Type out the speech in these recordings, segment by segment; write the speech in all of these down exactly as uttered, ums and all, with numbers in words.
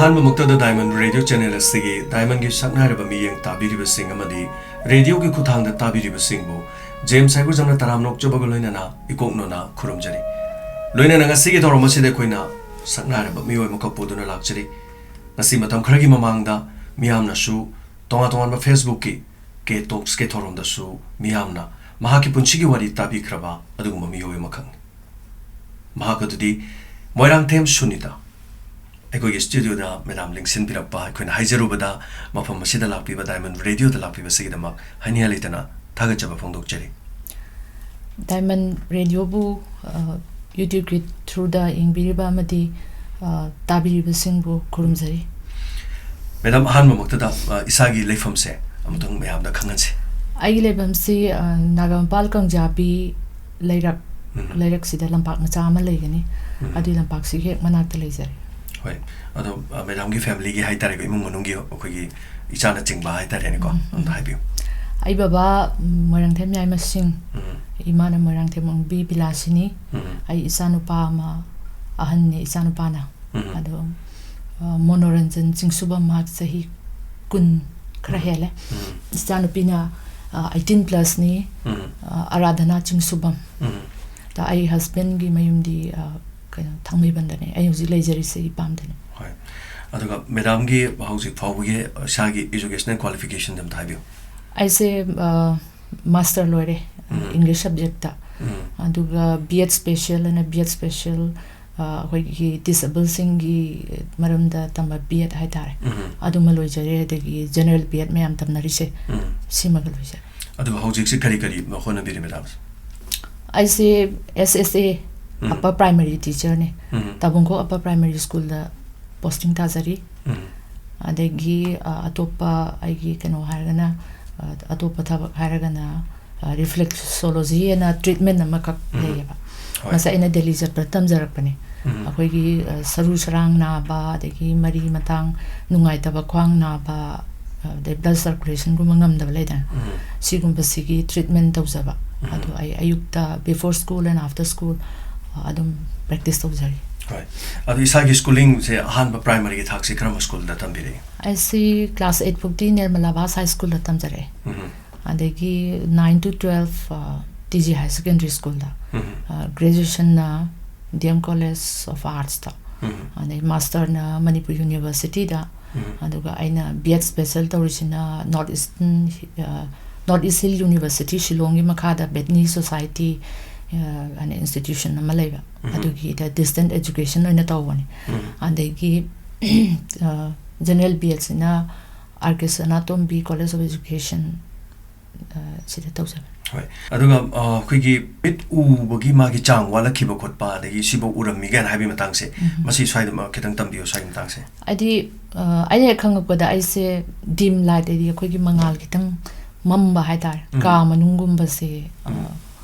ꯑꯍꯥꯟꯕꯃꯛꯇꯗ diamond radio channel ꯑꯁꯤꯒꯤ ꯗꯥꯏꯃꯟꯒꯤ ꯁꯛꯅꯥꯏꯔꯕ ꯃꯤꯠꯌꯦꯡ ꯇꯥꯕꯤꯔꯤꯕꯁꯤꯡ ꯑꯃꯗꯤ ꯔꯦꯗꯤꯑꯣꯒꯤ ꯈꯨꯠꯊꯥꯡꯗ ꯇꯥꯕꯤꯔꯤꯕꯁꯤꯡꯕꯨ ꯖꯦꯝꯁ ꯍꯩꯒ꯭ꯔꯨꯖꯝꯅ ꯇꯔꯥꯝꯅ ꯑꯣꯛꯆꯕꯒ ꯂꯣꯏꯅꯅ ꯏꯀꯣꯛ ꯅꯣꯟꯅ ꯈꯨꯔꯨꯝꯖꯔꯤ꯫ ꯂꯣꯏꯅꯅ ꯉꯁꯤꯒꯤ ꯊꯧꯔꯝ ꯑꯁꯤꯗ ꯑꯩꯈꯣꯏꯅ ꯁꯛꯅꯥꯏꯔꯕ ꯃꯤꯑꯣꯏ ꯑꯃꯈꯛ ꯄꯨꯗꯨꯅ ꯂꯥꯛꯆꯔꯤ꯫ ꯉꯁꯤ ꯃꯇꯝ ꯈꯔꯒꯤ ꯃꯃꯥꯡꯗ ꯃꯤꯌꯥꯝꯅꯁꯨ ꯇꯣꯉꯥꯟ ꯇꯣꯉꯥꯟꯕ Facebookꯀꯤ ꯀꯦ ꯇꯣꯛꯁꯀꯤ ꯊꯧꯔꯝꯗꯁꯨ ꯃꯤꯌꯥꯝꯅ ꯃꯍꯥꯛꯀꯤ ꯄꯨꯟꯁꯤꯒꯤ ꯋꯥꯔꯤ ꯇꯥꯕꯤꯈ꯭ꯔꯕ ꯑꯗꯨꯒꯨꯝꯕ ꯃꯤꯑꯣꯏ ꯑꯃꯈꯛꯅꯤ꯫ ꯃꯍꯥꯛ ꯑꯗꯨꯗꯤ ꯃꯣꯏꯔꯥꯡꯊꯦꯝ ꯁꯨꯅꯤꯇꯥ꯫ ꯑꯩꯈꯣꯏꯒꯤ ꯁ꯭ꯇꯨꯗꯤꯑꯣꯗ ꯃꯦꯗꯥꯝ ꯂꯦꯡꯁꯤꯟꯕꯤꯔꯛꯄ, ꯑꯩꯈꯣꯏꯅ ꯍꯥꯏꯖꯔꯨꯕꯗ ꯃꯐꯝ ꯑꯁꯤꯗ ꯂꯥꯛꯄꯤꯕ, ꯗꯥꯏꯃꯟ ꯔꯦꯗꯤꯑꯣꯗ ꯂꯥꯛꯄꯤꯕꯁꯤꯒꯤꯗꯃꯛ ꯍꯥꯏꯅꯤꯡꯉꯥꯏ ꯂꯩꯇꯅ ꯊꯥꯒꯠꯆꯕ ꯐꯣꯡꯗꯣꯛꯆꯔꯤ꯫ ꯗꯥꯏꯃꯟ ꯔꯦꯗꯤꯑꯣꯕꯨ, ꯑ, YouTubeꯀꯤ throughꯗ ꯌꯦꯡꯕꯤꯔꯤꯕ ꯑꯃꯗꯤ, ꯑ, ꯇꯥꯕꯤꯔꯤꯕꯁꯤꯡꯕꯨ ꯈꯨꯔꯨꯝꯖꯔꯤ꯫ ꯃꯦꯗꯥꯝ, ꯑꯍꯥꯟꯕꯃꯛꯇꯗ, ꯑ, ꯏꯁꯥꯒꯤ ꯂꯩꯐꯝꯁꯦ ꯑꯃꯨꯛꯇꯪ ꯃꯌꯥꯝꯗ ꯈꯪꯍꯟꯁꯤ꯫ ꯑꯩꯒꯤ ꯂꯩꯐꯝꯁꯤ, ꯑ, ꯅꯥꯒꯥꯃꯄꯥꯜ ꯀꯥꯡꯖꯥꯕꯤ ꯂꯩꯔꯛ, ꯎꯝ꯫ ꯂꯩꯔꯛꯁꯤꯗ ꯂꯝꯄꯥꯛ ꯃꯆꯥ ꯑꯃ ꯂꯩꯒꯅꯤ꯫ ꯎꯝ꯫ ꯑꯗꯨꯒꯤ ꯂꯝꯄꯥꯛꯁꯤꯒꯤ ꯍꯦꯛ ꯃꯅꯥꯛꯇ ꯂꯩꯖꯔꯦ꯫ ꯍꯣꯏ꯫ ꯑꯗꯣ, ꯑ, ꯃꯦꯗꯥꯝꯒꯤ familyꯒꯤ ꯍꯥꯏꯇꯥꯔꯦꯀꯣ, ꯏꯃꯨꯡ ꯃꯅꯨꯡꯒꯤ ꯑꯩꯈꯣꯏꯒꯤ ꯏꯆꯥꯅꯆꯤꯡꯕ ꯍꯥꯏꯇꯥꯔꯦꯅꯦꯀꯣ, ꯎꯝ, ꯎꯝ꯫ ꯑꯝꯇ ꯍꯥꯏꯕꯤꯌꯨ꯫ ꯑꯩ ꯕꯕꯥ, ꯎꯝ, ꯃꯣꯏꯔꯥꯡꯊꯦꯝ ꯌꯥꯏꯃ ꯁꯤꯡ, ꯎꯝ꯫ ꯏꯃꯥꯅ ꯃꯣꯏꯔꯥꯡꯊꯦꯝ ꯑꯣꯡꯕꯤ ꯕꯤꯂꯥꯁꯤꯅꯤ꯫ ꯎꯝ꯫ ꯑꯩ ꯏꯆꯥꯅꯨꯄꯥ ꯑꯃ, ꯑꯍꯟꯅꯤ ꯏꯆꯥꯅꯨꯄꯥꯅ꯫ ꯎꯝ꯫ ꯑꯗꯣ, ꯑ, ꯃꯣꯅꯣꯔꯟꯖꯟ ꯆꯤꯡꯁꯨꯕꯝ, ꯃꯍꯥꯛ ꯆꯍꯤ ꯀꯨꯟ ꯈꯔ ꯎꯝ꯫ ꯍꯦꯜꯂꯦ꯫ ꯎꯝ꯫ ꯏꯆꯥꯅꯨꯄꯤꯅ, ꯑ, eighteen plusꯅꯤ, ꯎꯝ꯫ ꯑ, ꯑꯔꯥꯙꯅꯥ ꯆꯤꯡꯁꯨꯕꯝ꯫ ꯎꯝ꯫ ꯑꯗ ꯑꯩ husbandꯒꯤ ꯃꯌꯨꯝꯗꯤ, ꯑ, ꯀꯩꯅꯣ, ꯊꯥꯡꯃꯩꯕꯟꯗꯅꯦ꯫ ꯑꯩ ꯍꯧꯖꯤꯛ ꯂꯩꯖꯔꯤꯁꯦ ꯏꯄꯥꯝꯗꯅꯦ꯫ ꯍꯣꯏ꯫ ꯑꯗꯨꯒ ꯃꯦꯗꯥꯝꯒꯤ ꯍꯧꯖꯤꯛ ꯐꯥꯎꯕꯒꯤ ꯏꯁꯥꯒꯤ educational qualificationꯗ ꯑꯝꯇ ꯍꯥꯏꯕꯤꯌꯨ꯫ ꯑꯩꯁꯦ, ꯑ, master ꯂꯣꯏꯔꯦ, ꯎꯝ꯫ English subjectꯇ꯫ ꯎꯝ꯫ ꯑꯗꯨꯒ B.Ed special ꯑꯅ B.Ed special, ꯑ, ꯑꯩꯈꯣꯏꯒꯤ disableꯁꯤꯡꯒꯤ ꯃꯔꯝꯗ ꯇꯝꯕ B.Ed ꯍꯥꯏꯇꯥꯔꯦ꯫ ꯎꯝ꯫ ꯑꯗꯨꯃ ꯂꯣꯏꯖꯔꯦ, ꯑꯗꯒꯤ general B.Ed ꯃꯌꯥꯝ ꯇꯝꯅꯔꯤꯁꯦ, ꯎꯝ꯫ ꯁꯤꯃꯒ ꯂꯣꯏꯖꯔꯦ꯫ ꯑꯗꯨꯒ ꯍꯧꯖꯤꯛꯁꯤ ꯀꯔꯤ ꯀꯔꯤ ꯍꯣꯠꯅꯕꯤꯔꯤ ꯃꯦꯗꯥꯝ? ꯑꯩꯁꯦ S S A ꯎꯝ꯫ Upper Primary teacherꯅꯦ꯫ ꯎꯝ꯫ ꯇꯥꯕꯨꯡꯈꯣꯛ Upper Primary Schoolꯗ posting ꯇꯥꯖꯔꯤ꯫ ꯎꯝ꯫ ꯑꯗꯒꯤ, ꯑ, ꯑꯇꯣꯞꯄ ꯑꯩꯒꯤ ꯀꯩꯅꯣ ꯍꯥꯏꯔꯒꯅ, ꯑ, ꯑꯇꯣꯞꯄ ꯊꯕꯛ ꯍꯥꯏꯔꯒꯅ, ꯑ, reflexology ꯑꯅ treatment ꯑꯃꯈꯛ ꯎꯝ꯫ ꯂꯩꯌꯦꯕ꯫ ꯍꯣꯏ꯫ ꯃꯁꯤ ꯑꯩꯅ ꯗꯦꯜꯂꯤ ꯆꯠꯄꯗ ꯇꯝꯖꯔꯛꯄꯅꯦ꯫ ꯎꯝ꯫ ꯑꯩꯈꯣꯏꯒꯤ, ꯑ, ꯁꯔꯨ ꯁꯔꯥꯡ ꯅꯥꯕ, ꯑꯗꯒꯤ ꯃꯔꯤ ꯃꯇꯥꯡ ꯅꯨꯡꯉꯥꯏꯇꯕ, ꯈ꯭ꯋꯥꯡ ꯅꯥꯕ, ꯑꯗꯩ blood circulationꯒꯨꯝꯕ ꯉꯝꯗꯕ ꯂꯩꯗꯅ, ꯎꯝ꯫ ꯁꯤꯒꯨꯝꯕꯁꯤꯒꯤ treatment ꯇꯧꯖꯕ꯫ ꯎꯝ꯫ ꯑꯗꯣ ꯑꯩ ꯑꯌꯨꯛꯇ before school and after school, ꯑ, ꯑꯗꯨꯝ practice ꯇꯧꯖꯔꯤ꯫ ꯑꯗꯣ ꯏꯁꯥꯒꯤ ꯁ꯭ꯀꯨꯂꯤꯡꯁꯦ ꯑꯍꯥꯟꯕ ꯄ꯭ꯔꯥꯏꯃꯔꯤꯒꯤ ꯊꯥꯛꯁꯦ ꯀꯔꯝꯕ ꯁ꯭ꯀꯨꯜꯗ ꯇꯝꯕꯤꯔꯛꯏ? ꯑꯩꯁꯤ ꯀ꯭ꯂꯥꯁ ꯑꯩꯠ ꯐꯥꯎꯗꯤ ꯅꯤꯔꯃꯂꯥ ꯚꯥꯁ ꯍꯥꯏ ꯁ꯭ꯀꯨꯜꯗ ꯇꯝꯖꯔꯛꯑꯦ꯫ ꯎꯝ꯫ ꯑꯗꯒꯤ ꯅꯥꯏꯟ to twelve, ꯑ, ꯇꯤ ꯖꯤ ꯍꯥꯌꯔ ꯁꯦꯀꯦꯟꯗꯔꯤ ꯁ꯭ꯀꯨꯜꯗ꯫ ꯎꯝ꯫ ꯑ, ꯒ꯭ꯔꯦꯖꯨꯑꯦꯁꯟꯅ ꯗꯤ ꯑꯦꯝ ꯀꯣꯂꯦꯖ ꯑꯣꯐ ꯑꯥꯔꯠꯁꯇ꯫ ꯎꯝ꯫ ꯑꯗꯩ ꯃꯥꯁꯇꯔꯅ ꯃꯅꯤꯄꯨꯔ ꯌꯨꯅꯤꯚꯔꯁꯤꯇꯤꯗ꯫ ꯎꯝ꯫ ꯑꯗꯨꯒ ꯑꯩꯅ ꯕꯤ ꯑꯦꯗ ꯁ꯭ꯄꯦꯁꯦꯜ ꯇꯧꯔꯤꯁꯤꯅ ꯅꯣꯔꯠ ꯏꯁꯇꯔꯟ, ꯑ, ꯅꯣꯔꯠ ꯏꯁ ꯍꯤꯜ ꯌꯨꯅꯤꯚꯔꯁꯤꯇꯤ ꯁꯤꯂꯣꯡꯒꯤ ꯃꯈꯥꯗ ꯕꯦꯠꯅꯤ ꯁꯣꯁꯥꯏꯇꯤ, ꯑ, ꯑꯅ ꯏꯟꯁꯇꯤꯇ꯭ꯌꯨꯁꯟ ꯑꯃ ꯂꯩꯕ꯫ ꯎꯝ꯫ ꯑꯗꯨꯒꯤꯗ ꯗꯤꯁꯇꯦꯟꯁ ꯑꯦꯖꯨꯀꯦꯁꯟ ꯑꯣꯏꯅ ꯇꯧꯕꯅꯤ꯫ ꯎꯝ꯫ ꯑꯗꯒꯤ, ꯑ, ꯖꯦꯅꯔꯦꯜ ꯕꯤ ꯑꯦꯗꯁꯤꯅ ꯑꯥꯔ ꯀꯦ ꯁꯅꯥꯇꯣꯝꯕꯤ ꯀꯣꯂꯦꯖ ꯑꯣꯐ ꯑꯦꯖꯨꯀꯦꯁꯟ, ꯑ, ꯁꯤꯗ ꯇꯧꯖꯕꯅꯤ꯫ ꯍꯣꯏ꯫ ꯑꯗꯨꯒ, ꯑ, ꯑꯩꯈꯣꯏꯒꯤ ꯃꯤꯠ ꯎꯕꯒꯤ ꯃꯥꯒꯤ ꯆꯥꯡ ꯋꯥꯠꯂꯛꯈꯤꯕ ꯈꯣꯠꯄ, ꯑꯗꯒꯤ ꯁꯤꯐꯥꯎ ꯎꯔꯝꯃꯤ ꯀꯥꯏꯅ ꯍꯥꯏꯕꯒꯤ ꯃꯇꯥꯡꯁꯦ, ꯎꯝ꯫ ꯃꯁꯤ ꯁ꯭ꯋꯥꯏꯗ ꯈꯤꯇꯪ ꯇꯝꯕꯤꯌꯨ, ꯁ꯭ꯋꯥꯏꯒꯤ ꯃꯇꯥꯡꯁꯦ꯫ ꯍꯥꯏꯗꯤ, ꯑ, ꯑꯩꯅ ꯍꯦꯛ ꯈꯪꯉꯛꯄꯗ ꯑꯩꯁꯦ ꯗꯤꯝ ꯂꯥꯏꯠ, ꯍꯥꯏꯗꯤ ꯑꯩꯈꯣꯏꯒꯤ ꯃꯉꯥꯜ ꯈꯤꯇꯪ ꯃꯝꯕ ꯍꯥꯏꯇꯥꯔꯦ꯫ ꯎꯝ꯫ ꯀꯥ ꯃꯅꯨꯡꯒꯨꯝꯕꯁꯦ, ꯑ, ꯎꯝ꯫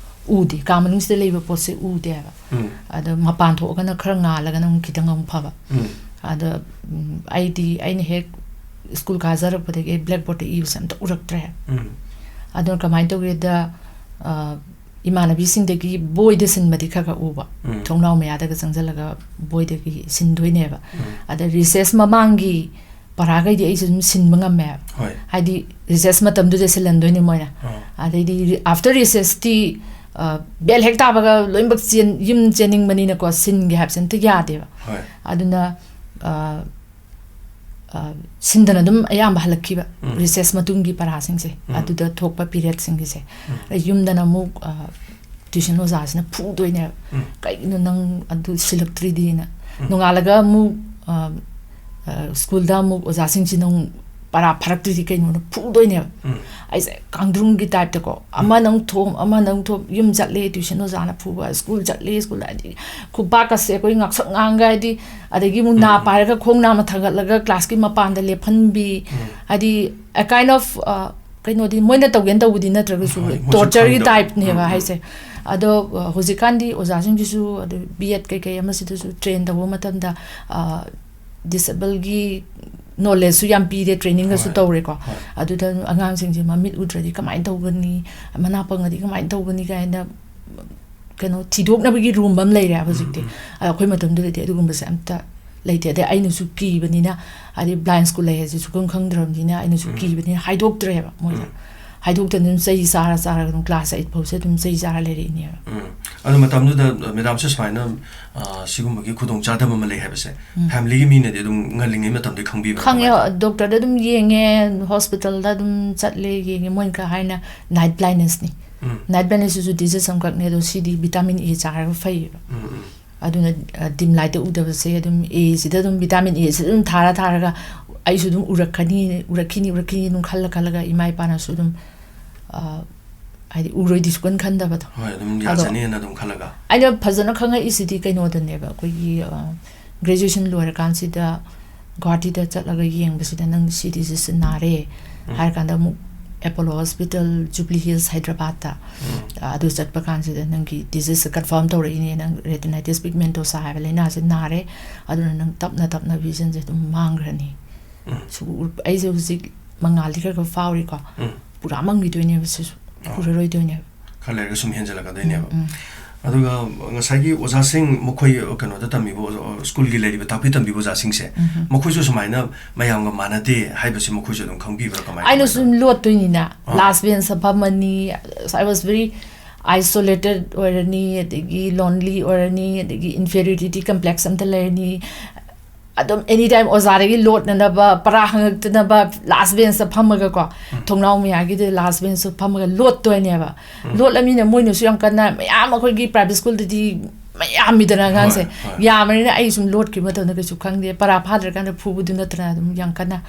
ꯎꯗꯦ꯫ ꯀꯥ ꯃꯅꯨꯡꯁꯤꯗ ꯂꯩꯕ ꯄꯣꯠꯁꯦ ꯎꯗꯦ ꯍꯥꯏꯕ꯫ ꯎꯝ꯫ ꯑꯗꯣ ꯃꯄꯥꯟ ꯊꯣꯛꯑꯒꯅ ꯈꯔ ꯉꯥꯜꯂꯒꯅ ꯑꯃꯨꯛ ꯈꯤꯇꯪ ꯑꯃꯨꯛ ꯐꯕ꯫ ꯎꯝ꯫ ꯑꯗꯣ, ꯎꯝ, ꯑꯩꯗꯤ ꯑꯩꯅ ꯍꯦꯛ ꯁ꯭ꯀꯨꯜ ꯀꯥꯖꯔꯛꯄꯗꯒꯤ ꯑꯩ ꯕ꯭ꯂꯦꯛꯕꯣꯔꯗꯇ ꯏꯕꯁꯦ ꯑꯝꯇ ꯎꯔꯛꯇ꯭ꯔꯦ꯫ ꯎꯝ꯫ ꯑꯗꯨꯅ ꯀꯃꯥꯏꯅ ꯇꯧꯒꯦꯗ, ꯑ, ꯏꯃꯥꯟꯅꯕꯤꯁꯤꯡꯗꯒꯤ ꯕꯣꯏꯗ ꯁꯤꯟꯕꯗꯤ ꯈꯔ ꯈꯔ ꯎꯕ꯫ ꯎꯝ꯫ ꯊꯣꯡꯅꯥꯎ ꯃꯌꯥꯗꯒ ꯆꯪꯁꯤꯜꯂꯒ ꯕꯣꯏꯗꯒꯤ ꯁꯤꯟꯗꯣꯏꯅꯦꯕ꯫ ꯎꯝ꯫ ꯑꯗ ꯔꯤꯁꯦꯁ ꯃꯃꯥꯡꯒꯤ ꯄꯔꯥꯈꯩꯗꯤ ꯑꯩꯁꯨ ꯑꯗꯨꯝ ꯁꯤꯟꯕ ꯉꯝꯃꯦꯕ꯫ ꯍꯣꯏ꯫ ꯍꯥꯏꯗꯤ ꯔꯤꯁꯦꯁ ꯃꯇꯝꯗꯨꯗ ꯁꯤꯜꯍꯟꯗꯣꯏꯅꯦ ꯃꯣꯏꯅ꯫ ꯑꯥ꯫ ꯑꯗꯩꯗꯤ ꯔꯤ-, ꯑꯥꯐꯇꯔ ꯔꯤꯁꯦꯁꯇꯤ, ꯑ, ꯕꯦꯜ ꯍꯦꯛ ꯇꯥꯕꯒ ꯂꯣꯏꯅꯃꯛ ꯆꯦꯟ-, ꯌꯨꯝ ꯆꯦꯟꯅꯤꯡꯕꯅꯤꯅꯀꯣ, ꯁꯤꯟꯒꯦ ꯍꯥꯏꯕꯁꯦ ꯑꯝꯇ ꯌꯥꯗꯦꯕ꯫ ꯍꯣꯏ꯫ ꯑꯗꯨꯅ, ꯑ, ꯑ, ꯁꯤꯟꯗꯅ ꯑꯗꯨꯝ ꯑꯌꯥꯝꯕ ꯍꯜꯂꯛꯈꯤꯕ, ꯎꯝ꯫ ꯔꯤꯁꯦꯁ ꯃꯇꯨꯡꯒꯤ ꯄꯔꯥꯁꯤꯡꯁꯦ, ꯎꯝ꯫ ꯑꯗꯨꯗ ꯊꯣꯛꯄ ꯄꯤꯔꯤꯌꯠꯁꯤꯡꯒꯤꯁꯦ꯫ ꯎꯝ꯫ ꯑꯗꯩ ꯌꯨꯝꯗꯅ ꯑꯃꯨꯛ, ꯑ, ꯇ꯭ꯌꯨꯁꯟ ꯑꯣꯖꯥꯁꯤꯅ ꯐꯨꯗꯣꯏꯅꯦꯕ꯫ ꯎꯝ꯫ "ꯀꯩꯒꯤꯅꯣ ꯅꯪ ꯑꯗꯨ ꯁꯤꯜꯂꯛꯇ꯭ꯔꯤꯗꯤꯅ?" ꯎꯝ꯫ ꯅꯣꯡꯉꯥꯜꯂꯒ ꯑꯃꯨꯛ, ꯑ, ꯑ, ꯁ꯭ꯀꯨꯜꯗ ꯑꯃꯨꯛ ꯑꯣꯖꯥꯁꯤꯡꯁꯤꯅ ꯑꯃꯨꯛ "ꯄꯔꯥ ꯐꯥꯔꯛꯇ꯭ꯔꯤꯗꯤ ꯀꯩꯅꯣꯅ?" ꯐꯨꯗꯣꯏꯅꯦꯕ꯫ ꯎꯝ꯫ ꯑꯩꯁꯦ ꯀꯥꯡꯗ꯭ꯔꯨꯝꯒꯤ ꯇꯥꯏꯞꯇꯀꯣ, ꯑꯃꯅ ꯑꯃꯨꯛ ꯊꯣꯝ, ꯑꯃꯅ ꯑꯃꯨꯛ ꯊꯣꯝ, ꯌꯨꯝ ꯆꯠꯂꯦ, ꯇ꯭ꯌꯨꯁꯟ ꯑꯣꯖꯥꯅ ꯐꯨꯕ, ꯁ꯭ꯀꯨꯜ ꯆꯠꯂꯦ, ꯁ꯭ꯀꯨꯜ, ꯍꯥꯏꯗꯤ ꯈꯨꯕꯥꯛꯀꯁꯦ ꯑꯩꯈꯣꯏ ꯉꯥꯛꯁꯪ ꯉꯥꯡꯒ, ꯍꯥꯏꯗꯤ, ꯑꯗꯒꯤ ꯑꯃꯨꯛ ꯅꯥ ꯎꯝ, ꯎꯝ꯫ ꯄꯥꯏꯔꯒ ꯈꯣꯡ ꯅꯥꯝꯃ ꯊꯥꯡꯒꯠꯂꯒ ꯀ꯭ꯂꯥꯁꯀꯤ ꯃꯄꯥꯟꯗ ꯂꯦꯞꯍꯟꯕꯤ, ꯎꯝ꯫ ꯍꯥꯏꯗꯤ, a kind of, ꯑ, ꯀꯩꯅꯣꯗꯤ ꯃꯣꯏꯅ ꯇꯧꯒꯦꯅ ꯇꯧꯕꯗꯤ ꯅꯠꯇ꯭ꯔꯒꯁꯨ, ꯍꯣꯏ, ꯃꯣꯏꯁꯨ ꯇꯣꯔꯆꯔꯒꯤ ꯈꯪꯗꯕ꯫ ꯇꯥꯏꯞꯅꯦꯕ ꯎꯝ, ꯎꯝ꯫ ꯍꯥꯏꯁꯦ꯫ ꯑꯗꯣ, ꯑ, ꯍꯧꯖꯤꯛꯀꯥꯟꯗꯤ ꯑꯣꯖꯥꯁꯤꯡꯁꯤꯁꯨ, ꯑꯗꯨ ꯕꯤ ꯑꯦꯗ ꯀꯩꯀꯩ ꯑꯃꯁꯤꯗꯁꯨ ꯇ꯭ꯔꯦꯟ ꯇꯧꯕ ꯃꯇꯝꯗ, ꯑ, ꯗꯤꯁꯦꯕꯜꯒꯤ ꯅꯣꯂꯦꯖꯁꯨ ꯌꯥꯝ ꯄꯤꯔꯦ, ꯇ꯭ꯔꯦꯅꯤꯡꯒꯁꯨ ꯍꯣꯏ, ꯇꯧꯔꯦꯀꯣ꯫ ꯍꯣꯏ꯫ ꯑꯗꯨꯗ ꯑꯉꯥꯡꯁꯤꯡꯁꯦ ꯃꯃꯤꯠ ꯎꯗ꯭ꯔꯗꯤ ꯀꯃꯥꯏꯅ ꯇꯧꯒꯅꯤ, ꯃꯅꯥ ꯄꯪꯉꯗꯤ ꯀꯃꯥꯏꯅ ꯇꯧꯒꯅꯤ ꯀꯥꯏꯅ ꯀꯩꯅꯣ ꯊꯤꯗꯣꯛꯅꯕꯒꯤ ꯔꯨꯝ ꯑꯃ ꯂꯩꯔꯦ ꯍꯧꯖꯤꯛꯇꯤ꯫ ꯑꯗꯣ ꯑꯩꯈꯣꯏ ꯃꯇꯝꯗꯨꯗꯗꯤ ꯑꯗꯨꯒꯨꯝꯕꯁꯦ ꯑꯝꯇ ꯂꯩꯇꯦ꯫ ꯑꯗꯩ ꯑꯩꯅꯁꯨ ꯀꯤꯕꯅꯤꯅ, ꯍꯥꯏꯗꯤ blind school ꯂꯩ ꯍꯥꯏꯁꯦ ꯁꯨꯈꯪ ꯈꯪꯗ꯭ꯔꯕꯅꯤꯅ ꯑꯩꯅꯁꯨ ꯀꯤꯕꯅꯤꯅ ꯍꯥꯏꯗꯣꯛꯇ꯭ꯔꯦꯕ ꯃꯣꯏꯗ꯫ ꯍꯥꯏꯗꯣꯛꯇꯅ ꯑꯗꯨꯝ ꯆꯩ ꯆꯥꯔ ꯆꯥꯔꯒ ꯑꯗꯨꯝ class eight ꯐꯥꯎꯁꯦ ꯑꯗꯨꯝ ꯆꯩ ꯆꯥꯔ ꯂꯩꯔꯛꯏꯅꯦꯕ꯫ ꯎꯝ꯫ ꯑꯗꯣ ꯃꯇꯝꯗꯨꯗ ꯃꯦꯗꯥꯝꯁꯦ ꯁꯨꯃꯥꯏꯅ, ꯑ, ꯁꯤꯒꯨꯝꯕꯒꯤ ꯈꯨꯗꯣꯡꯆꯥꯗꯕ ꯑꯃ ꯂꯩ ꯍꯥꯏꯕꯁꯦ, ꯐꯦꯃꯤꯂꯤꯒꯤ ꯃꯤꯅꯗꯤ ꯑꯗꯨꯝ ꯉꯜꯂꯤꯉꯩ ꯃꯇꯝꯗꯒꯤ ꯈꯪꯕꯤꯕ꯭ꯔꯥ? ꯈꯪꯉꯦ꯫ ꯀꯃꯥꯏꯅ ꯇꯧ- ꯗꯣꯛꯇꯔꯗ ꯑꯗꯨꯝ ꯌꯦꯡꯉꯦ, ꯍꯣꯁꯄꯤꯇꯥꯜꯗ ꯑꯗꯨꯝ ꯆꯠꯂꯦ, ꯌꯦꯡꯉꯦ꯫ ꯃꯣꯏꯅ ꯈꯔ ꯍꯥꯏꯅ night blindnessꯅꯤ꯫ ꯎꯝ꯫ Night blindnessꯁꯤꯁꯨ disease ꯑꯃꯈꯛꯅꯦ, ꯑꯗꯣ ꯁꯤꯗꯤ vitamin A ꯆꯥꯔꯒ ꯐꯩꯌꯦꯕ꯫ ꯎꯝ, ꯎꯝ꯫ ꯑꯗꯨꯅ, ꯑ, dim lightꯇ ꯎꯗꯕꯁꯦ ꯑꯗꯨꯝ Aꯁꯤꯗ ꯑꯗꯨꯝ vitamin Aꯁꯤꯗ ꯑꯗꯨꯝ ꯊꯥꯔ ꯊꯥꯔꯒ ꯑꯩꯁꯨ ꯑꯗꯨꯝ ꯎꯔꯛꯀꯅꯤ, ꯎꯔꯛꯈꯤꯅꯤ, ꯎꯔꯛꯈꯤꯅꯤ ꯑꯗꯨꯝ ꯈꯜꯂ ꯈꯜꯂꯒ ꯏꯃꯥ ꯏꯄꯥꯅꯁꯨ ꯑꯗꯨꯝ, ꯑ, ꯍꯥꯏꯗꯤ ꯎꯔꯣꯏꯗꯤ ꯁꯨꯛꯈꯟ ꯈꯟꯗꯕꯗꯣ꯫ ꯍꯣꯏ, ꯑꯗꯨꯝ ꯑꯗꯣ ꯌꯥꯖꯅꯤꯅ ꯑꯗꯨꯝ ꯈꯜꯂꯒ꯫ ꯑꯩꯅ ꯐꯖꯅ ꯈꯪꯉꯛꯏꯁꯤꯗꯤ ꯀꯩꯅꯣꯗꯅꯦꯕ, ꯑꯩꯈꯣꯏꯒꯤ, ꯑ, graduation ꯂꯣꯏꯔꯀꯥꯟꯁꯤꯗ ꯒꯨꯋꯥꯍꯥꯇꯤꯗ ꯆꯠꯂꯒ ꯌꯦꯡꯕꯁꯤꯗ ꯅꯪ ꯁꯤ diseaseꯁꯦ ꯅꯥꯔꯦ ꯍꯥꯏꯔꯀꯥꯟꯗ ꯑꯃꯨꯛ Apollo Hospital, Jubilee Hills, ꯍꯥꯏꯗ꯭ꯔꯕꯥꯗꯇ, ꯑ, ꯑꯗꯨ ꯆꯠꯄ ꯀꯥꯟꯁꯤꯗ ꯅꯪꯒꯤ diseaseꯁꯦ confirm ꯇꯧꯔꯛꯏꯅꯦ, ꯅꯪ retinitis pigmentosa ꯍꯥꯏꯕ ꯂꯥꯏꯅꯥꯁꯦ ꯅꯥꯔꯦ, ꯑꯗꯨꯅ ꯅꯪ ꯇꯞꯅ ꯇꯞꯅ visionꯁꯦ ꯑꯗꯨꯝ ꯃꯥꯡꯈ꯭ꯔꯅꯤ꯫ ꯎꯝ꯫ ꯁꯨ-, ꯑꯩꯁꯦ ꯍꯧꯖꯤꯛ ꯃꯉꯥꯜꯗꯤ ꯈꯔ ꯈꯔ ꯐꯥꯎꯔꯤꯀꯣ꯫ ꯎꯝ꯫ ꯄꯨꯔꯥ ꯃꯪꯈꯤꯗꯣꯏꯅꯦꯕ ꯁꯤꯁꯨ, ꯑꯣ꯫ ꯎꯔꯔꯣꯏꯗꯣꯏꯅꯦꯕ꯫ ꯈꯔ ꯂꯩꯔꯒ ꯁꯨꯝ ꯍꯦꯟꯖꯜꯂꯛꯀꯗꯣꯏꯅꯦꯕ꯫ ꯎꯝ, ꯎꯝ꯫ ꯑꯗꯨꯒ ꯉꯁꯥꯏꯒꯤ ꯑꯣꯖꯥꯁꯤꯡ, ꯃꯈꯣꯏ ꯀꯩꯅꯣꯗ ꯇꯝꯕꯤꯕ ꯑꯣꯖꯥ-, ꯁ꯭ꯀꯨꯜꯒꯤ ꯂꯩꯔꯤꯕ ꯇꯥꯛꯄꯤ ꯇꯝꯕꯤꯕ ꯑꯣꯖꯥꯁꯤꯡꯁꯦ, ꯎꯝ, ꯎꯝ꯫ ꯃꯈꯣꯏꯁꯨ ꯁꯨꯃꯥꯏꯅ ꯃꯌꯥꯝꯒ ꯃꯥꯟꯅꯗꯦ ꯍꯥꯏꯕꯁꯤ ꯃꯈꯣꯏꯁꯨ ꯑꯗꯨꯝ ꯈꯪꯕꯤꯕ꯭ꯔꯥ? ꯀꯃꯥꯏꯅ, ꯑꯩꯅ ꯀꯃꯥꯏꯅ ꯁꯨꯝ ꯇꯧꯋꯤ? ꯂꯣꯠꯇꯣꯏꯅꯤꯅ, ꯑꯥ꯫ last benchꯇ ꯐꯝꯃꯅꯤ, I was very isolated ꯑꯣꯏꯔꯅꯤ, ꯑꯗꯒꯤ lonely ꯑꯣꯏꯔꯅꯤ, ꯑꯗꯒꯤ inferiority complex ꯑꯝꯇ ꯂꯩꯔꯅꯤ꯫ ꯑꯗꯨꯝ anytime ꯑꯣꯖꯥꯗꯒꯤ ꯂꯣꯠꯅꯅꯕ, ꯄꯔꯥ ꯍꯪꯉꯛꯇꯅꯕ, last benchꯇ ꯐꯝꯃꯒꯀꯣ, ꯊꯣꯡꯅꯥꯎ ꯃꯌꯥꯒꯤꯗ last benchꯇ ꯐꯝꯃꯒ ꯂꯣꯠꯇꯣꯏꯅꯦꯕ꯫ ꯂꯣꯠꯂꯃꯤꯅ ꯃꯣꯏꯅꯁꯨ ꯌꯥꯝ ꯀꯟꯅ, ꯃꯌꯥꯝ ꯑꯩꯈꯣꯏꯒꯤ private schoolꯗꯗꯤ ꯃꯌꯥꯝꯃꯤꯗꯅ ꯑꯉꯥꯡꯁꯦ꯫ ꯍꯣꯏ, ꯍꯣꯏ꯫ ꯌꯥꯝꯕꯅꯤꯅ ꯑꯩ ꯁꯨꯝ ꯂꯣꯠꯈꯤꯕ ꯃꯇꯝꯗ ꯀꯩꯁꯨ ꯈꯪꯗꯦ꯫ ꯄꯔꯥ ꯐꯥꯗ꯭ꯔꯀꯥꯟꯗ ꯐꯨꯕꯗꯨ ꯅꯠꯇꯅ ꯑꯗꯨꯝ ꯌꯥꯝ ꯀꯟꯅ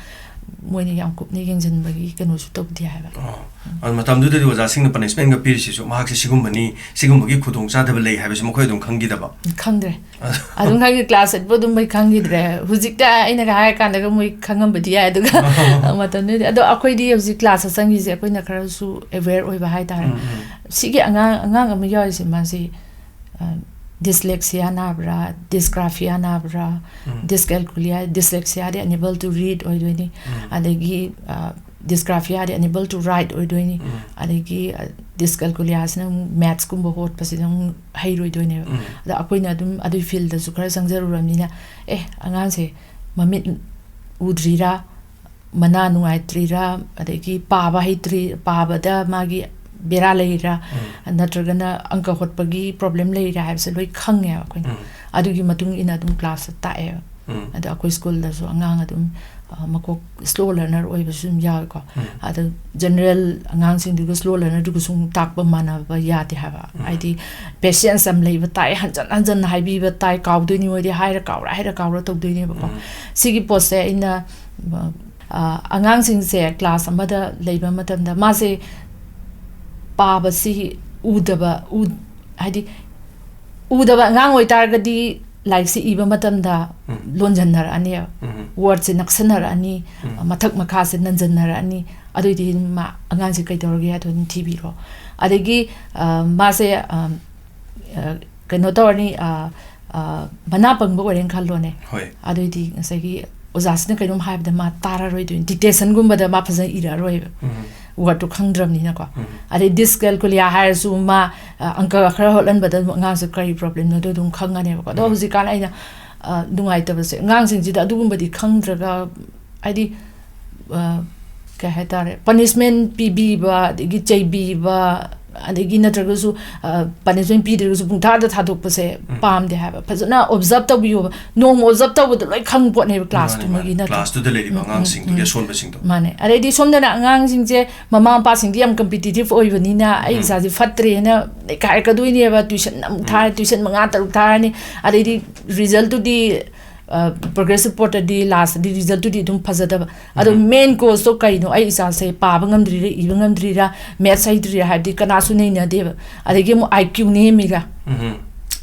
ꯃꯣꯏꯅ ꯌꯥꯝ ꯀꯨꯞꯅ ꯌꯦꯡꯁꯤꯟꯕꯒꯤ ꯀꯩꯅꯣꯁꯨ ꯇꯧꯗꯦ ꯍꯥꯏꯕ꯫ ꯑꯣ꯫ ꯑꯗꯨ ꯃꯇꯝꯗꯨꯗꯗꯤ ꯑꯣꯖꯥꯁꯤꯡꯅ punishmentꯒ ꯄꯤꯔꯤꯁꯤꯁꯨ ꯃꯍꯥꯛꯁꯦ ꯁꯤꯒꯨꯝꯕꯅꯤ, ꯁꯤꯒꯨꯝꯕꯒꯤ ꯈꯨꯗꯣꯡꯆꯥꯗꯕ ꯂꯩ ꯍꯥꯏꯕꯁꯤ ꯃꯈꯣꯏ ꯑꯗꯨꯝ ꯈꯪꯈꯤꯗꯕ? ꯈꯪꯗ꯭ꯔꯦ꯫ ꯑꯗꯨꯝ ꯈꯪꯗꯦ, class eight ꯐꯥꯎ ꯑꯗꯨꯝ ꯃꯣꯏ ꯈꯪꯈꯤꯗ꯭ꯔꯦ꯫ ꯍꯧꯖꯤꯛꯇ ꯑꯩꯅꯒ ꯍꯥꯏꯔ ꯀꯥꯟꯗꯒ ꯃꯣꯏ ꯈꯪꯉꯝꯕꯗꯤ ꯌꯥꯏ, ꯑꯗꯨꯒ ꯃꯇꯝꯗꯨꯗꯤ꯫ ꯑꯗꯣ ꯑꯩꯈꯣꯏꯗꯤ ꯍꯧꯖꯤꯛ classꯇ ꯆꯪꯉꯤꯁꯦ ꯑꯩꯈꯣꯏꯅ ꯈꯔꯁꯨ aware ꯑꯣꯏꯕ ꯍꯥꯏꯇꯥꯔꯦ꯫ ꯎꯝ, ꯎꯝ꯫ ꯁꯤꯒꯤ ꯑꯉꯥꯡ, ꯑꯉꯥꯡ ꯑꯃ ꯌꯥꯎꯔꯤꯁꯦ ꯃꯥꯁꯤ, ꯑ, dyslexia ꯅꯥꯕ꯭ꯔꯥ, dysgraphia ꯅꯥꯕ꯭ꯔꯥ, um. dyscalculia, dyslexiaꯗꯤ unable to read ꯑꯣꯏꯗꯣꯏꯅꯤ, ꯎꯝ꯫ ꯑꯗꯒꯤ, ꯑ, dysgraphiaꯗꯤ unable to write ꯑꯣꯏꯗꯣꯏꯅꯤ, ꯎꯝ꯫ ꯑꯗꯒꯤ, ꯑ, ꯗꯤꯁꯀꯦꯜꯀꯨꯂꯤꯌꯥꯁꯤꯅ ꯑꯃꯨꯛ ꯃꯦꯠꯁꯀꯨꯝꯕ ꯍꯣꯠꯄꯁꯤꯗ ꯑꯃꯨꯛ ꯍꯩꯔꯣꯏꯗꯣꯏꯅꯦꯕ꯫ ꯎꯝ. ꯑꯗ ꯑꯩꯈꯣꯏꯅ ꯑꯗꯨꯝ ꯑꯗꯨꯒꯤ ꯐꯤꯜꯗꯁꯨ ꯈꯔ ꯆꯪꯖꯔꯨꯔꯕꯅꯤꯅ, ꯑꯦ, ꯑꯉꯥꯡꯁꯦ ꯃꯃꯤꯠ ꯎꯗ꯭ꯔꯤꯔꯥ, ꯃꯅꯥ ꯅꯨꯡꯉꯥꯏꯇ꯭ꯔꯤꯔꯥ, ꯑꯗꯒꯤ ꯄꯥꯕ ꯍꯩꯇ꯭ꯔꯤ, ꯄꯥꯕꯗ ꯃꯥꯒꯤ ꯕꯦꯔꯥ ꯂꯩꯔꯤꯔꯥ, ꯎꯝ. ꯅꯠꯇ꯭ꯔꯒꯅ ꯑꯪꯀ ꯍꯣꯠꯄꯒꯤ ꯄ꯭ꯔꯣꯕ꯭ꯂꯦꯝ ꯂꯩꯔꯤꯔꯥ ꯍꯥꯏꯕꯁꯦ ꯂꯣꯏ ꯈꯪꯉꯦꯕ ꯑꯩꯈꯣꯏꯅ꯫ ꯎꯝ. ꯑꯗꯨꯒꯤ ꯃꯇꯨꯡ ꯏꯟꯅ ꯑꯗꯨꯝ ꯀ꯭ꯂꯥꯁꯇ ꯇꯥꯛꯑꯦꯕ꯫ ꯎꯝ. ꯑꯗꯣ ꯑꯩꯈꯣꯏ ꯁ꯭ꯀꯨꯜꯗꯁꯨ ꯑꯉꯥꯡ ꯑꯗꯨꯝ, ꯑ, ꯃꯀꯣꯛ ꯁ꯭ꯂꯣ ꯂꯔꯅꯔ ꯑꯣꯏꯕꯁꯨ ꯑꯗꯨꯝ ꯌꯥꯎꯋꯦꯀꯣ꯫ ꯎꯝ. ꯑꯗꯣ ꯖꯦꯅꯔꯦꯜ ꯑꯉꯥꯡꯁꯤꯡꯗꯨꯒ ꯁ꯭ꯂꯣ ꯂꯔꯅꯔꯗꯨꯒꯁꯨ ꯑꯃꯨꯛ ꯇꯥꯛꯄ ꯃꯥꯟꯅꯕ ꯌꯥꯗꯦ ꯍꯥꯏꯕ꯫ ꯎꯝ. ꯍꯥꯏꯗꯤ ꯄꯦꯁꯦꯟꯁ ꯌꯥꯝ ꯂꯩꯕ ꯇꯥꯛꯑꯦ, ꯍꯟꯖꯟ ꯍꯟꯖꯟꯅ ꯍꯥꯏꯕꯤꯕ ꯇꯥꯏ, ꯀꯥꯎꯗꯣꯏꯅꯤ ꯃꯣꯏꯗꯤ, ꯍꯥꯏꯔ ꯀꯥꯎꯔ, ꯍꯥꯏꯔ ꯀꯥꯎꯔ ꯇꯧꯗꯣꯏꯅꯦꯕꯀꯣ꯫ ꯎꯝ. ꯁꯤꯒꯤ ꯄꯣꯠꯁꯦ ꯑꯩꯅ, ꯑ, ꯑꯉꯥꯡꯁꯤꯡꯁꯦ ꯀ꯭ꯂꯥꯁ ꯑꯃꯗ ꯂꯩꯕ ꯃꯇꯝꯗ ꯃꯥꯁꯦ ꯄꯥꯕꯁꯤ ꯎꯗꯕ, ꯎ-, ꯍꯥꯏꯗꯤ ꯎꯗꯕ ꯑꯉꯥꯡ ꯑꯣꯏꯇꯥꯔꯒꯗꯤ ꯂꯥꯏꯔꯤꯛꯁꯤ ꯏꯕ ꯃꯇꯝꯗ ꯎꯝ. ꯂꯣꯟꯁꯤꯟꯅꯔꯛꯑꯅꯦꯕ꯫ ꯎꯝ. ꯋꯥꯔꯗꯁꯦ ꯅꯛꯁꯟꯅꯔꯛꯑꯅꯤ, ꯎꯝ. ꯃꯊꯛ ꯃꯈꯥꯁꯦ ꯅꯟꯁꯤꯟꯅꯔꯛꯑꯅꯤ꯫ ꯑꯗꯨꯑꯣꯏꯗꯤ ꯃꯥ, ꯑꯉꯥꯡꯁꯦ ꯀꯩꯗꯧꯔꯒꯦ ꯍꯥꯏꯗꯣ ꯑꯗꯨꯝ ꯊꯤꯕꯤꯔꯣ꯫ ꯑꯗꯒꯤ, ꯑ, ꯃꯥꯁꯦ, ꯑ, ꯑ, ꯀꯩꯅꯣ ꯇꯧꯔꯅꯤ, ꯑ, ꯑ, ꯃꯅꯥ ꯄꯪꯕ ꯑꯣꯏꯔꯦꯅ ꯈꯜꯂꯣꯅꯦ꯫ ꯍꯣꯏ. ꯑꯗꯨꯑꯣꯏꯗꯤ ꯉꯁꯥꯏꯒꯤ ꯑꯣꯖꯥꯁꯤꯅ ꯀꯩꯅꯣꯝ ꯍꯥꯏꯕꯗ ꯃꯥ ꯇꯥꯔꯔꯣꯏꯗꯣꯏꯅꯤ, ꯗꯤꯛꯇꯦꯁꯟꯒꯨꯝꯕꯗ ꯃꯥ ꯐꯖꯅ ꯏꯔꯛꯑꯔꯣꯏꯕ꯫ ꯎꯝ. ꯋꯥꯔꯗꯇꯣ ꯈꯪꯗ꯭ꯔꯕꯅꯤꯅꯀꯣ꯫ ꯎꯝ. ꯑꯗꯩ ꯗꯤꯁꯀꯦꯜꯀꯨꯂꯤꯌꯥ ꯍꯥꯏꯔꯁꯨ ꯃꯥ, ꯑ, ꯑꯪꯀ ꯈꯔ ꯍꯣꯠꯍꯟꯕꯗ ꯑꯗꯨꯝ ꯑꯉꯥꯡꯁꯦ ꯀꯔꯤ ꯄ꯭ꯔꯣꯕ꯭ꯂꯦꯝꯅꯣꯗꯣ ꯑꯗꯨꯝ ꯈꯪꯉꯅꯦꯕꯀꯣ꯫ ꯑꯗꯣ ꯎꯝ. ꯍꯧꯖꯤꯛꯀꯥꯟ ꯑꯩꯅ, ꯑ, ꯅꯨꯡꯉꯥꯏꯇꯕꯁꯦ ꯑꯉꯥꯡꯁꯤꯡꯁꯤꯗ ꯑꯗꯨꯒꯨꯝꯕꯗꯤ ꯈꯪꯗ꯭ꯔꯒ, ꯍꯥꯏꯗꯤ, ꯑ, ꯀꯩ ꯍꯥꯏꯇꯥꯔꯦ, ꯄꯅꯤꯁꯃꯦꯟ ꯄꯤꯕꯤꯕ, ꯑꯗꯒꯤ ꯆꯩꯕꯤꯕ, ꯑꯗꯒꯤ ꯅꯠꯇ꯭ꯔꯒꯁꯨ, ꯑ, ꯄꯅꯤꯁꯃꯦꯟ ꯄꯤꯗ꯭ꯔꯒꯁꯨ ꯄꯨꯡꯊꯥꯗ ꯊꯥꯗꯣꯛꯄꯁꯦ ꯎꯝ. ꯄꯥꯝꯗꯦ ꯍꯥꯏꯕ꯫ ꯐꯖꯅ ꯑꯣꯕꯖꯥꯔꯕ ꯇꯧꯕꯤꯌꯣꯕ꯫ ꯅꯣꯡꯃ ꯑꯣꯕꯖꯥꯔꯕ ꯇꯧꯕꯗ ꯂꯣꯏ ꯈꯪꯕ ꯄꯣꯠꯅꯦꯕ, ꯀ꯭ꯂꯥꯁ ꯃꯥꯅꯦ, ꯇꯨꯃꯒꯤ ꯃꯥꯅꯦ. ꯅꯠꯇ꯭ꯔꯥ? ꯀ꯭ꯂꯥꯁꯇꯨꯗ ꯂꯩꯔꯤꯕ ꯎꯝ, ꯎꯝ, ꯑꯉꯥꯡꯁꯤꯡꯗꯨꯒꯤ ꯎꯝ, ꯎꯝ. ꯑꯁꯣꯟꯕꯁꯤꯡꯗꯣ. ꯃꯥꯅꯦ꯫ ꯑꯗꯩꯗꯤ ꯁꯣꯝꯗꯅ ꯑꯉꯥꯡꯁꯤꯡꯁꯦ, ꯃꯃꯥ ꯃꯄꯥꯁꯤꯡꯗꯤ ꯌꯥꯝ ꯀꯝꯄꯤꯇꯤꯇꯤꯚ ꯑꯣꯏꯕꯅꯤꯅ, "ꯑꯩ ꯎꯝ. ꯏꯆꯥꯁꯦ ꯐꯠꯇ꯭ꯔꯦꯅ ꯂꯩꯈꯥꯏꯔꯛꯀꯗꯣꯏꯅꯦꯕ, ꯇ꯭ꯋꯤꯁꯟ ꯑꯃꯨꯛ ꯊꯥꯔꯦ, ꯎꯝ. ꯇ꯭ꯋꯤꯁꯟ ꯃꯉꯥ ꯇꯔꯨꯛ ꯊꯥꯔꯅꯤ", ꯑꯗꯩꯗꯤ ꯔꯤꯖꯜꯇꯨꯗꯤ, ꯑ, ꯄ꯭ꯔꯣꯒ꯭ꯔꯦꯁ ꯔꯤꯄꯣꯔꯠꯇꯗꯤ ꯂꯥꯁꯇꯗꯤ ꯔꯤꯖꯜꯇꯨꯗꯤ ꯑꯗꯨꯝ ꯐꯖꯗꯕ꯫ ꯑꯗꯣ ꯎꯝ. ꯃꯦꯟ ꯀꯣꯁꯇꯣ ꯀꯩꯅꯣ? "ꯑꯩ ꯏꯆꯥꯁꯦ ꯄꯥꯕ ꯉꯝꯗ꯭ꯔꯤꯔꯥ, ꯏꯕ ꯉꯝꯗ꯭ꯔꯤꯔꯥ, ꯃꯦꯠꯁ ꯍꯩꯇ꯭ꯔꯤꯔꯥ?" ꯍꯥꯏꯕꯗꯤ ꯀꯅꯥꯁꯨ ꯅꯩꯅꯗꯦꯕ꯫ ꯑꯗꯒꯤ ꯑꯃꯨꯛ ꯑꯥꯏ ꯀ꯭ꯌꯨ ꯅꯦꯝꯃꯤꯔꯥ? ꯎꯝ.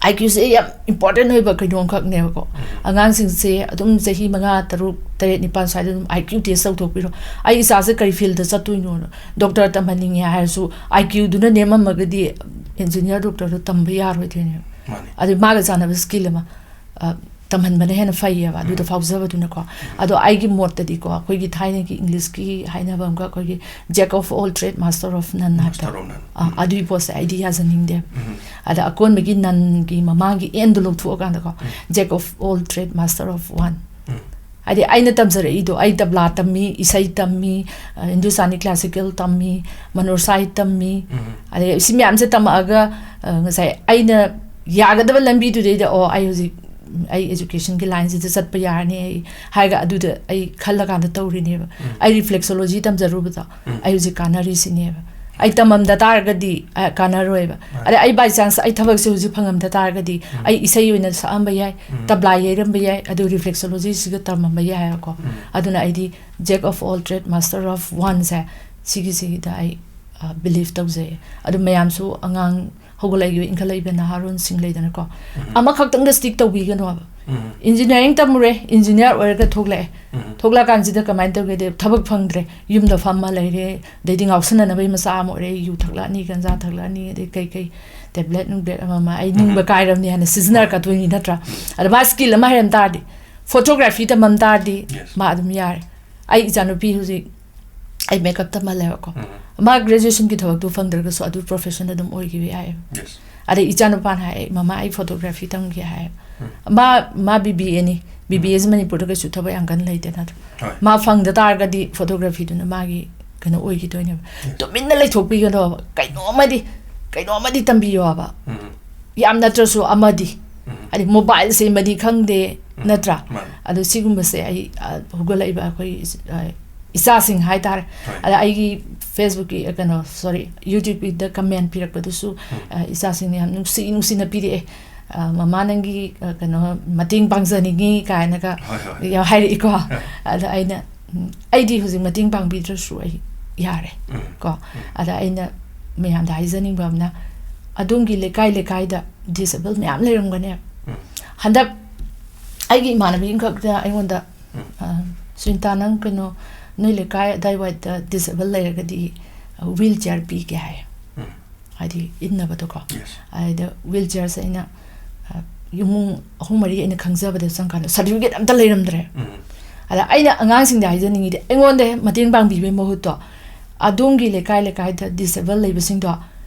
ꯑꯥꯏ ꯀ꯭ꯌꯨꯁꯦ ꯌꯥꯝ ꯏꯝꯄꯣꯔꯇꯦꯟ ꯑꯣꯏꯕ ꯀꯩꯅꯣ ꯑꯃꯈꯛꯅꯦꯕꯀꯣ꯫ ꯎꯝ. ꯑꯉꯥꯡꯁꯤꯡꯁꯦ ꯑꯗꯨꯝ ꯆꯍꯤ ꯃꯉꯥ, ꯇꯔꯨꯛ, ꯇꯔꯦꯠ, ꯅꯤꯄꯥꯟ ꯁ꯭ꯋꯥꯏꯗ ꯑꯗꯨꯝ ꯑꯥꯏ ꯀ꯭ꯌꯨ ꯇꯦꯁ ꯇꯧꯊꯣꯛꯄꯤꯔꯣ꯫ "ꯑꯩ ꯏꯆꯥꯁꯦ ꯀꯔꯤ ꯐꯤꯜꯗ ꯆꯠꯇꯣꯏꯅꯣꯅ?" ꯗꯣꯛꯇꯔ ꯇꯝꯍꯟꯅꯤꯡꯉꯦ ꯍꯥꯏꯔꯁꯨ, ꯑꯥꯏ ꯀ꯭ꯌꯨꯗꯨꯅ ꯅꯦꯝꯃꯝꯃꯒꯗꯤ ꯏꯟꯖꯤꯅꯤꯌꯥꯔ, ꯗꯣꯛꯇꯔꯗꯣ ꯇꯝꯕ ꯌꯥꯔꯣꯏꯗꯣꯏꯅꯦꯕ꯫ ꯃꯥꯅꯦ. ꯑꯗꯩ ꯃꯥꯒ ꯆꯥꯟꯅꯕ ꯁ꯭ꯀꯤꯜ ꯑꯃ, ꯑ, ꯇꯝꯍꯟꯕꯅ ꯍꯦꯟꯅ ꯐꯩꯌꯦꯕ, ꯑꯗꯨꯗ ꯐꯥꯎꯖꯕꯗꯨꯅꯀꯣ꯫ ꯑꯗꯣ ꯑꯩꯒꯤ ꯃꯣꯠꯇꯗꯤꯀꯣ, ꯑꯩꯈꯣꯏꯒꯤ ꯊꯥꯏꯅꯒꯤ English ꯀꯤ ꯍꯥꯏꯅꯕ ꯑꯃꯒ, ꯑꯩꯈꯣꯏꯒꯤ Jack of all trade, master of none ꯍꯥꯏꯕꯗꯣ꯫ Master of none. ꯑꯥ, ꯑꯗꯨꯒꯤ ꯄꯣꯠꯁꯦ ꯑꯩꯗꯤ ꯌꯥꯖꯅꯤꯡꯗꯦ꯫ ꯑꯗ ꯑꯀꯣꯟꯕꯒꯤ none ꯒꯤ ꯃꯃꯥꯡꯒꯤ and ꯗꯣ ꯂꯧꯊꯣꯛꯑꯀꯥꯟꯗꯀꯣ, Jack of all trade, master of one꯫ ꯍꯥꯏꯗꯤ ꯑꯩꯅ ꯇꯝꯖꯔꯛꯏꯗꯣ, ꯑꯩ ꯇꯕ꯭ꯂꯥ ꯇꯝꯃꯤ, ꯏꯁꯩ ꯇꯝꯃꯤ, ꯑ, ꯍꯤꯟꯗꯨꯁꯇꯥꯅꯤ classical ꯇꯝꯃꯤ, ꯃꯅꯣꯔ ꯁꯥꯍꯤꯠ ꯇꯝꯃꯤ, ꯑꯗꯩ ꯁꯤ ꯃꯌꯥꯝꯁꯦ ꯇꯝꯃꯛꯑꯒ, ꯑ, ꯉꯁꯥꯏ ꯑꯩꯅ ꯌꯥꯒꯗꯕ ꯂꯝꯕꯤꯗꯨꯗꯩꯗ, "ꯑꯣ, ꯑꯩ ꯍꯧꯖꯤꯛ ꯑꯩ education ꯒꯤ line ꯁꯤꯗ ꯆꯠꯄ ꯌꯥꯔꯅꯤ ꯑꯩ" ꯍꯥꯏꯔꯒ ꯑꯗꯨꯗ ꯑꯩ ꯈꯜꯂꯀꯥꯟꯗ ꯇꯧꯔꯤꯅꯦꯕ꯫ ꯑꯩ reflexology ꯇꯝꯖꯔꯨꯕꯗꯣ ꯑꯩ ꯍꯧꯖꯤꯛ ꯀꯥꯟꯅꯔꯤꯁꯤꯅꯦꯕ꯫ ꯑꯩ ꯇꯝꯃꯝꯗ ꯇꯥꯔꯒꯗꯤ, ꯑ, ꯀꯥꯟꯅꯔꯣꯏꯕ꯫ ꯑꯗ ꯑꯩ by chance ꯑꯩ ꯊꯕꯛꯁꯦ ꯍꯧꯖꯤꯛ ꯐꯪꯉꯝꯗ ꯇꯥꯔꯒꯗꯤ ꯑꯩ ꯏꯁꯩ ꯑꯣꯏꯅ ꯁꯛꯑꯝꯕ ꯌꯥꯏ, ꯇꯕ꯭ꯂꯥ ꯌꯩꯔꯝꯕ ꯌꯥꯏ, ꯑꯗꯨ reflexology ꯁꯤꯒ ꯇꯝꯃꯝꯕ ꯌꯥꯏꯕꯀꯣ꯫ ꯑꯗꯨꯅ ꯑꯩꯗꯤ Jack of all trade, master of one ꯁꯦ, ꯁꯤꯒꯤꯁꯤꯗ ꯑꯩ, ꯑ, believe ꯇꯧꯖꯩ꯫ ꯑꯗꯨ ꯃꯌꯥꯝꯁꯨ, ꯑꯉꯥꯡ ꯍꯧꯒꯠꯂꯛꯏꯕ, ꯏꯟꯈꯠꯂꯛꯏꯕ ꯅꯍꯥꯔꯣꯟꯁꯤꯡ ꯂꯩꯗꯅꯀꯣ, ꯑꯃꯈꯛꯇꯪꯗ stick ꯇꯧꯕꯤꯒꯅꯣꯕ꯫ Engineering ꯇꯝꯃꯨꯔꯦ, engineer ꯑꯣꯏꯔꯒ ꯊꯣꯛꯂꯛꯑꯦ꯫ ꯊꯣꯛꯂꯛꯑꯀꯥꯟꯁꯤꯗ ꯀꯃꯥꯏꯅ ꯇꯧꯒꯦꯗꯤ, ꯊꯕꯛ ꯐꯪꯗ꯭ꯔꯦ, ꯌꯨꯝꯗ ꯐꯝꯃ ꯂꯩꯔꯦ, ꯑꯗꯩꯗꯤ ꯉꯥꯎꯁꯟꯅꯅꯕꯒꯤ ꯃꯆꯥꯛ ꯑꯃ ꯑꯣꯏꯔꯦ, ꯌꯨ ꯊꯛꯂꯛꯑꯅꯤ, ꯒꯟꯖꯥ ꯊꯛꯂꯛꯑꯅꯤ, ꯑꯗꯩ ꯀꯩ ꯀꯩ tablet ꯅꯨꯡꯕ꯭ꯂꯦꯠ ꯑꯃ ꯑꯃ, "ꯑꯩ ꯅꯤꯡꯕ ꯀꯥꯏꯔꯕꯅꯤ" ꯍꯥꯏꯅ ꯁꯤꯖꯤꯟꯅꯔꯛꯀꯗꯣꯏꯅꯤ ꯅꯠꯇ꯭ꯔꯥ? ꯑꯗ ꯃꯥ skill ꯑꯃ ꯍꯩꯔꯝ ꯇꯥꯔꯗꯤ, photography ꯇꯝꯃꯝ ꯇꯥꯔꯗꯤ, Yes. ꯃꯥ ꯑꯗꯨꯝ ꯌꯥꯔꯦ꯫ ꯑꯩ ꯏꯆꯥꯅꯨꯄꯤ ꯍꯧꯖꯤꯛ ꯑꯩ makeup ꯇꯝꯍꯜꯂꯦꯕꯀꯣ꯫ ꯃꯥ graduation ꯒꯤ ꯊꯕꯛꯇꯨ ꯐꯪꯗ꯭ꯔꯒꯁꯨ ꯑꯗꯨ profession ꯑꯗꯨꯝ ꯑꯣꯏꯈꯤꯕ ꯌꯥꯏꯌꯦꯕ꯫ Yes. ꯑꯗꯩ ꯏꯆꯥꯅꯨꯄꯥꯅ ꯍꯥꯏ, "ꯃꯃꯥ, ꯑꯩ photography ꯇꯝꯒꯦ" ꯍꯥꯏ꯫ ꯃꯥ, ꯃꯥ B B A ꯅꯤ꯫ B B A ꯁꯤ ꯃꯅꯤꯄꯨꯔꯗ ꯀꯩꯁꯨ ꯊꯕꯛ ꯌꯥꯝ ꯀꯟꯅ ꯂꯩꯇꯦ ꯅꯠꯇ꯭ꯔꯥ? ꯍꯣꯏ. ꯃꯥ ꯐꯪꯗ ꯇꯥꯔꯒꯗꯤ photography ꯗꯨꯅ ꯃꯥꯒꯤ ꯀꯩꯅꯣ ꯑꯣꯏꯈꯤꯗꯣꯏꯅꯦꯕ꯫ Yes. ꯇꯨꯃꯤꯟꯅ ꯂꯩꯊꯣꯛꯄꯤꯒꯅꯣꯕ꯫ ꯀꯩꯅꯣꯝꯃꯗꯤ, ꯀꯩꯅꯣꯝꯃꯗꯤ ꯇꯝꯕꯤꯌꯣꯕ꯫ ꯌꯥꯝ ꯅꯠꯇ꯭ꯔꯁꯨ ꯑꯃꯗꯤ꯫ ꯍꯥꯏꯗꯤ mobile ꯁꯤꯃꯗꯤ ꯈꯪꯗꯦ, ꯅꯠꯇ꯭ꯔꯥ? ꯃꯥꯅꯤ. ꯑꯗꯣ ꯁꯤꯒꯨꯝꯕꯁꯦ ꯑꯩ, ꯑ, ꯍꯧꯒꯠꯂꯛꯏꯕ ꯑꯩꯈꯣꯏ, ꯑ, ꯏꯆꯥꯁꯤꯡ ꯍꯥꯏꯇꯥꯔꯦ꯫ ꯍꯣꯏ. ꯑꯗ ꯑꯩꯒꯤ Facebook ꯀꯤ, ꯑ, ꯀꯩꯅꯣ, sorry, YouTube ꯀꯤꯗ comment ꯄꯤꯔꯛꯄꯗꯨꯁꯨ, ꯑ, ꯏꯆꯥꯁꯤꯡꯅ ꯌꯥꯝ ꯅꯨꯡꯁꯤ ꯅꯨꯡꯁꯤꯅ ꯄꯤꯔꯛꯑꯦ꯫ "ꯑ, ꯃꯃꯥ, ꯅꯪꯒꯤ, ꯑ, ꯀꯩꯅꯣ, ꯃꯇꯦꯡ ꯄꯥꯡꯖꯅꯤꯡꯉꯤ" ꯀꯥꯏꯅꯒ ꯍꯣꯏ, ꯍꯣꯏ. ꯌꯥꯝ ꯍꯥꯏꯔꯛꯏꯀꯣ꯫ ꯍꯣꯏ. ꯑꯗ ꯑꯩꯅ, "ꯎꯝ, ꯑꯩꯗꯤ ꯍꯧꯖꯤꯛ ꯃꯇꯦꯡ ꯄꯥꯡꯕꯤꯗ꯭ꯔꯁꯨ ꯑꯩ ꯌꯥꯔꯦ" ꯀꯣ꯫ ꯑꯗ ꯑꯩꯅ ꯃꯌꯥꯝꯗ ꯍꯥꯏꯖꯅꯤꯡꯕ ꯑꯃꯅ, ꯑꯗꯣꯝꯒꯤ ꯂꯩꯀꯥꯏ ꯂꯩꯀꯥꯏꯗ disable ꯃꯌꯥꯝ ꯂꯩꯔꯝꯒꯅꯦꯕ꯫ ꯍꯟꯗꯛ ꯑꯩꯒꯤ ꯏꯃꯥꯟꯅꯕꯤ ꯑꯃꯈꯛꯇ ꯑꯩꯉꯣꯟꯗ, "ꯑ, ꯁꯨꯅꯤꯇꯥ, ꯅꯪ ꯀꯩꯅꯣ, ꯅꯣꯏ ꯂꯩꯀꯥꯏ ꯑꯗꯥꯏꯋꯥꯏꯗ disable ꯂꯩꯔꯒꯗꯤ, ꯑ, wheelchair ꯄꯤꯒꯦ" ꯍꯥꯏ꯫ ꯍꯥꯏꯗꯤ ꯏꯟꯅꯕꯗꯣꯀꯣ꯫ Yes. ꯑꯗꯩꯗ wheelchair ꯁꯦ ꯑꯩꯅ, ꯑ, ꯏꯃꯨꯡ ꯑꯍꯨꯝ ꯃꯔꯤ ꯑꯩꯅ ꯈꯪꯖꯕꯗ ꯆꯪꯀꯥꯟꯗ ꯁꯥꯔꯇꯤꯐꯤꯀꯦꯠ ꯑꯝꯇ ꯂꯩꯔꯝꯗ꯭ꯔꯦ꯫ ꯑꯗ ꯑꯩꯅ ꯑꯉꯥꯡꯁꯤꯡꯗ ꯍꯥꯏꯖꯅꯤꯡꯉꯤꯗꯤ, ꯑꯩꯉꯣꯟꯗ ꯃꯇꯦꯡ ꯄꯥꯡꯕꯤꯕꯒꯤ ꯃꯍꯨꯠꯇꯣ, ꯑꯗꯣꯝꯒꯤ ꯂꯩꯀꯥꯏ ꯂꯩꯀꯥꯏꯗ ꯗꯤꯁꯦꯕꯜ ꯂꯩꯕꯁꯤꯡꯗꯣ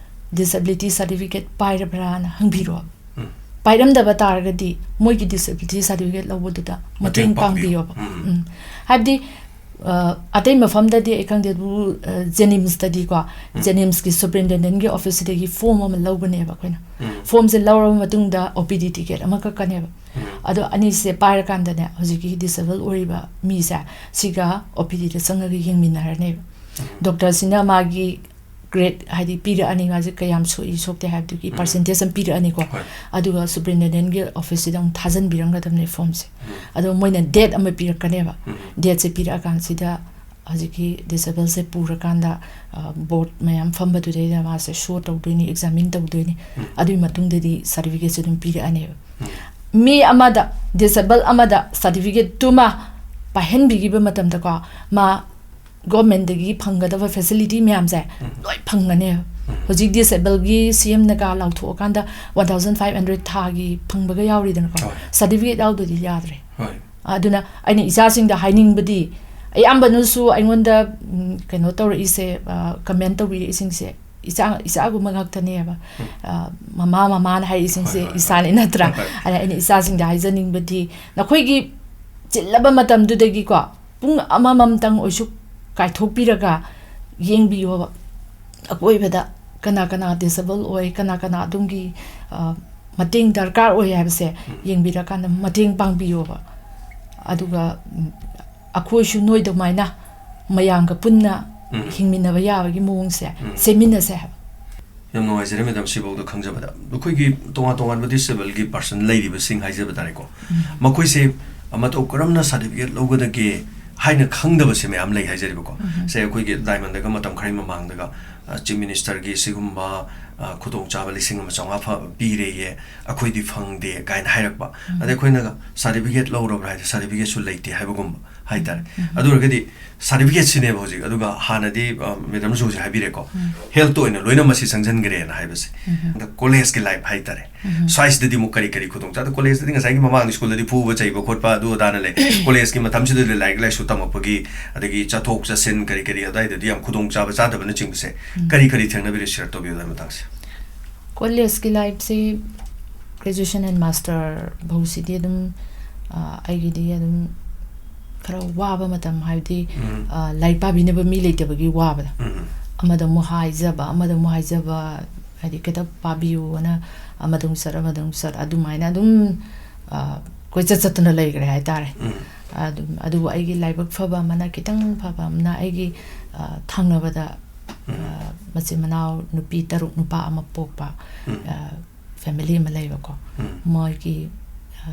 ꯗꯤꯁꯦꯕꯤꯂꯤꯇꯤ ꯁꯥꯔꯇꯤꯐꯤꯀꯦꯠ ꯄꯥꯏꯔꯕ꯭ꯔꯥꯅ ꯍꯪꯕꯤꯔꯣ꯫ ꯎꯝ꯫ ꯄꯥꯏꯔꯝꯗꯕ ꯇꯥꯔꯒꯗꯤ ꯃꯣꯏꯒꯤ ꯗꯤꯁꯦꯕꯤꯂꯤꯇꯤ ꯁꯥꯔꯇꯤꯐꯤꯀꯦꯠ ꯂꯧꯕꯗꯨꯗ ꯃꯇꯦꯡ ꯃꯇꯦꯡ ꯄꯥꯡꯕꯤꯌꯨ꯫ ꯄꯥꯡꯕꯤꯌꯣꯕ꯫ ꯎꯝ꯫ ꯎꯝ꯫ ꯍꯥꯏꯕꯗꯤ, ꯑ, ꯑꯇꯩ ꯃꯐꯝꯗꯗꯤ ꯑꯩ ꯈꯪꯗꯦ, ꯑꯗꯨꯕꯨ, ꯑ, ꯖꯦꯅꯤꯝꯁꯇꯗꯤꯀꯣ, ꯎꯝ꯫ ꯖꯦꯅꯤꯝꯁꯀꯤ ꯁꯨꯄꯔꯤꯟꯇꯦꯟꯗꯦꯟꯒꯤ ꯑꯣꯐꯤꯁꯇꯒꯤ ꯐꯣꯝ ꯑꯃ ꯂꯧꯕꯅꯦꯕ ꯑꯩꯈꯣꯏꯅ꯫ ꯎꯝ꯫ ꯐꯣꯝꯁꯦ ꯂꯧꯔꯕ ꯃꯇꯨꯡꯗ ꯑꯣ ꯄꯤ ꯗꯤ ꯇꯤꯀꯦꯠ ꯑꯃ ꯀꯛꯀꯅꯦꯕ꯫ ꯎꯝ꯫ ꯑꯗꯣ ꯑꯅꯤꯁꯦ ꯄꯥꯏꯔꯀꯥꯟꯗꯅꯦ, ꯍꯧꯖꯤꯛꯀꯤ ꯗꯤꯁꯦꯕꯜ ꯑꯣꯏꯔꯤꯕ ꯃꯤꯁꯦ ꯁꯤꯒ ꯑꯣ ꯄꯤ ꯗꯤꯗ ꯆꯪꯉꯒ ꯌꯦꯡꯃꯤꯟꯅꯔꯅꯦꯕ꯫ ꯎꯝ꯫ ꯗꯣꯛꯇꯔꯁꯤꯅ ꯃꯥꯒꯤ ꯒ꯭ꯔꯦꯗ ꯍꯥꯏꯗꯤ ꯄꯤꯔꯛꯑꯅꯤ, ꯃꯥꯁꯦ ꯀꯌꯥꯝ ꯁꯣꯛꯏ ꯁꯣꯛꯇꯦ ꯍꯥꯏꯕꯗꯨꯒꯤ ꯎꯝ꯫ ꯄꯥꯔꯁꯦꯟꯇꯦꯖ ꯑꯃ ꯄꯤꯔꯛꯑꯅꯤꯀꯣ꯫ ꯍꯣꯏ꯫ ꯑꯗꯨꯒ ꯁꯨꯄꯔꯤꯟꯇꯦꯟꯗꯦꯟꯒꯤ ꯑꯣꯐꯤꯁꯁꯤꯗ ꯑꯃꯨꯛ ꯊꯥꯖꯟꯕꯤꯔꯝꯒꯗꯕꯅꯦ ꯐꯣꯝꯁꯦ꯫ ꯎꯝ꯫ ꯑꯗꯣ ꯃꯣꯏꯅ ꯗꯦꯠ ꯑꯃ ꯄꯤꯔꯛꯀꯅꯦꯕ꯫ ꯎꯝ꯫ ꯗꯦꯠꯁꯦ ꯄꯤꯔꯛꯑꯀꯥꯟꯁꯤꯗ ꯍꯧꯖꯤꯛꯀꯤ ꯗꯤꯁꯦꯕꯜꯁꯦ ꯄꯨꯔꯀꯥꯟꯗ, ꯑ, ꯕꯣꯔꯗ ꯃꯌꯥꯝ ꯐꯝꯕꯗꯨꯗꯩꯗ ꯃꯥꯁꯦ ꯁꯣ ꯇꯧꯗꯣꯏꯅꯤ, ꯑꯦꯛꯖꯥꯃꯤꯟ ꯇꯧꯗꯣꯏꯅꯤ꯫ ꯎꯝ꯫ ꯑꯗꯨꯒꯤ ꯃꯇꯨꯡꯗꯗꯤ ꯁꯥꯔꯇꯤꯐꯤꯀꯦꯠꯁꯦ ꯑꯗꯨꯝ ꯄꯤꯔꯛꯑꯅꯦꯕ꯫ ꯎꯝ꯫ ꯃꯤ ꯑꯃꯗ, ꯗꯤꯁꯦꯕꯜ ꯑꯃꯗ ꯁꯥꯔꯇꯤꯐꯤꯀꯦꯠꯇꯨꯃ ꯄꯥꯏꯍꯟꯕꯤꯈꯤꯕ ꯃꯇꯝꯗꯀꯣ, ꯃꯥ ꯒꯣꯔꯃꯦꯟꯗꯒꯤ ꯐꯪꯒꯗꯕ ꯐꯦꯁꯤꯂꯤꯇꯤ ꯃꯌꯥꯝꯁꯦ ꯎꯝ꯫ ꯂꯣꯏ ꯐꯪꯒꯅꯦꯕ꯫ ꯎꯝ꯫ ꯍꯧꯖꯤꯛ ꯗꯤꯁꯦꯕꯜꯒꯤ ꯁꯤ ꯑꯦꯝꯅꯒ ꯂꯥꯎꯊꯣꯛꯑꯀꯥꯟꯗ ꯋꯥꯟ ꯊꯥꯎꯖꯟ ꯐꯥꯏꯚ ꯍꯟꯗ꯭ꯔꯦꯗ ꯊꯥꯒꯤ ꯐꯪꯕꯒ ꯌꯥꯎꯔꯤꯗꯅꯀꯣ꯫ ꯍꯣꯏ꯫ ꯁꯥꯔꯇꯤꯐꯤꯀꯦꯠ ꯌꯥꯎꯗ꯭ꯔꯗꯤ ꯌꯥꯗ꯭ꯔꯦ꯫ ꯍꯣꯏ꯫ ꯑꯗꯨꯅ ꯑꯩꯅ ꯏꯆꯥꯁꯤꯡꯗ ꯍꯥꯏꯅꯤꯡꯕꯗꯤ, ꯑꯌꯥꯝꯕꯅꯁꯨ ꯑꯩꯉꯣꯟꯗ, ꯎꯝ, ꯀꯩꯅꯣ ꯇꯧꯔꯛꯏꯁꯦ, ꯑ, ꯀꯃꯦꯟ ꯇꯧꯕꯤꯔꯛꯏꯁꯤꯡꯁꯦ, ꯏꯆꯥ, ꯏꯆꯥꯒꯨꯝꯕ ꯉꯥꯛꯇꯅꯦꯕ꯫ ꯎꯝ꯫ ꯑ, ꯃꯃꯥ, ꯃꯃꯥꯅ ꯍꯥꯏꯔꯛꯏꯁꯤꯡꯁꯦ ꯍꯣꯏ, ꯍꯣꯏ, ꯍꯣꯏ꯫ ꯏꯆꯥꯅꯤ ꯅꯠꯇ꯭ꯔꯥ? ꯍꯣꯏ, ꯍꯣꯏ꯫ ꯑꯗ ꯑꯩꯅ ꯏꯆꯥꯁꯤꯡꯗ ꯍꯥꯏꯖꯅꯤꯡꯕꯗꯤ, ꯅꯈꯣꯏꯒꯤ ꯆꯤꯜꯂꯕ ꯃꯇꯝꯗꯨꯗꯒꯤꯀꯣ, ꯄꯨꯡ ꯑꯃꯃꯝꯇꯪ ꯑꯣꯏꯁꯨ ꯀꯥꯏꯊꯣꯛꯄꯤꯔꯒ ꯌꯦꯡꯕꯤꯌꯣꯕ꯫ ꯑꯀꯣꯏꯕꯗ ꯀꯅꯥ ꯀꯅꯥ ꯗꯤꯁꯦꯕꯜ ꯑꯣꯏ, ꯀꯅꯥ ꯀꯅꯥ ꯑꯗꯣꯝꯒꯤ, ꯑ, ꯃꯇꯦꯡ ꯗꯔꯀꯥꯔ ꯑꯣꯏ ꯍꯥꯏꯕꯁꯦ ꯎꯝ꯫ ꯌꯦꯡꯕꯤꯔꯀꯥꯟꯗ ꯃꯇꯦꯡ ꯄꯥꯡꯕꯤꯌꯣꯕ꯫ ꯑꯗꯨꯒ, ꯎꯝ, ꯑꯩꯈꯣꯏꯁꯨ ꯅꯣꯏ ꯑꯗꯨꯃꯥꯏꯅ ꯃꯌꯥꯝꯒ ꯄꯨꯟꯅ ꯎꯝ꯫ ꯍꯤꯡꯃꯤꯟꯅꯕ ꯌꯥꯕꯒꯤ ꯃꯑꯣꯡꯁꯦ ꯎꯝ꯫ ꯁꯦꯝꯃꯤꯟꯅꯁꯦ ꯍꯥꯏꯕ꯫ ꯌꯥꯝ ꯅꯨꯡꯉꯥꯏꯖꯔꯦ, ꯃꯦꯗꯥꯝ, ꯁꯤꯐꯥꯎꯗ ꯈꯪꯖꯕꯗ꯫ ꯑꯩꯈꯣꯏꯒꯤ ꯇꯣꯉꯥꯟ ꯇꯣꯉꯥꯟꯕ ꯗꯤꯁꯦꯕꯜꯒꯤ ꯄꯥꯔꯁꯟ ꯂꯩꯔꯤꯕꯁꯤꯡ ꯍꯥꯏꯖꯕ ꯇꯥꯔꯦꯀꯣ, ꯎꯝ꯫ ꯃꯈꯣꯏꯁꯦ ꯃꯇꯧ ꯀꯔꯝꯅ ꯁꯥꯔꯇꯤꯐꯤꯀꯦꯠ ꯂꯧꯒꯗꯒꯦ ꯍꯥꯏꯅ ꯈꯪꯗꯕꯁꯦ ꯃꯌꯥꯝ ꯂꯩ ꯍꯥꯏꯖꯔꯤꯕꯀꯣ꯫ ꯎꯝ꯫ ꯁꯦ, ꯑꯩꯈꯣꯏꯒꯤ ꯗꯥꯏꯃꯟꯗꯒ ꯃꯇꯝ ꯈꯔꯒꯤ ꯃꯃꯥꯡꯗꯒ, ꯑ, ꯆꯤꯐ ꯃꯤꯅꯤꯁꯇꯔꯒꯤ ꯁꯤꯒꯨꯝꯕ, ꯑ, ꯈꯨꯗꯣꯡꯆꯥꯕ ꯂꯤꯁꯤꯡ ꯑꯃ ꯆꯥꯝꯃꯉꯥ ꯐ-, ꯄꯤꯔꯦꯌꯦ, ꯑꯩꯈꯣꯏꯗꯤ ꯐꯪꯗꯦ ꯀꯥꯏꯅ ꯍꯥꯏꯔꯛꯄ꯫ ꯎꯝ꯫ ꯑꯗꯩ ꯑꯩꯈꯣꯏꯅꯒ ꯁꯥꯔꯇꯤꯐꯤꯀꯦꯠ ꯂꯧꯔꯕ꯭ꯔꯥ ꯍꯥꯏꯗꯤ ꯁꯥꯔꯇꯤꯐꯤꯀꯦꯠꯁꯨ ꯂꯩꯇꯦ ꯍꯥꯏꯕꯒꯨꯝꯕ꯫ ꯍꯥꯏꯇꯥꯔꯦ꯫ ꯑꯗꯨ ꯑꯣꯏꯔꯒꯗꯤ ꯁꯥꯔꯇꯤꯐꯤꯀꯦꯠꯁꯤꯅꯦꯕ ꯍꯧꯖꯤꯛ꯫ ꯑꯗꯨꯒ ꯍꯥꯟꯅꯗꯤ, ꯑ, ꯃꯦꯗꯥꯝꯁꯨ ꯍꯧꯖꯤꯛ ꯍꯥꯏꯕꯤꯔꯦꯀꯣ, ꯍꯦꯜꯠꯇ ꯑꯣꯏꯅ ꯂꯣꯏꯅ ꯃꯁꯤ ꯆꯪꯁꯤꯟꯈ꯭ꯔꯦꯅ ꯍꯥꯏꯕꯁꯦ꯫ ꯑꯗ ꯀꯣꯂꯦꯖꯀꯤ ꯂꯥꯏꯐ ꯍꯥꯏꯇꯥꯔꯦ, ꯁ꯭ꯋꯥꯏꯁꯤꯗꯗꯤ ꯑꯃꯨꯛ ꯀꯔꯤ ꯀꯔꯤ ꯈꯨꯗꯣꯡꯆꯥꯗ? ꯀꯣꯂꯦꯖꯇꯗꯤ ꯉꯁꯥꯏꯒꯤ ꯃꯃꯥꯡ ꯁ꯭ꯀꯨꯜꯗꯗꯤ ꯐꯨꯕ ꯆꯩꯕ ꯈꯣꯠꯄ ꯑꯗꯨ ꯑꯗꯥꯅ ꯂꯩ꯫ ꯀꯣꯂꯦꯖꯀꯤ ꯃꯇꯝꯁꯤꯗꯗꯤ ꯂꯥꯏꯔꯤꯛ ꯂꯥꯏꯁꯨ ꯇꯝꯃꯛꯄꯒꯤ, ꯑꯗꯒꯤ ꯆꯠꯊꯣꯛ ꯆꯠꯁꯤꯟ ꯀꯔꯤ ꯀꯔꯤ ꯑꯗꯨꯋꯥꯏꯗꯗꯤ ꯌꯥꯝ ꯈꯨꯗꯣꯡꯆꯥꯕ ꯆꯥꯗꯕꯅꯆꯤꯡꯕꯁꯦ ꯀꯔꯤ ꯀꯔꯤ ꯊꯦꯡꯅꯕꯤꯔꯦ? ꯁꯤꯌꯔ ꯇꯧꯕꯤꯌꯨ ꯑꯗꯨꯒꯤ ꯃꯇꯥꯡꯁꯦ꯫ ꯀꯣꯂꯦꯖꯀꯤ ꯂꯥꯏꯐꯁꯤ, ꯒ꯭ꯔꯦꯖꯨꯑꯦꯁꯟ and ꯃꯥꯁꯇꯔ ꯐꯥꯎꯁꯤꯗꯤ ꯑꯗꯨꯝ, ꯑ, ꯑꯩꯒꯤꯗꯤ ꯑꯗꯨꯝ ꯈꯔ ꯋꯥꯕ ꯃꯇꯝ, ꯍꯥꯏꯕꯗꯤ, ꯎꯝ꯫ ꯑ, ꯂꯥꯏꯔꯤꯛ ꯄꯥꯕꯤꯅꯕ ꯃꯤ ꯂꯩꯇꯕꯒꯤ ꯋꯥꯕꯗꯣ꯫ ꯎꯝ꯫ ꯑꯃꯗ ꯑꯃꯨꯛ ꯍꯥꯏꯖꯕ, ꯑꯃꯗ ꯑꯃꯨꯛ ꯍꯥꯏꯖꯕ, ꯍꯥꯏꯗꯤ ꯈꯤꯇ ꯄꯥꯕꯤꯌꯨꯅ ꯑꯃꯗ ꯑꯃꯨꯛ ꯆꯠ, ꯑꯃꯗ ꯑꯃꯨꯛ ꯆꯠ, ꯑꯗꯨꯃꯥꯏꯅ ꯑꯗꯨꯝ, ꯑ, ꯀꯣꯏꯆꯠ ꯆꯠꯇꯅ ꯂꯩꯈ꯭ꯔꯦ ꯍꯥꯏꯇꯥꯔꯦ꯫ ꯎꯝ꯫ ꯑꯗꯨꯝ, ꯑꯗꯨꯕꯨ ꯑꯩꯒꯤ ꯂꯥꯏꯕꯛ ꯐꯕ ꯑꯃꯅ, ꯈꯤꯇꯪ ꯐꯕ ꯑꯃꯅ, ꯑꯩꯒꯤ, ꯑ, ꯊꯪꯅꯕꯗ, ꯎꯝ꯫ ꯑ, ꯃꯆꯤꯟ ꯃꯅꯥꯎ ꯅꯨꯄꯤ ꯇꯔꯨꯛ, ꯅꯨꯄꯥ ꯑꯃ ꯄꯣꯛꯄ, ꯎꯝ꯫ ꯑ, ꯐꯦꯃꯤꯂꯤ ꯑꯃ ꯂꯩꯕꯀꯣ꯫ ꯎꯝ꯫ ꯃꯣꯏꯒꯤ, ꯑ,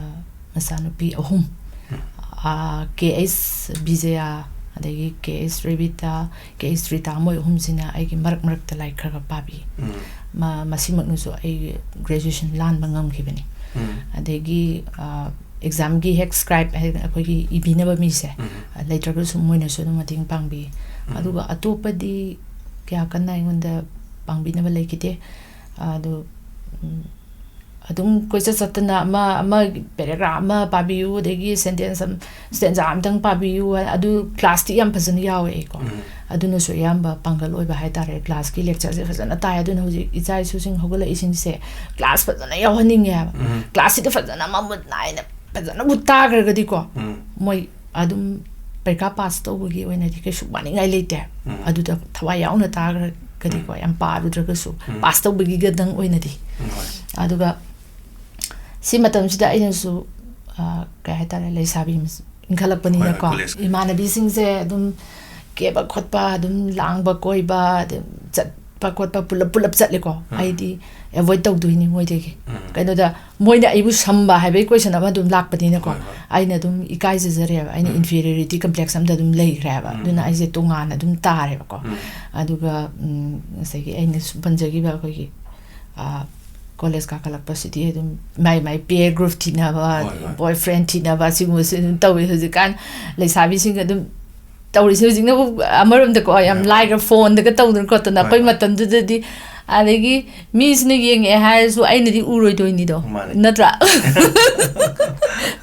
ꯃꯆꯥꯅꯨꯄꯤ ꯑꯍꯨꯝ, ꯎꯝ꯫ ꯑ, ꯀꯦ ꯑꯩꯁ ꯕꯤꯖꯌꯥ, ꯑꯗꯒꯤ ꯀꯦ ꯑꯩꯁ ꯔꯦꯕꯤꯇꯥ, ꯀꯦ ꯑꯩꯁ ꯔꯤꯇꯥ, ꯃꯣꯏ ꯑꯍꯨꯝꯁꯤꯅ ꯑꯩꯒꯤ ꯃꯔꯛ ꯃꯔꯛꯇ ꯂꯥꯏꯔꯤꯛ ꯈꯔ ꯈꯔ ꯄꯥꯕꯤ꯫ ꯎꯝ꯫ ꯃ-, ꯃꯁꯤꯃꯛꯅꯁꯨ ꯑꯩ ꯒ꯭ꯔꯦꯖꯨꯑꯦꯁꯟ ꯂꯥꯟꯕ ꯉꯝꯈꯤꯕꯅꯤ꯫ ꯎꯝ꯫ ꯑꯗꯒꯤ, ꯑ, ꯑꯦꯛꯖꯥꯝꯒꯤ ꯍꯦꯛ ꯁ꯭ꯀ꯭ꯔꯥꯏꯞ ꯍꯥꯏꯗꯅ ꯑꯩꯈꯣꯏꯒꯤ ꯏꯕꯤꯅꯕ ꯃꯤꯁꯦ, ꯎꯝ꯫ ꯑ, ꯂꯩꯇ꯭ꯔꯒꯁꯨ ꯃꯣꯏꯅꯁꯨ ꯑꯗꯨꯝ ꯃꯇꯦꯡ ꯄꯥꯡꯕꯤ꯫ ꯎꯝ꯫ ꯑꯗꯨꯒ ꯑꯇꯣꯞꯄꯗꯤ ꯀꯌꯥ ꯀꯟꯅ ꯑꯩꯉꯣꯟꯗ ꯄꯥꯡꯕꯤꯅꯕ ꯂꯩꯈꯤꯗꯦ꯫ ꯑꯗꯨ, ꯎꯝ, ꯑꯗꯨꯝ ꯀꯣꯏꯆꯠ ꯆꯠꯇꯅ ꯑꯃ, ꯑꯃ ꯄꯦꯔꯥꯒ꯭ꯔꯥꯐ ꯑꯃ ꯄꯥꯕꯤꯌꯨ, ꯑꯗꯒꯤ ꯁꯦꯟꯇꯦꯟꯁ ꯑꯃ, ꯁ꯭ꯇꯦꯟꯖꯥ ꯑꯝꯇꯪ ꯄꯥꯕꯤꯌꯨ, ꯑꯗꯨ ꯀ꯭ꯂꯥꯁꯇꯤ ꯌꯥꯝ ꯐꯖꯅ ꯌꯥꯎꯋꯦ ꯑꯩꯀꯣ꯫ ꯎꯝ꯫ ꯑꯗꯨꯅꯁꯨ ꯑꯌꯥꯝꯕ ꯄꯥꯡꯒꯜ ꯑꯣꯏꯕ ꯍꯥꯏꯇꯥꯔꯦ꯫ ꯀ꯭ꯂꯥꯁꯀꯤ ꯂꯦꯛꯆꯔꯁꯦ ꯐꯖꯅ ꯇꯥꯏ꯫ ꯑꯗꯨꯅ ꯍꯧꯖꯤꯛ ꯏꯆꯥ ꯏꯁꯨꯁꯤꯡ ꯍꯧꯒꯠꯂꯛꯏꯁꯤꯡꯁꯦ ꯀ꯭ꯂꯥꯁ ꯐꯖꯅ ꯌꯥꯎꯍꯟꯅꯤꯡꯉꯦ ꯍꯥꯏꯕ꯫ ꯎꯝ꯫ ꯀ꯭ꯂꯥꯁꯁꯤꯗ ꯐꯖꯅ ꯃꯃꯨꯠ ꯅꯥꯏꯅ ꯐꯖꯅꯕꯨ ꯇꯥꯈ꯭ꯔꯒꯗꯤꯀꯣ, ꯎꯝ꯫ ꯃꯣꯏ ꯑꯗꯨꯝ ꯄꯔꯤꯈꯥ ꯄꯥꯁ ꯇꯧꯕꯒꯤ ꯑꯣꯏꯅꯗꯤ ꯀꯩꯁꯨ ꯋꯥꯅꯤꯡꯉꯥꯏ ꯂꯩꯇꯦ꯫ ꯎꯝ꯫ ꯑꯗꯨꯗ ꯊꯋꯥꯏ ꯌꯥꯎꯅ ꯇꯥꯈ꯭ꯔꯒꯗꯤꯀꯣ, ꯎꯝ꯫ ꯌꯥꯝ ꯄꯥꯔꯨꯗ꯭ꯔꯒꯁꯨ, ꯎꯝ꯫ ꯄꯥꯁ ꯇꯧꯕꯒꯤꯗꯪ ꯑꯣꯏꯅꯗꯤ꯫ ꯎꯝ, ꯍꯣꯏ꯫ ꯑꯗꯨꯒ ꯁꯤ ꯃꯇꯝꯁꯤꯗ ꯑꯩꯅꯁꯨ, ꯑ, ꯀꯩ ꯍꯥꯏꯇꯥꯔꯦ, ꯂꯩꯁꯥꯕꯤ ꯃꯆ-, ꯏꯟꯈꯠꯂꯛꯄꯅꯤꯅꯀꯣ, ꯍꯣꯏ, ꯀꯣꯂꯦꯖ꯫ ꯏꯃꯥꯟꯅꯕꯤꯁꯤꯡꯁꯦ ꯑꯗꯨꯝ ꯀꯦꯕ ꯈꯣꯠꯄ, ꯑꯗꯨꯝ ꯂꯥꯡꯕ ꯀꯣꯏꯕ, ꯑꯗꯨꯝ ꯆꯠꯄ ꯈꯣꯠꯄ ꯄꯨꯂꯞ ꯄꯨꯂꯞ ꯆꯠꯂꯦꯀꯣ꯫ ꯎꯝ꯫ ꯑꯩꯗꯤ ꯑꯦꯚꯣꯏꯗ ꯇꯧꯗꯣꯏꯅꯤ ꯃꯣꯏꯗꯒꯤ꯫ ꯎꯝ꯫ ꯀꯩꯅꯣꯗ ꯃꯣꯏꯅ ꯑꯩꯕꯨ ꯁꯝꯕ ꯍꯥꯏꯕꯒꯤ ꯀꯣꯏꯁꯟ ꯑꯃ ꯑꯗꯨꯝ ꯂꯥꯛꯄꯅꯤꯅꯀꯣ, ꯍꯣꯏ, ꯍꯣꯏ꯫ ꯑꯩꯅ ꯑꯗꯨꯝ ꯏꯀꯥꯏꯖꯖꯔꯦꯕ꯫ ꯑꯩꯅ ꯎꯝ꯫ ꯏꯟꯐꯤꯔꯤꯌꯔꯤꯇꯤ ꯀꯝꯄ꯭ꯂꯦꯛꯁ ꯑꯝꯗ ꯑꯗꯨꯝ ꯂꯩꯈ꯭ꯔꯦꯕ꯫ ꯎꯝ꯫ ꯑꯗꯨꯅ ꯑꯩꯁꯦ ꯇꯣꯉꯥꯟꯅ ꯑꯗꯨꯝ ꯇꯥꯔꯦꯕꯀꯣ꯫ ꯎꯝ꯫ ꯑꯗꯨꯒ, ꯎꯝ, ꯉꯁꯥꯏꯒꯤ ꯑꯩꯅ ꯁꯨꯝ ꯄꯟꯖꯈꯤꯕ ꯑꯩꯈꯣꯏꯒꯤ, ꯑ, ꯀꯣꯂꯦꯖ ꯀꯥꯈꯠꯂꯛꯄꯁꯤꯗꯤ ꯑꯗꯨꯝ ꯃꯥꯏ ꯃꯥꯏ ꯄꯤꯌꯔ ꯒ꯭ꯔꯨꯞ ꯊꯤꯅꯕ, ꯍꯣꯏ, ꯍꯣꯏ꯫ ꯕꯣꯏ ꯐ꯭ꯔꯦꯟ ꯊꯤꯅꯕ, ꯁꯤꯒꯨꯝꯕꯁꯨ ꯑꯗꯨꯝ ꯇꯧꯋꯤ ꯍꯧꯖꯤꯛꯀꯥꯟ꯫ ꯂꯩꯁꯥꯕꯤꯁꯤꯡ ꯑꯗꯨꯝ ꯇꯧꯔꯤꯁꯦ ꯍꯧꯖꯤꯛꯅꯕꯨ ꯑꯃꯔꯣꯝꯗꯀꯣ ꯌꯥꯝ ꯍꯣꯏ, ꯍꯣꯏ꯫ ꯂꯥꯏꯈ꯭ꯔ ꯐꯣꯟꯗꯒ ꯇꯧꯗꯅ ꯈꯣꯠꯇꯅ꯫ ꯍꯣꯏ, ꯑꯩꯈꯣꯏ ꯍꯣꯏ꯫ ꯃꯇꯝꯗꯨꯗꯗꯤ ꯑꯗꯒꯤ ꯃꯤꯁꯤꯅ ꯌꯦꯡꯉꯛꯑꯦ ꯍꯥꯏꯔꯁꯨ ꯑꯩꯅꯗꯤ ꯎꯔꯣꯏꯗꯣꯏꯅꯤꯗꯣ꯫ ꯃꯥꯅꯦ꯫ ꯅꯠꯇ꯭ꯔꯥ?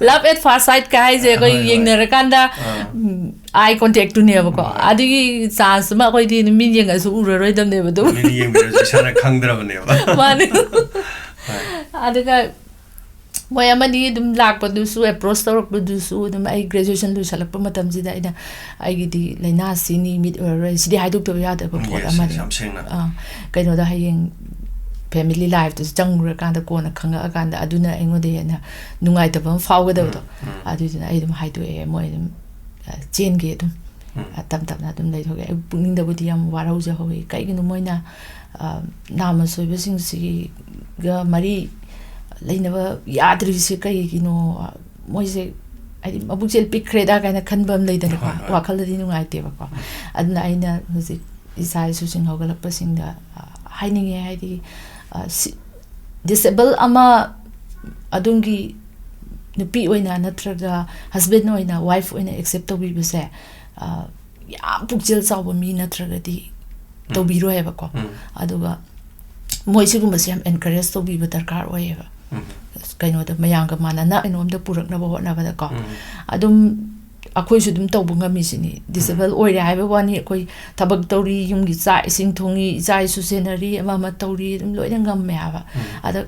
Love at first sight ꯀ ꯍꯥꯏꯁꯦ ꯑꯩꯈꯣꯏ ꯍꯣꯏ, ꯍꯣꯏ꯫ ꯌꯦꯡꯅꯔꯀꯥꯟꯗ, ꯑꯥ꯫ ꯎꯝ, ꯑꯥꯏ ꯀꯣꯟꯇꯦꯛꯇꯨꯅꯦꯕꯀꯣ꯫ ꯍꯣꯏ꯫ ꯑꯗꯨꯒꯤ ꯆꯥꯟꯁ ꯑꯃ ꯑꯩꯈꯣꯏꯗꯤ ꯃꯤꯅ ꯌꯦꯡꯉꯁꯨ ꯎꯔꯔꯣꯏꯗꯕꯅꯦꯕ ꯑꯗꯨꯝ꯫ ꯃꯤꯅ ꯌꯦꯡꯕꯤꯔꯁꯨ ꯏꯁꯥꯅ ꯈꯪꯗ꯭ꯔꯕꯅꯦꯕ꯫ ꯃꯥꯅꯦ꯫ ꯍꯣꯏ꯫ ꯑꯗꯨꯒ ꯃꯣꯏ ꯑꯃꯅꯤ ꯑꯗꯨꯝ ꯂꯥꯛꯄꯗꯨꯁꯨ, ꯑꯦꯄ꯭ꯔꯣꯁ ꯇꯧꯔꯛꯄꯗꯨꯁꯨ ꯑꯗꯨꯝ ꯑꯩ ꯒ꯭ꯔꯦꯖꯨꯑꯦꯁꯟ ꯂꯣꯏꯁꯜꯂꯛꯄ ꯃꯇꯝꯁꯤꯗ ꯑꯩꯅ ꯑꯩꯒꯤꯗꯤ ꯂꯥꯏꯅꯥ ꯁꯤꯅꯤ, ꯃꯤꯠ ꯑꯣꯏꯔꯔꯣꯏ, ꯁꯤꯗꯤ ꯍꯥꯏꯗꯣꯛꯇꯕ ꯌꯥꯗꯕ ꯄꯣꯠ ꯌꯦꯁ, ꯑꯃꯅꯤ꯫ ꯌꯦꯁ, ꯌꯥꯝ ꯁꯦꯡꯅ꯫ ꯑꯥ, ꯀꯩꯅꯣꯗ ꯍꯌꯦꯡ ꯐꯦꯃꯤꯂꯤ ꯂꯥꯏꯐꯇꯁꯨ ꯆꯪꯉꯨꯔꯀꯥꯟꯗ ꯀꯣꯟꯅ ꯈꯪꯉꯛꯑꯀꯥꯟꯗ ꯑꯗꯨꯅ ꯑꯩꯉꯣꯟꯗ ꯍꯦꯟꯅ ꯅꯨꯡꯉꯥꯏꯇꯕ ꯑꯃ ꯐꯥꯎꯒꯗꯕꯗꯣ꯫ ꯎꯝ, ꯎꯝ꯫ ꯑꯗꯨꯗꯨꯅ ꯑꯩ ꯑꯗꯨꯝ ꯍꯥꯏꯗꯣꯛꯑꯦ, ꯃꯣꯏ ꯑꯗꯨꯝ, ꯑ, ꯆꯦꯟꯒꯤ ꯑꯗꯨꯝ꯫ ꯎꯝ꯫ ꯑ, ꯇꯞ ꯇꯞꯅ ꯑꯗꯨꯝ ꯂꯩꯊꯣꯛꯑꯦ꯫ ꯑꯩ ꯄꯨꯛꯅꯤꯡꯗꯕꯨꯗꯤ ꯌꯥꯝ ꯋꯥꯔꯧꯖꯍꯧꯋꯤ꯫ ꯀꯩꯒꯤꯅꯣ ꯃꯣꯏꯅ, ꯑ, ꯅꯥꯝꯃ ꯁꯣꯏꯕꯁꯤꯡꯁꯤꯒ ꯃꯔꯤ ꯂꯩꯅꯕ ꯌꯥꯗ꯭ꯔꯤꯁꯦ ꯀꯩꯒꯤꯅꯣ? ꯃꯣꯏꯁꯦ ꯍꯥꯏꯗꯤ ꯃꯕꯨꯛꯆꯦꯜ ꯄꯤꯛꯈ꯭ꯔꯦꯗ ꯀꯥꯏꯅ ꯈꯟꯕ ꯑꯃ ꯂꯩꯗꯅꯀꯣ, ꯍꯣꯏ, ꯍꯣꯏ꯫ ꯋꯥꯈꯜꯗꯗꯤ ꯅꯨꯡꯉꯥꯏꯇꯦꯕꯀꯣ꯫ ꯎꯝ꯫ ꯑꯗꯨꯅ ꯑꯩꯅ ꯍꯧꯖꯤꯛ ꯏꯆꯥ ꯏꯁꯨꯁꯤꯡ ꯍꯧꯒꯠꯂꯛꯄꯁꯤꯡꯗ, ꯑ, ꯍꯥꯏꯅꯤꯡꯉꯦ, ꯍꯥꯏꯗꯤ, ꯑ, ꯁꯤ-, ꯗꯤꯁꯦꯕꯜ ꯑꯃ ꯑꯗꯣꯝꯒꯤ ꯅꯨꯄꯤ ꯑꯣꯏꯅ ꯅꯠꯇ꯭ꯔꯒ ꯍꯁꯕꯦꯟ ꯑꯣꯏꯅ, ꯋꯥꯏꯐ ꯑꯣꯏꯅ ꯑꯦꯛꯁꯦꯞ ꯇꯧꯕꯤꯕꯁꯦ, ꯑ, ꯌꯥꯝ ꯄꯨꯛꯆꯦꯜ ꯆꯥꯎꯕ ꯃꯤ ꯅꯠꯇ꯭ꯔꯒꯗꯤ ꯎꯝ꯫ ꯇꯧꯕꯤꯔꯣꯏ ꯍꯥꯏꯕꯀꯣ꯫ ꯎꯝ꯫ ꯑꯗꯨꯒ ꯃꯣꯏ ꯁꯤꯒꯨꯝꯕꯁꯦ ꯌꯥꯝ ꯑꯦꯟꯀꯔꯦꯖ ꯇꯧꯕꯤꯕ ꯗꯔꯀꯥꯔ ꯑꯣꯏꯌꯦꯕ꯫ ꯎꯝ꯫ ꯀꯩꯅꯣꯗ ꯃꯌꯥꯝꯒ ꯃꯥꯟꯅꯅ ꯀꯩꯅꯣꯝꯗ ꯄꯨꯔꯛꯅꯕ ꯍꯣꯠꯅꯕꯗꯀꯣ꯫ ꯎꯝ꯫ ꯑꯗꯨꯝ ꯑꯩꯈꯣꯏꯁꯨ ꯑꯗꯨꯝ ꯇꯧꯕ ꯉꯝꯃꯤꯁꯤꯅꯤ꯫ ꯎꯝ꯫ ꯗꯤꯁꯦꯕꯜ ꯑꯣꯏꯔꯦ ꯍꯥꯏꯕ ꯋꯥꯅꯤ, ꯑꯩꯈꯣꯏ ꯊꯕꯛ ꯇꯧꯔꯤ, ꯌꯨꯝꯒꯤ ꯆꯥꯛ ꯏꯁꯤꯡ ꯊꯣꯡꯉꯤ, ꯏꯆꯥ ꯏꯁꯨ ꯁꯦꯟꯅꯔꯤ, ꯑꯃ ꯑꯃ ꯇꯧꯔꯤ, ꯑꯗꯨꯝ ꯂꯣꯏꯅ ꯉꯝꯃꯦ ꯍꯥꯏꯕ꯫ ꯎꯝ꯫ ꯑꯗ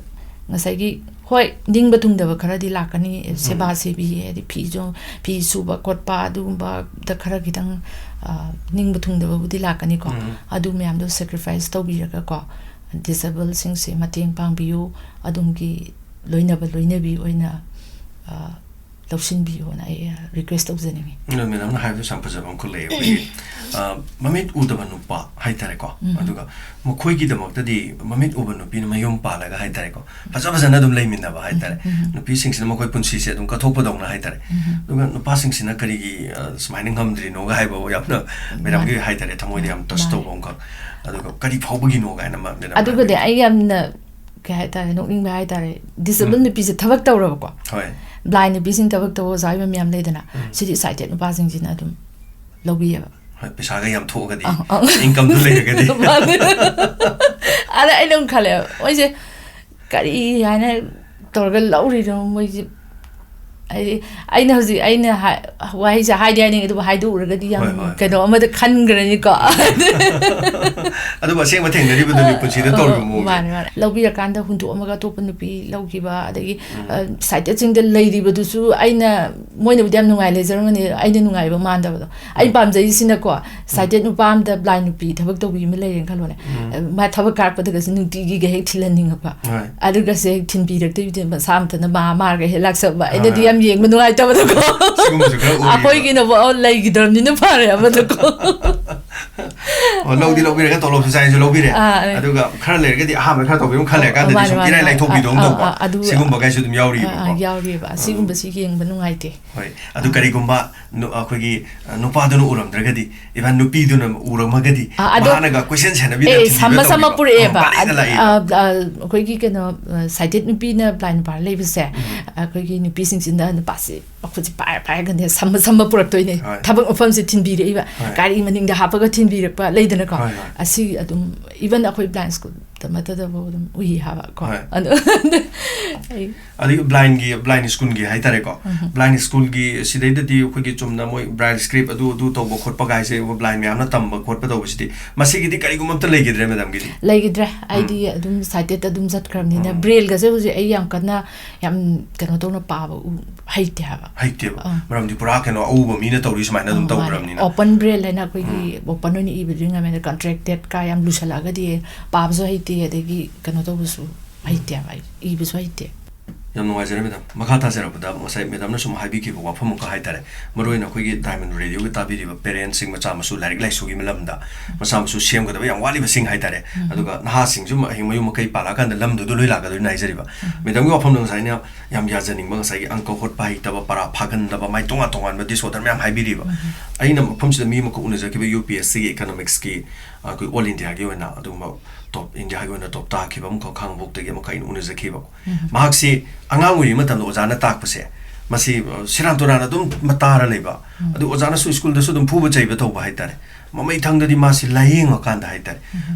ꯉꯁꯥꯏꯒꯤ, ꯍꯣꯏ, ꯅꯤꯡꯕ ꯊꯨꯡꯗꯕ ꯈꯔꯗꯤ ꯂꯥꯛꯀꯅꯤ, ꯎꯝ꯫ ꯁꯦꯕꯥ ꯁꯦꯕꯤ, ꯍꯥꯏꯗꯤ ꯐꯤꯁꯨ, ꯐꯤ ꯁꯨꯕ ꯈꯣꯠꯄ ꯑꯗꯨꯒꯨꯝꯕꯗ ꯈꯔ ꯈꯤꯇꯪ, ꯑ, ꯅꯤꯡꯕ ꯊꯨꯡꯗꯕꯕꯨꯗꯤ ꯂꯥꯛꯀꯅꯤꯀꯣ꯫ ꯎꯝ꯫ ꯑꯗꯨ ꯃꯌꯥꯝꯗꯣ ꯁꯦꯀ꯭ꯔꯤꯐꯥꯏꯁ ꯇꯧꯕꯤꯔꯒꯀꯣ, ꯗꯤꯁꯦꯕꯜꯁꯤꯡꯁꯦ ꯃꯇꯦꯡ ꯄꯥꯡꯕꯤꯌꯨ, ꯑꯗꯣꯝꯒꯤ ꯂꯣꯏꯅꯕ ꯂꯣꯏꯅꯕꯤ ꯑꯣꯏꯅ, ꯑ, ꯂꯧꯁꯤꯟꯕꯤꯌꯣꯅ ꯑꯩ ꯔꯤꯀ꯭ꯋꯦꯁ ꯇꯧꯖꯅꯤꯡꯉꯤ꯫ ꯑꯗꯣ ꯃꯦꯗꯥꯝꯅ ꯍꯥꯏꯕꯗꯨꯁꯨ ꯌꯥꯝ ꯐꯖꯕ ꯑꯃꯈꯛ ꯂꯩꯌꯦ꯫ ꯑꯩꯈꯣꯏꯒꯤ, ꯑ, ꯃꯃꯤꯠ ꯎꯗꯕ ꯅꯨꯄꯥ ꯍꯥꯏꯇꯥꯔꯦꯀꯣ, ꯎꯝ꯫ ꯑꯗꯨꯒ ꯃꯈꯣꯏꯒꯤꯗꯃꯛꯇꯗꯤ ꯃꯃꯤꯠ ꯎꯕ ꯅꯨꯄꯤꯅ ꯃꯌꯨꯝ ꯄꯥꯜꯂꯒ ꯍꯥꯏꯇꯥꯔꯦꯀꯣ, ꯐꯖ ꯐꯖꯅ ꯑꯗꯨꯝ ꯂꯩꯃꯤꯟꯅꯕ ꯍꯥꯏꯇꯥꯔꯦ꯫ ꯎꯝ, ꯎꯝ꯫ ꯅꯨꯄꯤꯁꯤꯡꯁꯤꯅ ꯃꯈꯣꯏ ꯄꯨꯟꯁꯤꯁꯦ ꯑꯗꯨꯝ ꯀꯠꯊꯣꯛꯄꯗꯧꯅ ꯍꯥꯏꯇꯥꯔꯦ꯫ ꯎꯝ꯫ ꯑꯗꯨꯒ ꯅꯨꯄꯥꯁꯤꯡꯁꯤꯅ ꯀꯔꯤꯒꯤ, ꯑ, ꯁꯨꯃꯥꯏꯅ ꯉꯝꯗ꯭ꯔꯤꯅꯣꯒ ꯍꯥꯏꯕ ꯌꯥꯝꯅ ꯃꯥꯅꯦ꯫ ꯃꯦꯗꯥꯝꯒꯤ ꯍꯥꯏꯇꯥꯔꯦ, ꯊꯃꯣꯏꯗ ꯌꯥꯝ ꯇꯆ ꯃꯥꯅꯦ꯫ ꯇꯧꯕ ꯑꯃꯈꯛ꯫ ꯑꯗꯨꯒ ꯀꯔꯤ ꯐꯥꯎꯕꯒꯤꯅꯣ ꯀꯥꯏꯅ ꯃ-, ꯃꯦꯗꯥꯝꯅ ꯑꯗꯨꯒꯗꯤ ꯍꯥꯏꯕꯤꯔꯤꯗꯣ꯫ ꯑꯩ ꯌꯥꯝꯅ ꯀꯩ ꯍꯥꯏꯇꯥꯔꯦ, ꯅꯣꯛꯅꯤꯡꯕ ꯍꯥꯏꯇꯥꯔꯦ, disabled ꯎꯝ꯫ ꯅꯨꯄꯤꯁꯦ ꯊꯕꯛ ꯇꯧꯔꯕꯀꯣ, ꯍꯣꯏ꯫ Blind ꯅꯨꯄꯤꯁꯤꯡ ꯊꯕꯛ ꯇꯧꯕ ꯑꯣꯖꯥ ꯑꯣꯏꯕ ꯃꯌꯥꯝ ꯂꯩꯗꯅ, ꯎꯝ꯫ ꯁꯤꯗꯤ sighted ꯅꯨꯄꯥꯁꯤꯡꯁꯤꯅ ꯑꯗꯨꯝ ꯂꯧꯕꯤꯌꯦꯕ꯫ ꯍꯣꯏ, ꯄꯩꯁꯥꯒ ꯌꯥꯝ ꯊꯣꯛꯑꯒꯗꯤ, ꯑꯪ, ꯑꯪ꯫ Income ꯗꯨ ꯂꯩꯔꯒꯗꯤ꯫ ꯃꯥꯅꯦ꯫ ꯑꯗ ꯑꯩꯅ ꯑꯃꯨꯛ ꯈꯜꯂꯦꯕ, ꯃꯣꯏꯁꯦ ꯀꯔꯤ ꯍꯥꯏꯅ ꯇꯧꯔꯒ ꯂꯧꯔꯤꯅꯣ ꯃꯣꯏꯁꯦ? ꯍꯥꯏꯗꯤ, ꯑꯩꯅ ꯍꯧꯖꯤꯛ, ꯑꯩꯅ ꯍꯥꯏ-, ꯋꯥꯍꯩꯁꯦ ꯍꯥꯏꯗꯤ ꯍꯥꯏꯅꯤꯡꯉꯦ, ꯑꯗꯨꯕꯨ ꯍꯥꯏꯗꯣꯛꯎꯔꯒꯗꯤ ꯌꯥꯝ ꯍꯣꯏ, ꯍꯣꯏ, ꯍꯣꯏ꯫ ꯀꯩꯅꯣ ꯑꯃꯗ ꯈꯟꯈ꯭ꯔꯅꯤꯀꯣ꯫ ꯑꯗꯨꯕꯨ ꯑꯁꯦꯡꯕ ꯊꯦꯡꯅꯔꯤꯕꯗꯨꯅꯤ ꯄꯨꯟꯁꯤꯗ ꯑ, ꯑ, ꯇꯧꯔꯤꯕ ꯃꯑꯣꯡꯁꯦ꯫ ꯃꯥꯅꯦ, ꯃꯥꯅꯦ꯫ ꯂꯧꯕꯤꯔꯀꯥꯟꯗ ꯍꯨꯟꯗꯣꯛꯑꯝꯃꯒ ꯑꯇꯣꯞꯄ ꯅꯨꯄꯤ ꯂꯧꯈꯤꯕ, ꯑꯗꯒꯤ, ꯎꯝ꯫ ꯑ, sighted ꯁꯤꯡꯗ ꯂꯩꯔꯤꯕꯗꯨꯁꯨ ꯑꯩꯅ, ꯃꯣꯏꯅꯕꯨꯗꯤ ꯌꯥꯝ ꯅꯨꯡꯉꯥꯏ ꯂꯩꯖꯔꯝꯒꯅꯤ, ꯑꯩꯅ ꯅꯨꯡꯉꯥꯏꯕ ꯃꯥꯟꯗꯕꯗꯣ꯫ ꯑꯩꯅ ꯎꯝ꯫ ꯄꯥꯝꯖꯩꯁꯤꯅꯀꯣ, ꯎꯝ꯫ Sighted ꯅꯨꯄꯥ ꯑꯃꯗ blind ꯅꯨꯄꯤ ꯊꯕꯛ ꯇꯧꯕꯤ ꯑꯃ ꯂꯩꯔꯦꯅ ꯈꯜꯂꯣꯅꯦ꯫ ꯎꯝ꯫ ꯑ, ꯃꯥ ꯊꯕꯛ ꯀꯥꯔꯛꯄꯗꯒꯁꯨ ꯅꯨꯡꯇꯤꯒꯤꯒ ꯍꯦꯛ ꯊꯤꯜꯍꯟꯅꯤꯡꯉꯛꯄ꯫ ꯍꯣꯏ꯫ ꯑꯗꯨꯒꯁꯦ ꯍꯦꯛ ꯊꯤꯟꯕꯤꯔꯛꯇꯕꯤꯗ ꯃꯁꯥ ꯃꯊꯟꯇ ꯃꯥ ꯃꯥꯔꯒ ꯍꯦꯛ ꯂꯥꯛꯆꯕ꯫ ꯑꯩꯅꯗꯤ ꯍꯣꯏ꯫ ꯌꯥꯝ ꯌꯦꯡꯕ ꯅꯨꯡꯉꯥꯏꯇꯕꯗꯣꯀꯣ꯫ ꯁꯤꯒꯨꯝꯕꯁꯨ ꯈꯔ ꯎꯔꯤꯕ꯫ ꯑꯩꯈꯣꯏꯒꯤꯅꯕꯨ, ꯑꯣ, ꯂꯩꯈꯤꯗ꯭ꯔꯕꯅꯤꯅ ꯐꯔꯦ ꯑꯃꯗꯀꯣ꯫ ꯑꯣ, ꯂꯧꯗꯤ ꯂꯧꯕꯤꯔꯒ ꯇꯣꯂꯣꯞꯁꯨ ꯆꯥꯏꯁꯨ ꯂꯧꯕꯤꯔꯦ꯫ ꯑꯥ, ꯑꯥ꯫ ꯑꯗꯨꯒ ꯈꯔ ꯂꯩꯔꯒꯗꯤ ꯑꯍꯥꯟꯕ ꯈꯔ ꯇꯧꯕꯤꯔꯝ ꯈꯜꯂꯦ ꯑꯣ, ꯀꯥꯟꯗꯗꯤ ꯃꯥꯅꯦ, ꯁꯨꯝ ꯃꯥꯅꯦ, ꯏꯔꯥꯏ ꯃꯥꯅꯦ꯫ ꯂꯥꯏꯊꯣꯛꯄꯤꯗꯧꯅ ꯑꯥ, ꯑꯥ, ꯇꯧꯕ꯫ ꯑꯥ, ꯑꯗꯨ, ꯁꯤꯒꯨꯝꯕ ꯀꯥꯏꯁꯨ ꯑꯗꯨꯝ ꯑꯥ, ꯌꯥꯎꯔꯤꯕꯀꯣ꯫ ꯑꯥ, ꯌꯥꯎꯔꯤꯕ꯫ ꯎꯝ꯫ ꯁꯤꯒꯨꯝꯕꯁꯤ ꯌꯦꯡꯕ ꯅꯨꯡꯉꯥꯏꯇꯦ꯫ ꯍꯣꯏ꯫ ꯑꯗꯨ ꯑꯥ꯫ ꯀꯔꯤꯒꯨꯝꯕ ꯅꯨ-, ꯑꯩꯈꯣꯏꯒꯤ, ꯑ, ꯅꯨꯄꯥꯗꯨꯅ ꯎꯔꯝꯗ꯭ꯔꯒꯗꯤ, even ꯅꯨꯄꯤꯗꯨꯅ ꯎꯔꯝꯃꯒꯗꯤ, ꯑꯥ, ꯑꯗꯣ, ꯃꯍꯥꯛꯅꯒ ꯀꯣꯏꯁꯦꯟ ꯁꯦꯟꯅꯕꯤꯗ ꯑꯦ, ꯊꯤꯟꯕꯤꯕ ꯁꯝꯃ ꯁꯝꯃ ꯇꯧꯔꯤꯕ? ꯄꯨꯔꯛꯑꯦꯕ꯫ ꯎꯝ, ꯄꯥꯂꯤꯗ ꯑ, ꯂꯥꯛꯏꯕ꯫ ꯑ, ꯑ, ꯑꯩꯈꯣꯏꯒꯤ ꯀꯩꯅꯣ, ꯑ, sighted ꯅꯨꯄꯤꯅ blind ꯅꯨꯄꯥ ꯂꯩꯕꯁꯦ, ꯎꯝ꯫ ꯑꯩꯈꯣꯏꯒꯤ ꯅꯨꯄꯤꯁꯤꯡꯁꯤꯅ ꯅꯨꯄꯥꯁꯦ ꯃꯈꯨꯠꯁꯦ ꯄꯥꯏꯔ ꯄꯥꯏꯔꯒꯅꯦ ꯁꯝꯃ ꯁꯝꯃ ꯄꯨꯔꯛꯇꯣꯏꯅꯦ꯫ ꯍꯣꯏ꯫ ꯊꯕꯛ ꯃꯐꯝꯁꯦ ꯊꯤꯟꯕꯤꯔꯛꯏꯕ꯫ ꯍꯣꯏ꯫ ꯒꯥꯔꯤ ꯃꯅꯤꯡꯗ ꯍꯥꯞꯄꯒ ꯊꯤꯟꯕꯤꯔꯛꯄ ꯂꯩꯗꯅꯀꯣ꯫ ꯍꯣꯏ, ꯍꯣꯏ꯫ ꯑꯁꯤ ꯑꯗꯨꯝ, even ꯑꯩꯈꯣꯏ blind school ꯇꯃꯠꯇꯗꯕꯨ ꯑꯗꯨꯝ ꯎꯏ ꯍꯥꯏꯕ ꯀꯣ꯫ ꯍꯣꯏ꯫ ꯑꯗꯨ ꯑꯩ ꯑꯗꯒꯤ blind ꯒꯤ, blind school ꯒꯤ ꯍꯥꯏꯇꯥꯔꯦꯀꯣ꯫ ꯎꯝ꯫ Blind school ꯒꯤ ꯁꯤꯗꯩꯗꯗꯤ ꯑꯩꯈꯣꯏꯒꯤ ꯆꯨꯝꯅ ꯃꯣꯏ braille script ꯑꯗꯨ, ꯑꯗꯨ ꯇꯧꯕ ꯈꯣꯠꯄ ꯀꯥꯏꯁꯦ blind ꯃꯌꯥꯝꯅ ꯇꯝꯕ ꯈꯣꯠꯄ ꯇꯧꯕꯁꯤꯗꯤ, ꯃꯁꯤꯒꯤꯗꯤ ꯀꯔꯤꯒꯨꯝꯕ ꯑꯝꯇ ꯂꯩꯈꯤꯗ꯭ꯔꯦ, madam ꯒꯤꯗꯤ? ꯂꯩꯈꯤꯗ꯭ꯔꯦ꯫ ꯑꯩꯗꯤ ꯎꯝ꯫ ꯑꯗꯨꯝ sighted ꯇ ꯑꯗꯨꯝ ꯆꯠꯈ꯭ꯔꯕꯅꯤꯅ, ꯎꯝ꯫ Braille ꯒꯁꯦ ꯍꯧꯖꯤꯛ ꯑꯩ ꯌꯥꯝ ꯀꯟꯅ, ꯌꯥꯝ ꯀꯩꯅꯣ ꯇꯧꯅ ꯄꯥꯕ ꯎ-, ꯍꯩꯇꯦ ꯍꯥꯏꯕ꯫ ꯍꯩꯇꯦꯕ꯫ ꯑꯥ꯫ ꯃꯔꯝꯗꯤ ꯄꯨꯔꯥ ꯀꯩꯅꯣ ꯑꯎꯕ ꯃꯤꯅ ꯇꯧꯔꯤ ꯁꯨꯃꯥꯏꯅ ꯑꯗꯨꯝ ꯑꯥ, ꯃꯥꯅꯦ꯫ ꯇꯧꯈ꯭ꯔꯕꯅꯤꯅ꯫ Open braille ꯍꯥꯏꯅ ꯑꯩꯈꯣꯏꯒꯤ ꯎꯝ꯫ Open ꯑꯣꯏꯅ ꯏꯕꯗꯨꯗꯤ ꯉꯝꯃꯦ, ꯑꯗ contracted ꯀ ꯌꯥꯝ ꯂꯨꯁꯜꯂꯛꯑꯒꯗꯤ ꯄꯥꯕꯁꯨ ꯍꯩꯇꯦ, ꯑꯗꯒꯤ ꯀꯩꯅꯣ ꯇꯧꯕꯁꯨ ꯍꯩꯇꯦ ꯍꯥꯏꯕ, ꯑꯩ ꯏꯕꯁꯨ ꯍꯩꯇꯦ꯫ ꯌꯥꯝ ꯅꯨꯡꯉꯥꯏꯖꯔꯦ, madam꯫ ꯃꯈꯥ ꯇꯥꯖꯔꯛꯄꯗ, ꯉꯁꯥꯏ madam ꯅ ꯁꯨꯝ ꯍꯥꯏꯕꯤꯈꯤꯕ ꯋꯥꯐꯝ ꯑꯃꯈꯛ ꯍꯥꯏꯇꯥꯔꯦ, ꯃꯔꯨꯑꯣꯏꯅ ꯑꯩꯈꯣꯏꯒꯤ Diamond Radio ꯒꯤ ꯇꯥꯕꯤꯔꯤꯕ parent ꯁꯤꯡ, ꯃꯆꯥ ꯃꯁꯨ ꯂꯥꯏꯔꯤꯛ ꯂꯥꯏꯁꯨꯒꯤ ꯂꯝꯗ ꯃꯆꯥ ꯃꯁꯨ ꯁꯦꯝꯒꯗꯕ ꯌꯥꯝ ꯋꯥꯠꯂꯤꯕꯁꯤꯡ ꯍꯥꯏꯇꯥꯔꯦ, ꯎꯝ꯫ ꯑꯗꯨꯒ ꯅꯍꯥꯁꯤꯡꯁꯨ ꯍꯌꯦꯡ ꯃꯌꯨꯝ ꯃꯀꯩ ꯄꯥꯜꯂꯛꯑꯀꯥꯟꯗ ꯂꯝꯗꯨꯗ ꯂꯣꯏ ꯂꯥꯛꯀꯗꯣꯏꯅꯤ ꯍꯥꯏꯖꯔꯤꯕ꯫ ꯎꯝ꯫ Madam ꯒꯤ ꯋꯥꯐꯝꯗ ꯉꯁꯥꯏ ꯑꯩꯅ ꯌꯥꯝ ꯌꯥꯖꯅꯤꯡꯕ, ꯉꯁꯥꯏꯒꯤ ꯑꯪꯀ ꯍꯣꯠꯄ ꯍꯩꯇꯕ, ꯄꯔꯥ ꯐꯥꯒꯟꯗꯕ, ꯃꯥꯏ ꯇꯣꯉꯥꯟ ꯇꯣꯉꯥꯟꯕ disorder ꯃꯌꯥꯝ ꯍꯥꯏꯕꯤꯔꯤꯕ꯫ ꯎꯝ꯫ ꯑꯩꯅ ꯃꯐꯝꯁꯤꯗ ꯃꯤ ꯑꯃꯈꯛ ꯎꯅꯖꯈꯤꯕ, ꯌꯨ ꯄꯤ ꯑꯦꯁ ꯁꯤꯒꯤ economics ꯀꯤ ꯑꯩꯈꯣꯏ ꯑꯣꯜ ꯏꯟꯗꯤꯌꯥꯒꯤ ꯑꯣꯏꯅ ꯑꯗꯨꯒꯨꯝꯕ ꯇꯣꯞ, ꯏꯟꯗꯤꯌꯥꯒꯤ ꯑꯣꯏꯅ ꯇꯣꯞ ꯇꯥꯈꯤꯕ ꯑꯃꯈꯛ ꯈꯥꯉꯕꯣꯛꯇꯒꯤ ꯑꯃꯈꯛ ꯑꯩꯅ ꯎꯅꯖꯈꯤꯕ꯫ ꯃꯍꯥꯛꯁꯤ ꯑꯉꯥꯡ ꯑꯣꯏꯔꯤ ꯃꯇꯝꯗ ꯑꯣꯖꯥꯅ ꯇꯥꯛꯄꯁꯦ, ꯃꯁꯤ, ꯑ, ꯁꯦꯔꯥꯟ ꯇꯨꯔꯥꯟ ꯑꯗꯨꯝ ꯃꯇꯥꯔ ꯂꯩꯕ, ꯑꯗꯨ ꯑꯣꯖꯥꯅꯁꯨ ꯁ꯭ꯀꯨꯜꯗꯁꯨ ꯑꯗꯨꯝ ꯐꯨꯕ ꯆꯩꯕ ꯇꯧꯕ ꯍꯥꯏꯇꯥꯔꯦ꯫ ꯃꯃꯩ ꯊꯪꯗꯗꯤ ꯃꯥꯁꯤ ꯂꯥꯏꯌꯦꯡꯉꯀꯥꯟꯗ ꯍꯥꯏꯇꯥꯔꯦ,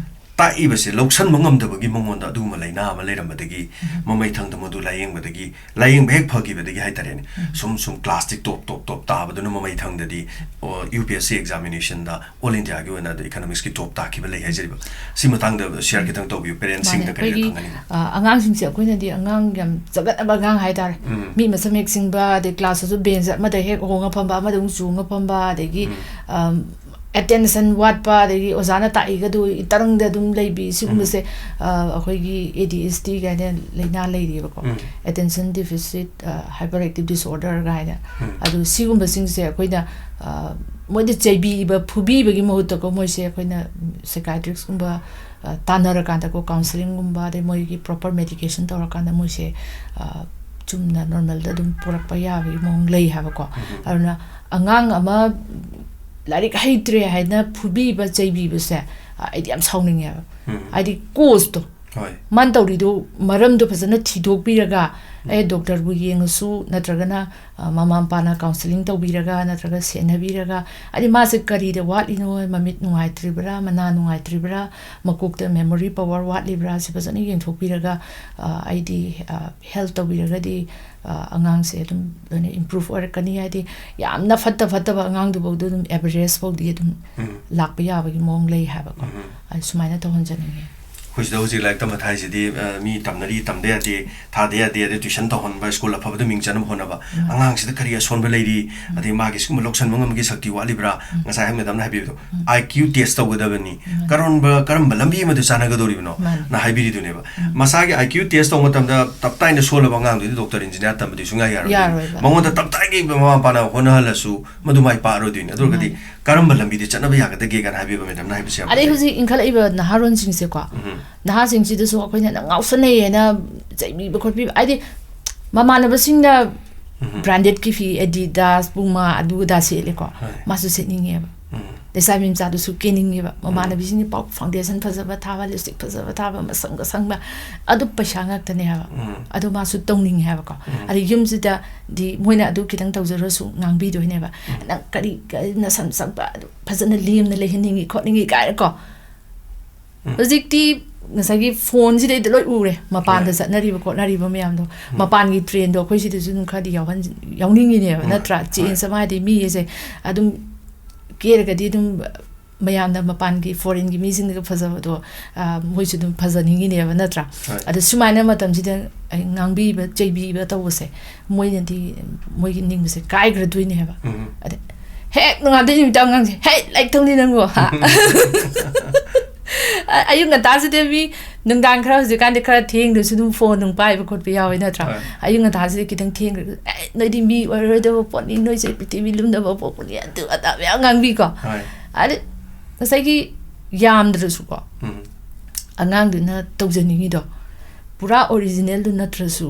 ꯇꯥꯛꯏꯕꯁꯦ ꯂꯧꯁꯟꯕ ꯉꯝꯗꯕꯒꯤ ꯃꯉꯣꯟꯗ ꯑꯗꯨꯒꯨꯝꯕ ꯂꯥꯏꯅꯥ ꯑꯃ ꯂꯩꯔꯝꯕꯗꯒꯤ, ꯃꯃꯩ ꯊꯪꯗ ꯃꯗꯨ ꯂꯥꯏꯌꯦꯡꯕꯗꯒꯤ, ꯂꯥꯏꯌꯦꯡꯕ ꯍꯦꯛ ꯐꯈꯤꯕꯗꯒꯤ ꯍꯥꯏꯇꯥꯔꯦꯅꯦ, ꯁꯨꯝ ꯁꯨꯝ ꯀ꯭ꯂꯥꯁꯇꯤ ꯇꯣꯞ ꯇꯣꯞ ꯇꯣꯞ ꯇꯥꯕꯗꯨꯅ ꯃꯃꯩ ꯊꯪꯗꯗꯤ, ꯑꯣ, U P S C ꯑꯦꯛꯖꯥꯃꯤꯅꯦꯁꯟꯗ all ꯏꯟꯗꯤꯌꯥꯒꯤ ꯑꯣꯏꯅ ꯑꯗ ꯏꯀꯅꯣꯃꯤꯛꯁꯀꯤ ꯇꯣꯞ ꯇꯥꯈꯤꯕ ꯂꯩ ꯍꯥꯏꯖꯔꯤꯕ꯫ ꯁꯤ ꯃꯇꯥꯡꯗ ꯁꯤꯌꯥꯔ ꯈꯤꯇꯪ ꯇꯧꯕꯤꯌꯨ, ꯄꯦꯔꯦꯟꯁꯤꯡꯗ ꯃꯥꯅꯦ, ꯀꯔꯤ ꯑꯩꯈꯣꯏꯒꯤ, ꯈꯪꯍꯟꯅꯤꯡꯕ? ꯑ, ꯑꯉꯥꯡꯁꯤꯡꯁꯦ ꯑꯩꯈꯣꯏꯅꯗꯤ ꯑꯉꯥꯡ ꯌꯥꯝ ꯆꯒꯠꯅꯕ ꯑꯉꯥꯡ ꯍꯥꯏꯇꯥꯔꯦ꯫ ꯎꯝ꯫ ꯃꯤ ꯃꯁꯛ ꯍꯦꯛ ꯁꯤꯡꯕ, ꯑꯗꯩ ꯀ꯭ꯂꯥꯁꯇꯁꯨ ꯕꯦꯟꯁ ꯑꯃꯗ ꯍꯦꯛ ꯍꯣꯡꯉ ꯐꯝꯕ, ꯑꯃꯗ ꯑꯃꯨꯛ ꯆꯣꯡꯉ ꯐꯝꯕ, ꯑꯗꯒꯤ, ꯎꯝ꯫ ꯑꯝ, ꯑꯦꯇꯦꯟꯁꯟ ꯋꯥꯠꯄ, ꯑꯗꯒꯤ ꯑꯣꯖꯥꯅ ꯇꯥꯛꯏꯒꯗꯨ ꯇꯔꯪꯗ ꯑꯗꯨꯝ ꯂꯩꯕꯤ, ꯁꯤꯒꯨꯝꯕꯁꯦ, ꯎꯝ꯫ ꯑ, ꯑꯩꯈꯣꯏꯒꯤ ꯑꯦ ꯗꯤ ꯑꯦꯁ ꯇꯤ ꯀꯥꯏꯅ ꯂꯥꯏꯅꯥ ꯂꯩꯔꯤꯕꯀꯣ꯫ ꯎꯝ꯫ ꯑꯦꯇꯦꯟꯁꯟ ꯗꯤꯐꯤꯁꯤꯠ, ꯑ, ꯍꯥꯏꯄꯔ ꯑꯦꯛꯇꯤꯚ ꯗꯤꯁꯑꯣꯔꯗꯔ ꯀꯥꯏꯅ꯫ ꯎꯝ꯫ ꯑꯗꯨ ꯁꯤꯒꯨꯝꯕꯁꯤꯡꯁꯦ ꯑꯩꯈꯣꯏꯅ, ꯑ, ꯃꯣꯏꯗ ꯆꯩꯕꯤꯕ, ꯐꯨꯕꯤꯕꯒꯤ ꯃꯍꯨꯠꯇꯀꯣ, ꯃꯣꯏꯁꯦ ꯑꯩꯈꯣꯏꯅ ꯁꯥꯏꯀꯥꯏꯇ꯭ꯔꯤꯛꯁꯀꯨꯝꯕ, ꯑ, ꯇꯥꯟꯅꯔꯀꯥꯟꯗꯀꯣ, ꯀꯥꯎꯟꯁꯤꯂꯤꯡꯒꯨꯝꯕ, ꯑꯗꯩ ꯃꯣꯏꯒꯤ ꯄ꯭ꯔꯣꯄꯔ ꯃꯦꯗꯤꯀꯦꯁꯟ ꯇꯧꯔꯀꯥꯟꯗ ꯃꯣꯏꯁꯦ, ꯑ, ꯆꯨꯝꯅ ꯅꯣꯔꯃꯦꯜꯗ ꯑꯗꯨꯝ ꯄꯨꯔꯛꯄ ꯌꯥꯕꯒꯤ ꯃꯑꯣꯡ ꯂꯩ ꯍꯥꯏꯕꯀꯣ꯫ ꯎꯝ꯫ ꯑꯗꯨꯅ ꯑꯉꯥꯡ ꯑꯃ ꯂꯥꯏꯔꯤꯛ ꯍꯩꯇ꯭ꯔꯦ ꯍꯥꯏꯅ ꯐꯨꯕꯤꯕ, ꯆꯩꯕꯤꯕꯁꯦ, ꯑ, ꯑꯩꯗꯤ ꯌꯥꯝ ꯁꯥꯎꯅꯤꯡꯉꯦꯕ꯫ ꯎꯝ꯫ ꯍꯥꯏꯗꯤ ꯀꯣꯁꯇꯣ, ꯍꯣꯏ꯫ ꯃꯥꯅ ꯇꯧꯔꯤꯗꯣ ꯃꯔꯝꯗꯣ ꯐꯖꯅ ꯊꯤꯗꯣꯛꯄꯤꯔꯒ, ꯎꯝ꯫ ꯑꯦ, ꯗꯣꯛꯇꯔꯕꯨ ꯌꯦꯡꯉꯁꯨ, ꯅꯠꯇ꯭ꯔꯒꯅ, ꯑ, ꯃꯃꯥ ꯃꯄꯥꯅ ꯀꯥꯎꯟꯁꯤꯂꯤꯡ ꯇꯧꯕꯤꯔꯒ, ꯅꯠꯇ꯭ꯔꯒ ꯁꯦꯟꯅꯕꯤꯔꯒ, ꯍꯥꯏꯗꯤ ꯃꯥꯁꯦ ꯀꯔꯤꯗ ꯋꯥꯠꯂꯤꯅꯣ, ꯃꯃꯤꯠ ꯅꯨꯡꯉꯥꯏꯇ꯭ꯔꯤꯕ꯭ꯔꯥ, ꯃꯅꯥ ꯅꯨꯡꯉꯥꯏꯇ꯭ꯔꯤꯕ꯭ꯔꯥ, ꯃꯀꯣꯛꯇ ꯃꯦꯃꯣꯔꯤ ꯄꯋꯥꯔ ꯋꯥꯠꯂꯤꯕ꯭ꯔꯥ, ꯁꯤ ꯐꯖꯅ ꯌꯦꯡꯊꯣꯛꯄꯤꯔꯒ, ꯑ, ꯑꯩꯗꯤ, ꯑ, ꯍꯦꯜꯞ ꯇꯧꯕꯤꯔꯒꯗꯤ, ꯑ, ꯑꯉꯥꯡꯁꯦ ꯑꯗꯨꯝ ꯂꯣꯏꯅ ꯏꯝꯄ꯭ꯔꯨꯚ ꯑꯣꯏꯔꯛꯀꯅꯤ꯫ ꯍꯥꯏꯗꯤ ꯌꯥꯝꯅ ꯐꯠꯇ ꯐꯠꯇꯕ ꯑꯉꯥꯡꯗꯨꯐꯥꯎꯗ ꯑꯗꯨꯝ ꯑꯦꯚꯔꯦꯖ ꯐꯥꯎꯗꯤ ꯑꯗꯨꯝ ꯎꯝ꯫ ꯂꯥꯛꯄ ꯌꯥꯕꯒꯤ ꯃꯑꯣꯡ ꯂꯩ ꯍꯥꯏꯕꯀꯣ꯫ ꯎꯝ꯫ ꯑ, ꯁꯨꯃꯥꯏꯅ ꯇꯧꯍꯟꯖꯅꯤꯡꯉꯤ꯫ ꯑꯩꯈꯣꯏ ꯁꯤꯗ ꯍꯧꯖꯤꯛ ꯂꯥꯏꯔꯤꯛ ꯇꯝꯕ ꯊꯥꯏꯁꯤꯗꯤ, ꯑ, ꯃꯤ ꯇꯝꯅꯔꯤ, ꯇꯝꯗ ꯌꯥꯗꯦ, ꯊꯥꯗ ꯌꯥꯗꯦ, ꯑꯗꯩ ꯇ꯭ꯌꯨꯁꯟ ꯇꯧꯍꯟꯕ, ꯁ꯭ꯀꯨꯜ ꯑꯐꯕꯗ ꯃꯤꯡ ꯆꯟꯅꯕ ꯍꯣꯠꯅꯕ꯫ ꯎꯝ꯫ ꯑꯉꯥꯡꯁꯤꯗ ꯀꯔꯤ ꯑꯁꯣꯟꯕ ꯂꯩꯔꯤ, ꯎꯝ꯫ ꯑꯗꯩ ꯃꯥꯒꯤ ꯁꯤꯒꯨꯝꯕ ꯂꯧꯁꯟꯕ ꯉꯝꯕꯒꯤ ꯁꯛꯇꯤ ꯋꯥꯠꯂꯤꯕ꯭ꯔꯥ? ꯎꯝ꯫ ꯉꯁꯥꯏ ꯃꯦꯗꯥꯝꯅ ꯍꯥꯏꯕꯤꯕꯗꯣ, ꯎꯝ꯫ ꯑꯥꯏ ꯀ꯭ꯌꯨ ꯇꯦꯁ ꯇꯧꯒꯗꯕꯅꯤ꯫ ꯎꯝ꯫ ꯀꯔꯝꯕ, ꯀꯔꯝꯕ ꯂꯝꯕꯤ ꯑꯃꯗ ꯆꯥꯟꯅꯒꯗꯧꯔꯤꯕꯅꯣ? ꯃꯥꯅꯤ꯫ ꯅ ꯍꯥꯏꯕꯤꯔꯤꯗꯨꯅꯦꯕ꯫ ꯎꯝ꯫ ꯃꯁꯥꯒꯤ ꯑꯥꯏ ꯀ꯭ꯌꯨ ꯇꯦꯁ ꯇꯧꯕ ꯃꯇꯝꯗ ꯇꯞ ꯇꯥꯏꯅ ꯁꯣꯜꯂꯕ ꯑꯉꯥꯡꯗꯨꯗꯤ ꯗꯣꯛꯇꯔ, ꯏꯟꯖꯤꯅꯤꯌꯥꯔ ꯇꯝꯕꯗꯤ ꯁꯨꯡꯌꯥ ꯌꯥꯔꯣꯏ꯫ ꯌꯥꯔꯣꯏꯕ꯫ ꯃꯉꯣꯟꯗ ꯇꯞ ꯇꯥꯏꯒꯤ ꯃꯃꯥ ꯃꯄꯥꯅ ꯍꯣꯠꯅꯍꯜꯂꯁꯨ ꯃꯗꯨ ꯃꯥꯏ ꯄꯥꯛꯑꯔꯣꯏꯗꯣꯏꯅꯤ꯫ ꯑꯗꯨ ꯑꯣꯏꯔꯒꯗꯤ ꯃꯥꯅꯤ꯫ ꯀꯔꯝꯕ ꯂꯝꯕꯤꯗ ꯆꯠꯅꯕ ꯌꯥꯒꯗꯒꯦ ꯀꯥꯏꯅ ꯍꯥꯏꯕꯤꯕ ꯃꯦꯗꯥꯝꯅ ꯍꯥꯏꯕꯁꯦ ꯌꯥꯝ ꯑꯗꯩ ꯐꯖꯩ꯫ ꯍꯧꯖꯤꯛ ꯏꯟꯈꯠꯂꯛꯏꯕ ꯅꯍꯥꯔꯣꯟꯁꯤꯡꯁꯦꯀꯣ, ꯎꯝ꯫ ꯅꯍꯥꯁꯤꯡꯁꯤꯗꯁꯨ ꯑꯩꯈꯣꯏꯅ ꯅꯪ ꯉꯥꯎꯁꯟꯅꯩ ꯍꯥꯏꯅ ꯆꯩꯕꯤꯕ ꯈꯣꯠꯄꯤꯕ, ꯍꯥꯏꯗꯤ ꯃꯃꯥꯟꯅꯕꯁꯤꯡꯅ ꯎꯝ꯫ ꯕ꯭ꯔꯥꯟꯗꯦꯗꯀꯤ ꯐꯤ, ꯑꯦꯗꯤꯗꯥꯁ, ꯄꯨꯃꯥ, ꯑꯗꯨ ꯑꯗꯥ ꯁꯦꯠꯂꯦꯀꯣ, ꯍꯣꯏ꯫ ꯃꯥꯁꯨ ꯁꯦꯠꯅꯤꯡꯉꯦꯕ꯫ ꯎꯝ꯫ ꯂꯩꯁꯥꯕꯤ ꯃꯆꯥꯗꯨꯁꯨ ꯀꯦꯅꯤꯡꯉꯦꯕ, ꯃꯃꯥꯟꯅꯕꯤꯁꯤꯡꯅ ꯄꯥꯎ ꯐꯥꯎꯟꯗꯦꯁꯟ ꯐꯖꯕ ꯊꯥꯕ, ꯂꯤꯞꯁꯇꯤꯛ ꯐꯖꯕ ꯊꯥꯕ, ꯃꯁꯝꯒ ꯁꯪꯕ, ꯑꯗꯨ ꯄꯩꯁꯥ ꯉꯥꯛꯇꯅꯦ ꯍꯥꯏꯕ꯫ ꯑꯗꯨ ꯃꯥꯁꯨ ꯇꯧꯅꯤꯡꯉꯦ ꯍꯥꯏꯕꯀꯣ꯫ ꯑꯗꯩ ꯌꯨꯝꯁꯤꯗꯗꯤ ꯃꯣꯏꯅ ꯑꯗꯨ ꯈꯤꯇꯪ ꯇꯧꯖꯔꯁꯨ ꯉꯥꯡꯕꯤꯗꯣꯏꯅꯦꯕ, "ꯅꯪ ꯀꯔꯤ, ꯀꯔꯤ ꯅꯁꯝ ꯁꯪꯕ ꯑꯗꯨ ꯐꯖꯅ ꯂꯦꯝꯅ ꯂꯩꯍꯟꯅꯤꯡꯉꯤ ꯈꯣꯠꯅꯤꯡꯉꯤ" ꯀꯥꯏꯅꯀꯣ꯫ ꯎꯝ꯫ ꯍꯧꯖꯤꯛꯇꯤ ꯉꯁꯥꯏꯒꯤ ꯐꯣꯟꯁꯤꯗꯩꯗ ꯂꯣꯏ ꯎꯔꯦ, ꯃꯄꯥꯟꯗ ꯍꯣꯏ꯫ ꯆꯠꯅꯔꯤꯕ ꯈꯣꯠꯅꯔꯤꯕ ꯃꯌꯥꯝꯗꯣ꯫ ꯎꯝ꯫ ꯃꯄꯥꯟꯒꯤ ꯇ꯭ꯔꯦꯟꯗꯣ ꯑꯩꯈꯣꯏ ꯁꯤꯗꯁꯨ ꯑꯗꯨꯝ ꯈꯔꯗꯤ ꯌꯥꯎꯍꯟ-, ꯌꯥꯎꯅꯤꯡꯉꯤꯅꯦꯕ, ꯍꯣꯏ, ꯅꯠꯇ꯭ꯔꯥ? ꯍꯣꯏ꯫ ꯆꯦꯟꯖ ꯑꯃ ꯍꯥꯏꯗꯤ ꯃꯤꯁꯦ ꯑꯗꯨꯝ ꯀꯦꯔꯒꯗꯤ ꯑꯗꯨꯝ ꯃꯌꯥꯝꯅ ꯃꯄꯥꯟꯒꯤ ꯐꯣꯔꯦꯟꯒꯤ ꯃꯤꯁꯤꯡꯅꯒ ꯐꯖꯕꯗꯣ, ꯑ, ꯃꯣꯏꯁꯨ ꯑꯗꯨꯝ ꯐꯖꯅꯤꯡꯉꯤꯅꯦꯕ, ꯅꯠꯇ꯭ꯔꯥ? ꯍꯣꯏ꯫ ꯑꯗꯣ ꯁꯨꯃꯥꯏꯅ ꯃꯇꯝꯁꯤꯗ ꯑꯩ ꯉꯥꯡꯕꯤꯕ, ꯆꯩꯕꯤꯕ ꯇꯧꯕꯁꯦ, ꯃꯣꯏꯅꯗꯤ, ꯃꯣꯏꯒꯤ ꯅꯤꯡꯕꯁꯦ ꯀꯥꯏꯈ꯭ꯔꯗꯣꯏꯅꯦ ꯍꯥꯏꯕ꯫ ꯎꯝ꯫ ꯑꯗ ꯍꯦꯛ ꯅꯣꯡꯉꯥꯟꯕꯗꯩ ꯅꯨꯃꯤꯠ ꯇꯥꯕ ꯑꯉꯥꯡꯁꯦ, "ꯍꯦ, ꯂꯥꯏꯔꯤꯛ ꯇꯧꯅꯤ ꯅꯪꯕꯣ?" ꯍꯥ? ꯑ-, ꯑꯌꯨꯛ ꯉꯟꯇꯥꯁꯤꯗ ꯃꯤ ꯅꯨꯡꯗꯥꯡ ꯈꯔ, ꯍꯧꯖꯤꯛꯀꯥꯟꯗꯤ ꯈꯔ ꯊꯦꯡꯗ꯭ꯔꯁꯨ ꯑꯗꯨꯝ ꯐꯣꯟ ꯅꯨꯡ ꯄꯥꯏꯕ ꯈꯣꯠꯄ ꯌꯥꯎꯋꯦ, ꯅꯠꯇ꯭ꯔꯥ? ꯍꯣꯏ꯫ ꯑꯌꯨꯛ ꯉꯟꯇꯥꯁꯤꯗ ꯈꯤꯇꯪ ꯊꯦꯡꯈ꯭ꯔꯒ, "ꯑꯦ, ꯅꯣꯏꯗꯤ ꯃꯤ ꯑꯣꯏꯔꯔꯣꯏꯗꯕ ꯄꯣꯠꯅꯤ, ꯅꯣꯏꯁꯦ ꯄ꯭ꯔꯤꯊꯤꯕꯤ ꯂꯨꯝꯗꯕ ꯄꯣꯠꯄꯨꯅꯤ", ꯑꯗꯨ ꯑꯗꯥ ꯃꯌꯥꯝ ꯉꯥꯡꯕꯤꯀꯣ꯫ ꯍꯣꯏ꯫ ꯑꯗ ꯉꯁꯥꯏꯒꯤ ꯌꯥꯝꯗ꯭ꯔꯁꯨꯀꯣ, ꯎꯝ꯫ ꯑꯉꯥꯡꯗꯨꯅ ꯇꯧꯖꯅꯤꯡꯉꯤꯗꯣ ꯄꯨꯔꯥ ꯑꯣꯔꯤꯖꯤꯅꯦꯜꯗꯨ ꯅꯠꯇ꯭ꯔꯁꯨ,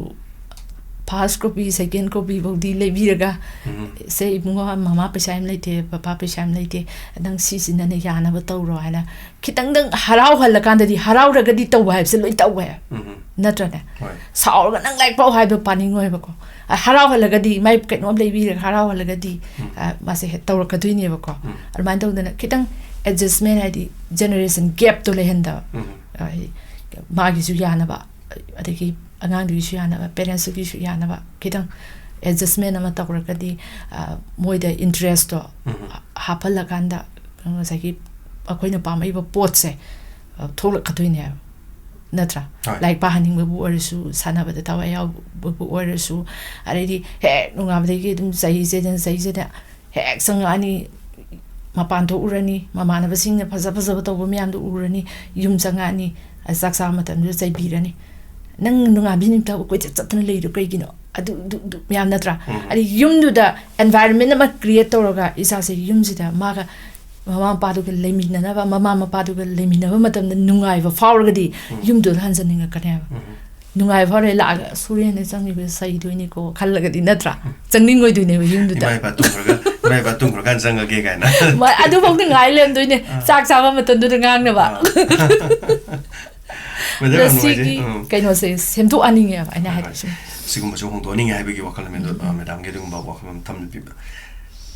ꯐꯥꯔꯁ ꯀꯣꯄꯤ, ꯁꯦꯀꯦꯟ ꯀꯣꯄꯤ ꯐꯥꯎꯗꯤ ꯂꯩꯕꯤꯔꯒ, ꯎꯝ꯫ "ꯁꯦ ꯏꯕꯨꯡꯉꯣ, ꯃꯃꯥ ꯄꯩꯁꯥ ꯌꯥꯝ ꯂꯩꯇꯦ, ꯄꯄꯥ ꯄꯩꯁꯥ ꯌꯥꯝ ꯂꯩꯇꯦ, ꯅꯪ ꯁꯤꯁꯤꯅꯅꯦ ꯌꯥꯅꯕ ꯇꯧꯔꯣ" ꯍꯥꯏꯅ ꯈꯤꯇꯪꯗꯪ ꯍꯔꯥꯎꯍꯜꯂꯀꯥꯟꯗꯗꯤ, ꯍꯔꯥꯎꯔꯒꯗꯤ ꯇꯧꯕ ꯍꯥꯏꯕꯁꯦ ꯂꯣꯏ ꯇꯧꯋꯦ꯫ ꯎꯝ꯫ ꯅꯠꯇ꯭ꯔꯅꯦ? ꯍꯣꯏ꯫ ꯁꯥꯎꯔꯒ "ꯅꯪ ꯂꯥꯏꯔꯤꯛ ꯄꯥꯎ" ꯍꯥꯏꯕ ꯄꯥꯅꯤꯡꯉꯣꯏꯕꯀꯣ꯫ ꯑ, ꯍꯔꯥꯎꯍꯜꯂꯒꯗꯤ, ꯃꯥꯏ ꯀꯩꯅꯣꯝ ꯂꯩꯕꯤꯔꯒ ꯍꯔꯥꯎꯍꯜꯂꯒꯗꯤ, ꯎꯝ꯫ ꯑ, ꯃꯥꯁꯦ ꯍꯦꯛ ꯇꯧꯔꯛꯀꯗꯣꯏꯅꯦꯕꯀꯣ꯫ ꯎꯝ꯫ ꯑꯗꯨꯃꯥꯏꯅ ꯇꯧꯗꯅ ꯈꯤꯇꯪ ꯑꯦꯗꯖꯁꯃꯦꯟ, ꯍꯥꯏꯗꯤ ꯖꯦꯅꯦꯔꯦꯁꯟ ꯒꯦꯞꯇꯣ ꯂꯩꯍꯟꯗꯕ꯫ ꯎꯝ꯫ ꯑ, ꯍꯥꯏꯗꯤ ꯃꯥꯒꯤꯁꯨ ꯌꯥꯅꯕ, ꯑꯗꯒꯤ ꯑꯉꯥꯡꯗꯨꯒꯤꯁꯨ ꯌꯥꯅꯕ, ꯄꯦꯔꯦꯟꯁꯇꯨꯒꯤꯁꯨ ꯌꯥꯅꯕ, ꯈꯤꯇꯪ ꯑꯦꯗꯖꯁꯃꯦꯟ ꯑꯃ ꯇꯧꯔꯒꯗꯤ, ꯑ, ꯃꯣꯏꯗ ꯏꯟꯇꯔꯦꯁꯇꯣ ꯎꯝ꯫ ꯍꯥꯞꯍꯜꯂꯀꯥꯟꯗ ꯉꯁꯥꯏꯒꯤ ꯑꯩꯈꯣꯏꯅ ꯄꯥꯝꯃꯛꯏꯕ ꯄꯣꯠꯁꯦ, ꯑ, ꯊꯣꯛꯂꯛꯀꯗꯣꯏꯅꯦꯕ, ꯅꯠꯇ꯭ꯔꯥ? ꯍꯣꯏ꯫ ꯂꯥꯏꯔꯤꯛ ꯄꯥꯍꯟꯅꯤꯡꯕꯕꯨ ꯑꯣꯏꯔꯁꯨ, ꯁꯥꯟꯅꯕꯗ ꯊꯋꯥꯏ ꯌꯥꯎꯕꯕꯨ ꯑꯣꯏꯔꯁꯨ, ꯑꯗꯩꯗꯤ ꯍꯦꯛ ꯅꯣꯡꯉꯥꯟꯕꯗꯒꯤ ꯑꯗꯨꯝ ꯆꯩꯖꯗꯅ, ꯆꯩꯖꯗꯅ ꯍꯦꯛ ꯆꯪꯉꯛꯑꯅꯤ, ꯃꯄꯥꯟ ꯊꯣꯛꯎꯔꯅꯤ, ꯃꯃꯥꯟꯅꯕꯁꯤꯡꯅ ꯐꯖ ꯐꯖꯕ ꯇꯧꯕ ꯃꯌꯥꯝꯗꯣ ꯎꯔꯅꯤ, ꯌꯨꯝ ꯆꯪꯉꯛꯑꯅꯤ, ꯑ, ꯆꯥꯛ ꯆꯥꯕ ꯃꯇꯝꯗꯨꯗ ꯆꯩꯕꯤꯔꯅꯤ, "ꯅꯪ ꯅꯣꯡꯉꯥꯟꯕ ꯅꯨꯃꯤꯠꯇ ꯀꯣꯏꯆꯠ ꯆꯠꯇꯅ ꯂꯩꯔꯤꯗꯣ ꯀꯩꯒꯤꯅꯣ?" ꯑꯗꯨ, ꯑꯗꯨ, ꯑꯗꯨ ꯃꯌꯥꯝ ꯅꯠꯇ꯭ꯔꯥ? ꯎꯝ꯫ ꯑꯗꯩ ꯌꯨꯝꯗꯨꯗ ꯑꯦꯟꯚꯥꯏꯔꯟꯃꯦꯟ ꯑꯃ ꯀ꯭ꯔꯤꯌꯦꯠ ꯇꯧꯔꯒ ꯏꯆꯥꯁꯦ ꯌꯨꯝꯁꯤꯗ ꯃꯥꯒ ꯃꯃꯥ ꯃꯄꯥꯗꯨꯒ ꯂꯩꯃꯤꯟꯅꯅꯕ, ꯃꯃꯥ ꯃꯄꯥꯗꯨꯒ ꯂꯩꯃꯤꯟꯅꯕ ꯃꯇꯝꯗ ꯅꯨꯡꯉꯥꯏꯕ ꯐꯥꯎꯔꯒꯗꯤ ꯎꯝ꯫ ꯌꯨꯝꯗꯨꯗ ꯍꯟꯖꯟꯅꯤꯡꯉꯛꯀꯅꯦꯕ꯫ ꯎꯝ꯫ ꯅꯨꯡꯉꯥꯏꯕ ꯐꯥꯎꯔꯦ ꯂꯥꯛꯑꯒ ꯁꯨꯔꯦꯅ ꯆꯪꯉꯤꯕ ꯁꯩꯗꯣꯏꯅꯤꯀꯣ ꯈꯜꯂꯒꯗꯤ ꯅꯠꯇ꯭ꯔꯥ? ꯆꯪꯅꯤꯡꯉꯣꯏꯗꯣꯏꯅꯦꯕ ꯌꯨꯝꯗꯨꯗ꯫ ꯏꯃꯥ ꯏꯄꯥ ꯇꯨꯝꯈ꯭ꯔꯒ ꯏꯃꯥ ꯏꯄꯥ ꯇꯨꯝꯈ꯭ꯔꯀꯥꯟꯗ ꯆꯪꯉꯒꯦ ꯀꯥꯏꯅ꯫ ꯃꯥ-, ꯑꯗꯨꯐꯥꯎꯗꯤ ꯉꯥꯏ ꯂꯩꯔꯝꯗꯣꯏꯅꯦ꯫ ꯑꯥ꯫ ꯆꯥꯛ ꯆꯥꯕ ꯃꯇꯝꯗꯨꯗ ꯉꯥꯡꯅꯕ꯫ ꯑꯥ꯫ Madam, ꯑꯗ ꯌꯥꯝ ꯅꯨꯡꯉꯥꯏꯖꯩ꯫ ꯁꯤꯒꯤ ꯎꯝ꯫ ꯀꯩꯅꯣꯁꯦ ꯁꯦꯝꯗꯣꯛꯍꯟꯅꯤꯡꯉꯦꯕ ꯑꯩꯅ ꯍꯣꯏ, ꯍꯥꯏꯗꯤ ꯍꯣꯏ꯫ ꯁꯨꯝ꯫ ꯁꯤꯒꯨꯝꯕꯁꯨ ꯍꯣꯡꯗꯣꯛꯍꯟꯅꯤꯡꯉꯦ ꯍꯥꯏꯕꯒꯤ ꯋꯥꯈꯜꯂꯣꯟ ꯑꯗꯣ, ꯎꯝ, ꯑ, ꯎꯝ꯫ Madamꯒꯤ ꯑꯗꯨꯒꯨꯝꯕ ꯋꯥꯈꯜꯂꯣꯟ ꯊꯝꯕꯤꯕ꯫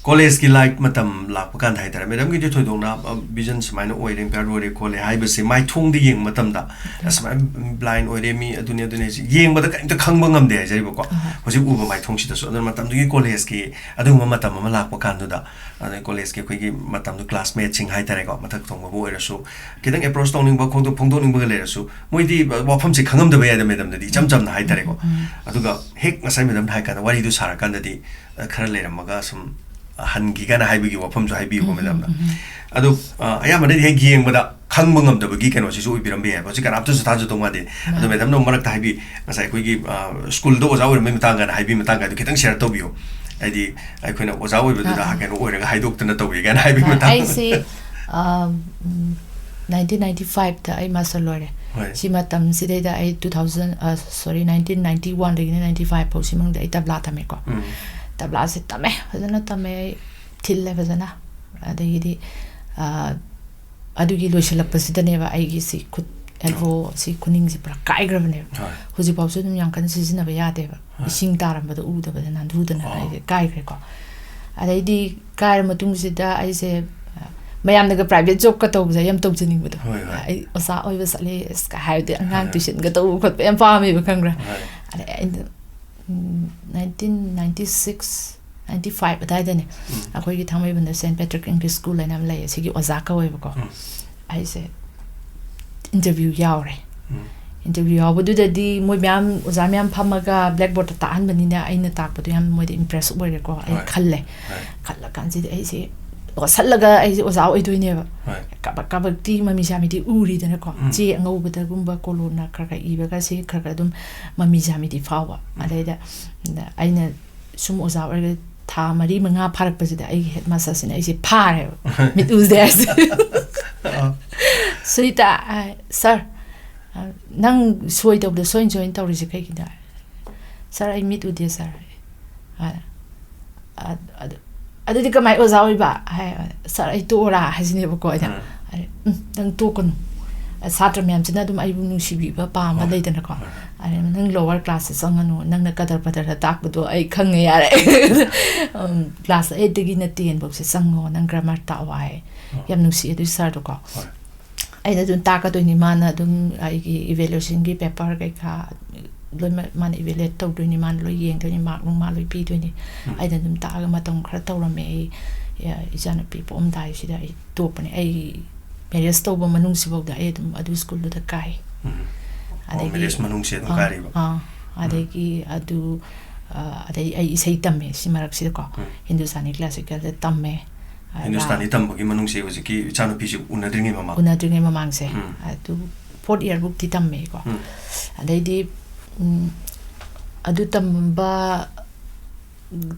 Collegeꯀꯤ life ꯃꯇꯝ ꯂꯥꯛꯄ ꯀꯥꯟꯗ ꯍꯥꯏꯇꯥꯔꯦ, Madamꯒꯤꯗꯤ ꯊꯣꯏꯗꯣꯛꯅ, ꯑ, vision ꯁꯨꯃꯥꯏꯅ ꯑꯣꯏꯔꯦ, umpire ꯑꯣꯏꯔꯦ ꯈꯣꯠꯂꯦ ꯍꯥꯏꯕꯁꯦ ꯃꯥꯏꯊꯣꯡꯗ ꯌꯦꯡꯕ ꯃꯇꯝꯗ, ꯑꯁꯨꯃꯥꯏꯅ blind ꯑꯣꯏꯔꯦ ꯃꯤ, ꯑꯗꯨꯅꯤ ꯑꯗꯨꯅꯤ ꯍꯥꯏꯁꯦ ꯌꯦꯡꯕꯗ ꯀꯔꯤꯝꯇ ꯈꯪꯕ ꯉꯝꯗꯦ ꯍꯥꯏꯖꯔꯤꯕꯀꯣ꯫ ꯑꯍꯣꯏ꯫ ꯍꯧꯖꯤꯛ ꯎꯕ ꯃꯥꯏꯊꯣꯡꯁꯤꯗꯁꯨ꯫ ꯑꯗꯨꯅ ꯃꯇꯝꯗꯨꯒꯤ collegeꯀꯤ ꯑꯗꯨꯒꯨꯝꯕ ꯃꯇꯝ ꯑꯃ ꯂꯥꯛꯄ ꯀꯥꯟꯗꯨꯗ, ꯑꯗꯩ collegeꯀꯤ ꯑꯩꯈꯣꯏꯒꯤ ꯃꯇꯝꯗꯨ classmateꯁꯤꯡ ꯍꯥꯏꯇꯥꯔꯦꯀꯣ, ꯃꯊꯛ ꯊꯣꯡꯕꯕꯨ ꯑꯣꯏꯔꯁꯨ, ꯈꯤꯇꯪ approach ꯇꯧꯅꯤꯡꯕ, ꯈꯣꯡꯗꯣꯛ-, ꯐꯣꯡꯗꯣꯛꯅꯤꯡꯕꯒ ꯂꯩꯔꯁꯨ, ꯃꯣꯏꯗꯤ ꯋꯥꯐꯝꯁꯦ ꯈꯪꯉꯝꯗꯕ ꯌꯥꯏꯗ Madamꯗꯗꯤ, ꯏꯆꯝ ꯆꯝꯅ ꯍꯥꯏꯇꯥꯔꯦꯀꯣ꯫ ꯎꯝ꯫ ꯑꯗꯨꯒ ꯍꯦꯛ ꯉꯁꯥꯏ Madamꯅ ꯍꯥꯏ ꯀꯥꯟꯗ, ꯋꯥꯔꯤꯗꯨ ꯁꯥꯔꯀꯥꯟꯗꯗꯤ, ꯑ, ꯈꯔ ꯂꯩꯔꯝꯃꯒ ꯁꯨꯝ, ꯑ, ꯍꯟꯈꯤ ꯀꯥꯏꯅ ꯍꯥꯏꯕꯒꯤ ꯋꯥꯐꯝꯁꯨ ꯍꯥꯏꯕꯤꯌꯨꯀꯣ ꯎꯝ, Madamꯅ꯫ ꯎꯝ, ꯎꯝ꯫ ꯑꯗꯣ, ꯑ, ꯑꯌꯥꯝꯕꯅꯗꯤ ꯍꯦꯛ ꯌꯦꯡꯕꯗ ꯈꯪꯕ ꯉꯝꯗꯕꯒꯤ ꯀꯩꯅꯣꯁꯤꯁꯨ ꯑꯣꯏꯕꯤꯔꯝꯕ ꯌꯥꯏꯕ꯫ ꯍꯧꯖꯤꯛ ꯀꯅꯥꯝꯇꯁꯨ ꯊꯥꯖꯗꯧ ꯃꯥꯟꯗꯦ꯫ ꯑꯗꯣ ꯃꯥꯅꯦ꯫ Madamꯅ ꯃꯔꯛꯇ ꯍꯥꯏꯕꯤ, ꯉꯁꯥꯏ ꯑꯩꯈꯣꯏꯒꯤ, ꯑ, schoolꯗ ꯑꯣꯖꯥ ꯑꯣꯏꯔꯝꯕꯒꯤ ꯃꯇꯥꯡ ꯀꯥꯏꯅ ꯍꯥꯏꯕꯤ ꯃꯇꯥꯡ ꯀꯥꯏꯗꯣ ꯈꯤꯇꯪ share ꯇꯧꯕꯤꯌꯨ꯫ ꯍꯥꯏꯗꯤ ꯑꯩꯈꯣꯏꯅ ꯑꯣꯖꯥ ꯑꯣꯏꯕꯗꯨꯗ ꯑꯥ, ꯑꯥ꯫ ꯀꯩꯅꯣ ꯑꯣꯏꯔꯒ ꯍꯥꯏꯗꯣꯛꯇꯅ ꯇꯧꯋꯦ ꯀꯥꯏꯅ ꯍꯥꯏꯕꯒꯤ ꯑ, ꯃꯇꯥꯡ꯫ ꯑꯩꯁꯦ, ꯑ, ꯎꯝ, nineteen ninety fiveꯇ ꯑꯩ master ꯂꯣꯏꯔꯦ꯫ ꯍꯣꯏ꯫ ꯁꯤ ꯃꯇꯝꯁꯤꯗꯩꯗ ꯑꯩ two thousand, ꯑ, sorry, nineteen ninety oneꯗꯒꯤꯅ ninety five ꯐꯥꯎ ꯁꯤ ꯃꯅꯨꯡꯗ ꯑꯩ ꯇꯕ꯭ꯂꯥ ꯇꯝꯃꯦꯀꯣ꯫ ꯎꯝ꯫ ꯇꯕ꯭ꯂꯥꯁꯦ ꯇꯝꯃꯦ, ꯐꯖꯅ ꯇꯝꯃꯦ ꯑꯩ, ꯊꯤꯜꯂꯦ ꯐꯖꯅ꯫ ꯑꯗꯒꯤꯗꯤ, ꯑ, ꯑꯗꯨꯒꯤ ꯂꯣꯏꯁꯤꯜꯂꯛꯄꯁꯤꯗꯅꯦꯕ ꯑꯩꯒꯤ ꯁꯤ ꯈꯨꯠ, elbow, ꯁꯤ ꯈꯨꯅꯤꯡꯁꯤ ꯄꯨꯔꯥ ꯀꯥꯏꯈ꯭ꯔꯕꯅꯦꯕ꯫ ꯍꯣꯏ꯫ ꯍꯧꯖꯤꯛꯐꯥꯎꯁꯨ ꯑꯗꯨꯝ ꯌꯥꯝ ꯀꯟꯅ ꯁꯤꯖꯤꯟꯅꯕ ꯌꯥꯗꯦꯕ꯫ ꯍꯣꯏ꯫ ꯏꯁꯤꯡ ꯇꯥꯔꯝꯕꯗ ꯎꯗꯕꯗ ꯅꯥꯟꯊꯨꯗꯅ ꯑꯣ꯫ ꯑꯩꯁꯦ ꯀꯥꯏꯈ꯭ꯔꯦꯀꯣ꯫ ꯑꯗꯩꯗꯤ ꯀꯥꯏꯔ ꯃꯇꯨꯡꯁꯤꯗ ꯑꯩꯁꯦ, ꯑ, ꯃꯌꯥꯝꯅꯒ private jobꯀ ꯇꯧꯕꯁꯦ ꯌꯥꯝ ꯇꯧꯖꯅꯤꯡꯕꯗꯣ꯫ ꯍꯣꯏ, ꯍꯣꯏ꯫ ꯑꯩ ꯑꯣꯖꯥ ꯑꯣꯏꯕ ꯆꯠꯂꯦ ꯑꯁ ꯀ ꯍꯥꯏꯕꯗꯤ ꯑꯉꯥꯡ ꯍꯣꯏ꯫ Tuitionꯒ ꯇꯧꯕ ꯈꯣꯠꯄ ꯌꯥꯝ ꯄꯥꯝꯃꯦꯕ, ꯈꯪꯕ꯭ꯔꯥ? ꯍꯣꯏ꯫ ꯑꯗꯩ ꯑꯩꯅ, ꯎꯝ, nineteen ninety six, ninety five ꯑꯗꯥꯏꯗꯅꯦ꯫ ꯎꯝ꯫ ꯑꯩꯈꯣꯏꯒꯤ ꯊꯥꯡꯃꯩꯕꯟꯗ Saint Patrick English School ꯍꯥꯏꯅ ꯑꯃ ꯂꯩꯌꯦ, ꯁꯤꯒꯤ ꯑꯣꯖꯥ ꯀꯧꯋꯦꯕꯀꯣ꯫ ꯎꯝ꯫ ꯑꯩꯁꯦ interview ꯌꯥꯎꯔꯦ꯫ ꯎꯝ꯫ Interview ꯌꯥꯎꯕꯗꯨꯗꯗꯤ ꯃꯣꯏ ꯃꯌꯥꯝ, ꯑꯣꯖꯥ ꯃꯌꯥꯝ ꯐꯝꯃꯒ blackboardꯇ ꯇꯥꯛꯍꯟꯕꯅꯤꯅ ꯑꯩꯅ ꯇꯥꯛꯄꯗꯣ ꯌꯥꯝ ꯃꯣꯏꯗ impress ꯑꯣꯏꯔꯦꯀꯣ꯫ ꯑꯩ ꯍꯣꯏ꯫ ꯈꯜꯂꯦ꯫ ꯍꯣꯏ꯫ ꯈꯜꯂꯀꯥꯟꯁꯤꯗ ꯑꯩꯁꯦ ꯋꯥꯁꯜꯂꯒ ꯑꯩꯁꯦ ꯑꯣꯖꯥ ꯑꯣꯏꯗꯣꯏꯅꯦꯕ꯫ ꯍꯣꯏ꯫ ꯀꯥꯕꯛ ꯀꯥꯕꯛꯇꯤ ꯃꯃꯤ ꯁꯥꯃꯤꯗꯤ ꯎꯔꯤꯗꯅꯀꯣ꯫ ꯎꯝ꯫ ꯆꯦ ꯑꯉꯧꯕꯗꯒꯨꯝꯕ ꯀꯣꯂꯣꯝꯅ ꯈꯔ ꯈꯔ ꯏꯕꯒ ꯁꯤ ꯈꯔ ꯈꯔ ꯑꯗꯨꯝ ꯃꯃꯤ ꯁꯥꯃꯤꯗꯤ ꯐꯥꯎꯕ꯫ ꯎꯝ꯫ ꯑꯗꯩꯗ ꯑꯩꯅ ꯁꯨꯝ ꯑꯣꯖꯥ ꯑꯣꯏꯔꯒ ꯊꯥ ꯃꯔꯤ ꯃꯉꯥ ꯐꯥꯔꯛꯄꯁꯤꯗ ꯑꯩꯒꯤ headmasterꯁꯤꯅ ꯑꯩꯁꯦ ꯐꯥꯔꯦꯕ꯫ ꯃꯤꯠ ꯎꯗꯦ ꯍꯥꯏꯁꯦ꯫ ꯑꯥ꯫ "ꯁꯨꯅꯤꯇꯥ, ꯑ, sir, "ꯅꯪ ꯁꯣꯏ ꯇꯧꯕꯗꯣ ꯁꯣꯏꯅ ꯁꯣꯏꯅ ꯇꯧꯔꯤꯁꯦ ꯀꯩꯒꯤꯅꯣ?" "ꯁꯥꯔ, ꯑꯩ ꯃꯤꯠ ꯎꯗꯦ ꯁꯥꯔ"꯫ ꯑ, ꯑ, ꯑꯗꯨ, "ꯑꯗꯨꯗꯤ ꯀꯃꯥꯏ ꯑꯣꯖꯥ ꯑꯣꯏꯕ?" ꯍꯥꯏ꯫ "ꯁꯥꯔ, ꯑꯩ ꯇꯣꯛꯑꯣꯔꯥ?" ꯍꯥꯏꯁꯤꯅꯦꯕꯀꯣ ꯑꯩꯅ꯫ ꯎꯝ꯫ ꯑꯩ, "ꯎꯝ, ꯅꯪ ꯇꯣꯛꯀꯅꯨ꯫ ꯁꯥꯇ꯭ꯔ ꯃꯌꯥꯝꯁꯤꯅ ꯑꯗꯨꯝ ꯑꯩꯕꯨ ꯅꯨꯡꯁꯤꯕꯤꯕ, ꯄꯥꯝꯕ ꯍꯣꯏ꯫ ꯂꯩꯗꯅꯀꯣ꯫ ꯍꯣꯏ꯫ ꯑꯗꯨꯅ ꯅꯪ lower classꯁꯦ ꯆꯪꯉꯅꯨ, ꯅꯪꯅ ꯀꯗꯔ ꯐꯗꯔꯗ ꯇꯥꯛꯄꯗꯣ ꯑꯩ ꯈꯪꯉꯦ, ꯌꯥꯔꯦ꯫ ꯎꯝ, class eightꯇꯒꯤꯅ ten ꯐꯧꯁꯦ ꯆꯪꯉꯣ, ꯅꯪ grammar ꯇꯥꯛꯑꯣ" ꯍꯥꯏ꯫ ꯑꯣ꯫ ꯌꯥꯝ ꯅꯨꯡꯁꯤ ꯑꯗꯨꯒꯤ ꯁꯥꯔꯗꯣꯀꯣ꯫ ꯍꯣꯏ꯫ ꯑꯩꯅ ꯑꯗꯨꯝ ꯇꯥꯛꯀꯗꯣꯏꯅꯤ, ꯃꯥꯅ ꯑꯗꯨꯝ ꯑꯩꯒꯤ evaluationꯒꯤ paper ꯀꯩꯀꯥ ꯂꯣꯏꯅꯃꯛ ꯃꯥꯅ evaluate ꯇꯧꯗꯣꯏꯅꯤ, ꯃꯥꯅ ꯂꯣꯏ ꯌꯦꯡꯗꯣꯏꯅꯤ, mark ꯅꯨꯡ ꯃꯥ ꯂꯣꯏ ꯄꯤꯗꯣꯏꯅꯤ꯫ ꯎꯝ꯫ ꯑꯩꯅ ꯑꯗꯨꯝ ꯇꯥꯛꯑꯒ ꯃꯇꯝ ꯈꯔ ꯇꯧꯔꯝꯃꯦ ꯑꯩ, ꯑ, ꯏꯆꯥꯅꯨꯄꯤ ꯄꯣꯛꯑꯝꯗꯥꯏꯁꯤꯗ ꯑꯩ ꯇꯣꯛꯄꯅꯦ꯫ ꯑꯩ marriage ꯇꯧꯕ ꯃꯅꯨꯡꯁꯤꯐꯥꯎꯗ ꯑꯩ ꯑꯗꯨꯝ ꯑꯗꯨ ꯁ꯭ꯀꯨꯜꯗꯨꯗ ꯀꯥꯏ꯫ ꯎꯝ꯫ ꯑꯣ, ꯑꯗꯒꯤ marriage ꯃꯅꯨꯡꯁꯤ ꯑꯗꯨꯝ ꯑꯥ, ꯀꯥꯔꯤꯕ? ꯑꯥ, ꯎꯝ꯫ ꯑꯗꯒꯤ ꯑꯗꯨ, ꯑ, ꯑꯗꯩ ꯑꯩ ꯏꯁꯩ ꯇꯝꯃꯦ ꯁꯤ ꯃꯔꯛꯁꯤꯗꯀꯣ꯫ ꯎꯝ꯫ ꯍꯤꯟꯗꯨꯁꯇꯥꯅꯤ classicalꯗ ꯇꯝꯃꯦ꯫ ꯑ, ꯍꯤꯟꯗꯨꯁꯇꯥꯅꯤ ꯔꯥ- ꯇꯝꯕꯒꯤ ꯃꯅꯨꯡꯁꯤ ꯍꯧꯖꯤꯛꯀꯤ ꯏꯆꯥꯅꯨꯄꯤꯁꯤ ꯎꯅꯗ꯭ꯔꯤꯉꯩ ꯃꯃꯥꯡ? ꯎꯅꯗ꯭ꯔꯤꯉꯩ ꯃꯃꯥꯡꯁꯦ꯫ ꯎꯝ꯫ ꯑꯗꯨ fourth yearꯕꯨꯛꯇꯤ ꯇꯝꯃꯦꯀꯣ꯫ ꯎꯝ꯫ ꯑꯗꯩꯗꯤ, ꯎꯝ, ꯑꯗꯨ ꯇꯝꯕ,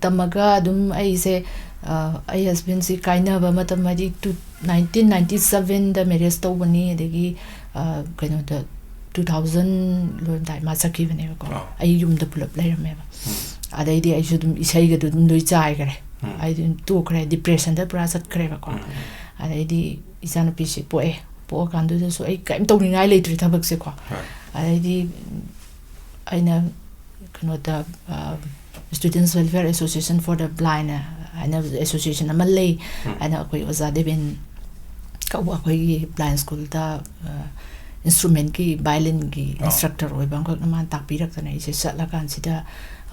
ꯇꯝꯃꯒ ꯑꯗꯨꯝ ꯑꯩꯁꯦ, ꯑ, ꯑꯩ husbandꯁꯤ ꯀꯥꯏꯅꯕ ꯃꯇꯝ, ꯍꯥꯏꯗꯤ, two, nineteen ninety sevenꯗ marriage ꯇꯧꯕꯅꯤ, ꯑꯗꯒꯤ, ꯑ, ꯀꯩꯅꯣꯗ, two thousand ꯂꯣꯏꯔꯝꯗꯥꯏ ꯃꯥ ꯆꯠꯈꯤꯕꯅꯦꯕꯀꯣ꯫ ꯑꯥ꯫ ꯑꯩ ꯌꯨꯝꯗ ꯄꯨꯂꯞ ꯂꯩꯔꯝꯃꯦꯕ꯫ ꯎꯝ꯫ ꯑꯗꯩꯗꯤ ꯑꯩꯁꯨ ꯑꯗꯨꯝ ꯏꯁꯩꯒꯗꯨ ꯑꯗꯨꯝ ꯂꯣꯏ ꯆꯥꯏꯈꯔꯦ꯫ ꯎꯝ꯫ ꯑꯩ ꯑꯗꯨꯝ ꯇꯣꯛꯈ꯭ꯔꯦ, depressionꯗ ꯄꯨꯔꯥ ꯆꯠꯈ꯭ꯔꯦꯕꯀꯣ꯫ ꯎꯝ꯫ ꯑꯗꯩꯗꯤ ꯏꯆꯥꯅꯨꯄꯤꯁꯤ ꯄꯣꯛꯑꯦ꯫ ꯄꯣꯛꯑꯀꯥꯟꯗꯨꯗꯁꯨ ꯑꯩ ꯀꯔꯤꯝ ꯇꯧꯅꯤꯡꯉꯥꯏ ꯂꯩꯇ꯭ꯔꯦ ꯊꯕꯛꯁꯦꯀꯣ꯫ ꯍꯣꯏ꯫ ꯑꯗꯩꯗꯤ ꯑꯩꯅ ꯀꯩꯅꯣꯗ, ꯑ, Students Welfare Association for the Blind ꯍꯥꯏꯅ association ꯑꯃ ꯂꯩ꯫ ꯎꯝ꯫ ꯍꯥꯏꯅ ꯑꯩꯈꯣꯏ ꯑꯣꯖꯥ ꯗꯦꯕꯦꯟ ꯀꯧꯕ ꯑꯩꯈꯣꯏꯒꯤ blind schoolꯗ, ꯑ, instrumentꯀꯤ, violinꯒꯤ ꯑꯣ꯫ Instructor ꯑꯣꯏꯕ ꯑꯃꯈꯛꯅ ꯃꯥꯅ ꯇꯥꯛꯄꯤꯔꯛꯇꯅ ꯑꯩꯁꯦ ꯆꯠꯂꯀꯥꯟꯁꯤꯗ,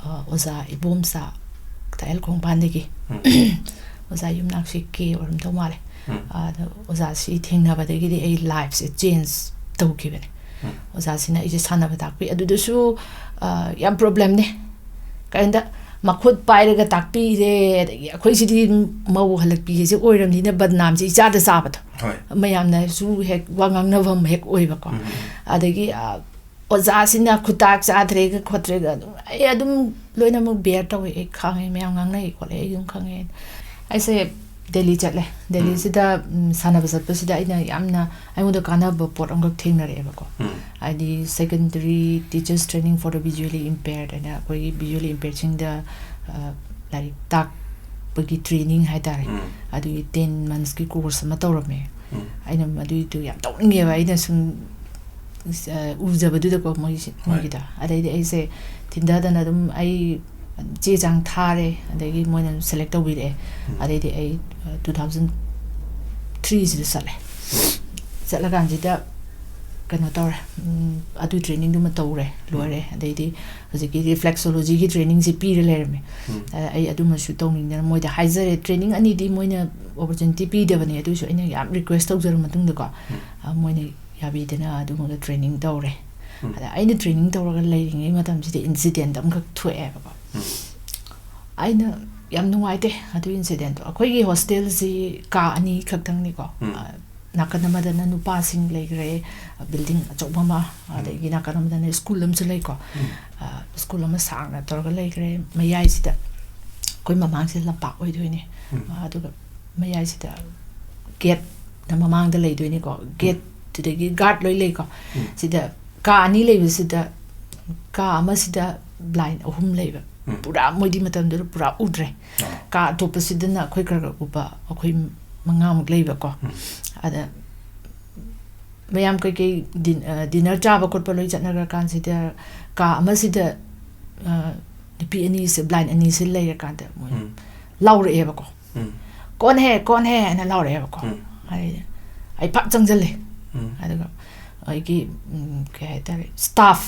ꯑ, ꯑꯣꯖꯥ ꯏꯕꯣꯝꯆꯥ ꯇꯥꯏꯌꯦꯜ ꯈꯣꯡꯕꯥꯟꯗꯒꯤ ꯎꯝ꯫ ꯑꯣꯖꯥ ꯌꯨꯝꯅꯥꯛꯁꯤ ꯀꯦ ꯑꯣꯏꯔꯝꯗꯧ ꯃꯥꯜꯂꯦ꯫ ꯎꯝ꯫ ꯑꯗ ꯑꯣꯖꯥꯁꯤ ꯊꯦꯡꯅꯕꯗꯒꯤꯗꯤ ꯑꯩ lifeꯁꯦ change ꯇꯧꯈꯤꯕꯅꯦ꯫ ꯎꯝ꯫ ꯑꯣꯖꯥꯁꯤꯅ ꯑꯩꯁꯦ ꯁꯥꯟꯅꯕ ꯇꯥꯛꯄꯤ꯫ ꯑꯗꯨꯗꯁꯨ, ꯑ, ꯌꯥꯝ problemꯅꯦ꯫ ꯀꯔꯤꯝꯇ ꯃꯈꯨꯠ ꯄꯥꯏꯔꯒ ꯇꯥꯛꯄꯤꯔꯦ, ꯑꯗꯒꯤ ꯑꯩꯈꯣꯏꯁꯤꯗꯤ ꯃꯧ ꯍꯜꯂꯛꯄꯤꯁꯦ ꯑꯣꯏꯔꯕꯅꯤꯅ ꯕꯗꯅꯥꯝꯁꯦ ꯏꯆꯥꯗ ꯆꯥꯕꯗꯣ꯫ ꯍꯣꯏ꯫ ꯃꯌꯥꯝꯅꯁꯨ ꯍꯦꯛ ꯋꯥ ꯉꯥꯡꯅꯐꯝ ꯍꯦꯛ ꯑꯣꯏꯕꯀꯣ꯫ ꯎꯝ꯫ ꯑꯗꯒꯤ, ꯑ, ꯑꯣꯖꯥꯁꯤꯅ ꯈꯨꯇꯥꯛ ꯆꯥꯗ꯭ꯔꯦꯒ ꯈꯣꯠꯇ꯭ꯔꯦꯒ ꯑꯗꯨꯝ ꯑꯩ ꯑꯗꯨꯝ ꯂꯣꯏꯅꯃꯛ bear ꯇꯧꯋꯦ, ꯑꯩ ꯈꯥꯡꯉꯦ, ꯃꯌꯥꯝ ꯉꯥꯡꯅꯩ ꯈꯣꯠꯂꯦ, ꯑꯩ ꯑꯗꯨꯝ ꯈꯪꯉꯦ꯫ ꯑꯩꯁꯦ ꯗꯦꯜꯂꯤ ꯆꯠꯂꯦ꯫ ꯗꯦꯜꯂꯤꯁꯤꯗ, ꯎꯝ, ꯁꯥꯟꯅꯕ ꯆꯠꯄꯁꯤꯗ ꯑꯩꯅ ꯌꯥꯝꯅ ꯑꯩꯉꯣꯟꯗ ꯀꯥꯟꯅꯕ ꯄꯣꯠ ꯑꯃꯈꯛ ꯊꯦꯡꯅꯔꯛꯑꯦꯕꯀꯣ꯫ ꯎꯝ꯫ ꯍꯥꯏꯗꯤ secondary teachers training for the visually impaired ꯍꯥꯏꯅ ꯑꯩꯈꯣꯏꯒꯤ visually impairedꯁꯤꯡꯗ ꯂꯥꯏꯔꯤꯛ ꯇꯥꯛꯄꯒꯤ training ꯍꯥꯏꯇꯥꯔꯦ, ꯑꯗꯨꯒꯤ ten monthsꯀꯤ course ꯑꯃ ꯇꯧꯔꯝꯃꯦ꯫ ꯑꯩꯅ ꯃꯗꯨꯏꯗꯨ ꯌꯥꯝ ꯇꯧꯅꯤꯡꯉꯦꯕ, ꯑꯩꯅ ꯁꯨꯝ ꯎꯖꯕꯗꯨꯗꯀꯣ ꯃꯣꯏꯁꯦ꯫ ꯃꯣꯏꯒꯤꯗ ꯑꯗꯩꯗꯤ ꯑꯩꯁꯦ ꯊꯤꯟꯊꯗꯅ ꯑꯗꯨꯝ ꯑꯩ ꯆꯦ ꯆꯥꯡ ꯊꯥꯔꯦ, ꯑꯗꯒꯤ ꯃꯣꯏꯅ select ꯇꯧꯕꯤꯔꯛꯑꯦ꯫ ꯑꯗꯩꯗꯤ ꯑꯩ two thousand threeꯁꯤꯗ ꯆꯠꯂꯦ꯫ ꯆꯠꯂꯀꯥꯟꯁꯤꯗ ꯀꯩꯅꯣ ꯇꯧꯔꯦ, ꯑꯗꯨ trainingꯗꯨꯃ ꯇꯧꯔꯦ, ꯂꯣꯏꯔꯦ꯫ ꯑꯗꯩꯗꯤ ꯍꯧꯖꯤꯛꯀꯤ reflexologyꯒꯤ trainingꯁꯦ ꯄꯤꯔ ꯂꯩꯔꯝꯃꯦ꯫ ꯑꯗ ꯑꯩ ꯑꯗꯨꯃꯁꯨ ꯇꯧꯅꯤꯡꯗꯅ ꯃꯣꯏꯗ ꯍꯥꯏꯖꯔꯦ꯫ Training ꯑꯅꯤꯗꯤ ꯃꯣꯏꯅ opportunity ꯄꯤꯗꯕꯅꯦ, ꯑꯗꯨꯏꯁꯨ ꯑꯩꯅ ꯌꯥꯝ request ꯇꯧꯖꯔ ꯃꯇꯨꯡꯗꯀꯣ, ꯃꯣꯏꯅ ꯌꯥꯕꯤꯗꯅ ꯑꯗꯨꯃꯒ training ꯇꯧꯔꯦ꯫ ꯑꯗ ꯑꯩꯅ training ꯇꯧꯔꯒ ꯂꯩꯔꯤꯉꯩ ꯃꯇꯝꯁꯤꯗ incident ꯑꯃꯈꯛ ꯊꯣꯛꯑꯦꯕꯀꯣ꯫ ꯑꯩꯅ ꯌꯥꯝ ꯅꯨꯡꯉꯥꯏꯇꯦ ꯑꯗꯨ incidentꯇꯣ꯫ ꯑꯩꯈꯣꯏꯒꯤ hostelꯁꯤ ꯀꯥ ꯑꯅꯤ ꯈꯛꯇꯪꯅꯤꯀꯣ꯫ ꯅꯥꯀꯟ ꯑꯃꯗꯅ ꯅꯨꯄꯥꯁꯤꯡ ꯂꯩꯈ꯭ꯔꯦ, building ꯑꯆꯧꯕ ꯑꯃ, ꯑꯗꯒꯤ ꯅꯥꯀꯟ ꯑꯃꯗꯅ school ꯑꯃꯁꯨ ꯂꯩꯀꯣ꯫ School ꯑꯃ ꯁꯥꯡꯅ ꯇꯧꯔꯒ ꯂꯩꯈ꯭ꯔꯦ꯫ ꯃꯌꯥꯏꯁꯤꯗ ꯑꯩꯈꯣꯏ ꯃꯃꯥꯡꯁꯤꯗ ꯂꯝꯄꯥꯛ ꯑꯣꯏꯗꯣꯏꯅꯦ꯫ ꯑꯗꯨꯒ ꯃꯌꯥꯏꯁꯤꯗ gateꯅ ꯃꯃꯥꯡꯗ ꯂꯩꯗꯣꯏꯅꯤꯀꯣ꯫ Gateꯇꯨꯗꯒꯤ guard ꯂꯣꯏ ꯂꯩꯀꯣ꯫ ꯁꯤꯗ ꯀꯥ ꯑꯅꯤ ꯂꯩꯕꯁꯤꯗ ꯀꯥ ꯑꯃꯁꯤꯗ blind ꯑꯍꯨꯝ ꯂꯩꯕ, ꯄꯨꯔꯥ ꯃꯣꯏꯗꯤ ꯃꯇꯝꯗꯨꯗ ꯄꯨꯔꯥ ꯎꯗ꯭ꯔꯦ꯫ ꯀꯥ ꯑꯇꯣꯞꯄꯁꯤꯗꯅ ꯑꯩꯈꯣꯏ ꯈꯔ ꯈꯔ ꯎꯕ ꯑꯩꯈꯣꯏ ꯃꯉꯥꯃꯨꯛ ꯂꯩꯕꯀꯣ꯫ ꯑꯗ ꯃꯌꯥꯝ ꯀꯩꯀꯩ din-, ꯑ, dinner ꯆꯥꯕ ꯈꯣꯠꯄ ꯂꯣꯏ ꯆꯠꯅꯈ꯭ꯔ ꯀꯥꯟꯁꯤꯗ ꯀꯥ ꯑꯃꯁꯤꯗ, ꯑ, ꯅꯨꯄꯤ ꯑꯅꯤꯁꯦ, blind ꯑꯅꯤꯁꯦ ꯂꯩꯔꯀꯥꯟꯗ ꯃꯣꯏ ꯂꯥꯎꯔꯛꯑꯦꯕꯀꯣ꯫ "ꯀꯣꯟ ꯍꯦ, ꯀꯣꯟ ꯍꯦ?" ꯍꯥꯏꯅ ꯂꯥꯎꯔꯛꯑꯦꯕꯀꯣ꯫ ꯑꯩ, ꯑꯩ ꯐꯠ ꯆꯪꯁꯤꯜꯂꯦ꯫ ꯑꯗꯨꯒ ꯑꯩꯒꯤ, ꯎꯝ, ꯀꯩ ꯍꯥꯏꯇꯥꯔꯦ, staff,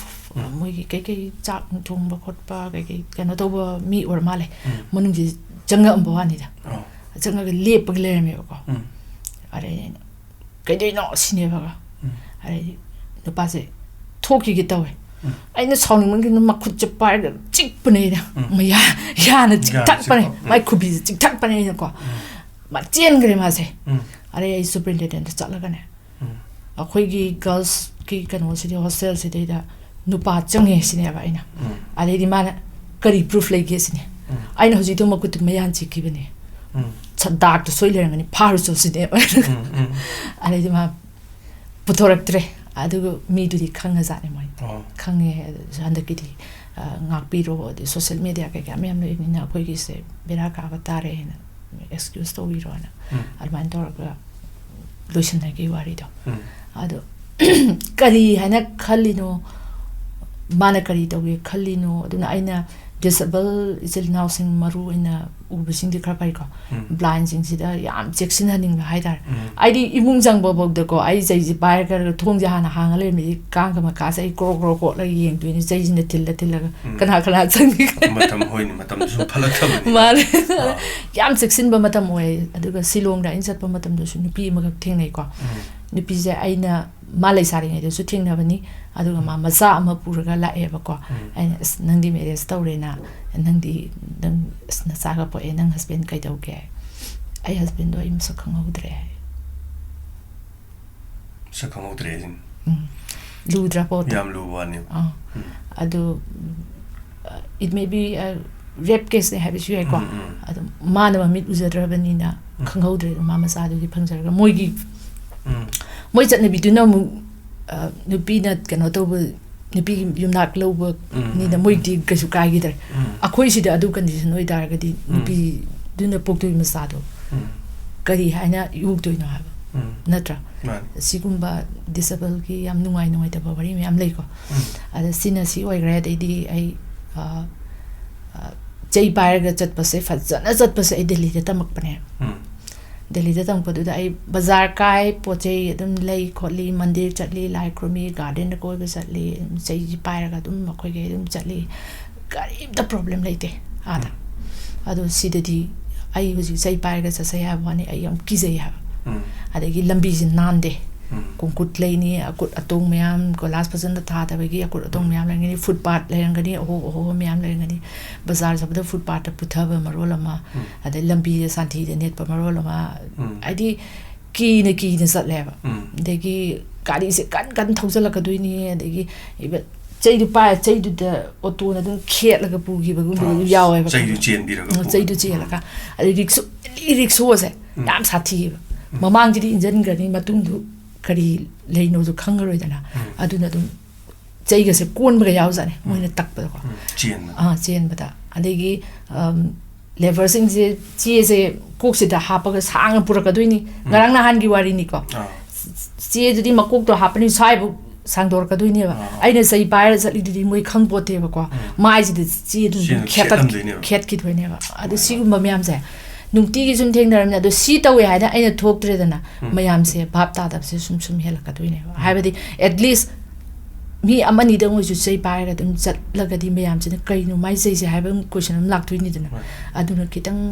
ꯃꯣꯏꯒꯤ ꯀꯩꯀꯩ ꯆꯥꯛ ꯊꯣꯡꯕ ꯈꯣꯠꯄ, ꯀꯩꯀꯩ ꯀꯩꯅꯣ ꯇꯧꯕ ꯃꯤ ꯑꯣꯏꯔ ꯃꯥꯜꯂꯦ꯫ ꯃꯅꯨꯡꯁꯤ ꯆꯪꯉꯛꯑꯝꯕ ꯋꯥꯅꯤꯗ꯫ ꯆꯪꯉꯒ ꯂꯦꯞꯄꯒ ꯂꯩꯔꯝꯃꯦꯕꯀꯣ꯫ ꯑꯗꯩ ꯑꯩꯅ, "ꯀꯩꯗꯧꯅꯣ?" ꯁꯤꯅꯦꯕꯒ꯫ ꯑꯗꯩꯗꯤ ꯅꯨꯄꯥꯁꯦ ꯊꯣꯛꯈꯤꯒꯦ ꯇꯧꯋꯦ꯫ ꯑꯩꯅ ꯁꯥꯎꯅꯤꯡꯃꯟꯈꯤꯗꯅ ꯃꯈꯨꯠꯁꯦ ꯄꯥꯏꯔꯒ ꯆꯤꯛꯄꯅꯦ ꯑꯩꯅ꯫ ꯃꯌꯥ, ꯌꯥꯅ ꯆꯤꯛꯊꯠꯄꯅꯦ꯫ ꯆꯤꯛꯄ꯫ ꯃꯥꯏ ꯈꯨꯕꯤꯁꯦ ꯆꯤꯛꯊꯠꯄꯅꯦ ꯑꯩꯅꯀꯣ꯫ ꯃꯥ ꯆꯦꯟꯈ꯭ꯔꯦ ꯃꯥꯁꯦ꯫ ꯑꯗꯩ ꯑꯩ superintendentꯇ ꯆꯠꯂꯒꯅꯦ, ꯑꯩꯈꯣꯏꯒꯤ girlsꯀꯤ ꯀꯩꯅꯣꯁꯤꯗꯤ, hostelꯁꯤꯗꯩꯗ ꯅꯨꯄꯥ ꯆꯪꯉꯦ ꯁꯤꯅꯦꯕ ꯑꯩꯅ꯫ ꯑꯗꯩꯗꯤ ꯃꯥꯅ, "ꯀꯔꯤ proof ꯂꯩꯒꯦ?" ꯁꯤꯅꯦ꯫ ꯑꯩꯅ, "ꯍꯧꯖꯤꯛꯇꯣ ꯃꯈꯨꯠꯇ ꯃꯌꯥ ꯆꯤꯛꯈꯤꯕꯅꯦ꯫ ꯁ-, ꯗꯥꯛꯇꯣ ꯁꯣꯏ ꯂꯩꯔꯝꯒꯅꯤ, ꯐꯥꯔꯨꯆꯣ" ꯁꯤꯅꯦꯕ꯫ ꯑꯗꯩꯗꯤ ꯃꯥ ꯄꯨꯊꯣꯔꯛꯇ꯭ꯔꯦ꯫ ꯑꯗꯨꯒ ꯃꯤꯗꯨꯗꯤ ꯈꯪꯉꯖꯥꯠꯅꯤ ꯃꯣꯏ꯫ ꯑꯣ꯫ ꯈꯪꯉꯦ, ꯑꯗꯨ ꯍꯟꯗꯛꯀꯤꯗꯤ, ꯑ, ꯉꯥꯛꯄꯤꯔꯣ, ꯑꯗꯩ ꯁꯣꯁꯦꯜ ꯃꯦꯗꯤꯌꯥ ꯀꯩꯀꯥ ꯃꯌꯥꯝ ꯂꯩꯕꯅꯤꯅ ꯑꯩꯈꯣꯏꯒꯤꯁꯦ ꯕꯦꯔꯥ ꯀꯥꯕ ꯇꯥꯔꯦ ꯍꯥꯏꯅ ꯑꯦꯛꯁꯀ꯭ꯌꯨꯁ ꯇꯧꯕꯤꯔꯣꯅ꯫ ꯎꯝ꯫ ꯑꯗꯨꯃꯥꯏꯅ ꯇꯧꯔꯒ ꯂꯣꯏꯁꯤꯟꯅꯈꯤ ꯋꯥꯔꯤꯗꯣ꯫ ꯎꯝ꯫ ꯑꯗꯣ ꯀꯔꯤ ꯍꯥꯏꯅ ꯈꯜꯂꯤꯅꯣ, ꯃꯥꯅ ꯀꯔꯤ ꯇꯧꯒꯦ ꯈꯜꯂꯤꯅꯣ, ꯑꯗꯨꯅ ꯑꯩꯅ ꯗꯤꯁꯦꯕꯜ ꯏꯆꯤꯜ ꯏꯅꯥꯎꯁꯤꯡ ꯃꯔꯨ ꯑꯣꯏꯅ ꯎꯕꯁꯤꯡꯗꯤ ꯈꯔ ꯐꯩꯀꯣ꯫ ꯎꯝ꯫ ꯕ꯭ꯂꯥꯏꯟꯁꯤꯡꯁꯤꯗ ꯌꯥꯝ ꯆꯦꯛꯁꯤꯟꯍꯟꯅꯤꯡꯕ ꯍꯥꯏꯇꯥꯔꯦ꯫ ꯎꯝ꯫ ꯑꯩꯗꯤ ꯏꯃꯨꯡ ꯆꯪꯕ ꯐꯥꯎꯗꯀꯣ, ꯑꯩ ꯆꯩꯁꯦ ꯄꯥꯏꯔꯒ ꯊꯣꯡꯁꯦ ꯍꯥꯟꯅ ꯍꯥꯡꯉ ꯂꯩꯔꯝꯃꯗꯤ ꯀꯥꯡꯒ ꯃꯀꯥꯁꯦ ꯑꯩ ꯀ꯭ꯔꯣꯛ ꯀ꯭ꯔꯣꯛ ꯀꯣꯠꯂꯒ ꯌꯦꯡꯗꯣꯏꯅꯤ, ꯆꯩꯁꯤꯅ ꯊꯤꯜꯂ ꯊꯤꯜꯂꯒ꯫ ꯎꯝ꯫ ꯀꯅꯥ ꯀꯅꯥ ꯆꯪꯉꯤ? ꯃꯇꯝ, ꯍꯣꯏꯅꯦ, ꯃꯇꯝꯗꯨ ꯁꯨꯝ ꯐꯠꯂꯛꯇꯕꯅꯤꯅ꯫ ꯃꯥꯅꯦ꯫ ꯑꯥ꯫ ꯌꯥꯝ ꯆꯦꯛꯁꯤꯟꯕ ꯃꯇꯝ ꯑꯣꯏ꯫ ꯑꯗꯨꯒ ꯁꯤꯂꯣꯡꯗ ꯑꯩꯅ ꯆꯠꯄ ꯃꯇꯝꯗꯁꯨ ꯅꯨꯄꯤ ꯑꯃꯈꯛ ꯊꯦꯡꯅꯩꯀꯣ꯫ ꯎꯝ꯫ ꯅꯨꯄꯤꯁꯦ ꯑꯩꯅ ꯃꯥ ꯂꯩꯁꯥꯔꯤꯉꯩꯗꯁꯨ ꯊꯦꯡꯅꯕꯅꯤ, ꯑꯗꯨꯒ ꯃꯥ ꯃꯆꯥ ꯑꯃ ꯄꯨꯔꯒ ꯂꯥꯛꯑꯦꯕꯀꯣ꯫ ꯎꯝ꯫ ꯑꯩꯅ, "ꯑꯁ, ꯅꯪꯗꯤ ꯃꯦꯔꯦꯖ ꯇꯧꯔꯦꯅ, ꯅꯪꯗꯤ, ꯅꯪ, ꯑꯁ, ꯅꯆꯥꯒ ꯄꯣꯛꯑꯦ, ꯅꯪ ꯍꯁꯕꯦꯟ ꯀꯩꯗꯧꯒꯦ?" "ꯑꯩ ꯍꯁꯕꯦꯟꯗꯣ ꯑꯩ ꯃꯁꯛ ꯈꯪꯍꯧꯗ꯭ꯔꯦ" ꯍꯥꯏ꯫ ꯁꯛ ꯈꯪꯍꯧꯗ꯭ꯔꯦ ꯍꯥꯏꯁꯤꯅꯤ꯫ ꯎꯝ꯫ ꯂꯨꯗ꯭ꯔꯥ ꯄꯣꯠꯇꯣ? ꯌꯥꯝ ꯂꯨꯕ ꯋꯥꯅꯤ꯫ ꯑꯥ꯫ ꯎꯝ꯫ ꯑꯗꯨ, uh, it may be, uh, rape case ꯅꯦ ꯍꯥꯏꯕꯁꯨ ꯌꯥꯏꯀꯣ꯫ ꯎꯝ, ꯎꯝ꯫ ꯑꯗꯨ ꯃꯥꯅ ꯃꯃꯤꯠ ꯎꯖꯗ꯭ꯔꯕꯅꯤꯅ ꯎꯝ꯫ ꯈꯪꯍꯧꯗ꯭ꯔꯦ ꯑꯗꯨ ꯃꯥ ꯃꯆꯥꯗꯨꯗꯤ ꯐꯪꯖꯔꯒ꯫ ꯃꯣꯏꯒꯤ, ꯎꯝ꯫ ꯃꯣꯏ ꯆꯠꯅꯕꯤꯗꯨꯅ ꯑꯃꯨꯛ, uh, ꯅꯨꯄꯤꯅ ꯀꯩꯅꯣ ꯇꯧꯕ, ꯅꯨꯄꯤꯒꯤ ꯌꯨꯝꯅꯥꯛ ꯂꯧꯕꯅꯤꯅ ꯎꯝ, ꯎꯝ, ꯃꯣꯏꯗꯤ ꯀꯩꯁꯨ ꯀꯥꯏꯈꯤꯗ꯭ꯔꯦ꯫ ꯎꯝ꯫ ꯑꯩꯈꯣꯏꯁꯤꯗꯤ ꯑꯗꯨ ꯀꯟꯗꯤꯁꯟ ꯑꯣꯏꯇꯥꯔꯒꯗꯤ ꯎꯝ꯫ ꯅꯨꯄꯤꯗꯨꯅ ꯄꯣꯛꯇꯣꯏ ꯃꯆꯥꯗꯣ ꯎꯝ꯫ ꯀꯔꯤ ꯍꯥꯏꯅ ꯌꯣꯛꯇꯣꯏꯅꯣ ꯍꯥꯏꯕ, ꯎꯝ꯫ ꯅꯠꯇ꯭ꯔꯥ? ꯃꯥꯅꯤ꯫ ꯁꯤꯒꯨꯝꯕ ꯗꯤꯁꯦꯕꯜꯒꯤ ꯌꯥꯝ ꯅꯨꯡꯉꯥꯏ ꯅꯨꯡꯉꯥꯏꯇꯕ ꯋꯥꯔꯤ ꯃꯌꯥꯝ ꯂꯩꯀꯣ꯫ ꯎꯝ꯫ ꯑꯗ ꯁꯤꯅ ꯁꯤ ꯑꯣꯏꯈ꯭ꯔꯦ꯫ ꯑꯗꯩꯗꯤ ꯑꯩ, ꯑ, ꯑ, ꯆꯩ ꯄꯥꯏꯔꯒ ꯆꯠꯄꯁꯦ, ꯐꯖꯅ ꯆꯠꯄꯁꯦ ꯑꯩ ꯗꯦꯜꯂꯤꯗ ꯇꯝꯃꯛꯄꯅꯦ꯫ ꯎꯝ꯫ ꯗꯦꯜꯂꯤꯗ ꯇꯝꯃꯛꯄꯗꯨꯗ ꯑꯩ ꯕꯖꯥꯔ ꯀꯥꯏ, ꯄꯣꯠ ꯆꯩ ꯑꯗꯨꯝ ꯂꯩ ꯈꯣꯠꯂꯤ, ꯃꯟꯗꯤꯔ ꯆꯠꯂꯤ, ꯂꯥꯏ ꯈꯨꯔꯨꯝꯃꯤ, ꯒꯥꯔꯗꯦꯟꯗ ꯀꯣꯏꯕ ꯆꯠꯂꯤ, ꯑꯗꯨꯝ ꯆꯩꯁꯤ ꯄꯥꯏꯔꯒ ꯑꯗꯨꯝ ꯑꯩꯈꯣꯏꯒꯤ ꯑꯗꯨꯝ ꯆꯠꯂꯤ꯫ ꯀꯔꯤꯝꯇ ꯄ꯭ꯔꯣꯕ꯭ꯂꯦꯝ ꯂꯩꯇꯦ ꯑꯥꯗ꯫ ꯎꯝ꯫ ꯑꯗꯣ ꯁꯤꯗꯗꯤ ꯑꯩ ꯍꯧꯖꯤꯛ ꯆꯩ ꯄꯥꯏꯔꯒ ꯆꯠꯆꯩ ꯍꯥꯏꯕ ꯋꯥꯅꯤ, ꯑꯩ ꯌꯥꯝ ꯀꯤꯖꯩ ꯍꯥꯏꯕ꯫ ꯎꯝ꯫ ꯑꯗꯒꯤ ꯂꯝꯕꯤꯁꯦ ꯅꯥꯟꯗꯦ꯫ ꯎꯝ꯫ ꯀꯣꯡꯀꯨꯠ ꯂꯩꯅꯤ, ꯑꯀꯨꯠ ꯑꯇꯣꯡ ꯃꯌꯥꯝ, ꯀꯣꯏꯂꯥꯁ ꯐꯖꯅ ꯊꯥꯗꯕꯒꯤ ꯑꯀꯨꯠ ꯑꯇꯣꯡ ꯎꯝ꯫ ꯃꯌꯥꯝ ꯂꯩꯔꯝꯒꯅꯤ, ꯐꯨꯠꯄꯥꯠ ꯂꯩꯔꯝꯒꯅꯤ, ꯑꯍꯣꯕ ꯑꯍꯣꯕ ꯃꯌꯥꯝ ꯂꯩꯔꯝꯒꯅꯤ꯫ ꯕꯖꯥꯔ ꯆꯠꯄꯗ ꯐꯨꯠꯄꯥꯠꯇ ꯄꯨꯊꯕ ꯃꯔꯣꯜ ꯑꯃ, ꯎꯝ꯫ ꯑꯗꯩ ꯂꯝꯕꯤꯗ ꯁꯥꯟꯊꯤꯗ ꯅꯦꯠꯄ ꯃꯔꯣꯜ ꯑꯃ, ꯎꯝ꯫ ꯍꯥꯏꯗꯤ ꯀꯤꯅ ꯀꯤꯅ ꯆꯠꯂꯦꯕ꯫ ꯎꯝ꯫ ꯑꯗꯒꯤ ꯒꯥꯔꯤꯁꯦ ꯀꯟ ꯀꯟ ꯊꯧꯖꯜꯂꯛꯀꯗꯣꯏꯅꯤ, ꯑꯗꯒꯤ even ꯆꯩꯗꯨ ꯄꯥꯏ, ꯆꯩꯗꯨꯗ ꯑꯣꯇꯣꯅ ꯑꯗꯨꯝ ꯈꯦꯠꯂꯒ ꯄꯨꯈꯤꯕꯒꯨꯝꯕ ꯑꯥ, ꯌꯥꯎꯋꯦꯕ, ꯆꯩꯗꯨ ꯈꯪꯕ꯭ꯔꯥ? ꯆꯦꯟꯕꯤꯔꯒ ꯑꯥ, ꯄꯨꯕ꯫ ꯆꯩꯗꯨ ꯆꯦꯜꯂꯒ꯫ ꯑꯗꯩ ꯔꯤꯛꯁꯣ, ꯑꯦꯅꯤ ꯔꯤꯛꯁꯣꯁꯦ ꯎꯝ꯫ ꯌꯥꯝ ꯁꯥꯊꯤꯌꯦꯕ꯫ ꯎꯝ꯫ ꯃꯃꯥꯡꯁꯤꯗꯤ ꯏꯟꯖꯟꯈ꯭ꯔꯅꯤ, ꯃꯇꯨꯡꯗꯨ ꯀꯔꯤ ꯂꯩꯅꯣꯗꯣ ꯈꯪꯉꯔꯣꯏꯗꯅ꯫ ꯑꯗꯨꯅ ꯑꯗꯨꯝ ꯆꯩꯒꯁꯦ ꯀꯣꯟꯕꯒ ꯌꯥꯎꯖꯥꯠꯅꯤ, ꯃꯣꯏꯅ ꯇꯛꯄꯗꯀꯣ꯫ ꯎꯝ, ꯆꯦꯟꯕ꯫ ꯑꯥ, ꯆꯦꯟꯕꯗ꯫ ꯑꯗꯒꯤ, ꯑꯝ, ꯂꯦꯕꯔꯁꯤꯡꯁꯦ ꯆꯦꯁꯦ ꯀꯣꯛꯁꯤꯗ ꯍꯥꯞꯄꯒ ꯁꯥꯡꯅ ꯄꯨꯔꯛꯀꯗꯣꯏꯅꯤ꯫ ꯉꯔꯥꯡ ꯅꯍꯥꯟꯒꯤ ꯋꯥꯔꯤꯅꯤꯀꯣ꯫ ꯑꯥ꯫ ꯆꯦꯗꯨꯗꯤ ꯃꯀꯣꯛꯇꯣ ꯍꯥꯞꯄꯅꯤ, ꯁ꯭ꯋꯥꯏꯕꯨ ꯁꯥꯡꯗꯣꯔꯛꯀꯗꯣꯏꯅꯦꯕ꯫ ꯑꯥ꯫ ꯑꯩꯅ ꯆꯩ ꯄꯥꯏꯔ ꯆꯠꯂꯤꯗꯨꯗꯤ ꯃꯣꯏ ꯈꯪꯄꯣꯠꯇꯦꯕꯀꯣ꯫ ꯃꯥꯏꯁꯤꯗ ꯆꯦꯗꯨ ꯆꯦꯗꯨ ꯈꯦꯠꯇꯛ-, ꯈꯦꯠꯂꯝꯗꯣꯏꯅꯦꯕ꯫ ꯈꯦꯠꯈꯤꯗꯣꯏꯅꯦꯕ꯫ ꯑꯗꯨ ꯁꯤꯒꯨꯝꯕ ꯃꯌꯥꯝꯁꯦ ꯅꯨꯡꯇꯤꯒꯤ ꯁꯨꯝ ꯊꯦꯡꯅꯔꯕꯅꯤꯅ, ꯑꯗꯣ ꯁꯤ ꯇꯧꯋꯦ ꯍꯥꯏꯅ ꯑꯩꯅ ꯊꯣꯛꯇ꯭ꯔꯦꯗꯅ, ꯃꯌꯥꯝꯁꯦ ꯚꯥꯞ ꯇꯥꯗꯕꯁꯦ ꯁꯨꯝ ꯁꯨꯝ ꯍꯦꯜꯂꯛꯀꯗꯣꯏꯅꯦꯕ꯫ ꯍꯥꯏꯕꯗꯤ, at least ꯃꯤ ꯑꯃꯅꯤꯗꯪ ꯑꯣꯏꯁꯨ ꯆꯩ ꯄꯥꯏꯔꯒ ꯑꯗꯨꯝ ꯆꯠꯂꯒꯗꯤ ꯃꯌꯥꯝꯁꯤꯅ "ꯀꯩꯅꯣ ꯃꯥꯏ ꯆꯩꯁꯦ?" ꯍꯥꯏꯕ ꯑꯃ question ꯑꯃ ꯂꯥꯛꯇꯣꯏꯅꯤꯗꯅ꯫ ꯍꯣꯏ꯫ ꯑꯗꯨꯅ ꯈꯤꯇꯪ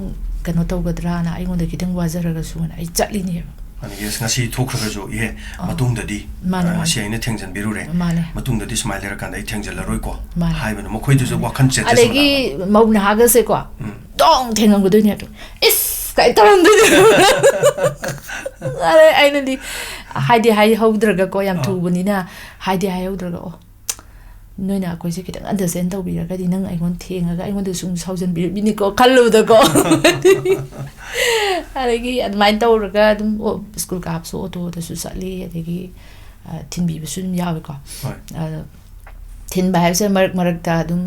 ꯀꯩꯅꯣ ꯇꯧꯒꯗ꯭ꯔꯥꯅ ꯑꯩꯉꯣꯟꯗ ꯈꯤꯇꯪ ꯋꯥꯖꯔꯒꯁꯨꯅ ꯑꯩ ꯆꯠꯂꯤꯅꯦꯕ꯫ ꯑꯗꯒꯤ ꯑꯁ, ꯉꯁꯤ ꯊꯣꯛꯈ꯭ꯔꯒꯁꯨ, "ꯏꯍꯦ, ꯑꯥ꯫ ꯃꯇꯨꯡꯗꯗꯤ, ꯃꯥꯅꯦ, ꯑ, ꯃꯥꯅꯦ꯫ ꯁꯤ ꯑꯩꯅ ꯊꯦꯡꯖꯟꯕꯤꯔꯨꯔꯦ꯫ ꯃꯥꯅꯦ꯫ ꯃꯇꯨꯡꯗꯗꯤ ꯁꯨꯃꯥꯏꯅ ꯂꯩꯔꯀꯥꯟꯗ ꯑꯩ ꯊꯦꯡꯖꯜꯂꯔꯣꯏꯀꯣ" ꯃꯥꯅꯦ꯫ ꯍꯥꯏꯕꯅ ꯃꯈꯣꯏꯗꯁꯨ ꯋꯥꯈꯜ ꯆꯦꯠꯊꯁꯨ ꯑꯗꯒꯤ ꯃꯧ ꯅꯍꯥꯒꯁꯦꯀꯣ, ꯗꯣꯡ ꯊꯦꯡꯉꯝꯒꯗꯣꯏꯅꯦ ꯑꯗꯨ꯫ "ꯏꯁ!" ꯀꯥꯏ ꯇꯧꯔꯝꯗꯣꯏꯅꯦ꯫ ꯑꯗꯩ ꯑꯩꯅꯗꯤ ꯍꯥꯏꯗꯤ ꯍꯥꯏꯍꯧꯗ꯭ꯔꯒꯀꯣ, ꯌꯥꯝ ꯑꯥ꯫ ꯊꯨꯕꯅꯤꯅ ꯍꯥꯏꯗꯤ ꯍꯥꯏꯍꯧꯗ꯭ꯔꯒ, "ꯑꯣ, ꯅꯣꯏꯅ ꯑꯩꯈꯣꯏꯁꯦ ꯈꯤꯇꯪ understand ꯇꯧꯕꯤꯔꯒꯗꯤ ꯅꯪ ꯑꯩꯉꯣꯟꯗ ꯊꯦꯡꯉꯒ ꯑꯩꯉꯣꯟꯗ ꯁꯨꯝ ꯁꯥꯎꯖꯟꯕꯤꯔꯛꯏꯅꯤꯀꯣ" ꯈꯜꯂꯨꯕꯗꯀꯣ꯫ ꯑꯗꯒꯤ ꯑꯗꯨꯃꯥꯏꯅ ꯇꯧꯔꯒ ꯑꯗꯨꯝ ꯑꯣ-, ꯁ꯭ꯀꯨꯜ ꯀꯥꯕꯁꯨ ꯑꯣꯇꯣꯗꯁꯨ ꯆꯠꯂꯤ, ꯑꯗꯒꯤ, ꯑ, ꯊꯤꯟꯕꯤꯕꯁꯨ ꯑꯗꯨꯝ ꯌꯥꯎꯋꯦꯀꯣ꯫ ꯍꯣꯏ꯫ ꯑꯗꯣ ꯊꯤꯟꯕ ꯍꯥꯏꯕꯁꯦ ꯃꯔꯛ ꯃꯔꯛꯇ ꯑꯗꯨꯝ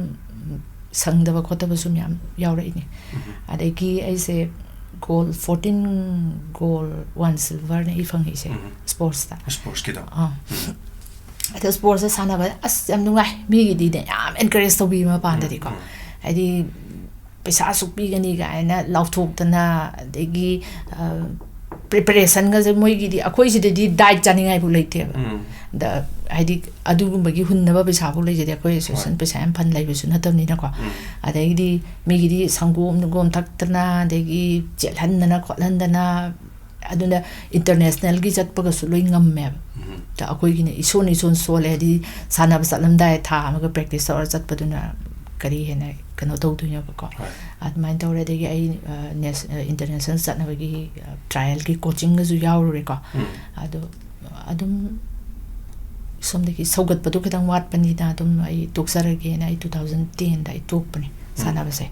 ꯁꯪꯗꯕ ꯈꯣꯠꯇꯕꯁꯨ ꯃꯌꯥꯝ ꯌꯥꯎꯔꯛꯏꯅꯦ꯫ ꯑꯗꯒꯤ ꯑꯩꯁꯦ gold, fourteen gold, one silverꯅꯦ ꯑꯩ ꯐꯪꯉꯛꯏꯁꯦ, sportsꯇ꯫ Sportsꯀꯤꯗꯣ? ꯑꯥ꯫ ꯑꯗꯣ sportsꯇ ꯁꯥꯟꯅꯕ ꯑꯁ ꯌꯥꯝ ꯅꯨꯡꯉꯥꯏ꯫ ꯃꯤꯒꯤꯗꯤꯅꯦ ꯌꯥꯝ encourage ꯇꯧꯕꯤ ꯃꯄꯥꯟꯗꯗꯤꯀꯣ꯫ ꯍꯥꯏꯗꯤ ꯄꯩꯁꯥ ꯑꯁꯨꯛ ꯄꯤꯒꯅꯤ ꯀꯥꯏꯅ ꯂꯥꯎꯊꯣꯛꯇꯅ, ꯑꯗꯒꯤ, ꯑ, preparationꯒꯁꯦ ꯃꯣꯏꯒꯤꯗꯤ, ꯑꯩꯈꯣꯏ ꯁꯤꯗꯗꯤ diet ꯆꯥꯅꯤꯡꯉꯥꯏꯐꯥꯎ ꯂꯩꯇꯦꯕ꯫ ꯎꯝ꯫ ꯗ-, ꯍꯥꯏꯗꯤ ꯑꯗꯨꯒꯨꯝꯕꯒꯤ ꯍꯨꯟꯅꯕ ꯄꯩꯁꯥꯐꯥꯎ ꯂꯩꯖꯗꯦ꯫ ꯑꯩꯈꯣꯏ association ꯄꯩꯁꯥ ꯌꯥꯝ ꯐꯟ ꯂꯩꯕꯁꯨ ꯅꯠꯇꯕꯅꯤꯅꯀꯣ꯫ ꯑꯗꯩꯗꯤ ꯃꯤꯒꯤꯗꯤ ꯁꯪꯒꯣꯝ ꯅꯨꯡꯒꯣꯝ ꯊꯛꯇꯅ, ꯑꯗꯒꯤ ꯆꯦꯜꯍꯟꯗꯅ ꯈꯣꯠꯍꯟꯗꯅ, ꯑꯗꯨꯅ internationalꯒꯤ ꯆꯠꯄꯒꯁꯨ ꯂꯣꯏ ꯉꯝꯃꯦꯕ꯫ ꯑꯗ ꯑꯩꯈꯣꯏꯒꯤꯅ ꯏꯁꯣꯟ ꯏꯁꯣꯟ ꯁꯣꯜꯂꯦ, ꯍꯥꯏꯗꯤ ꯁꯥꯟꯅꯕ ꯆꯠꯂꯝꯗꯥꯏ ꯊꯥ ꯑꯃꯒ practice ꯇꯧꯔ ꯆꯠꯄꯗꯨꯅ ꯀꯔꯤ ꯍꯦꯟꯅ ꯀꯩꯅꯣ ꯇꯧꯗꯣꯏꯅꯣꯕꯀꯣ꯫ ꯍꯣꯏ꯫ ꯑꯗꯨꯃꯥꯏꯅ ꯇꯧꯔꯦ꯫ ꯑꯗꯒꯤ ꯑꯩ, ꯑ, ꯅꯦꯁ-, ꯑ, international ꯆꯠꯅꯕꯒꯤ, ꯑ, trialꯒꯤ coachingꯒꯁꯨ ꯌꯥꯎꯔꯨꯔꯦꯀꯣ꯫ ꯑꯗꯣ ꯑꯗꯨꯝ ꯁꯣꯝꯗꯒꯤ ꯁꯧꯒꯠꯄꯗꯣ ꯈꯤꯇꯪ ꯋꯥꯠꯄꯅꯤꯅ ꯑꯗꯨꯝ ꯑꯩ ꯇꯣꯛꯆꯔꯒꯦꯅ ꯑꯩ two thousand tenꯗ ꯑꯩ ꯇꯣꯛꯄꯅꯦ ꯁꯥꯟꯅꯕꯁꯦ꯫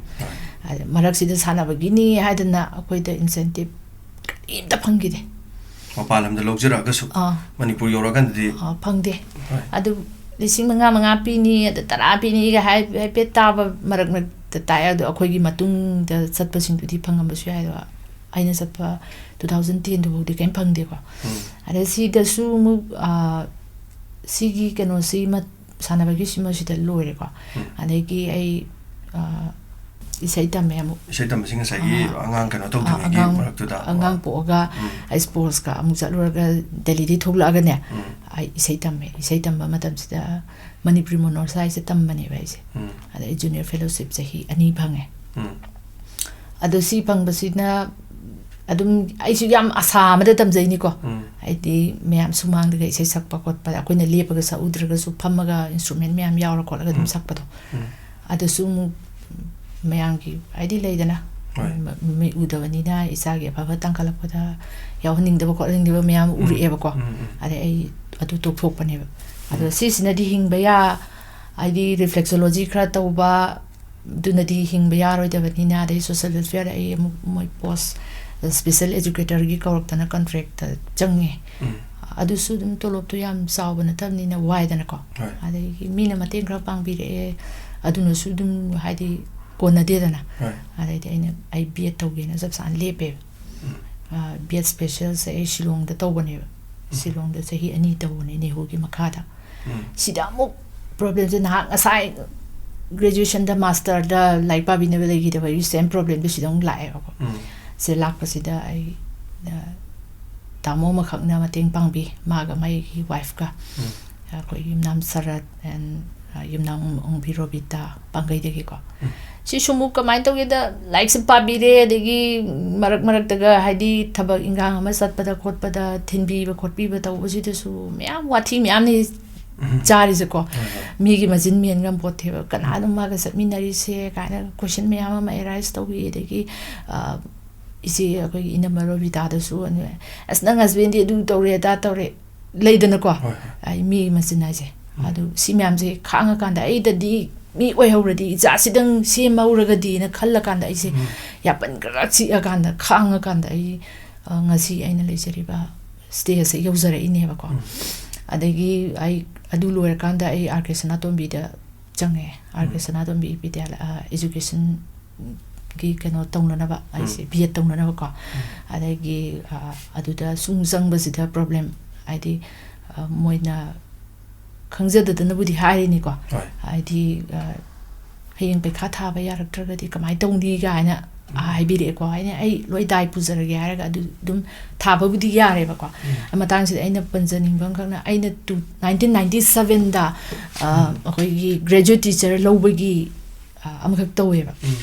ꯑꯗ ꯃꯔꯛꯁꯤꯗ ꯁꯥꯟꯅꯕꯒꯤꯅꯤ ꯍꯥꯏꯗꯅ ꯑꯩꯈꯣꯏꯗ incentive ꯀꯔꯤꯝꯇ ꯐꯪꯈꯤꯗꯦ꯫ ꯃꯄꯥꯟ ꯂꯝꯗ ꯂꯧꯖꯔꯛꯑꯒꯁꯨ ꯑꯥ꯫ ꯃꯅꯤꯄꯨꯔ ꯌꯧꯔꯛꯑꯀꯥꯟꯗꯗꯤ ꯑꯥ, ꯐꯪꯗꯦ꯫ ꯍꯣꯏ꯫ ꯑꯗꯨ ꯂꯤꯁꯤꯡ ꯃꯉꯥ, ꯃꯉꯥ ꯄꯤꯅꯤ, ꯑꯗ ꯇꯔꯥ ꯄꯤꯅꯤꯒ ꯍꯥꯏ-, ꯍꯥꯏꯐꯦꯠ ꯇꯥꯕ ꯃꯔꯛ ꯃꯔꯛꯇ ꯇꯥꯏ꯫ ꯑꯗꯣ ꯑꯩꯈꯣꯏꯒꯤ ꯃꯇꯨꯡꯗ ꯆꯠꯄꯁꯤꯡꯗꯨꯗꯤ ꯐꯪꯉꯝꯕꯁꯨ ꯌꯥꯏ꯫ ꯑꯗꯣ ꯑꯩꯅ ꯆꯠꯄ two thousand ten ꯗꯨꯐꯥꯎꯗꯤ ꯀꯔꯤꯝ ꯐꯪꯗꯦꯀꯣ꯫ ꯎꯝ꯫ ꯑꯗ ꯁꯤꯗꯁꯨ ꯑꯃꯨꯛ, ꯑꯥ, ꯁꯤꯒꯤ ꯀꯩꯅꯣꯁꯤ ꯃ-, ꯁꯥꯟꯅꯕꯒꯤ ꯁꯤꯃ ꯁꯤꯗ ꯂꯣꯏꯔꯦꯀꯣ꯫ ꯎꯝ꯫ ꯑꯗꯒꯤ ꯑꯩ, ꯑꯥ, ꯏꯁꯩ ꯇꯝꯃꯦ ꯑꯃꯨꯛ꯫ ꯏꯁꯩ ꯇꯝꯕꯁꯤ ꯉꯁꯥꯏꯒꯤ ꯑꯥ꯫ ꯑꯉꯥꯡ ꯀꯩꯅꯣ ꯑꯥ, ꯇꯧꯗ꯭ꯔꯤꯉꯩꯒꯤ ꯑꯉꯥꯡ, ꯃꯔꯛꯇꯨꯗ꯫ ꯑꯉꯥꯡ ꯄꯣꯛꯑꯒ ꯎꯝ꯫ ꯑꯩ sports ꯀ ꯑꯃꯨꯛ ꯆꯠꯂꯨꯔꯒ ꯗꯦꯜꯂꯤꯗꯒꯤ ꯊꯣꯛꯂꯛꯑꯒꯅꯦ, ꯎꯝ꯫ ꯑꯩ ꯏꯁꯩ ꯇꯝꯃꯦ꯫ ꯏꯁꯩ ꯇꯝꯕ ꯃꯇꯝꯁꯤꯗ ꯃꯅꯤꯄꯨꯔꯤ ꯃꯣꯅꯣꯔꯁꯥ ꯍꯥꯏꯁꯦ ꯇꯝꯕꯅꯦꯕ ꯑꯩꯁꯦ꯫ ꯎꯝ꯫ ꯑꯗ ꯑꯩ junior fellowship ꯆꯍꯤ ꯑꯅꯤ ꯐꯪꯉꯦ꯫ ꯎꯝ꯫ ꯑꯗꯣ ꯁꯤ ꯐꯪꯕꯁꯤꯅ ꯑꯗꯨꯝ ꯑꯩꯁꯨ ꯌꯥꯝ ꯑꯁꯥ ꯑꯃꯗ ꯇꯝꯖꯩꯅꯤꯀꯣ꯫ ꯎꯝ꯫ ꯍꯥꯏꯗꯤ ꯃꯌꯥꯝ ꯁꯨꯃꯥꯡꯗꯒ ꯏꯁꯩ ꯁꯛꯄ ꯈꯣꯠꯄꯗ ꯑꯩꯈꯣꯏꯅ ꯂꯦꯞꯄꯒ ꯁꯛꯎꯗ꯭ꯔꯒꯁꯨ ꯐꯝꯃꯒ instrument ꯃꯌꯥꯝ ꯌꯥꯎꯔ ꯈꯣꯠꯂꯒ ꯑꯗꯨꯝ ꯎꯝ꯫ ꯁꯛꯄꯗꯣ꯫ ꯎꯝ꯫ ꯑꯗꯨꯁꯨ ꯑꯃꯨꯛ ꯃꯌꯥꯝꯒꯤ ꯍꯥꯏꯗꯤ ꯂꯩꯗꯅ, ꯍꯣꯏ꯫ ꯃ-, ꯃꯤꯠ ꯎꯗꯕꯅꯤꯅ ꯏꯆꯥꯒꯤ ꯑꯐꯕ ꯇꯥꯡꯈꯠꯂꯛꯄꯗ ꯌꯥꯎꯍꯟꯅꯤꯡꯗꯕ ꯈꯣꯠꯍꯟꯅꯤꯡꯗꯕ ꯃꯌꯥꯝ ꯎꯝ꯫ ꯎꯔꯛꯑꯦꯕꯀꯣ꯫ ꯎꯝ, ꯎꯝ꯫ ꯑꯗꯩ ꯑꯩ ꯑꯗꯨ ꯇꯣꯛꯊꯣꯛꯄꯅꯦꯕ꯫ ꯑꯗꯣ ꯎꯝ꯫ ꯁꯤꯁꯤꯅꯗꯤ ꯍꯤꯡꯕ ꯌꯥ-, ꯍꯥꯏꯗꯤ reflexology ꯈꯔ ꯇꯧꯕ, ꯑꯗꯨꯅꯗꯤ ꯍꯤꯡꯕ ꯌꯥꯔꯣꯏꯗꯕꯅꯤꯅ, ꯑꯗꯩ social welfare ꯑꯩ ꯑꯃꯨꯛ ꯃꯣꯏ post special educator ꯒꯤ ꯀꯧꯔꯛꯇꯅ contract ꯇ ꯆꯪꯉꯦ꯫ ꯎꯝ꯫ ꯑꯗꯨꯁꯨ ꯑꯗꯨꯝ ꯇꯣꯂꯣꯞꯇꯣ ꯌꯥꯝ ꯆꯥꯎꯕ ꯅꯠꯇꯕꯅꯤꯅ ꯋꯥꯏꯗꯅꯀꯣ꯫ ꯍꯣꯏ꯫ ꯑꯗꯒꯤ ꯃꯤꯅ ꯃꯇꯦꯡ ꯈꯔ ꯄꯥꯡꯕꯤꯔꯛꯑꯦ, ꯑꯗꯨꯅꯁꯨ ꯑꯗꯨꯝ ꯍꯥꯏꯗꯤ ꯀꯣꯟꯅꯗꯦꯗꯅ꯫ ꯍꯣꯏ꯫ ꯑꯗꯩꯗꯤ ꯑꯩꯅ, ꯑꯩ B.Ed ꯇꯧꯒꯦꯅ ꯆꯞ ꯆꯥꯅ ꯂꯦꯞꯄꯦꯕ꯫ ꯎꯝ꯫ ꯑ, B.Ed special ꯁꯦ ꯑꯩ ꯁꯤꯂꯣꯡꯗ ꯇꯧꯕꯅꯦꯕ꯫ ꯎꯝ꯫ ꯁꯤꯂꯣꯡꯗ ꯆꯍꯤ ꯑꯅꯤ ꯇꯧꯕꯅꯦ ꯅꯦꯍꯨꯒꯤ ꯃꯈꯥꯗ꯫ ꯎꯝ꯫ ꯁꯤꯗ ꯑꯃꯨꯛ problem ꯁꯦ ꯅꯍꯥꯛ ꯉꯁꯥꯏ graduation ꯗ, master ꯗ ꯂꯥꯏꯔꯤꯛ ꯄꯥꯕꯤꯅꯕ ꯂꯩꯈꯤꯗꯕ, ꯑꯩꯒꯤ same problem ꯗꯨ ꯁꯤꯗ ꯑꯃꯨꯛ ꯂꯥꯛꯑꯦꯕꯀꯣ꯫ ꯎꯝ꯫ ꯁꯤ ꯂꯥꯛꯄꯁꯤꯗ ꯑꯩ, ꯑ, ꯇꯥꯃꯣ ꯑꯃꯈꯛꯅ ꯃꯇꯦꯡ ꯄꯥꯡꯕꯤ, ꯃꯥꯒ ꯃꯥꯒꯤ wife ꯀ꯫ ꯎꯝ꯫ ꯑꯩꯈꯣꯏ ꯌꯨꯝꯅꯥꯝ ꯁꯔꯠ and, ꯑ, ꯌꯨꯝꯅꯥꯝ ꯑꯣꯡꯕꯤ ꯔꯣꯕꯤꯇꯥ ꯄꯥꯡꯒꯩꯗꯒꯤꯀꯣ꯫ ꯎꯝ꯫ ꯁꯤꯁꯨ ꯑꯃꯨꯛ ꯀꯃꯥꯏꯅ ꯇꯧꯒꯦꯗ, ꯂꯥꯏꯔꯤꯛꯁꯨ ꯄꯥꯕꯤꯔꯦ, ꯑꯗꯒꯤ ꯃꯔꯛ ꯃꯔꯛꯇꯒ ꯍꯥꯏꯗꯤ ꯊꯕꯛ ꯏꯟꯈꯥꯡ ꯑꯃ ꯆꯠꯄꯗ ꯈꯣꯠꯄꯗ ꯊꯤꯟꯕꯤꯕ ꯈꯣꯠꯄꯤꯕ ꯇꯧꯕꯁꯤꯗꯁꯨ ꯃꯌꯥꯝ ꯋꯥꯊꯤ ꯃꯌꯥꯝꯅꯤ ꯎꯝ꯫ ꯆꯥꯔꯤꯁꯦꯀꯣ꯫ ꯍꯣꯏ, ꯍꯣꯏ꯫ ꯃꯤꯒꯤ ꯃꯆꯤꯟ ꯃꯦꯟ ꯉꯝꯄꯣꯠꯇꯦꯕ, "ꯀꯅꯥꯅꯣ ꯃꯥꯒ ꯆꯠꯃꯤꯟꯅꯔꯤꯁꯦ?" ꯀꯥꯏꯅ question ꯃꯌꯥꯝ ꯑꯃ arise ꯇꯧꯏ꯫ ꯑꯗꯒꯤ, ꯑ, ꯏꯆꯦ ꯑꯩꯈꯣꯏꯒꯤ ꯏꯅꯝꯃ ꯔꯣꯕꯤꯇꯥꯗꯁꯨ, "ꯑꯁ, ꯅꯪ husband ꯗꯤ ꯑꯗꯨ ꯇꯧꯔꯦ, ꯑꯗꯥ ꯇꯧꯔꯦ", ꯂꯩꯗꯅꯀꯣ꯫ ꯍꯣꯏ, ꯍꯣꯏ꯫ ꯑꯩ ꯃꯤꯒꯤ ꯃꯆꯤꯟ ꯍꯥꯏꯁꯦ꯫ ꯎꯝ꯫ ꯑꯗꯨ ꯁꯤ ꯃꯌꯥꯝꯁꯦ ꯈꯥꯡꯉꯀꯥꯟꯗ ꯑꯩꯗꯗꯤ ꯃꯤ ꯑꯣꯏꯍꯧꯔꯗꯤ, ꯏꯆꯥꯁꯤꯗꯪ ꯁꯦꯝꯍꯧꯔꯒꯗꯤꯅ ꯈꯜꯂꯀꯥꯟꯗ ꯑꯩꯁꯦ ꯎꯝ꯫ ꯌꯥꯄꯟ ꯈꯔ ꯆꯤꯛꯑꯀꯥꯟꯗ, ꯈꯥꯡꯉꯀꯥꯟꯗ ꯑꯩ, ꯑ, ꯉꯁꯤ ꯑꯩꯅ ꯂꯩꯖꯔꯤꯕ ꯁ꯭ꯇꯦꯖꯁꯦ ꯌꯧꯖꯔꯛꯏꯅꯦꯕꯀꯣ꯫ ꯑꯗꯒꯤ ꯑꯩ ꯑꯗꯨ ꯂꯣꯏꯔꯀꯥꯟꯗ ꯑꯩ ꯑꯥꯔ ꯀꯦ ꯁꯅꯥꯇꯣꯝꯕꯤꯗ ꯆꯪꯉꯦ꯫ ꯑꯥꯔ ꯀꯦ ꯁꯅꯥꯇꯣꯝꯕꯤ ꯕꯤꯗ꯭ꯌꯥꯂ-, ꯑ, ꯑꯦꯖꯨꯀꯦꯁꯟꯒꯤ ꯀꯩꯅꯣ ꯇꯧꯅꯅꯕ, ꯑꯩꯁꯦ ꯕꯤ ꯑꯦꯗ ꯇꯧꯅꯅꯕꯀꯣ꯫ ꯑꯗꯒꯤ, ꯑ, ꯑꯗꯨꯗ ꯁꯨꯝ ꯆꯪꯕꯁꯤꯗ ꯄ꯭ꯔꯣꯕ꯭ꯂꯦꯝ, ꯍꯥꯏꯗꯤ, ꯑ, ꯃꯣꯏꯅ ꯈꯪꯖꯗꯗꯅꯕꯨꯗꯤ ꯍꯥꯏꯔꯤꯅꯤꯀꯣ꯫ ꯍꯣꯏ꯫ ꯍꯥꯏꯗꯤ, ꯑ, "ꯍꯌꯦꯡ ꯄꯩꯈꯥ ꯊꯥꯕ ꯌꯥꯔꯛꯇ꯭ꯔꯒꯗꯤ ꯀꯃꯥꯏꯅ ꯇꯧꯅꯤ?" ꯀꯥꯏꯅ ꯍꯥꯏꯕꯤꯔꯛꯑꯦꯀꯣ꯫ ꯑꯩꯅ, "ꯑꯩ ꯂꯣꯏ ꯗꯥꯏ ꯄꯨꯖꯔꯒꯦ" ꯍꯥꯏꯔꯒ ꯑꯗꯨ ꯑꯗꯨꯝ ꯊꯥꯕꯕꯨꯗꯤ ꯌꯥꯔꯦꯕꯀꯣ꯫ ꯃꯇꯥꯡꯁꯤꯗ ꯑꯩꯅ ꯄꯟꯖꯅꯤꯡꯕ ꯑꯃꯈꯛꯅ, ꯑꯩꯅ ꯇꯨ-, ꯅꯥꯏꯟꯇꯤꯟ ꯅꯥꯏꯟꯇꯤ ꯁꯕꯦꯟꯗ, ꯑ, ꯑꯩꯈꯣꯏꯒꯤ ꯒ꯭ꯔꯦꯖꯨꯋꯦꯠ ꯇꯤꯆꯔ ꯂꯧꯕꯒꯤ, ꯑ, ꯑꯃꯈꯛ ꯇꯧꯋꯦꯕ,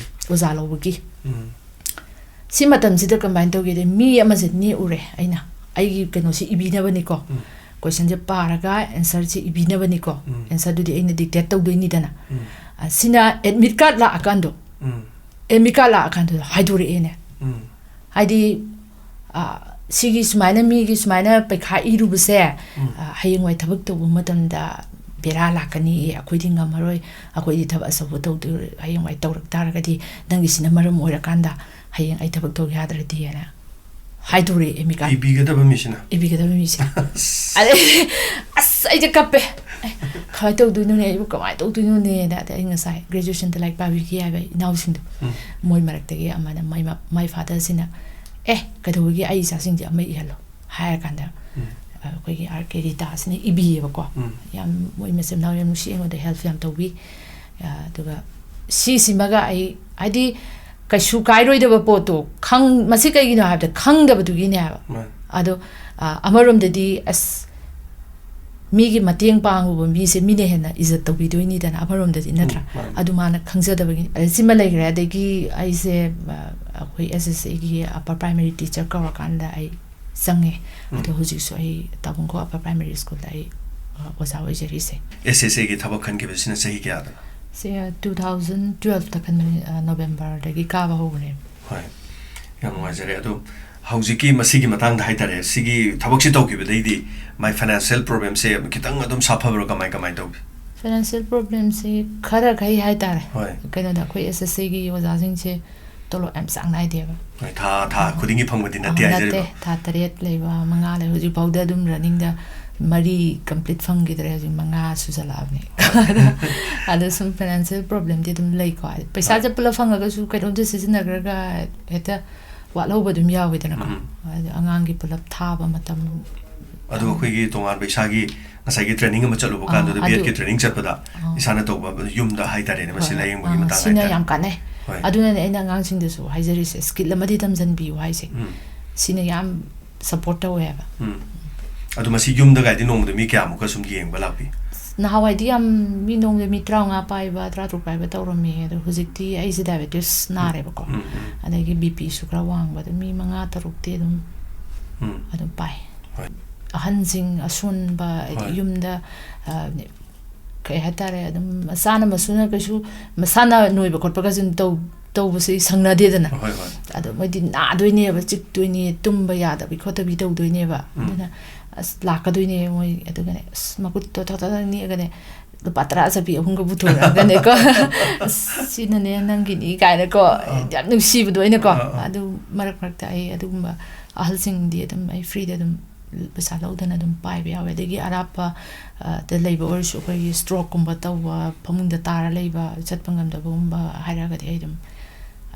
ꯑꯣꯖꯥ ꯂꯧꯕꯒꯤ꯫ ꯁꯤ ꯃꯇꯝꯁꯤꯗ ꯀꯃꯥꯏꯅ ꯇꯧꯒꯦꯗ, ꯃꯤ ꯑꯃꯁꯦ ꯅꯦꯛꯎꯔꯦ ꯑꯩꯅ, ꯑꯩꯒꯤ ꯀꯩꯅꯣꯁꯤ ꯏꯕꯤꯅꯕꯅꯤꯀꯣ꯫ ꯀꯣꯏꯁꯟꯁꯦ ꯄꯥꯔꯒ ꯑꯦꯟꯁꯔꯁꯦ ꯏꯕꯤꯅꯕꯅꯤꯀꯣ꯫ ꯑꯦꯟꯁꯔꯗꯨꯗꯤ ꯑꯩꯅ ꯗꯤꯛꯇꯦꯠ ꯇꯧꯗꯣꯏꯅꯤꯗꯅ꯫ ꯑ, ꯁꯤꯅ ꯑꯦꯗꯃꯤꯠ ꯀꯥꯔꯗ ꯂꯥꯛꯑꯀꯥꯟꯗꯣ, ꯑꯦꯗꯃꯤꯠ ꯀꯥꯔꯗ ꯂꯥꯛꯑꯀꯥꯟꯗꯨꯗ ꯍꯥꯏꯗꯣꯔꯛꯑꯦꯅꯦ꯫ ꯍꯥꯏꯗꯤ, ꯑ, ꯁꯤꯒꯤ ꯁꯨꯃꯥꯏꯅ ꯃꯤꯒꯤ ꯁꯨꯃꯥꯏꯅ ꯄꯩꯈꯥ ꯏꯔꯨꯕꯁꯦ, ꯑ, ꯍꯌꯦꯡꯋꯥꯏ ꯊꯕꯛ ꯇꯧꯕ ꯃꯇꯝꯗ ꯕꯦꯔꯥ ꯂꯥꯛꯀꯅꯤ, ꯑꯩꯈꯣꯏꯗꯤ ꯉꯝꯃꯔꯣꯏ, ꯑꯩꯈꯣꯏꯗꯤ ꯊꯕꯛ ꯑꯆꯧꯕ ꯇꯧꯗꯣꯏ, ꯍꯌꯦꯡꯋꯥꯏ ꯇꯧꯔꯛ ꯇꯥꯔꯒꯗꯤ ꯅꯪꯒꯤꯁꯤꯅ ꯃꯔꯝ ꯑꯣꯏꯔꯀꯥꯟꯗ ꯍꯌꯦꯡ ꯑꯩ ꯊꯕꯛ ꯇꯧ ꯌꯥꯗ꯭ꯔꯗꯤꯅ ꯍꯥꯏꯗꯣꯔꯛꯑꯦ ꯑꯦꯗꯃꯤꯠ ꯀꯥꯔꯗ꯫ ꯏꯕꯤꯒꯗꯕ ꯃꯤꯁꯤꯅ? ꯏꯕꯤꯒꯗꯕ ꯃꯤꯁꯦ꯫ ꯑꯗꯩ, ꯑꯁ, ꯑꯩꯁꯦ ꯀꯞꯄꯦ꯫ ꯑꯦ, ꯀꯃꯥꯏꯅ ꯇꯧꯗꯣꯏꯅꯣꯅꯦ? ꯑꯩꯕꯨ ꯀꯃꯥꯏꯅ ꯇꯧꯗꯣꯏꯅꯣꯅꯦꯅ꯫ ꯑꯗꯩ ꯑꯩ ꯉꯁꯥꯏ ꯒ꯭ꯔꯦꯖꯨꯑꯦꯁꯟꯗ ꯂꯥꯏꯔꯤꯛ ꯄꯥꯕꯤꯈꯤ ꯍꯥꯏꯕ ꯏꯅꯥꯎꯁꯤꯡꯗꯣ, ꯃꯣꯏ ꯃꯔꯛꯇꯒꯤ ꯑꯃꯅ ꯃꯥꯏ ꯃ-, ꯃꯥꯏ ꯐꯥꯗꯔꯁꯤꯅ, "ꯑꯦ, ꯀꯩꯗꯧꯕꯒꯤ ꯑꯩ ꯏꯆꯥꯁꯤꯡꯁꯦ ꯑꯃ ꯏꯍꯜꯂꯣ?" ꯍꯥꯏꯔꯀꯥꯟꯗ, ꯑ, ꯑꯩꯈꯣꯏꯒꯤ ꯑꯥꯔ ꯀꯦ ꯔꯤꯇꯥꯁꯤꯅ ꯏꯕꯤꯌꯦꯕꯀꯣ꯫ ꯌꯥꯝ, ꯃꯣꯏ ꯃꯆꯤꯟ ꯃꯅꯥꯎ ꯌꯥꯝ ꯅꯨꯡꯁꯤ, ꯑꯩꯉꯣꯟꯗ ꯍꯦꯜꯞ ꯌꯥꯝ ꯇꯧꯕꯤ꯫ ꯑ, ꯑꯗꯨꯒ ꯁꯤꯁꯤꯃꯒ ꯑꯩ, ꯍꯥꯏꯗꯤ, ꯀꯩꯁꯨ ꯀꯥꯏꯔꯣꯏꯗꯕ ꯄꯣꯠꯇꯣ ꯈꯪ-, ꯃꯁꯤ ꯀꯩꯒꯤꯅꯣ ꯍꯥꯏꯕꯗ ꯈꯪꯗꯕꯗꯨꯒꯤꯅꯦ ꯍꯥꯏꯕ꯫ ꯃꯥꯅꯦ꯫ ꯑꯗꯣ, ꯑ, ꯑꯃꯔꯣꯝꯗꯗꯤ, ꯑꯁ, ꯃꯤꯒꯤ ꯃꯇꯦꯡ ꯄꯥꯡꯉꯨꯕ ꯃꯤꯁꯦ ꯃꯤꯅ ꯍꯦꯟꯅ ꯏꯖꯠ ꯇꯧꯕꯤꯗꯣꯏꯅꯤꯗꯅ, ꯑꯃꯔꯣꯝꯗꯗꯤ, ꯅꯠꯇ꯭ꯔꯥ? ꯎꯝ, ꯃꯥꯅꯦ꯫ ꯑꯗꯨ ꯃꯥꯅ ꯈꯪꯖꯗꯕꯒꯤꯅꯤ꯫ ꯑꯗ ꯁꯤꯃ ꯂꯩꯈ꯭ꯔꯦ꯫ ꯑꯗꯒꯤ ꯑꯩꯁꯦ, ꯑ, ꯑꯩꯈꯣꯏ ꯑꯦꯁ ꯑꯦꯁ ꯑꯦꯒꯤ ꯑꯄꯔ ꯄ꯭ꯔꯥꯏꯃꯔꯤ ꯇꯤꯆꯔ ꯀꯧꯔꯀꯥꯟꯗ ꯑꯩ ꯆꯪꯉꯦ꯫ ꯎꯝ꯫ ꯑꯗꯣ ꯍꯧꯖꯤꯛꯁꯨ ꯑꯩ ꯇꯥꯕꯨꯡꯈꯣꯛ ꯑꯄꯔ ꯄ꯭ꯔꯥꯏꯃꯔꯤ ꯁ꯭ꯀꯨꯜꯗ ꯑꯩ, ꯑ, ꯑꯣꯖꯥ ꯑꯣꯏꯖꯔꯤꯁꯦ꯫ ꯑꯦꯁ ꯑꯦꯁ ꯑꯦꯒꯤ ꯊꯕꯛ ꯈꯟꯈꯤꯕꯁꯤꯅ ꯆꯍꯤ ꯀꯌꯥꯗꯅꯣ? ꯁꯦ, ꯑ, ꯇꯨ ꯊꯥꯎꯖꯟ ꯇꯨꯋꯦꯜꯐꯇ ꯈꯟꯕꯅꯤ, ꯑ, ꯅꯣꯕꯦꯝꯕꯔꯗꯒꯤ ꯀꯥꯕ ꯍꯧꯕꯅꯦ꯫ ꯍꯣꯏ꯫ ꯌꯥꯝ ꯅꯨꯡꯉꯥꯏꯖꯔꯦ꯫ ꯑꯗꯣ ꯍꯧꯖꯤꯛꯀꯤ ꯃꯁꯤꯒꯤ ꯃꯇꯥꯡꯗ ꯍꯥꯏꯇꯥꯔꯦ, ꯁꯤꯒꯤ ꯊꯕꯛꯁꯤ ꯇꯧꯈꯤꯕꯗꯩꯗꯤ ꯃꯥꯏ ꯐꯥꯏꯅꯥꯟꯁꯤꯌꯦꯜ ꯄ꯭ꯔꯣꯕ꯭ꯂꯦꯝꯁꯦ ꯈꯤꯇꯪ ꯑꯗꯨꯝ ꯁꯥꯐꯕ꯭ꯔꯥ? ꯀꯃꯥꯏ, ꯀꯃꯥꯏ ꯇꯧꯒꯦ? ꯐꯥꯏꯅꯥꯟꯁꯤꯌꯦꯜ ꯄ꯭ꯔꯣꯕ꯭ꯂꯦꯝꯁꯦ ꯈꯔ ꯈꯩ ꯍꯥꯏꯇꯥꯔꯦ꯫ ꯍꯣꯏ꯫ ꯀꯩꯅꯣꯗ, ꯑꯩꯈꯣꯏ ꯑꯦꯁ ꯑꯦꯁ ꯑꯦꯒꯤ ꯑꯣꯖꯥꯁꯤꯡꯁꯦ ꯇꯣꯂꯣꯞ ꯌꯥꯝ ꯆꯥꯡ ꯅꯥꯏꯗꯦꯕ꯫ ꯍꯣꯏ, ꯊꯥ ꯊꯥ ꯈꯨꯗꯤꯡꯒꯤ ꯐꯪꯕꯗꯤ ꯅꯠꯇꯦ ꯑ, ꯍꯥꯏꯖꯔꯤꯕ꯫ ꯊꯥ ꯇꯔꯦꯠ ꯂꯩꯕ, ꯃꯉꯥ ꯂꯩꯕ, ꯍꯧꯖꯤꯛꯐꯥꯎꯗ ꯑꯗꯨꯝ ꯔꯟꯅꯤꯡꯗ ꯃꯔꯤ ꯀꯝꯄ꯭ꯂꯤꯠ ꯐꯪꯈꯤꯗ꯭ꯔꯦ, ꯍꯧꯖꯤꯛ ꯃꯉꯥ ꯁꯨꯖꯜꯂꯛꯑꯕꯅꯦ꯫ ꯑꯗꯣ ꯁꯨꯝ ꯐꯥꯏꯅꯥꯟꯁꯤꯌꯦꯜ ꯄ꯭ꯔꯣꯕ꯭ꯂꯦꯝꯗꯤ ꯑꯗꯨꯝ ꯂꯩꯀꯣ, ꯄꯩꯁꯥꯁꯦ ꯍꯣꯏ꯫ ꯄꯨꯂꯞ ꯐꯪꯉꯒꯁꯨ ꯀꯩꯅꯣꯝꯇ ꯁꯤꯖꯤꯟꯅꯈ꯭ꯔꯒ ꯍꯦꯛꯇ ꯋꯥꯠꯍꯧꯕ ꯑꯗꯨꯝ ꯌꯥꯎꯋꯤꯗꯅꯀꯣ꯫ ꯎꯝ꯫ ꯑꯗꯣ ꯑꯉꯥꯡꯒꯤ ꯄꯨꯂꯞ ꯊꯥꯕ ꯃꯇꯝ꯫ ꯑꯗꯣ ꯑꯩꯈꯣꯏꯒꯤ ꯇꯣꯉꯥꯟꯕ ꯏꯁꯥꯒꯤ ꯉꯁꯥꯏꯒꯤ ꯇ꯭ꯔꯦꯅꯤꯡ ꯑꯃ ꯆꯠꯂꯨꯕ ꯑꯥ, ꯀꯥꯟꯗꯨꯗ ꯑꯗꯨ ꯕꯤ ꯑꯦꯗꯀꯤ ꯇ꯭ꯔꯦꯅꯤꯡ ꯆꯠꯄꯗ ꯑꯥ꯫ ꯏꯁꯥꯅ ꯇꯧꯕ ꯌꯨꯝꯗ ꯍꯥꯏꯇꯥꯔꯦꯅꯦ, ꯃꯁꯤ ꯑꯥ, ꯂꯥꯏꯌꯦꯡꯕꯒꯤ ꯑꯥ, ꯃꯇꯥꯡ ꯁꯤꯅ ꯍꯥꯏꯇꯥꯔꯦ꯫ ꯌꯥꯝ ꯀꯥꯟꯅꯩ꯫ ꯍꯣꯏ꯫ ꯑꯗꯨꯅꯅꯦ ꯑꯩꯅ ꯑꯉꯥꯡꯁꯤꯡꯗꯁꯨ ꯍꯥꯏꯖꯔꯤꯁꯦ, ꯁ꯭ꯀꯤꯜ ꯑꯃꯗꯤ ꯇꯝꯁꯤꯟꯕꯤꯌꯨ ꯍꯥꯏꯁꯦ꯫ ꯎꯝ꯫ ꯁꯤꯅ ꯌꯥꯝ ꯁꯞꯄꯣꯔꯠ ꯇꯧꯋꯦ ꯍꯥꯏꯕ꯫ ꯎꯝ꯫ ꯑꯗꯣ ꯃꯁꯤ ꯌꯨꯝꯗꯒꯥꯏꯗꯤ ꯅꯣꯡꯃꯗ ꯃꯤ ꯀꯌꯥꯃꯨꯛꯀ ꯁꯨꯝ ꯌꯦꯡꯕ ꯂꯥꯛꯄꯤ? ꯅꯍꯥꯟꯋꯥꯏꯗꯤ ꯌꯥꯝ ꯃꯤ ꯅꯣꯡꯃꯗ ꯃꯤ ꯇꯔꯥꯃꯉꯥ ꯄꯥꯏꯕ, ꯇꯔꯥꯇꯔꯨꯛ ꯄꯥꯏꯕ ꯇꯧꯔꯝꯃꯤ, ꯑꯗꯣ ꯍꯧꯖꯤꯛꯇꯤ ꯑꯩꯁꯦ ꯗꯥꯏꯕꯦꯇꯤꯁ ꯎꯝ꯫ ꯅꯥꯔꯦꯕꯀꯣ꯫ ꯎꯝ, ꯎꯝ꯫ ꯑꯗꯒꯤ ꯕꯤ ꯄꯤꯁꯨ ꯈꯔ ꯋꯥꯡꯕ, ꯑꯗꯨ ꯃꯤ ꯃꯉꯥ ꯇꯔꯨꯛꯇꯤ ꯑꯗꯨꯝ ꯎꯝ꯫ ꯑꯗꯨꯝ ꯄꯥꯏ꯫ ꯍꯣꯏ꯫ ꯑꯍꯟꯁꯤꯡ, ꯑꯁꯣꯟꯕ, ꯍꯥꯏꯗꯤ ꯍꯣꯏ꯫ ꯌꯨꯝꯗ, ꯑ, ꯀꯩ ꯍꯥꯏꯇꯥꯔꯦ, ꯑꯗꯨꯝ ꯃꯆꯥꯅ ꯃꯁꯨꯅ ꯀꯩꯁꯨ ꯃꯁꯥꯅ ꯅꯣꯏꯕ ꯈꯣꯠꯄꯒꯁꯨ ꯑꯗꯨꯝ ꯇꯧ-, ꯇꯧꯕꯁꯤ ꯁꯪꯅꯗꯦꯗꯅ꯫ ꯍꯣꯏ, ꯍꯣꯏ꯫ ꯑꯗꯣ ꯃꯣꯏꯗꯤ ꯅꯥꯗꯣꯏꯅꯦꯕ, ꯆꯤꯛꯇꯣꯏꯅꯦ, ꯇꯨꯝꯕ ꯌꯥꯗꯕꯤ ꯈꯣꯠꯇꯕꯤ ꯇꯧꯗꯣꯏꯅꯦꯕ꯫ ꯎꯝ꯫ ꯑꯗꯨꯅ ꯑꯁ ꯂꯥꯛꯀꯗꯣꯏꯅꯦ ꯃꯣꯏ, ꯑꯗꯨꯒꯅꯦ ꯑꯁ ꯃꯈꯨꯠꯇꯣ ꯊꯛ ꯊꯛ ꯊꯛ ꯅꯤꯛꯑꯒꯅꯦ, ꯂꯨꯄꯥ ꯇꯔꯥ ꯆꯠꯄꯤ ꯑꯍꯨꯝꯒ ꯄꯨꯊꯣꯔꯛꯑꯒꯅꯦꯀꯣ꯫ "ꯑꯁ, ꯁꯤꯅꯅꯦ ꯅꯪꯒꯤꯅꯤ" ꯀꯥꯏꯅꯀꯣ, ꯑꯥ꯫ ꯌꯥꯝ ꯅꯨꯡꯁꯤꯕꯗꯣ ꯑꯩꯅꯀꯣ꯫ ꯑꯥ, ꯑꯥ꯫ ꯑꯗꯨ ꯃꯔꯛ ꯃꯔꯛꯇ ꯑꯩ ꯑꯗꯨꯒꯨꯝꯕ ꯑꯍꯜꯁꯤꯡꯗꯤ ꯑꯗꯨꯝ ꯑꯩ ꯐ꯭ꯔꯤꯗ ꯑꯗꯨꯝ ꯄꯩꯁꯥ ꯂꯧꯗꯅ ꯑꯗꯨꯝ ꯄꯥꯏꯕ ꯌꯥꯎꯋꯦ꯫ ꯑꯗꯒꯤ ꯑꯔꯥꯞꯄ, ꯑ, ꯗ ꯂꯩꯕ ꯑꯣꯏꯔꯁꯨ, ꯑꯩꯈꯣꯏꯒꯤ ꯁ꯭ꯇ꯭ꯔꯣꯛꯀꯨꯝꯕ ꯇꯧꯕ, ꯐꯃꯨꯡꯗ ꯇꯥꯔ ꯂꯩꯕ, ꯆꯠꯄ ꯉꯝꯗꯕꯒꯨꯝꯕ ꯍꯥꯏꯔꯒꯗꯤ ꯑꯩ ꯑꯗꯨꯝ,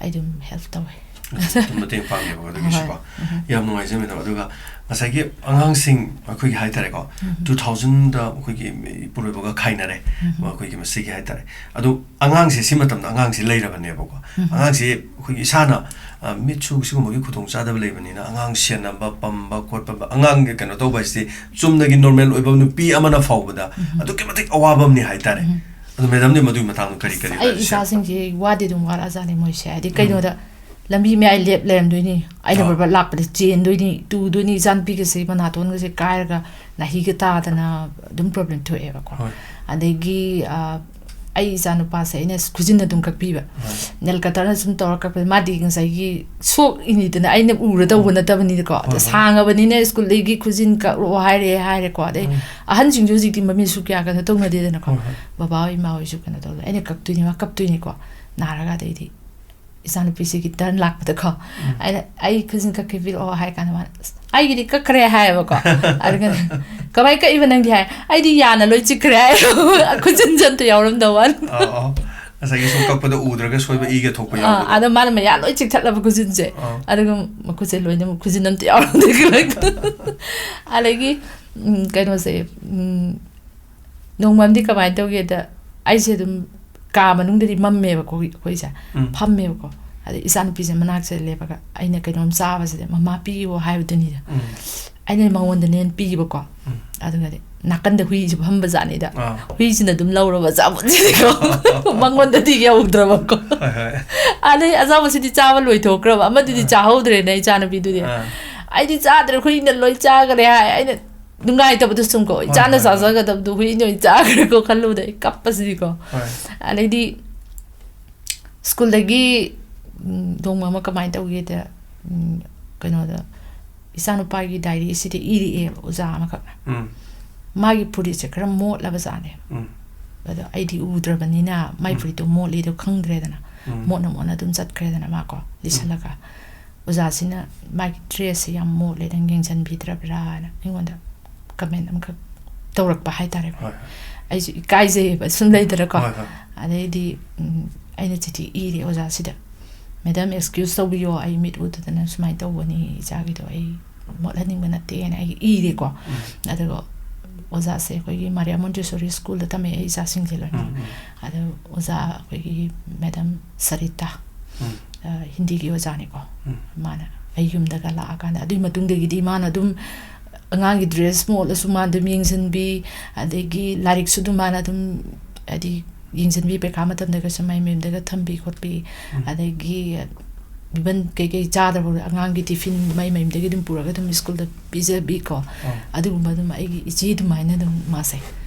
ꯑꯩ ꯑꯗꯨꯝ ꯍꯦꯜꯞ ꯇꯧꯋꯦ꯫ ꯑꯗꯨꯝ ꯃꯇꯦꯡ ꯄꯥꯡꯉꯦꯕꯀꯣ, ꯑꯗꯨꯒꯤꯁꯨꯀꯣ꯫ ꯍꯣꯏ꯫ ꯎꯝ꯫ ꯌꯥꯝ ꯅꯨꯡꯉꯥꯏꯖꯩ, ꯃꯦꯗꯥꯝ꯫ ꯑꯗꯨꯒ ꯉꯁꯥꯏꯒꯤ ꯑꯉꯥꯡꯁꯤꯡ ꯑꯩꯈꯣꯏꯒꯤ ꯍꯥꯏꯇꯥꯔꯦꯀꯣ, ꯎꯝ꯫ ꯇꯨ ꯊꯥꯎꯖꯟꯗ ꯑꯩꯈꯣꯏꯒꯤ ꯏꯄꯨꯔꯣꯏꯕꯒ ꯈꯥꯏꯅꯔꯦ, ꯎꯝ꯫ ꯑꯩꯈꯣꯏꯒꯤ ꯃꯁꯤꯒꯤ ꯍꯥꯏꯇꯥꯔꯦ꯫ ꯑꯗꯨ ꯑꯉꯥꯡꯁꯦ ꯁꯤ ꯃꯇꯝꯗ ꯑꯉꯥꯡꯁꯦ ꯂꯩꯔꯕꯅꯦꯕꯀꯣ꯫ ꯎꯝ꯫ ꯑꯉꯥꯡꯁꯦ ꯑꯩꯈꯣꯏꯒꯤ ꯏꯁꯥꯅ, ꯑ, ꯃꯤꯠꯁꯨ ꯁꯤꯒꯨꯝꯕꯒꯤ ꯈꯨꯗꯣꯡꯆꯥꯗꯕ ꯂꯩꯕꯅꯤꯅ, ꯑꯉꯥꯡ ꯁꯦꯟꯅꯕ, ꯄꯝꯕ ꯈꯣꯠꯄ, ꯑꯉꯥꯡꯒꯤ ꯀꯩꯅꯣ ꯇꯧꯕ ꯍꯥꯏꯁꯤꯗꯤ ꯆꯨꯝꯅꯒꯤ ꯅꯣꯔꯃꯦꯜ ꯑꯣꯏꯕ ꯅꯨꯄꯤ ꯑꯃꯅ ꯐꯥꯎꯕꯗ ꯎꯝ꯫ ꯑꯗꯨꯛꯀꯤ ꯃꯇꯤꯛ ꯑꯋꯥꯕ ꯑꯃꯅꯤ ꯍꯥꯏꯇꯥꯔꯦ꯫ ꯎꯝ꯫ ꯑꯗꯣ ꯃꯦꯗꯥꯝꯗꯤ ꯃꯗꯨꯒꯤ ꯃꯇꯥꯡꯗ ꯀꯔꯤ ꯀꯔꯤ ꯑꯩ ꯋꯥꯔꯤ ꯁꯦꯌꯔ ꯏꯆꯥꯁꯤꯡꯁꯦ ꯋꯥꯗꯤ ꯑꯗꯨꯝ ꯋꯥꯔꯛꯑꯖꯥꯠꯅꯤ ꯃꯣꯏꯁꯦ꯫ ꯍꯥꯏꯗꯤ ꯎꯝ꯫ ꯀꯩꯅꯣꯗ ꯂꯝꯕꯤ ꯃꯌꯥꯏ ꯂꯦꯞ ꯂꯩꯔꯝꯗꯣꯏꯅꯤ꯫ ꯑꯩꯅ ꯑꯥ꯫ ꯕꯔꯕꯔ ꯂꯥꯛꯄꯗ ꯆꯦꯟꯗꯣꯏꯅꯤ, ꯇꯨꯗꯣꯏꯅꯤ, ꯏꯆꯥꯅꯨꯄꯤꯒꯁꯦ ꯃꯅꯥꯇꯣꯟꯒꯁꯦ ꯀꯥꯏꯔꯒ ꯅꯥꯍꯤꯒ ꯇꯥꯗꯅ ꯑꯗꯨꯝ ꯄ꯭ꯔꯣꯕ꯭ꯂꯦꯝ ꯊꯣꯛꯑꯦꯕꯀꯣ꯫ ꯍꯣꯏ꯫ ꯑꯗꯒꯤ, ꯑ, ꯑꯩ ꯏꯆꯥꯅꯨꯄꯥꯁꯦ ꯑꯩꯅ ꯈꯨꯖꯤꯟ ꯑꯗꯨꯝ ꯀꯛꯄꯤꯕ꯫ ꯍꯣꯏ꯫ ꯅꯦꯜ ꯀꯇꯔꯅ ꯁꯨꯝ ꯇꯧꯔ ꯀꯛꯄꯁꯦ, ꯃꯥꯗꯤ ꯉꯁꯥꯏꯒꯤ ꯁꯣꯛꯏꯅꯤꯗꯅ, ꯑꯩꯅ ꯎꯔ ꯇꯧꯕ ꯎꯝ꯫ ꯅꯠꯇꯕꯅꯤꯅꯀꯣ꯫ ꯍꯣꯏ, ꯑꯗ ꯍꯣꯏ꯫ ꯁꯥꯡꯉꯕꯅꯤꯅ ꯁ꯭ꯀꯨꯜꯗꯒꯤ ꯈꯨꯖꯤꯟ ꯀꯛꯂꯛꯑꯣ ꯍꯥꯏꯔꯦ, ꯍꯥꯏꯔꯦꯀꯣ꯫ ꯑꯗꯩ ꯎꯝ꯫ ꯑꯍꯟꯁꯤꯡꯁꯨ ꯍꯧꯖꯤꯛꯇꯤ ꯃꯃꯤꯠꯁꯨ ꯀꯌꯥ ꯀꯩꯅꯣ ꯇꯧꯅꯗꯦꯗꯅꯀꯣ꯫ ꯍꯣꯏ, ꯍꯣꯏ꯫ ꯕꯕꯥ ꯍꯣꯏ, ꯏꯃꯥ ꯍꯣꯏꯁꯨ ꯀꯩꯅꯣ ꯇꯧꯗꯦ꯫ ꯑꯩꯅ ꯀꯛꯇꯣꯏꯅꯤ, ꯃꯥ ꯀꯞꯇꯣꯏꯅꯤꯀꯣ꯫ ꯅꯥꯔꯒ ꯑꯗꯩꯗꯤ ꯏꯆꯥꯅꯨꯄꯤꯁꯤꯒꯤ ꯇꯔꯟ ꯂꯥꯛꯄꯗꯀꯣ, ꯑꯩꯅ, "ꯑꯩ ꯈꯨꯖꯤꯟ ꯀꯛꯈꯤꯕꯤꯔꯛꯑꯣ" ꯍꯥꯏ ꯀꯥꯟꯗ ꯃꯥꯅ, "ꯑꯁ, ꯑꯩꯒꯤꯗꯤ ꯀꯛꯈ꯭ꯔꯦ" ꯍꯥꯏꯌꯦꯕꯀꯣ꯫ ꯑꯗꯨꯒ, "ꯀꯃꯥꯏ ꯀꯛꯏꯕ ꯅꯪꯗꯤ?" ꯍꯥꯏ, "ꯑꯩꯗꯤ ꯌꯥꯅ ꯂꯣꯏ ꯆꯤꯛꯈ꯭ꯔꯦ" ꯍꯥꯏ꯫ ꯈꯨꯖꯤꯟꯁꯦ ꯑꯝꯇ ꯌꯥꯎꯔꯝꯗꯕ ꯋꯥꯅꯤ꯫ ꯑꯥ, ꯑꯥ꯫ ꯉꯁꯥꯏꯒꯤ ꯁꯨꯝ ꯀꯛꯄꯗ ꯎꯗ꯭ꯔꯒ ꯁꯣꯏꯕ ꯏꯒ ꯊꯣꯛꯄ ꯑꯥ, ꯌꯥꯎꯕꯗꯣ꯫ ꯑꯗꯣ ꯃꯥꯅ ꯃꯌꯥ ꯂꯣꯏ ꯆꯤꯛꯊꯠꯂꯕ ꯈꯨꯖꯤꯟꯁꯦ꯫ ꯑꯥ꯫ ꯑꯗꯨꯒ ꯃꯈꯨꯠꯁꯦ ꯂꯣꯏꯅꯃꯛ ꯈꯨꯖꯤꯟ ꯑꯝꯇ ꯌꯥꯎꯔꯝꯗꯦ꯫ ꯑꯗꯒꯤ, ꯎꯝ, ꯀꯩꯅꯣꯁꯦ, ꯎꯝ, ꯅꯣꯡꯃ ꯑꯃꯗꯤ ꯀꯃꯥꯏꯅ ꯇꯧꯒꯦꯗ, ꯑꯩꯁꯦ ꯑꯗꯨꯝ ꯀꯥ ꯃꯅꯨꯡꯗꯗꯤ ꯃꯝꯃꯦꯕꯀꯣ, ꯑꯩꯈꯣꯏꯁꯦ ꯎꯝ꯫ ꯐꯝꯃꯦꯕꯀꯣ꯫ ꯑꯗꯩ ꯏꯆꯥꯅꯨꯄꯤꯁꯦ ꯃꯅꯥꯛꯁꯤꯗ ꯂꯦꯞꯄꯒ ꯑꯩꯅ ꯀꯩꯅꯣꯝ ꯆꯥꯕꯁꯤꯗ, "ꯃꯃꯥ ꯄꯤꯌꯣ" ꯍꯥꯏꯕꯗꯨꯅꯤꯗ꯫ ꯎꯝ꯫ ꯑꯩꯅ ꯃꯉꯣꯟꯗꯅꯦꯅ ꯄꯤꯕꯀꯣ꯫ ꯎꯝ꯫ ꯑꯗꯨꯒꯗꯤ ꯅꯥꯀꯟꯗ ꯍꯨꯏꯁꯦ ꯐꯝꯕ ꯖꯥꯠꯅꯤꯗ꯫ ꯑꯥ꯫ ꯍꯨꯏꯁꯤꯅ ꯑꯗꯨꯝ ꯂꯧꯔꯕ ꯑꯆꯥꯄꯣꯠꯁꯤꯗꯤꯀꯣ꯫ ꯃꯉꯣꯟꯗꯗꯤ ꯌꯧꯗ꯭ꯔꯕꯀꯣ꯫ ꯍꯣꯏ, ꯍꯣꯏ꯫ ꯑꯗꯩ ꯑꯆꯥꯄꯣꯠꯁꯤꯗꯤ ꯆꯥꯕ ꯂꯣꯏꯊꯣꯛꯈ꯭ꯔꯕ, ꯑꯃꯗꯨꯗꯤ ꯑꯥ꯫ ꯆꯥꯍꯧꯗ꯭ꯔꯦꯅ ꯏꯆꯥꯅꯨꯄꯤꯗꯨꯗꯤ꯫ ꯑꯥ꯫ "ꯑꯩꯗꯤ ꯆꯥꯗ꯭ꯔꯦ, ꯍꯨꯏꯅ ꯂꯣꯏ ꯆꯥꯈ꯭ꯔꯦ" ꯍꯥꯏ꯫ ꯑꯩꯅ ꯅꯨꯡꯉꯥꯏꯇꯕꯗꯣ ꯁꯨꯝ ꯀꯣ, ꯍꯣꯏ, ꯏꯆꯥꯅ ꯍꯣꯏ, ꯍꯣꯏ꯫ ꯆꯥꯖꯒꯗꯕꯗꯣ ꯍꯨꯏꯅ ꯑꯣꯏꯅ ꯆꯥꯈ꯭ꯔꯦꯀꯣ ꯈꯜꯂꯨꯕꯗ ꯑꯩ ꯀꯞꯄꯁꯤꯗꯤꯀꯣ꯫ ꯍꯣꯏ꯫ ꯑꯗꯩꯗꯤ ꯁ꯭ꯀꯨꯜꯗꯒꯤ, ꯎꯝ, ꯅꯣꯡꯃ ꯑꯃ ꯀꯃꯥꯏꯅ ꯇꯧꯒꯦꯗ, ꯎꯝ, ꯀꯩꯅꯣꯗ, ꯏꯆꯥꯅꯨꯄꯥꯒꯤ ꯗꯥꯏꯔꯤꯁꯤꯗ ꯏꯔꯛꯑꯦꯕ ꯑꯣꯖꯥ ꯑꯃꯈꯛꯅ꯫ ꯎꯝ꯫ ꯃꯥꯒꯤ ꯐꯨꯔꯤꯠꯁꯦ ꯈꯔ ꯃꯣꯠꯂꯕ ꯖꯥꯠꯅꯦ꯫ ꯎꯝ꯫ ꯑꯗꯣ ꯑꯩꯗꯤ ꯎꯗ꯭ꯔꯕꯅꯤꯅ ꯃꯥꯏ ꯎꯝ꯫ ꯐꯨꯔꯤꯠꯇꯣ ꯃꯣꯠꯂꯤꯗꯣ ꯈꯪꯗ꯭ꯔꯦꯗꯅ꯫ ꯎꯝ꯫ ꯃꯣꯠꯅ ꯃꯣꯠꯅ ꯑꯗꯨꯝ ꯆꯠꯈ꯭ꯔꯦꯗꯅ ꯃꯥꯀꯣ, ꯎꯝ꯫ ꯂꯤꯠꯁꯜꯂꯒ꯫ ꯑꯣꯖꯥꯁꯤꯅ ꯃꯥꯒꯤ ꯗ꯭ꯔꯦꯁꯁꯦ ꯌꯥꯝ ꯃꯣꯠꯂꯦ, ꯅꯪ ꯌꯦꯡꯁꯤꯟꯕꯤꯗ꯭ꯔꯕ꯭ꯔꯥꯅ ꯑꯩꯉꯣꯟꯗ ꯀꯃꯦꯟ ꯑꯃꯈꯛ ꯇꯧꯔꯛꯄ ꯍꯥꯏꯇꯥꯔꯦꯀꯣ꯫ ꯍꯣꯏ, ꯍꯣꯏ꯫ ꯑꯩꯁꯨ ꯏꯀꯥꯏꯖꯩꯌꯦꯕ, ꯁꯨꯝ ꯂꯩꯗꯅꯀꯣ꯫ ꯍꯣꯏ, ꯍꯣꯏ꯫ ꯑꯗꯩꯗꯤ, ꯎꯝ, ꯑꯩꯅ ꯆꯤꯊꯤ ꯏꯔꯦ ꯑꯣꯖꯥꯁꯤꯗ, "ꯃꯦꯗꯥꯝ, ꯑꯦꯛꯁꯀ꯭ꯌꯨꯁ ꯇꯧꯕꯤꯌꯣ, ꯑꯩ ꯃꯤꯠ ꯎꯗꯗꯅ ꯁꯨꯃꯥꯏꯅ ꯇꯧꯕꯅꯤ, ꯏꯆꯥꯒꯤꯗꯣ ꯑꯩ ꯃꯣꯠꯍꯟꯅꯤꯡꯕ ꯅꯠꯇꯦꯅ" ꯑꯩ ꯏꯔꯦꯀꯣ꯫ ꯎꯝ꯫ ꯑꯗꯨꯒ ꯑꯣꯖꯥꯁꯦ ꯑꯩꯈꯣꯏꯒꯤ ꯃꯥꯔꯤꯌꯥ ꯃꯣꯟꯇꯦꯁꯣꯔꯤ ꯁ꯭ꯀꯨꯜꯗ ꯇꯝꯃꯛꯑꯦ ꯏꯆꯥꯁꯤꯡꯁꯦ ꯂꯣꯏꯅ꯫ ꯎꯝ, ꯎꯝ꯫ ꯑꯗꯨ ꯑꯣꯖꯥ ꯑꯩꯈꯣꯏꯒꯤ ꯃꯦꯗꯥꯝ ꯁꯔꯤꯇꯥ, ꯎꯝ꯫ ꯑ, ꯍꯤꯟꯗꯤꯒꯤ ꯑꯣꯖꯥꯅꯤꯀꯣ꯫ ꯎꯝ꯫ ꯃꯥꯅ ꯑꯩ ꯌꯨꯝꯗꯒ ꯂꯥꯛꯑꯀꯥꯟꯗ, ꯑꯗꯨꯒꯤ ꯃꯇꯨꯡꯗꯒꯤꯗꯤ ꯃꯥꯅ ꯑꯗꯨꯝ ꯑꯉꯥꯡꯒꯤ ꯗ꯭ꯔꯦꯁ ꯃꯣꯠꯂꯁꯨ ꯃꯥꯅ ꯑꯗꯨꯝ ꯌꯦꯡꯁꯤꯟꯕꯤ, ꯑꯗꯒꯤ ꯂꯥꯏꯔꯤꯛꯁꯨ ꯑꯗꯨꯝ ꯃꯥꯅ ꯑꯗꯨꯝ, ꯍꯥꯏꯗꯤ, ꯌꯦꯡꯁꯤꯟꯕꯤ, ꯄꯩꯈꯥ ꯃꯇꯝꯗꯒꯁꯨ ꯃꯥꯏ ꯃꯌꯨꯝꯗꯒ ꯊꯝꯕꯤ ꯈꯣꯠꯄꯤ, ꯎꯝ꯫ ꯑꯗꯒꯤ even ꯀꯩꯀꯩ ꯆꯥꯗ꯭ꯔꯕ ꯑꯉꯥꯡꯒꯤ ꯇꯤꯐꯤꯟ ꯃꯥꯏ ꯃꯌꯨꯝꯗꯒꯤ ꯑꯗꯨꯝ ꯄꯨꯔꯒ ꯑꯗꯨꯝ ꯁ꯭ꯀꯨꯜꯗ ꯄꯤꯖꯕꯤꯀꯣ꯫ ꯑꯣ꯫ ꯑꯗꯨꯒꯨꯝꯕ ꯑꯗꯨꯝ ꯑꯩꯒꯤ ꯏꯆꯦ ꯑꯗꯨꯃꯥꯏꯅ ꯑꯗꯨꯝ ꯃꯥꯁꯦ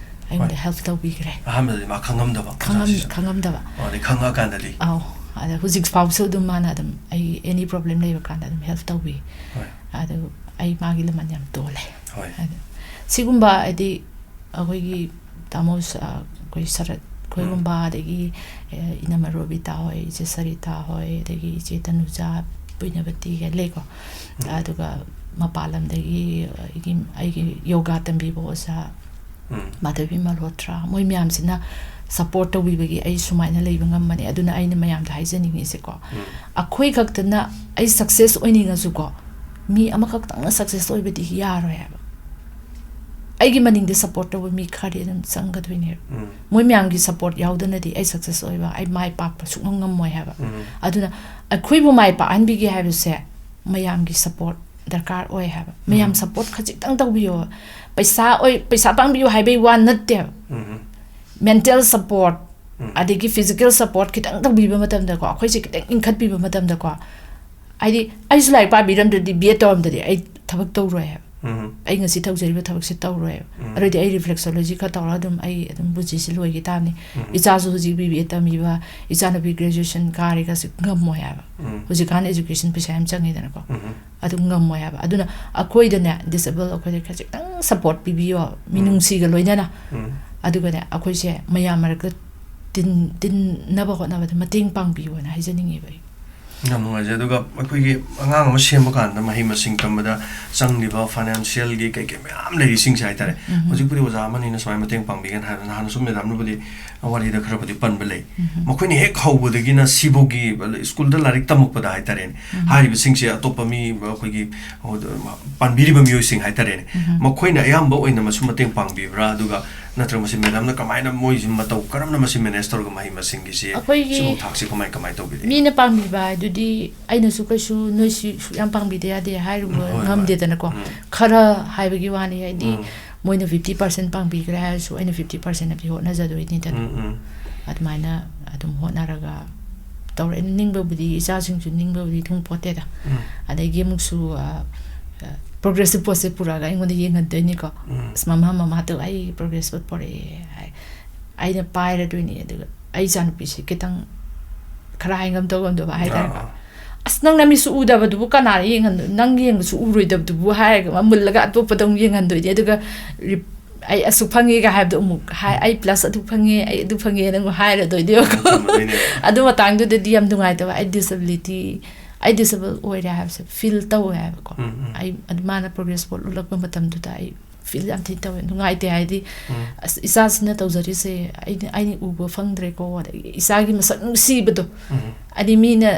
ꯑꯩꯉꯣꯟꯗ ꯍꯣꯏ꯫ ꯍꯦꯜꯞ ꯇꯧꯕꯤꯈ꯭ꯔꯦ꯫ ꯑꯍꯥꯟꯕꯗꯗꯤ ꯃꯥ ꯈꯪꯉꯝꯗꯕ ꯈꯪꯉꯝ-, ꯑꯣꯖꯥꯁꯤꯁꯨ? ꯈꯪꯉꯝꯗꯕ꯫ ꯑꯣ, ꯑꯗꯩ ꯈꯪꯉꯛꯑꯀꯥꯟꯗꯗꯤ? ꯑꯧ, ꯑꯗ ꯍꯧꯖꯤꯛ ꯐꯥꯎꯁꯨ ꯑꯗꯨꯝ ꯃꯥꯅ ꯑꯗꯨꯝ ꯑꯩ ꯑꯦꯅꯤ ꯄ꯭ꯔꯣꯕ꯭ꯂꯦꯝ ꯂꯩꯕ ꯀꯥꯟꯗ ꯑꯗꯨꯝ ꯍꯦꯜꯞ ꯇꯧꯕꯤ꯫ ꯍꯣꯏ꯫ ꯑꯗꯨ ꯑꯩ ꯃꯥꯒꯤ ꯂꯃꯟ ꯌꯥꯝ ꯇꯣꯜꯂꯦ꯫ ꯍꯣꯏ꯫ ꯑꯗꯨ ꯁꯤꯒꯨꯝꯕ ꯍꯥꯏꯗꯤ ꯑꯩꯈꯣꯏꯒꯤ ꯇꯥꯃꯣ ꯁ-, ꯑꯩꯈꯣꯏ ꯁꯔꯠ ꯑꯩꯈꯣꯏꯒꯨꯝꯕ, ꯑꯗꯒꯤ, ꯑꯦ, ꯏꯅꯝꯃ ꯔꯣꯕꯤꯇꯥ ꯍꯣꯏ, ꯏꯆꯦ ꯁꯔꯤꯇꯥ ꯍꯣꯏ, ꯑꯗꯒꯤ ꯏꯆꯦ ꯇꯅꯨꯖꯥ ꯄꯨꯏꯅꯕꯇꯤꯒ ꯂꯩꯀꯣ꯫ ꯑꯗꯨꯒ ꯃꯄꯥꯟ ꯂꯝꯗꯒꯤ ꯑꯩꯒꯤ, ꯑꯩꯒꯤ ꯌꯣꯒꯥ ꯇꯝꯕꯤꯕ ꯑꯣꯖꯥ ꯃꯥꯙꯕꯤ ꯃꯜꯍꯣꯇ꯭ꯔꯥ, ꯃꯣꯏ ꯃꯌꯥꯝꯁꯤꯅ ꯁꯞꯄꯣꯔꯠ ꯇꯧꯕꯤꯕꯒꯤ ꯑꯩ ꯁꯨꯃꯥꯏꯅ ꯂꯩꯕ ꯉꯝꯕꯅꯦ꯫ ꯑꯗꯨꯅ ꯑꯩꯅ ꯃꯌꯥꯝꯗ ꯍꯥꯏꯖꯅꯤꯡꯉꯤꯁꯦꯀꯣ, ꯑꯩꯈꯣꯏ ꯈꯛꯇꯅ ꯑꯩ ꯁꯛꯁꯦꯁ ꯑꯣꯏꯅꯤꯡꯉꯁꯨꯀꯣ, ꯃꯤ ꯑꯃꯈꯛꯇꯪꯅ ꯁꯛꯁꯦꯁ ꯑꯣꯏꯕꯗꯤ ꯌꯥꯔꯣꯏ ꯍꯥꯏꯕ꯫ ꯑꯩꯒꯤ ꯃꯅꯤꯡꯗ ꯁꯞꯄꯣꯔꯠ ꯇꯧꯕ ꯃꯤ ꯈꯔꯗꯤ ꯑꯗꯨꯝ ꯆꯪꯒꯗꯣꯏꯅꯦꯕ꯫ ꯃꯣꯏ ꯃꯌꯥꯝꯒꯤ ꯁꯞꯄꯣꯔꯠ ꯌꯥꯎꯗꯅꯗꯤ ꯑꯩ ꯁꯛꯁꯦꯁ ꯑꯣꯏꯕ, ꯑꯩ ꯃꯥꯏ ꯄꯥꯛꯄ ꯁꯨꯡꯉꯝ ꯉꯝꯃꯣꯏ ꯍꯥꯏꯕ꯫ ꯑꯗꯨꯅ ꯑꯩꯈꯣꯏꯕꯨ ꯃꯥꯏ ꯄꯥꯛꯍꯟꯕꯤꯒꯦ ꯍꯥꯏꯕꯁꯦ ꯃꯌꯥꯝꯒꯤ ꯁꯞꯄꯣꯔꯠ ꯗꯔꯀꯥꯔ ꯑꯣꯏ ꯍꯥꯏꯕ꯫ ꯃꯌꯥꯝ ꯁꯞꯄꯣꯔꯠ ꯈꯖꯤꯛꯇꯪ ꯇꯧꯕꯤꯌꯣ꯫ ꯄꯩꯁꯥ ꯑꯣꯏ, ꯄꯩꯁꯥ ꯄꯥꯡꯕꯤꯌꯨ ꯍꯥꯏꯕꯩ ꯋꯥ ꯅꯠꯇꯦꯕ꯫ ꯃꯦꯟꯇꯦꯜ ꯁꯞꯄꯣꯔꯠ, ꯑꯗꯒꯤ ꯐꯤꯖꯤꯀꯦꯜ ꯁꯞꯄꯣꯔꯠ ꯈꯤꯇꯪ ꯇꯧꯕꯤꯕ ꯃꯇꯝꯗꯀꯣ, ꯑꯩꯈꯣꯏꯁꯦ ꯈꯤꯇꯪ ꯏꯟꯈꯠꯄꯤꯕ ꯃꯇꯝꯗꯀꯣ, ꯍꯥꯏꯗꯤ ꯑꯩꯁꯨ ꯂꯥꯏꯔꯤꯛ ꯄꯥꯕꯤꯔꯝꯗ꯭ꯔꯗꯤ, ꯕꯤ ꯑꯦꯗ ꯇꯧꯔꯝꯗ꯭ꯔꯗꯤ ꯑꯩ ꯊꯕꯛ ꯇꯧꯔꯣꯏ ꯍꯥꯏꯕ꯫ ꯑꯩ ꯉꯁꯤ ꯇꯧꯖꯔꯤꯕ ꯊꯕꯛꯁꯦ ꯇꯧꯔꯣꯏ ꯍꯥꯏꯕ꯫ ꯑꯗꯨꯗꯤ ꯑꯩ ꯔꯤꯐ꯭ꯂꯦꯛꯁꯣꯂꯣꯖꯤ ꯈꯔ ꯇꯧꯔꯒ ꯑꯗꯨꯝ ꯑꯩ ꯑꯗꯨꯝ ꯄꯨꯟꯁꯤꯁꯦ ꯂꯣꯏꯒꯤ ꯇꯥꯕꯅꯤ꯫ ꯏꯆꯥꯁꯨ ꯍꯧꯖꯤꯛ ꯕꯤ ꯕꯤ ꯑꯦ ꯇꯝꯃꯤꯕ, ꯏꯆꯥꯅꯨꯄꯤ ꯒ꯭ꯔꯦꯖꯨꯑꯦꯁꯟ ꯀꯥꯔꯤꯒꯁꯦ ꯉꯝꯃꯣꯏ ꯍꯥꯏꯕ꯫ ꯍꯧꯖꯤꯛꯀꯥꯟ ꯑꯦꯖꯨꯀꯦꯁꯟ ꯄꯩꯁꯥ ꯌꯥꯝ ꯆꯪꯉꯤꯗꯅꯀꯣ꯫ ꯑꯗꯨ ꯉꯝꯃꯣꯏ ꯍꯥꯏꯕ꯫ ꯑꯗꯨꯅ ꯑꯩꯈꯣꯏꯗꯅꯦ, ꯗꯤꯁꯦꯕꯜ ꯑꯩꯈꯣꯏꯗ ꯈꯖꯤꯛꯇꯪ ꯁꯞꯄꯣꯔꯠ ꯄꯤꯕꯤꯌꯣ, ꯃꯤꯅꯨꯡꯁꯤꯒ ꯂꯣꯏꯅꯅ꯫ ꯑꯗꯨꯒꯅꯦ, ꯑꯩꯈꯣꯏꯁꯦ ꯃꯌꯥꯝ ꯃꯔꯛꯇ ꯇꯤꯟ-, ꯇꯤꯟꯅꯕ ꯍꯣꯠꯅꯕꯗ ꯃꯇꯦꯡ ꯄꯥꯡꯕꯤꯌꯣꯅ ꯍꯥꯏꯖꯅꯤꯡꯉꯦꯕ ꯑꯩ꯫ ꯌꯥꯝ ꯅꯨꯡꯉꯥꯏꯖꯩ꯫ ꯑꯗꯨꯒ ꯑꯩꯈꯣꯏꯒꯤ ꯑꯉꯥꯡ ꯑꯃ ꯁꯦꯝꯕ ꯀꯥꯟꯗ ꯃꯍꯩ ꯃꯁꯤꯡ ꯇꯝꯕꯗ ꯆꯪꯂꯤꯕ ꯐꯥꯏꯅꯥꯟꯁꯤꯌꯦꯜꯒꯤ ꯀꯩ ꯀꯩ ꯃꯌꯥꯝ ꯂꯩꯔꯤꯁꯤꯡꯁꯦ ꯍꯥꯏꯇꯥꯔꯦ, ꯍꯧꯖꯤꯛꯄꯨꯗꯤ ꯑꯣꯖꯥ ꯑꯃꯅꯤꯅ ꯁꯨꯃꯥꯏꯅ ꯃꯇꯦꯡ ꯄꯥꯡꯕꯤꯒꯅꯤ ꯍꯥꯏꯕꯗ, ꯅꯍꯥꯟꯅꯁꯨ ꯃꯦꯗꯥꯝꯅꯕꯨꯗꯤ ꯋꯥꯔꯤꯗ ꯈꯔꯕꯨꯗꯤ ꯄꯟꯕ ꯂꯩ꯫ ꯃꯈꯣꯏꯅ ꯍꯦꯛ ꯍꯧꯕꯗꯒꯤꯅ ꯁꯤꯐꯥꯎꯒꯤ ꯁ꯭ꯀꯨꯜꯗ ꯂꯥꯏꯔꯤꯛ ꯇꯝꯃꯛꯄꯗ ꯍꯥꯏꯇꯥꯔꯦꯅꯦ, ꯍꯥꯏꯔꯤꯕꯁꯤꯡꯁꯦ ꯑꯇꯣꯞꯄ ꯃꯤ, ꯑꯩꯈꯣꯏꯒꯤ ꯄꯥꯟꯕꯤꯔꯤꯕ ꯃꯤꯑꯣꯏꯁꯤꯡ ꯍꯥꯏꯇꯥꯔꯦꯅꯦ, ꯃꯈꯣꯏꯅ ꯑꯌꯥꯝꯕ ꯑꯣꯏꯅ ꯃꯁꯨ ꯃꯇꯦꯡ ꯄꯥꯡꯕꯤꯕ꯭ꯔꯥ? ꯑꯗꯨꯒ ꯅꯠꯇ꯭ꯔꯒ ꯃꯁꯤ ꯃꯦꯗꯥꯝꯅ ꯀꯃꯥꯏꯅ, ꯃꯣꯏꯁꯤ ꯃꯇꯧ ꯀꯔꯝꯅ ꯃꯁꯤ ꯃꯦꯅꯦꯖ ꯇꯧꯔꯒ ꯃꯍꯩ ꯃꯁꯤꯡꯒꯤꯁꯤ ꯑꯩꯈꯣꯏꯒꯤ ꯁꯤꯒꯨꯝꯕ ꯊꯥꯛꯁꯤ ꯀꯃꯥꯏ, ꯀꯃꯥꯏ ꯇꯧꯕꯤꯔꯤ? ꯃꯤꯅ ꯄꯥꯡꯕꯤꯕ ꯍꯥꯏꯗꯨꯗꯤ ꯑꯩꯅꯁꯨ ꯀꯩꯁꯨ ꯅꯣꯏꯁꯤ ꯁꯨꯛ ꯌꯥꯝ ꯄꯥꯡꯕꯤꯗ ꯌꯥꯗꯦ ꯍꯥꯏꯔꯨꯕ ꯎꯝ, ꯍꯣꯏ, ꯍꯣꯏ꯫ ꯉꯝꯗꯦꯗꯅꯀꯣ꯫ ꯎꯝ꯫ ꯈꯔ ꯍꯥꯏꯕꯒꯤ ꯋꯥꯅꯤ, ꯍꯥꯏꯗꯤ ꯎꯝ꯫ ꯃꯣꯏꯅ ꯐꯤꯐꯇꯤ ꯄꯥꯔꯁꯦꯟ ꯄꯥꯡꯕꯤꯈ꯭ꯔꯦ ꯍꯥꯏꯔꯁꯨ ꯑꯩꯅ ꯐꯤꯐꯇꯤ ꯄꯥꯔꯁꯦꯟ ꯑꯃꯗꯤ ꯍꯣꯠꯅꯖꯗꯣꯏꯅꯤꯗꯅ꯫ ꯎꯝ, ꯎꯝ꯫ ꯑꯗꯨꯃꯥꯏꯅ ꯑꯗꯨꯝ ꯍꯣꯠꯅꯔꯒ ꯇꯧꯔꯦ꯫ ꯅꯤꯡꯕꯕꯨꯗꯤ, ꯏꯆꯥꯁꯤꯡꯁꯨ ꯅꯤꯡꯕꯕꯨꯗꯤ ꯊꯨꯡ ꯄꯣꯠꯇꯦꯗ꯫ ꯎꯝ꯫ ꯑꯗꯒꯤ ꯑꯃꯨꯛꯁꯨ, ꯑ, ꯑ, ꯄ꯭ꯔꯣꯒ꯭ꯔꯦꯁꯤꯞ ꯄꯣꯠꯁꯦ ꯄꯨꯔꯛꯑꯒ ꯑꯩꯉꯣꯟꯗ ꯌꯦꯡꯍꯟꯗꯣꯏꯅꯤꯀꯣ꯫ ꯎꯝ꯫ "ꯑꯁ, ꯃꯃꯥ, ꯃꯃꯥꯗꯣ ꯑꯩ ꯄ꯭ꯔꯣꯒ꯭ꯔꯦꯁ ꯄꯣꯠ ꯄꯣꯔꯛꯑꯦ" ꯍꯥꯏ꯫ ꯑꯩꯅ ꯄꯥꯏꯔꯗꯣꯏꯅꯤ꯫ ꯑꯗꯨꯒ ꯑꯩ ꯏꯆꯥꯅꯨꯄꯤꯁꯦ ꯈꯤꯇꯪ ꯈꯔ ꯍꯥꯏ ꯉꯝꯗꯧ ꯉꯝꯗꯕ ꯍꯥꯏꯇꯥꯔꯦꯀꯣ꯫ ꯑꯥ, ꯑꯥ꯫ "ꯑꯁ, ꯅꯪ ꯅꯃꯤꯠꯁꯨ ꯎꯗꯕꯗꯨꯕꯨ ꯀꯅꯥꯅ ꯌꯦꯡꯍꯟꯗꯣꯏ? ꯅꯪ ꯌꯦꯡꯕꯁꯨ ꯎꯔꯣꯏꯗꯕꯗꯨꯕꯨ" ꯍꯥꯏꯔꯒ ꯃꯥ ꯃꯨꯜꯂꯒ ꯑꯇꯣꯞꯄꯗ ꯑꯃꯨꯛ ꯌꯦꯡꯍꯟꯗꯣꯏꯅꯤ꯫ ꯑꯗꯨꯒ ꯔꯤꯞ-, ꯑꯩ ꯑꯁꯨꯛ ꯐꯪꯉꯦꯒ ꯍꯥꯏꯕꯗꯣ ꯑꯃꯨꯛ ꯍꯥꯏ, "ꯑꯩ ꯄ꯭ꯂꯁ ꯑꯗꯨ ꯐꯪꯉꯦ, ꯑꯩ ꯑꯗꯨ ꯐꯪꯉꯦꯅ ꯑꯃꯨꯛ ꯍꯥꯏꯔꯗꯣꯏꯅꯦꯕꯀꯣ." ꯑꯗꯨ ꯃꯇꯥꯡꯗꯨꯗꯗꯤ ꯌꯥꯝ ꯅꯨꯡꯉꯥꯏꯇꯕ, ꯑꯩ ꯗꯤꯁꯦꯕꯤꯂꯤꯇꯤ, ꯑꯩ ꯗꯤꯁꯦꯕꯜ ꯑꯣꯏꯔꯦ ꯍꯥꯏꯕꯁꯦ ꯐꯤꯜ ꯇꯧꯋꯦ ꯍꯥꯏꯕꯀꯣ꯫ ꯑꯩ, ꯑꯗꯨ ꯃꯥꯅ ꯄ꯭ꯔꯣꯒ꯭ꯔꯦꯁ ꯕꯣꯔꯗ ꯎꯠꯂꯛꯄ ꯃꯇꯝꯗꯨꯗ ꯑꯩ ꯐꯤꯜ ꯌꯥꯝ ꯊꯤꯅ ꯇꯧꯋꯦ, ꯅꯨꯡꯉꯥꯏꯇꯦ ꯍꯥꯏꯗꯤ, "ꯑꯁ, ꯏꯆꯥꯁꯤꯅ ꯇꯧꯖꯔꯤꯁꯦ ꯑꯩꯅ, ꯑꯩꯅ ꯎꯕ ꯐꯪꯗ꯭ꯔꯦꯀꯣ", ꯑꯗꯒꯤ ꯏꯆꯥꯒꯤ ꯃꯁꯛ ꯅꯨꯡꯁꯤꯕꯗꯣ꯫ ꯍꯥꯏꯗꯤ ꯃꯤꯅ,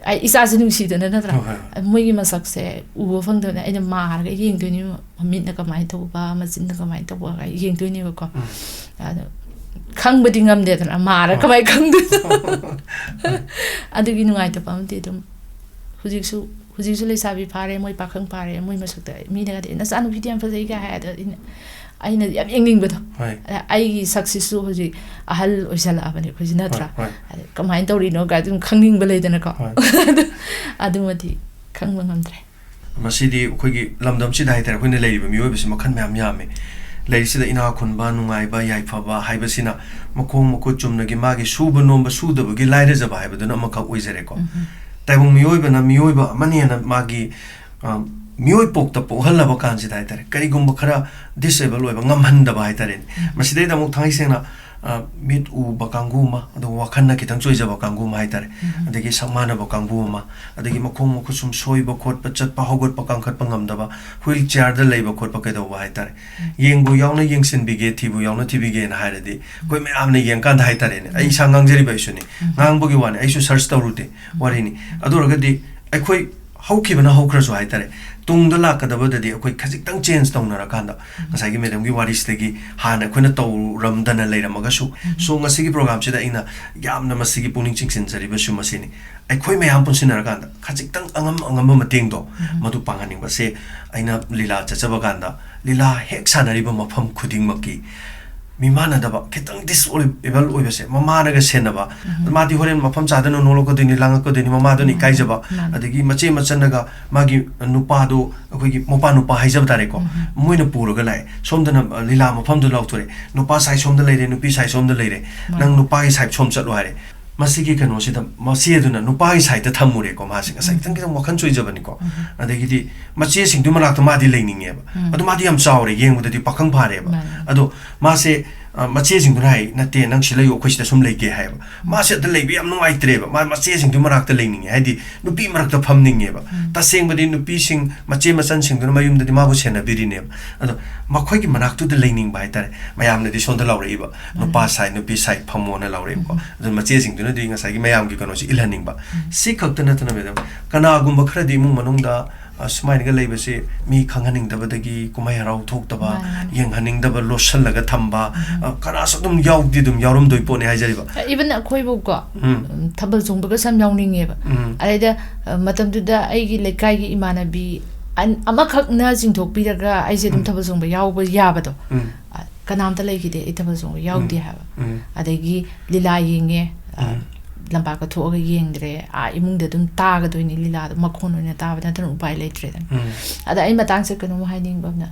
ꯑꯩ ꯏꯆꯥꯁꯦ ꯅꯨꯡꯁꯤꯗꯅ ꯅꯠꯇ꯭ꯔꯥ? ꯍꯣꯏ, ꯍꯣꯏ, ꯍꯣꯏ꯫ ꯃꯣꯏꯒꯤ ꯃꯁꯛꯁꯦ ꯎꯕ ꯐꯪꯗꯕꯅꯤꯅ ꯑꯩꯅ ꯃꯥꯔꯒ ꯌꯦꯡꯗꯣꯏꯅꯦꯕ, ꯃꯃꯤꯠꯅ ꯀꯃꯥꯏꯅ ꯇꯧꯕ, ꯃꯆꯤꯟꯅ ꯀꯃꯥꯏꯅ ꯇꯧꯕ ꯌꯦꯡꯗꯣꯏꯅꯦꯕꯀꯣ꯫ ꯑꯗꯣ ꯈꯪꯕꯗꯤ ꯉꯝꯗꯦꯗꯅ, ꯃꯥꯔ ꯍꯣꯏ꯫ ꯀꯃꯥꯏꯅ ꯈꯪꯗꯣꯏꯅꯣ? ꯑꯗꯨꯒꯤ ꯅꯨꯡꯉꯥꯏꯇꯕ ꯑꯃꯗꯤ ꯑꯗꯨꯝ ꯍꯧꯖꯤꯛꯁꯨ, ꯍꯧꯖꯤꯛꯁꯨ ꯂꯩꯁꯥꯕꯤ ꯐꯥꯔꯦ, ꯃꯣꯏ ꯄꯥꯈꯪ ꯐꯥꯔꯦ, ꯃꯣꯏ ꯃꯁꯛꯇ ꯃꯤꯅꯒꯗꯤ, "ꯅꯆꯥꯅꯨꯄꯤꯗꯤ ꯌꯥꯝ ꯐꯖꯩꯒ" ꯍꯥꯏ꯫ ꯑꯗꯣ ꯑꯩꯅ, ꯑꯩꯅ ꯌꯥꯝ ꯌꯦꯡꯅꯤꯡꯕꯗꯣ꯫ ꯍꯣꯏ꯫ ꯑꯗ ꯑꯩꯒꯤ ꯁꯛꯁꯤꯁꯨ ꯍꯧꯖꯤꯛ ꯑꯍꯜ ꯑꯣꯏꯁꯜꯂꯛꯑꯕꯅꯦ ꯑꯩꯈꯣꯏꯁꯦ, ꯅꯠꯇ꯭ꯔꯥ? ꯍꯣꯏ, ꯍꯣꯏ꯫ ꯑꯗ ꯀꯃꯥꯏꯅ ꯇꯧꯔꯤꯅꯣ ꯀꯥꯏ ꯑꯗꯨꯝ ꯈꯪꯅꯤꯡꯕ ꯂꯩꯗꯅꯀꯣ꯫ ꯍꯣꯏ꯫ ꯑꯗꯨꯃꯗꯤ ꯈꯪꯕ ꯉꯝꯗ꯭ꯔꯦ꯫ ꯃꯁꯤꯗꯤ ꯑꯩꯈꯣꯏꯒꯤ ꯂꯝꯗꯝꯁꯤꯗ ꯍꯥꯏꯇꯥꯔꯦ, ꯑꯩꯈꯣꯏꯅ ꯂꯩꯔꯤꯕ ꯃꯤꯑꯣꯏꯕꯁꯤ ꯃꯈꯜ ꯃꯌꯥꯝ ꯌꯥꯝꯃꯦ꯫ ꯂꯩꯔꯤꯁꯤꯗ ꯏꯅꯥꯛ ꯈꯨꯟꯕ, ꯅꯨꯡꯉꯥꯏꯕ, ꯌꯥꯏꯐꯕ ꯍꯥꯏꯕꯁꯤꯅ ꯃꯈꯣꯡ ꯃꯈꯨꯠ ꯆꯨꯝꯅꯒꯤ ꯃꯥꯒꯤ ꯁꯨꯕ ꯅꯣꯝꯕ, ꯁꯨꯗꯕꯒꯤ ꯂꯥꯏꯔꯖꯕ ꯍꯥꯏꯕꯗꯨꯅ ꯑꯃꯈꯛ ꯑꯣꯏꯖꯔꯦꯀꯣ꯫ ꯎꯝ꯫ ꯇꯥꯏꯕꯪ ꯃꯤꯑꯣꯏꯕꯅ ꯃꯤꯑꯣꯏꯕ ꯑꯃꯅꯦꯅ ꯃꯥꯒꯤ, ꯑ, ꯃꯤꯑꯣꯏ ꯄꯣꯛꯇ ꯄꯣꯛꯍꯜꯂꯕ ꯀꯥꯟꯁꯤꯗ ꯍꯥꯏꯇꯥꯔꯦ, ꯀꯔꯤꯒꯨꯝꯕ ꯈꯔ ꯗꯤꯁꯑꯦꯕꯜ ꯑꯣꯏꯕ, ꯉꯝꯍꯟꯗꯕ ꯍꯥꯏꯇꯥꯔꯦꯅꯦ꯫ ꯎꯝ꯫ ꯃꯁꯤꯗꯩꯗ ꯑꯃꯨꯛ ꯊꯥꯡꯉꯩ ꯁꯦꯡꯅ, ꯑ, ꯃꯤꯠ ꯎꯕ ꯀꯥꯡꯕꯨ ꯑꯃ, ꯑꯗꯨꯒ ꯋꯥꯈꯜꯅ ꯈꯤꯇꯪ ꯆꯣꯏꯖꯕ ꯀꯥꯡꯕꯨ ꯑꯃ ꯍꯥꯏꯇꯥꯔꯦ, ꯎꯝ꯫ ꯑꯗꯒꯤ ꯁꯛ ꯃꯥꯟꯅꯕ ꯀꯥꯡꯕꯨ ꯑꯃ, ꯑꯗꯒꯤ ꯃꯈꯣꯡ ꯃꯈꯨꯠ ꯁꯨꯝ ꯁꯣꯏꯕ ꯈꯣꯠꯄ, ꯆꯠꯄ ꯍꯧꯒꯠꯄ ꯀꯥꯡꯈꯠꯄ ꯉꯝꯗꯕ, ꯍꯨꯏꯜ ꯆꯤꯌꯥꯔꯗ ꯂꯩꯕ ꯈꯣꯠꯄ ꯀꯩꯗꯧꯕ ꯍꯥꯏꯇꯥꯔꯦ, ꯎꯝ꯫ ꯌꯦꯡꯕꯨ ꯌꯥꯎꯅ ꯌꯦꯡꯁꯤꯟꯕꯤꯒꯦ, ꯊꯤꯕꯨ ꯌꯥꯎꯅ ꯊꯤꯕꯤꯒꯦꯅ ꯍꯥꯏꯔꯗꯤ, ꯑꯩꯈꯣꯏ ꯃꯌꯥꯝꯅ ꯌꯦꯡꯀꯥꯟꯗ ꯍꯥꯏꯇꯥꯔꯦꯅꯦ, ꯑꯩ ꯏꯁꯥ ꯉꯥꯡꯖꯔꯤꯕ ꯑꯩꯁꯨꯅꯤ, ꯎꯝ꯫ ꯉꯥꯡꯕꯒꯤ ꯋꯥꯅꯤ, ꯑꯩꯁꯨ ꯁꯔꯆ ꯇꯧꯔꯨꯗꯦ, ꯎꯝ꯫ ꯋꯥꯔꯤꯅꯤ꯫ ꯑꯗꯨ ꯑꯣꯏꯔꯒꯗꯤ ꯑꯩꯈꯣꯏ ꯍꯧꯈꯤꯕꯅ ꯍꯧꯈ꯭ꯔꯁꯨ ꯍꯥꯏꯇꯥꯔꯦ, ꯇꯨꯡꯗ ꯂꯥꯛꯀꯗꯕꯗꯗꯤ ꯑꯩꯈꯣꯏ ꯈꯖꯤꯛꯇꯪ ꯆꯦꯟꯖ ꯇꯧꯅꯔꯀꯥꯟꯗ, ꯎꯝ꯫ ꯉꯁꯥꯏꯒꯤ ꯃꯦꯗꯝꯒꯤ ꯋꯥꯔꯤꯁꯤꯗꯒꯤ ꯍꯥꯟꯅ ꯑꯩꯈꯣꯏꯅ ꯇꯧꯔꯝꯗꯅ ꯂꯩꯔꯝꯃꯒꯁꯨ, ꯎꯝ꯫ ꯁꯣ ꯉꯁꯤꯒꯤ ꯄ꯭ꯔꯣꯒ꯭ꯔꯥꯝꯁꯤꯗ ꯑꯩꯅ ꯌꯥꯝꯅ ꯃꯁꯤꯒꯤ ꯄꯨꯛꯅꯤꯡ ꯆꯤꯡꯁꯤꯟꯖꯔꯤꯕꯁꯨ ꯃꯁꯤꯅꯤ꯫ ꯑꯩꯈꯣꯏ ꯃꯌꯥꯝ ꯄꯨꯟꯁꯤꯟꯅꯔꯀꯥꯟꯗ ꯈꯖꯤꯛꯇꯪ ꯑꯉꯝ ꯑꯉꯝꯕ ꯃꯇꯦꯡꯗꯣ, ꯎꯝ꯫ ꯃꯗꯨ ꯄꯥꯡꯍꯟꯅꯤꯡꯕꯁꯦ꯫ ꯑꯩꯅ ꯂꯤꯂꯥ ꯆꯠꯆꯕ ꯀꯥꯟꯗ, ꯂꯤꯂꯥ ꯍꯦꯛ ꯁꯥꯟꯅꯔꯤꯕ ꯃꯐꯝ ꯈꯨꯗꯤꯡꯃꯛꯀꯤ ꯃꯤꯃꯥꯟꯅꯗꯕ, ꯈꯤꯇꯪ ꯗꯤꯁꯑꯦꯕꯜ ꯑꯣꯏꯕꯁꯦ, ꯃꯃꯥꯅꯒ ꯁꯦꯟꯅꯕ, ꯎꯝ꯫ ꯃꯥꯗꯤ ꯍꯣꯔꯦꯟ ꯃꯐꯝ ꯆꯥꯗꯅ ꯅꯣꯛꯂꯛꯀꯗꯣꯏꯅꯤ, ꯂꯥꯡꯉꯛꯀꯗꯣꯏꯅꯤ, ꯃꯃꯥꯗꯨꯅ ꯃꯥꯅꯤ, ꯏꯀꯥꯏꯖꯕ, ꯃꯥꯅꯤ꯫ ꯑꯗꯒꯤ ꯃꯆꯦ ꯃꯆꯟꯅꯒ ꯃꯥꯒꯤ ꯅꯨꯄꯥꯗꯣ, ꯑꯩꯈꯣꯏꯒꯤ ꯃꯄꯥ ꯅꯨꯄꯥ ꯍꯥꯏꯖꯕ ꯇꯥꯔꯦꯀꯣ, ꯎꯝ꯫ ꯃꯣꯏꯅ ꯄꯨꯔꯒ ꯂꯥꯛꯑꯦ, ꯁꯣꯝꯗꯅ, ꯑ, ꯂꯤꯂꯥ ꯃꯐꯝꯗꯨ ꯂꯥꯎꯊꯣꯔꯛꯑꯦ, "ꯅꯨꯄꯥ ꯁꯥꯏ ꯁꯣꯝꯗ ꯂꯩꯔꯦ, ꯅꯨꯄꯤ ꯁꯥꯏ ꯁꯣꯝꯗ ꯂꯩꯔꯦ, ꯃꯥꯅꯤ꯫ ꯅꯪ ꯅꯨꯄꯥꯒꯤ ꯁꯥꯏꯠ ꯁꯣꯝ ꯆꯠꯂꯣ" ꯍꯥꯏꯔꯦ꯫ ꯃꯁꯤꯒꯤ ꯀꯩꯅꯣꯁꯤꯗ ꯃꯆꯦꯗꯨꯅ ꯅꯨꯄꯥꯒꯤ ꯁꯥꯏꯗꯇ ꯊꯝꯃꯨꯔꯦꯀꯣ, ꯃꯥꯁꯦ ꯉꯁꯥꯏ ꯈꯤꯇꯪ ꯈꯤꯇꯪ ꯋꯥꯈꯜ ꯆꯣꯏꯖꯕꯅꯤꯀꯣ꯫ ꯑꯗꯒꯤꯗꯤ ꯃꯆꯦꯁꯤꯡꯗꯨ ꯃꯅꯥꯛꯇ ꯃꯥꯗꯤ ꯂꯩꯅꯤꯡꯉꯦꯕ꯫ ꯑꯗꯨ ꯃꯥꯗꯤ ꯌꯥꯝ ꯆꯥꯎꯔꯦ, ꯌꯦꯡꯕꯗꯗꯤ ꯄꯥꯈꯪ ꯐꯥꯔꯦꯕ꯫ ꯃꯥꯅꯦ꯫ ꯑꯗꯣ ꯃꯥꯁꯦ, ꯑ, ꯃꯆꯦꯁꯤꯡꯗꯨꯅ ꯍꯥꯏ, "ꯅꯠꯇꯦ, ꯅꯪ ꯁꯤ ꯂꯩꯌꯨ, ꯑꯩꯈꯣꯏ ꯁꯤꯗ ꯁꯨꯝ ꯂꯩꯒꯦ" ꯍꯥꯏꯌꯦꯕ꯫ ꯃꯥꯁꯦ ꯑꯗ ꯂꯩꯕ ꯌꯥꯝ ꯅꯨꯡꯉꯥꯏꯇ꯭ꯔꯦꯕ, ꯃꯥ ꯃꯆꯦꯁꯤꯡꯗꯨ ꯃꯅꯥꯛꯇ ꯂꯩꯅꯤꯡꯉꯦ, ꯍꯥꯏꯗꯤ ꯅꯨꯄꯤ ꯃꯔꯛꯇ ꯐꯝꯅꯤꯡꯉꯦꯕ꯫ ꯇꯁꯦꯡꯕꯗꯤ ꯅꯨꯄꯤꯁꯤꯡ, ꯃꯆꯦ ꯃꯆꯟꯁꯤꯡꯗꯨꯅ ꯃꯌꯨꯝꯗꯗꯤ ꯃꯥꯕꯨ ꯁꯦꯟꯅꯕꯤꯔꯤꯅꯦꯕ꯫ ꯑꯗꯣ ꯃꯈꯣꯏꯒꯤ ꯃꯅꯥꯛꯇꯨꯗ ꯂꯩꯅꯤꯡꯕ ꯍꯥꯏꯇꯥꯔꯦ꯫ ꯃꯌꯥꯝꯅꯗꯤ ꯁꯣꯝꯗ ꯂꯥꯎꯔꯛꯏꯕ, ꯅꯨꯄꯥ ꯁꯥꯏ, ꯅꯨꯄꯤ ꯁꯥꯏ ꯐꯝꯃꯣꯅ ꯂꯥꯎꯔꯛꯏꯕꯀꯣ꯫ ꯑꯗꯨ ꯃꯆꯦꯁꯤꯡꯗꯨꯅꯗꯤ ꯉꯁꯥꯏꯒꯤ ꯃꯌꯥꯝꯒꯤ ꯀꯩꯅꯣꯁꯤ ꯏꯜꯍꯟꯅꯤꯡꯕ꯫ ꯁꯤ ꯈꯛꯇ ꯅꯠꯇꯅ, ꯃꯦꯗꯥꯝ, ꯀꯅꯥꯒꯨꯝꯕ ꯈꯔꯗꯤ ꯏꯃꯨꯡ ꯃꯅꯨꯡꯗ, ꯑ, ꯁꯨꯃꯥꯏꯅꯒ ꯂꯩꯕꯁꯤ ꯃꯤ ꯈꯪꯍꯟꯅꯤꯡꯗꯕꯗꯒꯤ, ꯀꯨꯝꯍꯩ ꯍꯔꯥꯎ ꯊꯣꯛꯇꯕ, ꯃꯥꯅꯦ, ꯃꯥꯅꯦ꯫ ꯌꯦꯡꯍꯟꯅꯤꯡꯗꯕ, ꯂꯣꯠꯁꯤꯜꯂꯒ ꯊꯝꯕ, ꯑ, ꯀꯅꯥꯁꯨ ꯑꯗꯨꯝ ꯌꯥꯎꯗꯤ ꯑꯗꯨꯝ ꯌꯥꯎꯔꯝꯗꯣꯏ ꯄꯣꯠꯅꯤ ꯍꯥꯏꯖꯔꯤꯕ꯫ Even ꯑꯩꯈꯣꯏꯕꯨꯀꯣ, ꯎꯝ꯫ ꯎꯝ, ꯊꯥꯕꯜ ꯆꯣꯡꯕꯒꯁꯨ ꯌꯥꯝ ꯌꯥꯎꯅꯤꯡꯉꯦꯕ꯫ ꯎꯝ꯫ ꯑꯗꯩꯗ, ꯑ, ꯃꯇꯝꯗꯨꯗ ꯑꯩꯒꯤ ꯂꯩꯀꯥꯏꯒꯤ ꯏꯃꯥꯟꯅꯕꯤ ꯑꯟ-, ꯑꯃꯈꯛꯅ ꯆꯤꯡꯊꯣꯛꯄꯤꯔꯒ ꯑꯩꯁꯦ ꯑꯗꯨꯝ ꯎꯝ꯫ ꯊꯥꯕꯜ ꯆꯣꯡꯕ ꯌꯥꯎꯕ ꯌꯥꯕꯗꯣ꯫ ꯎꯝ꯫ ꯑ, ꯀꯅꯥꯝꯇ ꯂꯩꯈꯤꯗꯦ ꯑꯩ ꯊꯥꯕꯜ ꯆꯣꯡꯕ ꯌꯥꯎꯗꯦ ꯎꯝ꯫ ꯍꯥꯏꯕ꯫ ꯎꯝ꯫ ꯑꯗꯒꯤ ꯂꯤꯂꯥ ꯌꯦꯡꯉꯦ, ꯑ, ꯎꯝ꯫ ꯂꯝꯄꯥꯛꯇ ꯊꯣꯛꯑꯒ ꯌꯦꯡꯗ꯭ꯔꯦ꯫ ꯑꯥ, ꯏꯃꯨꯡꯗ ꯑꯗꯨꯝ ꯇꯥꯒꯗꯣꯏꯅꯤ, ꯂꯤꯂꯥꯗꯣ ꯃꯈꯣꯟ ꯑꯣꯏꯅ ꯇꯥꯕ ꯅꯠꯇꯅ ꯎꯄꯥꯏ ꯂꯩꯇ꯭ꯔꯦꯗꯅ꯫ ꯎꯝ꯫ ꯑꯗ ꯑꯩ ꯃꯇꯥꯡꯁꯦ ꯀꯩꯅꯣꯝ ꯍꯥꯏꯅꯤꯡꯕ ꯑꯃꯅ,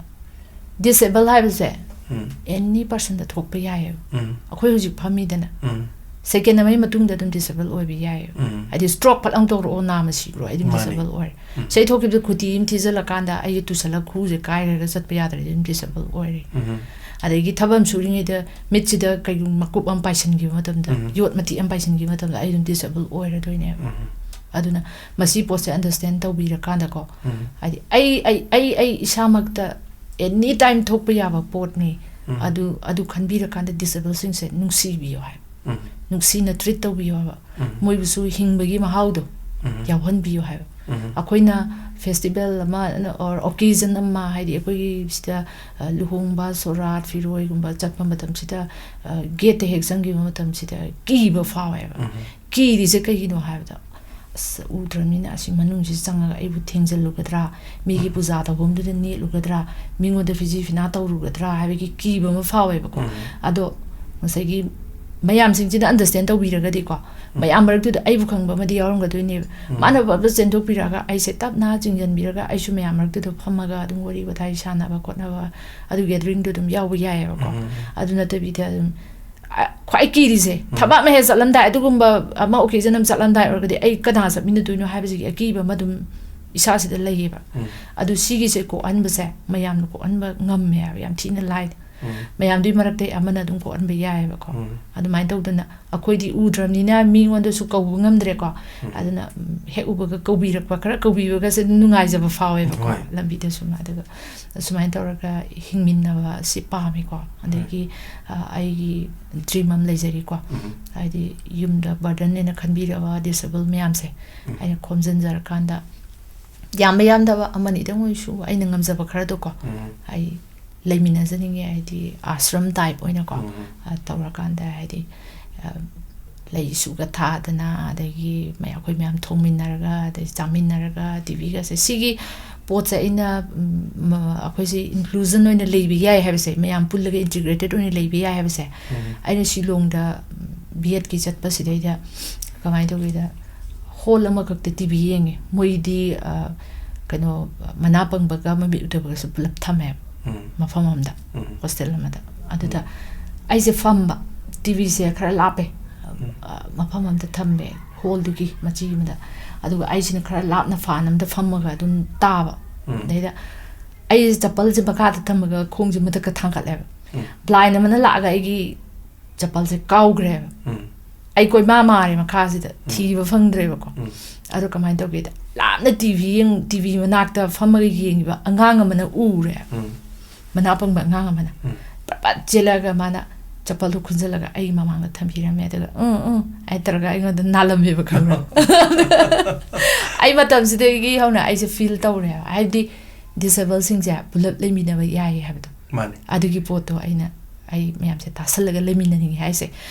disable ꯍꯥꯏꯕꯁꯦ, ꯎꯝ꯫ Any personꯗ ꯊꯣꯛꯄ ꯌꯥꯏꯌꯦꯕ꯫ ꯎꯝ꯫ ꯑꯩꯈꯣꯏ ꯍꯧꯖꯤꯛ ꯐꯝꯃꯤꯗꯅ, ꯎꯝ꯫ Second ꯑꯃꯒꯤ ꯃꯇꯨꯡꯗ ꯑꯗꯨꯝ disable ꯑꯣꯏꯕ ꯌꯥꯏꯌꯦꯕ꯫ ꯎꯝ꯫ ꯍꯥꯏꯗꯤ stroke ꯐꯠ ꯂꯥꯎ ꯇꯧꯔꯛꯑꯣ, ꯅꯥꯝꯃ ꯁꯤꯈ꯭ꯔꯣ, ꯑꯩ ꯑꯗꯨꯝ ꯃꯥꯅꯤ꯫ Disable ꯑꯣꯏꯔꯦ꯫ ꯎꯝ꯫ ꯁꯤ ꯑꯩ ꯊꯣꯛꯈꯤꯕꯗ ꯈꯨꯇꯤ ꯑꯃ ꯊꯤꯖꯤꯜꯂꯀꯥꯟꯗ ꯑꯩꯒꯤ ꯇꯨꯁꯜꯂꯒ ꯈꯨꯁꯦ ꯀꯥꯏꯔꯒ ꯆꯠꯄ ꯌꯥꯗ꯭ꯔꯗꯤ ꯑꯗꯨꯝ disable ꯑꯣꯏꯔꯦ꯫ ꯎꯝ꯫ ꯑꯗꯒꯤ ꯊꯕꯛ ꯑꯃ ꯁꯨꯔꯤꯉꯩꯗ ꯃꯤꯠꯁꯤꯗ ꯀꯩꯒꯨꯝꯕ ꯃꯀꯨꯞ ꯑꯃ ꯄꯥꯏꯁꯤꯟꯈꯤꯕ ꯃꯇꯝꯗ, ꯎꯝ꯫ ꯌꯣꯠ ꯃꯇꯦꯛ ꯑꯃ ꯄꯥꯏꯁꯤꯟꯈꯤꯕ ꯃꯇꯝꯗ ꯑꯩ ꯑꯗꯨꯝ disable ꯑꯣꯏꯔꯗꯣꯏꯅꯦꯕ꯫ ꯎꯝ꯫ ꯑꯗꯨꯅ ꯃꯁꯤ ꯄꯣꯠꯁꯦ understand ꯇꯧꯕꯤꯔꯀꯥꯟꯗꯀꯣ, ꯎꯝ꯫ ꯍꯥꯏꯗꯤ ꯑꯩ, ꯑꯩ, ꯑꯩ, ꯑꯩ ꯏꯁꯥꯃꯛꯇ any time ꯊꯣꯛꯄ ꯌꯥꯕ ꯄꯣꯠꯅꯤ꯫ ꯎꯝ꯫ ꯑꯗꯨ, ꯑꯗꯨ ꯈꯟꯕꯤꯔꯀꯥꯟꯗ disablesꯁꯤꯡꯁꯦ ꯅꯨꯡꯁꯤꯕꯤꯌꯣ ꯍꯥꯏꯕ꯫ ꯎꯝ꯫ ꯅꯨꯡꯁꯤꯅ treat ꯇꯧꯕꯤꯌꯣ ꯍꯥꯏꯕ꯫ ꯎꯝ꯫ ꯃꯣꯏꯕꯨꯁꯨ ꯍꯤꯡꯕꯒꯤ ꯃꯍꯥꯎꯗꯣ ꯎꯝ꯫ ꯌꯥꯎꯍꯟꯕꯤꯌꯨ ꯍꯥꯏꯕ꯫ ꯎꯝ꯫ ꯑꯩꯈꯣꯏꯅ festival ꯑꯃ or occasion ꯑꯃ, ꯍꯥꯏꯗꯤ ꯑꯩꯈꯣꯏꯒꯤ ꯁꯤꯗ, ꯑ, ꯂꯨꯍꯣꯡꯕ, ꯁꯣꯔꯥꯠ, ꯐꯤꯔꯣꯏꯒꯨꯝꯕ ꯆꯠꯄ ꯃꯇꯝꯁꯤꯗ, ꯑ, gateꯇ ꯍꯦꯛ ꯆꯪꯈꯤꯕ ꯃꯇꯝꯁꯤꯗ ꯀꯤꯕ ꯐꯥꯎꯋꯦꯕ꯫ ꯎꯝ꯫ ꯀꯤꯔꯤꯁꯦ ꯀꯩꯒꯤꯅꯣ ꯍꯥꯏꯕꯗ, "ꯑꯁ, ꯎꯗ꯭ꯔꯕꯅꯤꯅ ꯑꯁꯤ ꯃꯅꯨꯡꯁꯤ ꯆꯪꯉꯒ ꯑꯩꯕꯨ ꯊꯦꯡꯖꯤꯜꯂꯨꯒꯗ꯭ꯔꯥ, ꯃꯤꯒꯤ ꯎꯝ꯫ ꯄꯨꯖꯥ ꯇꯧꯐꯝꯗꯨꯗ ꯅꯦꯠꯂꯨꯒꯗ꯭ꯔꯥ, ꯃꯤꯉꯣꯟꯗ ꯐꯤꯖꯤ ꯐꯤꯅꯥ ꯇꯧꯔꯨꯒꯗ꯭ꯔꯥ" ꯍꯥꯏꯕꯒꯤ ꯀꯤꯕ ꯑꯃ ꯐꯥꯎꯋꯦꯕꯀꯣ꯫ ꯎꯝ꯫ ꯑꯗꯣ ꯉꯁꯥꯏꯒꯤ ꯃꯌꯥꯝꯁꯤꯡꯁꯤꯅ understand ꯇꯧꯕꯤꯔꯒꯗꯤꯀꯣ, ꯎꯝ꯫ ꯃꯌꯥꯝ ꯃꯔꯛꯇꯨꯗ ꯑꯩꯕꯨ ꯈꯪꯕ ꯑꯃꯗꯤ ꯌꯥꯎꯔꯝꯒꯗꯣꯏꯅꯦꯕ꯫ ꯎꯝ꯫ ꯃꯥꯅ ꯄꯞꯇ ꯆꯦꯟꯊꯣꯛꯄꯤꯔꯛꯑꯒ ꯑꯩꯁꯦ ꯇꯞꯅ ꯆꯤꯡꯁꯤꯟꯕꯤꯔꯒ ꯑꯩꯁꯨ ꯃꯌꯥꯝ ꯃꯔꯛꯇꯨꯗ ꯐꯝꯃꯒ ꯑꯗꯨꯝ ꯋꯥꯔꯤ ꯋꯥꯇꯥꯏ ꯁꯥꯟꯅꯕ ꯈꯣꯠꯅꯕ, ꯑꯗꯨ gatheringꯗꯣ ꯑꯗꯨꯝ ꯌꯥꯎꯕ ꯌꯥꯏꯌꯦꯕꯀꯣ꯫ ꯎꯝ꯫ ꯑꯗꯨ ꯅꯠꯇꯕꯤꯗ ꯑꯗꯨꯝ ꯑ, ꯈ꯭ꯋꯥꯏ ꯀꯤꯔꯤꯁꯦ, ꯎꯝ꯫ ꯊꯕꯛ ꯑꯃ ꯍꯦꯛ ꯆꯠꯂꯝꯗꯥꯏ, ꯑꯗꯨꯒꯨꯝꯕ ꯑꯃ occasion ꯑꯃ ꯆꯠꯂꯝꯗꯥꯏ ꯑꯣꯏꯔꯒꯗꯤ ꯑꯩ ꯀꯅꯥ ꯆꯠꯃꯤꯟꯅꯗꯣꯏꯅꯣ ꯍꯥꯏꯕꯁꯤꯒꯤ ꯑꯀꯤꯕ ꯑꯃ ꯑꯗꯨꯝ ꯏꯁꯥꯁꯤꯗ ꯂꯩꯌꯦꯕ꯫ ꯎꯝ꯫ ꯑꯗꯨ ꯁꯤꯒꯤꯁꯦ ꯀꯣꯛꯍꯟꯕꯁꯦ ꯃꯌꯥꯝꯅ ꯀꯣꯛꯍꯟꯕ ꯉꯝꯃꯦ ꯍꯥꯏꯕ, ꯌꯥꯝ ꯊꯤꯅ ꯂꯥꯏ꯫ ꯎꯝ꯫ ꯃꯌꯥꯝꯗꯨꯒꯤ ꯃꯔꯛꯇ ꯑꯃꯅ ꯑꯗꯨꯝ ꯀꯣꯛꯍꯟꯕ ꯌꯥꯏꯑꯕꯀꯣ꯫ ꯎꯝ꯫ ꯑꯗꯨꯃꯥꯏꯅ ꯇꯧꯗꯅ ꯑꯩꯈꯣꯏꯗꯤ ꯎꯗ꯭ꯔꯕꯅꯤꯅ ꯃꯤꯉꯣꯟꯗꯁꯨ ꯀꯧꯕ ꯉꯝꯗ꯭ꯔꯦꯀꯣ꯫ ꯎꯝ꯫ ꯑꯗꯨꯅ, ꯎꯝ, ꯍꯦꯛ ꯎꯕꯒ ꯀꯧꯕꯤꯔꯛꯄ, ꯈꯔ ꯀꯧꯕꯤꯕꯒꯁꯦ ꯑꯗꯨꯝ ꯅꯨꯡꯉꯥꯏꯖꯕ ꯐꯥꯎꯋꯦꯕꯀꯣ, ꯍꯣꯏ꯫ ꯂꯝꯕꯤꯗꯁꯨ꯫ ꯑꯗꯨꯒ ꯁꯨꯃꯥꯏꯅ ꯇꯧꯔꯒ ꯍꯤꯡꯃꯤꯟꯅꯕ ꯁꯤ ꯄꯥꯝꯃꯤꯀꯣ꯫ ꯑꯗꯒꯤ, ꯍꯣꯏ꯫ ꯑ, ꯑꯩꯒꯤ dream ꯑꯃ ꯂꯩꯖꯔꯤꯀꯣ꯫ ꯎꯝ꯫ ꯍꯥꯏꯗꯤ ꯌꯨꯝꯗ burden ꯑꯣꯏꯅ ꯈꯟꯕꯤꯔꯕ disable ꯃꯌꯥꯝꯁꯦ ꯎꯝ꯫ ꯑꯩꯅ ꯈꯣꯝꯖꯤꯟꯖꯔꯀꯥꯟꯗ ꯌꯥꯝꯕ ꯌꯥꯝꯗꯕ ꯑꯃꯅꯤꯗꯪ ꯑꯣꯏꯁꯨ ꯑꯩꯅ ꯉꯝꯖꯕ ꯈꯔꯗꯣꯀꯣ, ꯎꯝ꯫ ꯑꯩ ꯂꯩꯃꯤꯟꯅꯖꯅꯤꯡꯉꯦ꯫ ꯍꯥꯏꯗꯤ ꯑꯥꯁ꯭ꯔꯝ type ꯑꯣꯏꯅꯀꯣ, ꯎꯝ꯫ ꯑ, ꯇꯧꯔꯀꯥꯟꯗ ꯍꯥꯏꯗꯤ, ꯑ, ꯂꯩ ꯏꯁꯨꯒ ꯊꯥꯗꯅ, ꯑꯗꯒꯤ ꯃꯌꯥꯝ, ꯑꯩꯈꯣꯏ ꯃꯌꯥꯝ ꯊꯣꯡꯃꯤꯟꯅꯔꯒ, ꯑꯗꯩ ꯆꯥꯃꯤꯟꯅꯔꯒ, ꯇꯤꯚꯤꯒꯁꯦ, ꯁꯤꯒꯤ ꯄꯣꯠꯁꯦ ꯑꯩꯅ, ꯎꯝ, ꯃ-, ꯑꯩꯈꯣꯏꯁꯦ inclusion ꯑꯣꯏꯅ ꯂꯩꯕ ꯌꯥꯏ ꯍꯥꯏꯕꯁꯦ, ꯃꯌꯥꯝ ꯄꯨꯜꯂꯒ integrated ꯑꯣꯏꯅ ꯂꯩꯕ ꯌꯥꯏ ꯍꯥꯏꯕꯁꯦ, ꯎꯝ꯫ ꯑꯩꯅ ꯁꯤꯂꯣꯡꯗ, ꯎꯝ, B.Ed ꯀꯤ ꯆꯠꯄꯁꯤꯗꯩꯗ ꯀꯃꯥꯏꯅ ꯇꯧꯒꯦꯗ, hall ꯑꯃꯈꯛꯇ ꯇꯤꯚꯤ ꯌꯦꯡꯉꯦ꯫ ꯃꯣꯏꯗꯤ, ꯑ, ꯀꯩꯅꯣ, ꯃꯅꯥ ꯄꯪꯕꯒ ꯃꯃꯤꯠ ꯎꯗꯕꯒꯁꯨ ꯄꯨꯂꯞ ꯊꯝꯃꯦꯕ, ꯎꯝ꯫ ꯃꯐꯝ ꯑꯃꯗ, ꯎꯝ꯫ Hostel ꯑꯃꯗ꯫ ꯑꯗꯨꯗ ꯎꯝ꯫ ꯑꯩꯁꯦ ꯐꯝꯕ, ꯇꯤꯚꯤꯁꯦ ꯈꯔ ꯂꯥꯞꯄꯦ, ꯎꯝ꯫ ꯑ, ꯃꯐꯝ ꯑꯃꯗ ꯊꯝꯃꯦ, hall ꯗꯨꯒꯤ ꯃꯆꯤ ꯑꯃꯗ꯫ ꯑꯗꯨꯒ ꯑꯩꯁꯤꯅ ꯈꯔ ꯂꯥꯞꯅ fan ꯑꯃꯗ ꯐꯝꯃꯒ ꯑꯗꯨꯝ ꯇꯥꯕ꯫ ꯎꯝ꯫ ꯑꯗꯩꯗ ꯑꯩꯁꯦ ꯆꯄꯜꯁꯦ ꯃꯈꯥꯗ ꯊꯝꯃꯒ ꯈꯣꯡꯁꯦ ꯃꯊꯛꯇ ꯊꯥꯡꯒꯠꯂꯦꯕ꯫ ꯎꯝ꯫ Blind ꯑꯃꯅ ꯂꯥꯛꯑꯒ ꯑꯩꯒꯤ ꯆꯄꯜꯁꯦ ꯀꯥꯎꯈ꯭ꯔꯦꯕ꯫ ꯎꯝ꯫ ꯑꯩ ꯀꯣꯏꯃꯥ ꯃꯥꯔꯦ ꯃꯈꯥꯁꯤꯗ, ꯎꯝ꯫ ꯊꯤꯕ ꯐꯪꯗ꯭ꯔꯦꯕꯀꯣ꯫ ꯎꯝ꯫ ꯑꯗꯣ ꯀꯃꯥꯏꯅ ꯇꯧꯒꯦꯗ, ꯂꯥꯞꯅ ꯇꯤꯚꯤ ꯌꯦꯡ-, ꯇꯤꯚꯤ ꯃꯅꯥꯛꯇ ꯐꯝꯃꯒ ꯌꯦꯡꯉꯤꯕ ꯑꯉꯥꯡ ꯑꯃꯅ ꯎꯔꯦ꯫ ꯎꯝ꯫ ꯃꯅꯥ ꯄꯪꯕ ꯑꯉꯥꯡ ꯑꯃꯅ꯫ ꯎꯝ꯫ ꯄꯠ ꯄꯠ ꯆꯦꯜꯂꯒ ꯃꯥꯅ ꯆꯄꯜꯗꯣ ꯈꯨꯟꯖꯜꯂꯒ ꯑꯩꯒꯤ ꯃꯃꯥꯡꯗ ꯊꯝꯕꯤꯔꯝꯃꯦ꯫ ꯑꯗꯨꯒ, "ꯎꯝ, ꯎꯝ," ꯍꯥꯏ ꯇꯧꯔꯒ ꯑꯩꯉꯣꯟꯗ ꯅꯥꯜꯂꯝꯃꯦꯕ, ꯈꯪꯕ꯭ꯔꯥ? ꯑꯩ ꯃꯇꯝꯁꯤꯗꯒꯤ ꯍꯧꯅ ꯑꯩꯁꯦ feel ꯇꯧꯔꯦꯕ꯫ ꯍꯥꯏꯕꯗꯤ disable ꯁꯤꯡꯁꯦ ꯄꯨꯂꯞ ꯂꯩꯃꯤꯟꯅꯕ ꯌꯥꯏ ꯍꯥꯏꯕꯗꯣ꯫ ꯃꯥꯅꯦ꯫ ꯑꯗꯨꯒꯤ ꯄꯣꯠꯇꯣ ꯑꯩꯅ, ꯑꯩ ꯃꯌꯥꯝꯁꯦ ꯇꯥꯁꯜꯂꯒ ꯂꯩꯃꯤꯟꯅꯅꯤꯡꯉꯦ ꯍꯥꯏꯁꯦ꯫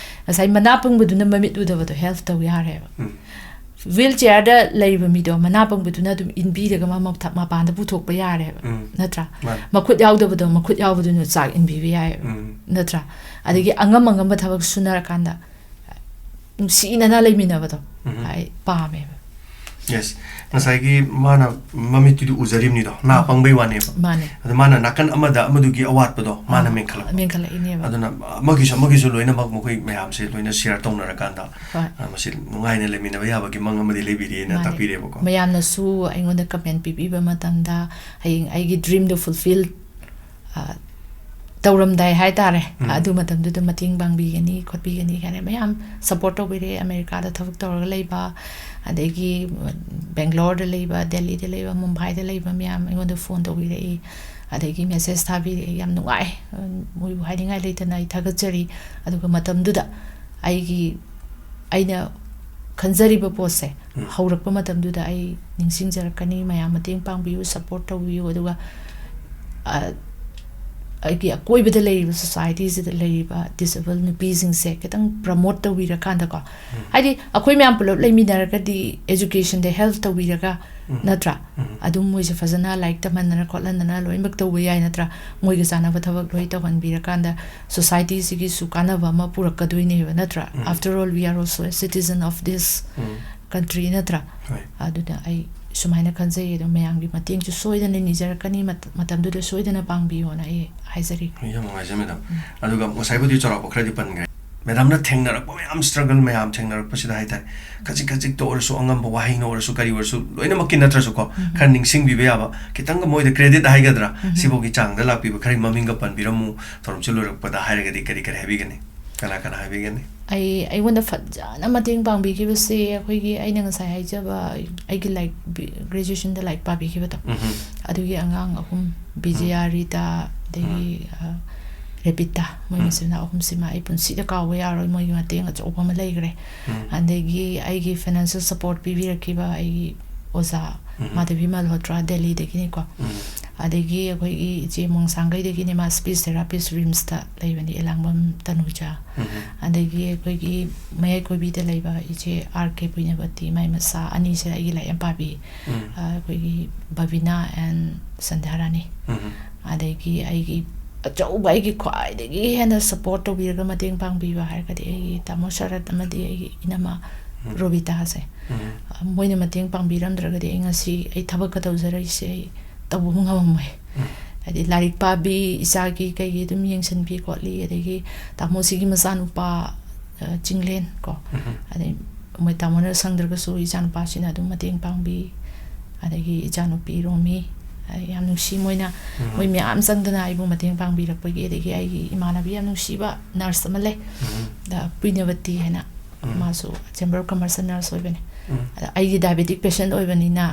ꯉꯁꯥꯏ ꯃꯅꯥ ꯄꯪꯕꯗꯨꯅ ꯃꯃꯤꯠ ꯎꯗꯕꯗꯣ help ꯇꯧ ꯌꯥꯔꯦꯕ꯫ ꯎꯝ꯫ Wheelchair ꯗ ꯂꯩꯕ ꯃꯤꯗꯣ ꯃꯅꯥ ꯄꯪꯕꯗꯨꯅ ꯑꯗꯨꯝ ꯏꯟꯕꯤꯔꯒ ꯃꯥ ꯃꯊ-, ꯃꯄꯥꯟꯗ ꯄꯨꯊꯣꯛꯄ ꯌꯥꯔꯦꯕ, ꯎꯝ꯫ ꯅꯠꯇ꯭ꯔꯥ? ꯃꯥꯅꯦ꯫ ꯃꯈꯨꯠ ꯌꯥꯎꯗꯕꯗꯣ ꯃꯈꯨꯠ ꯌꯥꯎꯕꯗꯨꯅ ꯆꯥꯛ ꯏꯟꯕꯤꯕ ꯌꯥꯏꯑꯕ, ꯎꯝ꯫ ꯅꯠꯇ꯭ꯔꯥ? ꯑꯗꯒꯤ ꯎꯝ꯫ ꯑꯉꯝ ꯑꯉꯝꯕ ꯊꯕꯛ ꯁꯨꯅꯔꯀꯥꯟꯗ ꯅꯨꯡꯁꯤꯅꯅ ꯂꯩꯃꯤꯟꯅꯕꯗꯣ ꯎꯝ꯫ ꯑꯩ ꯄꯥꯝꯃꯦꯕ꯫ ꯌꯦꯁ, ꯉꯁꯥꯏꯒꯤ ꯃꯥꯅ ꯃꯃꯤꯠꯇꯨꯗꯤ ꯎꯖꯔꯤꯕꯅꯤꯗꯣ, ꯅꯥ ꯄꯪꯕꯩ ꯋꯥꯅꯦꯕ꯫ ꯃꯥꯅꯦ꯫ ꯑꯗꯣ ꯃꯥꯅ ꯅꯥꯀꯟ ꯑꯃꯗ ꯑꯃꯗꯨꯒꯤ ꯑꯋꯥꯠꯄꯗꯣ ꯃꯥꯅ ꯑꯥ, ꯃꯦꯟꯈꯠꯂꯛꯄ꯫ ꯃꯦꯟꯈꯠꯂꯛꯏꯅꯦꯕ꯫ ꯑꯗꯨꯅ ꯑꯃꯒꯤꯁꯨ ꯑꯃꯒꯤꯁꯨ ꯂꯣꯏꯅꯃꯛ ꯃꯈꯣꯏ ꯃꯌꯥꯝꯁꯦ ꯂꯣꯏꯅ ꯁꯤꯌꯔ ꯇꯧꯅꯔꯀꯥꯟꯗ ꯍꯣꯏ꯫ ꯑ, ꯃꯁꯤ ꯅꯨꯡꯉꯥꯏꯅ ꯂꯩꯃꯤꯟꯅꯕ ꯌꯥꯕꯒꯤ ꯃꯪ ꯑꯃꯗꯤ ꯂꯩꯕꯤꯔꯤꯑꯅ ꯃꯥꯅꯦ꯫ ꯇꯥꯛꯄꯤꯔꯦꯕꯀꯣ꯫ ꯃꯌꯥꯝꯅꯁꯨ ꯑꯩꯉꯣꯟꯗ ꯀꯃꯦꯟ ꯄꯤꯕꯤꯕ ꯃꯇꯝꯗ ꯍꯌꯦꯡ ꯑꯩꯒꯤ ꯗ꯭ꯔꯤꯝꯗꯣ ꯐꯨꯜꯐꯤꯜ ꯇꯧꯔꯝꯗꯥꯏ ꯍꯥꯏ ꯇꯥꯔꯦ, ꯎꯝ꯫ ꯑꯗꯨ ꯃꯇꯝꯗꯨꯗ ꯃꯇꯦꯡ ꯄꯥꯡꯕꯤꯒꯅꯤ ꯈꯣꯠꯄꯤꯒꯅꯤ ꯀꯥꯏꯅ ꯃꯌꯥꯝ ꯁꯄꯣꯔꯠ ꯇꯧꯕꯤꯔꯛꯑꯦ꯫ ꯑꯃꯦꯔꯤꯀꯥꯗ ꯊꯕꯛ ꯇꯧꯔꯒ ꯂꯩꯕ, ꯑꯗꯒꯤ ꯕꯦꯡꯒ꯭ꯂꯣꯔꯗ ꯂꯩꯕ, ꯗꯦꯜꯂꯤꯗ ꯂꯩꯕ, ꯃꯨꯝꯕꯥꯏꯗ ꯂꯩꯕ ꯃꯌꯥꯝ ꯑꯩꯉꯣꯟꯗ ꯐꯣꯟ ꯇꯧꯕꯤꯔꯛꯏ, ꯑꯗꯒꯤ ꯃꯦꯁꯦꯖ ꯊꯥꯕꯤꯔꯛꯏ꯫ ꯌꯥꯝ ꯅꯨꯡꯉꯥꯏ꯫ ꯃꯣꯏꯕꯨ ꯍꯥꯏꯅꯤꯡꯉꯥꯏ ꯂꯩꯇꯅ ꯑꯩ ꯊꯥꯒꯠꯆꯔꯤ꯫ ꯑꯗꯨꯒ ꯃꯇꯝꯗꯨꯗ ꯑꯩꯒꯤ, ꯑꯩꯅ ꯈꯟꯖꯔꯤꯕ ꯄꯣꯠꯁꯦ ꯎꯝ꯫ ꯍꯧꯔꯛꯄ ꯃꯇꯝꯗꯨꯗ ꯑꯩ ꯅꯤꯡꯁꯤꯡꯖꯔꯛꯀꯅꯤ꯫ ꯃꯌꯥꯝ ꯃꯇꯦꯡ ꯄꯥꯡꯕꯤꯌꯨ, ꯁꯄꯣꯔꯠ ꯇꯧꯕꯤꯌꯨ꯫ ꯑꯗꯨꯒ, ꯑ, ꯑꯩꯒꯤ ꯑꯀꯣꯏꯕꯗ ꯂꯩꯔꯤꯕ ꯁꯣꯁꯥꯏꯇꯤꯁꯤꯗ ꯂꯩꯔꯤꯕ ꯗꯤꯁꯦꯕꯜ ꯅꯨꯄꯤꯁꯤꯡꯁꯦ ꯈꯤꯇꯪ ꯄ꯭ꯔꯃꯣꯠ ꯇꯧꯕꯤꯔꯀꯥꯟꯗꯀꯣ, ꯎꯝ꯫ ꯍꯥꯏꯗꯤ ꯑꯩꯈꯣꯏ ꯃꯌꯥꯝ ꯄꯨꯂꯞ ꯂꯩꯃꯤꯟꯅꯔꯒꯗꯤ ꯑꯦꯖꯨꯀꯦꯁꯟꯗ ꯍꯦꯜꯞ ꯇꯧꯕꯤꯔꯒ, ꯎꯝ꯫ ꯅꯠꯇ꯭ꯔꯥ? ꯎꯝ꯫ ꯑꯗꯨꯝ ꯃꯣꯏꯁꯦ ꯐꯖꯅ ꯂꯥꯏꯔꯤꯛ ꯇꯝꯍꯟꯗꯅ ꯈꯣꯠꯍꯟꯗꯅ ꯂꯣꯏꯅꯃꯛ ꯇꯧꯕ ꯌꯥꯏ, ꯅꯠꯇ꯭ꯔꯥ? ꯃꯣꯏꯒ ꯆꯥꯟꯅꯕ ꯊꯕꯛ ꯂꯣꯏ ꯇꯧꯍꯟꯕꯤꯔꯀꯥꯟꯗ ꯁꯣꯁꯥꯏꯇꯤꯁꯤꯒꯤꯁꯨ ꯀꯥꯟꯅꯕ ꯑꯃ ꯄꯨꯔꯛꯀꯗꯣꯏꯅꯦꯕ, ꯅꯠꯇ꯭ꯔꯥ? ꯎꯝ꯫ After all, we are also a citizen of this um. country, ꯅꯠꯇ꯭ꯔꯥ? ꯍꯣꯏ꯫ ꯑꯗꯨꯅ ꯑꯩ ꯁꯨꯃꯥꯏꯅ ꯈꯟꯖꯩ꯫ ꯑꯗꯣ ꯃꯌꯥꯝꯒꯤ ꯃꯇꯦꯡꯁꯨ ꯁꯣꯏꯗꯅ ꯅꯤꯖꯔꯛꯀꯅꯤ, ꯃꯇꯝ-, ꯃꯇꯝꯗꯨꯗ ꯁꯣꯏꯗꯅ ꯄꯥꯡꯕꯤꯌꯣꯅ ꯑꯩ ꯍꯥꯏꯖꯔꯤ꯫ ꯌꯥꯝ ꯅꯨꯡꯉꯥꯏꯖꯩ, ꯃꯦꯗꯥꯝ꯫ ꯎꯝ꯫ ꯑꯗꯨꯒ ꯉꯁꯥꯏꯕꯨꯗꯤ ꯆꯥꯎꯔꯥꯛꯄ ꯈꯔꯗꯤ ꯄꯟꯈ꯭ꯔꯦ꯫ ꯃꯦꯗꯥꯝꯅ ꯊꯦꯡꯅꯔꯛꯄ ꯃꯌꯥꯝ, ꯁ꯭ꯇ꯭ꯔꯒꯜ ꯃꯌꯥꯝ ꯊꯦꯡꯅꯔꯛꯄꯁꯤꯗ ꯍꯥꯏ ꯇꯥꯔꯦ, ꯈꯖꯤꯛ ꯈꯖꯤꯛꯇ ꯑꯣꯏꯔꯁꯨ, ꯑꯉꯝꯕ ꯋꯥꯍꯩꯅ ꯑꯣꯏꯔꯁꯨ, ꯀꯔꯤ ꯑꯣꯏꯔꯁꯨ, ꯂꯣꯏꯅꯃꯛꯀꯤ ꯅꯠꯇ꯭ꯔꯁꯨꯀꯣ, ꯎꯝ꯫ ꯈꯔ ꯅꯤꯡꯁꯤꯡꯕꯤꯕ ꯌꯥꯕ, ꯈꯤꯇꯪꯒ ꯃꯣꯏꯗ ꯀ꯭ꯔꯦꯗꯤꯠ ꯍꯥꯏꯒꯗ꯭ꯔꯥ, ꯎꯝ꯫ ꯁꯤꯐꯥꯎꯒꯤ ꯆꯥꯡꯗ ꯂꯥꯛꯄꯤꯕ ꯈꯔ ꯃꯃꯤꯡꯒ ꯄꯟꯕꯤꯔꯝꯃꯨ, ꯊꯧꯔꯝꯁꯤ ꯂꯣꯏꯔꯛꯄꯗ ꯍꯥꯏꯔꯒꯗꯤ ꯀꯔꯤ ꯀꯔꯤ ꯍꯥꯏꯕꯤꯒꯅꯤ? ꯀꯅꯥ ꯀꯅꯥ ꯍꯥꯏꯕꯤꯒꯅꯤ? ꯑꯩ, ꯑꯩꯉꯣꯟꯗ ꯐꯖꯅ ꯃꯇꯦꯡ ꯄꯥꯡꯕꯤꯈꯤꯕꯁꯦ ꯑꯩꯈꯣꯏꯒꯤ, ꯑꯩꯅ ꯉꯁꯥꯏ ꯍꯥꯏꯖꯕ, ꯑꯩꯒꯤ ꯂꯥꯏꯔꯤꯛ, ꯕꯤ-, ꯒ꯭ꯔꯦꯖꯨꯑꯦꯁꯟꯗ ꯂꯥꯏꯔꯤꯛ ꯄꯥꯕꯤꯈꯤꯕꯗꯣ, ꯎꯝ꯫ ꯑꯗꯨꯒꯤ ꯑꯉꯥꯡ ꯑꯍꯨꯝ, ꯕꯤꯖꯌꯥ, ꯔꯤꯇꯥ, ꯑꯗꯒꯤ, ꯑ, ꯔꯦꯕꯤꯇꯥ, ꯃꯣꯏ ꯎꯝ꯫ ꯃꯆꯤꯟ ꯃꯅꯥꯎ ꯑꯍꯨꯝꯁꯤꯃ ꯑꯩ ꯄꯨꯟꯁꯤꯗ ꯀꯥꯎꯕ ꯌꯥꯔꯣꯏ, ꯃꯣꯏꯒꯤ ꯃꯇꯦꯡ ꯑꯆꯧꯕ ꯑꯃ ꯂꯩꯈ꯭ꯔꯦ꯫ ꯎꯝ꯫ ꯑꯗꯒꯤ ꯑꯩꯒꯤ ꯐꯥꯏꯅꯥꯟꯁꯤꯌꯦꯜ ꯁꯄꯣꯔꯠ ꯄꯤꯕꯤꯔꯛꯈꯤꯕ ꯑꯩꯒꯤ ꯑꯣꯖꯥ ꯎꯝ꯫ ꯃꯥꯙꯕꯤ ꯃꯜꯍꯣꯇ꯭ꯔꯥ, ꯗꯦꯜꯂꯤꯗꯒꯤꯅꯤꯀꯣ꯫ ꯎꯝ꯫ ꯑꯗꯒꯤ ꯑꯩꯈꯣꯏꯒꯤ ꯏꯆꯦ ꯃꯣꯡꯁꯥꯡꯒꯩꯗꯒꯤꯅꯦ, ꯃꯥ ꯁ꯭ꯄꯤꯁ ꯊꯦꯔꯥꯄꯤꯁ ꯔꯤꯝꯁꯇ ꯂꯩꯕꯅꯤ, ꯑꯦꯂꯥꯡꯕꯝ ꯇꯅꯨꯖꯥ꯫ ꯎꯝ꯫ ꯑꯗꯒꯤ ꯑꯩꯈꯣꯏꯒꯤ ꯃꯌꯥꯏ ꯀꯣꯏꯕꯤꯗ ꯂꯩꯕ ꯏꯆꯦ ꯑꯥꯔ ꯀꯦ ꯄꯨꯏꯅꯕꯇꯤ, ꯃꯥꯏ ꯃꯆꯥ ꯑꯅꯤꯁꯦ ꯑꯩꯒꯤ ꯂꯥꯏꯔꯤꯛ ꯌꯥꯝ ꯄꯥꯕꯤ꯫ ꯎꯝ꯫ ꯑ, ꯑꯩꯈꯣꯏꯒꯤ ꯕꯕꯤꯅꯥ and ꯁꯟꯙ꯭ꯌꯥꯔꯥꯅꯤ꯫ ꯎꯝ꯫ ꯑꯗꯒꯤ ꯑꯩꯒꯤ ꯑꯆꯧꯕ, ꯑꯩꯒꯤ ꯈ꯭ꯋꯥꯏꯗꯒꯤ ꯍꯦꯟꯅ ꯁꯄꯣꯔꯠ ꯇꯧꯕꯤꯔꯒ ꯃꯇꯦꯡ ꯄꯥꯡꯕꯤꯕ ꯍꯥꯏꯔꯒꯗꯤ ꯑꯩꯒꯤ ꯇꯥꯃꯣ ꯁꯔꯠ ꯑꯃꯗꯤ ꯑꯩꯒꯤ ꯏꯅꯝꯃ ꯔꯣꯕꯤꯇꯥꯁꯦ꯫ ꯃꯣꯏꯅ ꯃꯇꯦꯡ ꯄꯥꯡꯕꯤꯔꯝꯗ꯭ꯔꯒꯗꯤ ꯑꯩ ꯉꯁꯤ ꯑꯩ ꯊꯕꯛꯀ ꯇꯧꯖꯔꯛꯏꯁꯦ ꯑꯩ ꯇꯧꯕ ꯉꯝꯃꯝꯃꯣꯏ꯫ ꯍꯥꯏꯗꯤ ꯂꯥꯏꯔꯤꯛ ꯄꯥꯕꯤ, ꯏꯆꯥꯒꯤ ꯀꯩꯒꯤ ꯑꯗꯨꯝ ꯌꯦꯡꯁꯤꯟꯕꯤ ꯈꯣꯠꯂꯤ, ꯑꯗꯒꯤ ꯇꯥꯃꯣꯁꯤꯒꯤ ꯃꯆꯥꯅꯨꯄꯥ, ꯑ, ꯆꯤꯡꯂꯦꯟ ꯀꯣ, ꯑꯗꯩ ꯃꯣꯏ ꯇꯥꯃꯣꯅ ꯁꯪꯗ꯭ꯔꯒꯁꯨ ꯏꯆꯥꯅꯨꯄꯥꯁꯤꯅ ꯑꯗꯨꯝ ꯃꯇꯦꯡ ꯄꯥꯡꯕꯤ, ꯑꯗꯒꯤ ꯏꯆꯥꯅꯨꯄꯤ ꯔꯣꯃꯤ, ꯑꯩ ꯌꯥꯝ ꯅꯨꯡꯁꯤ ꯃꯣꯏꯅ, ꯃꯣꯏ ꯃꯌꯥꯝ ꯆꯪꯗꯅ ꯑꯩꯕꯨ ꯃꯇꯦꯡ ꯄꯥꯡꯕꯤꯔꯛꯄꯒꯤ꯫ ꯑꯗꯒꯤ ꯑꯩꯒꯤ ꯏꯃꯥꯟꯅꯕꯤ ꯌꯥꯝ ꯅꯨꯡꯁꯤꯕ ꯅꯔꯁ ꯑꯃ ꯂꯩ, ꯗ ꯄꯨꯏꯅꯕꯇꯤ ꯍꯥꯏꯅ, ꯃꯥꯁꯨ ꯆꯦꯝꯕꯔ ꯑꯣꯐ ꯀꯃꯔꯁꯇ ꯅꯔꯁ ꯑꯣꯏꯕꯅꯦ꯫ ꯑꯗ ꯑꯩꯒꯤ ꯗꯥꯏꯕꯦꯇꯤꯛ ꯄꯦꯁꯦꯟ ꯑꯣꯏꯕꯅꯤꯅ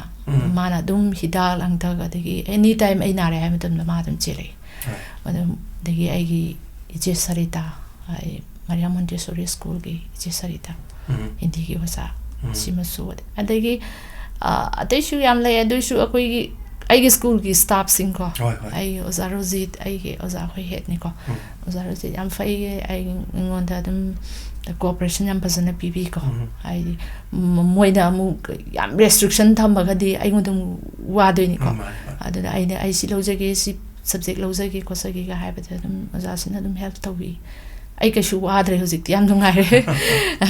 ꯃꯥꯅ ꯑꯗꯨꯝ ꯍꯤꯗꯥꯛ ꯂꯥꯡꯊꯛ, ꯑꯗꯒꯤ ꯑꯦꯅꯤ ꯇꯥꯏꯝ ꯑꯩ ꯅꯥꯔꯦ ꯍꯥꯏꯕ ꯃꯇꯝꯗ ꯃꯥ ꯑꯗꯨꯝ ꯆꯦꯜꯂꯛꯏ꯫ ꯑꯗꯨꯝ, ꯑꯗꯒꯤ ꯑꯩꯒꯤ ꯏꯆꯦ ꯁꯔꯤꯇꯥ, ꯑꯩ ꯃꯔꯤꯌꯥ ꯃꯣꯟꯇꯦꯁꯣꯔꯤ ꯁ꯭ꯀꯨꯜꯒꯤ ꯏꯆꯦ ꯁꯔꯤꯇꯥ, ꯍꯤꯟꯗꯤꯒꯤ ꯑꯣꯖꯥ, ꯁꯤꯃꯁꯨ꯫ ꯑꯗꯒꯤ, ꯑ, ꯑꯇꯩꯁꯨ ꯌꯥꯝ ꯂꯩ, ꯑꯗꯨꯏꯁꯨ ꯑꯩꯈꯣꯏꯒꯤ, ꯑꯩꯒꯤ ꯁ꯭ꯀꯨꯜꯒꯤ ꯁ꯭ꯇꯥꯐꯁꯤꯡꯀꯣ, ꯍꯣꯏ, ꯍꯣꯏ꯫ ꯑꯩꯒꯤ ꯑꯣꯖꯥ ꯔꯣꯖꯤꯠ, ꯑꯩꯒꯤ ꯑꯣꯖꯥ ꯑꯩꯈꯣꯏ ꯍꯦꯠꯅꯤꯀꯣ, ꯑꯣꯖꯥ ꯔꯣꯖꯤꯠ ꯌꯥꯝ ꯐꯩꯌꯦ, ꯑꯩ, ꯑꯩꯉꯣꯟꯗ ꯑꯗꯨꯝ ꯀꯣꯑꯣꯄꯔꯦꯁꯟ ꯌꯥꯝ ꯐꯖꯅ ꯄꯤꯕꯤꯀꯣ꯫ ꯍꯥꯏꯗꯤ, ꯃ-, ꯃꯣꯏꯅ ꯑꯃꯨꯛ ꯌꯥꯝ ꯔꯦꯁꯇ꯭ꯔꯤꯛꯁꯟ ꯊꯝꯃꯒꯗꯤ ꯑꯩꯉꯣꯟꯗ ꯑꯃꯨꯛ ꯋꯥꯗꯣꯏꯅꯤꯀꯣ꯫ ꯎꯝ, ꯃꯥꯅꯤ, ꯃꯥꯅꯤ꯫ ꯑꯗꯨꯅ ꯑꯩꯅ, "ꯑꯩ ꯁꯤ ꯂꯧꯖꯒꯦ, ꯁꯤ ꯁꯕꯖꯦꯛ ꯂꯧꯖꯒꯦ ꯈꯣꯠꯆꯒꯦꯒ" ꯍꯥꯏꯕꯗ ꯑꯗꯨꯝ ꯑꯣꯖꯥꯁꯤꯅ ꯑꯗꯨꯝ ꯍꯦꯜꯞ ꯇꯧꯕꯤ꯫ ꯑꯩ ꯀꯩꯁꯨ ꯋꯥꯗ꯭ꯔꯦ ꯍꯧꯖꯤꯛꯇꯤ, ꯌꯥꯝ ꯅꯨꯡꯉꯥꯏꯔꯦ꯫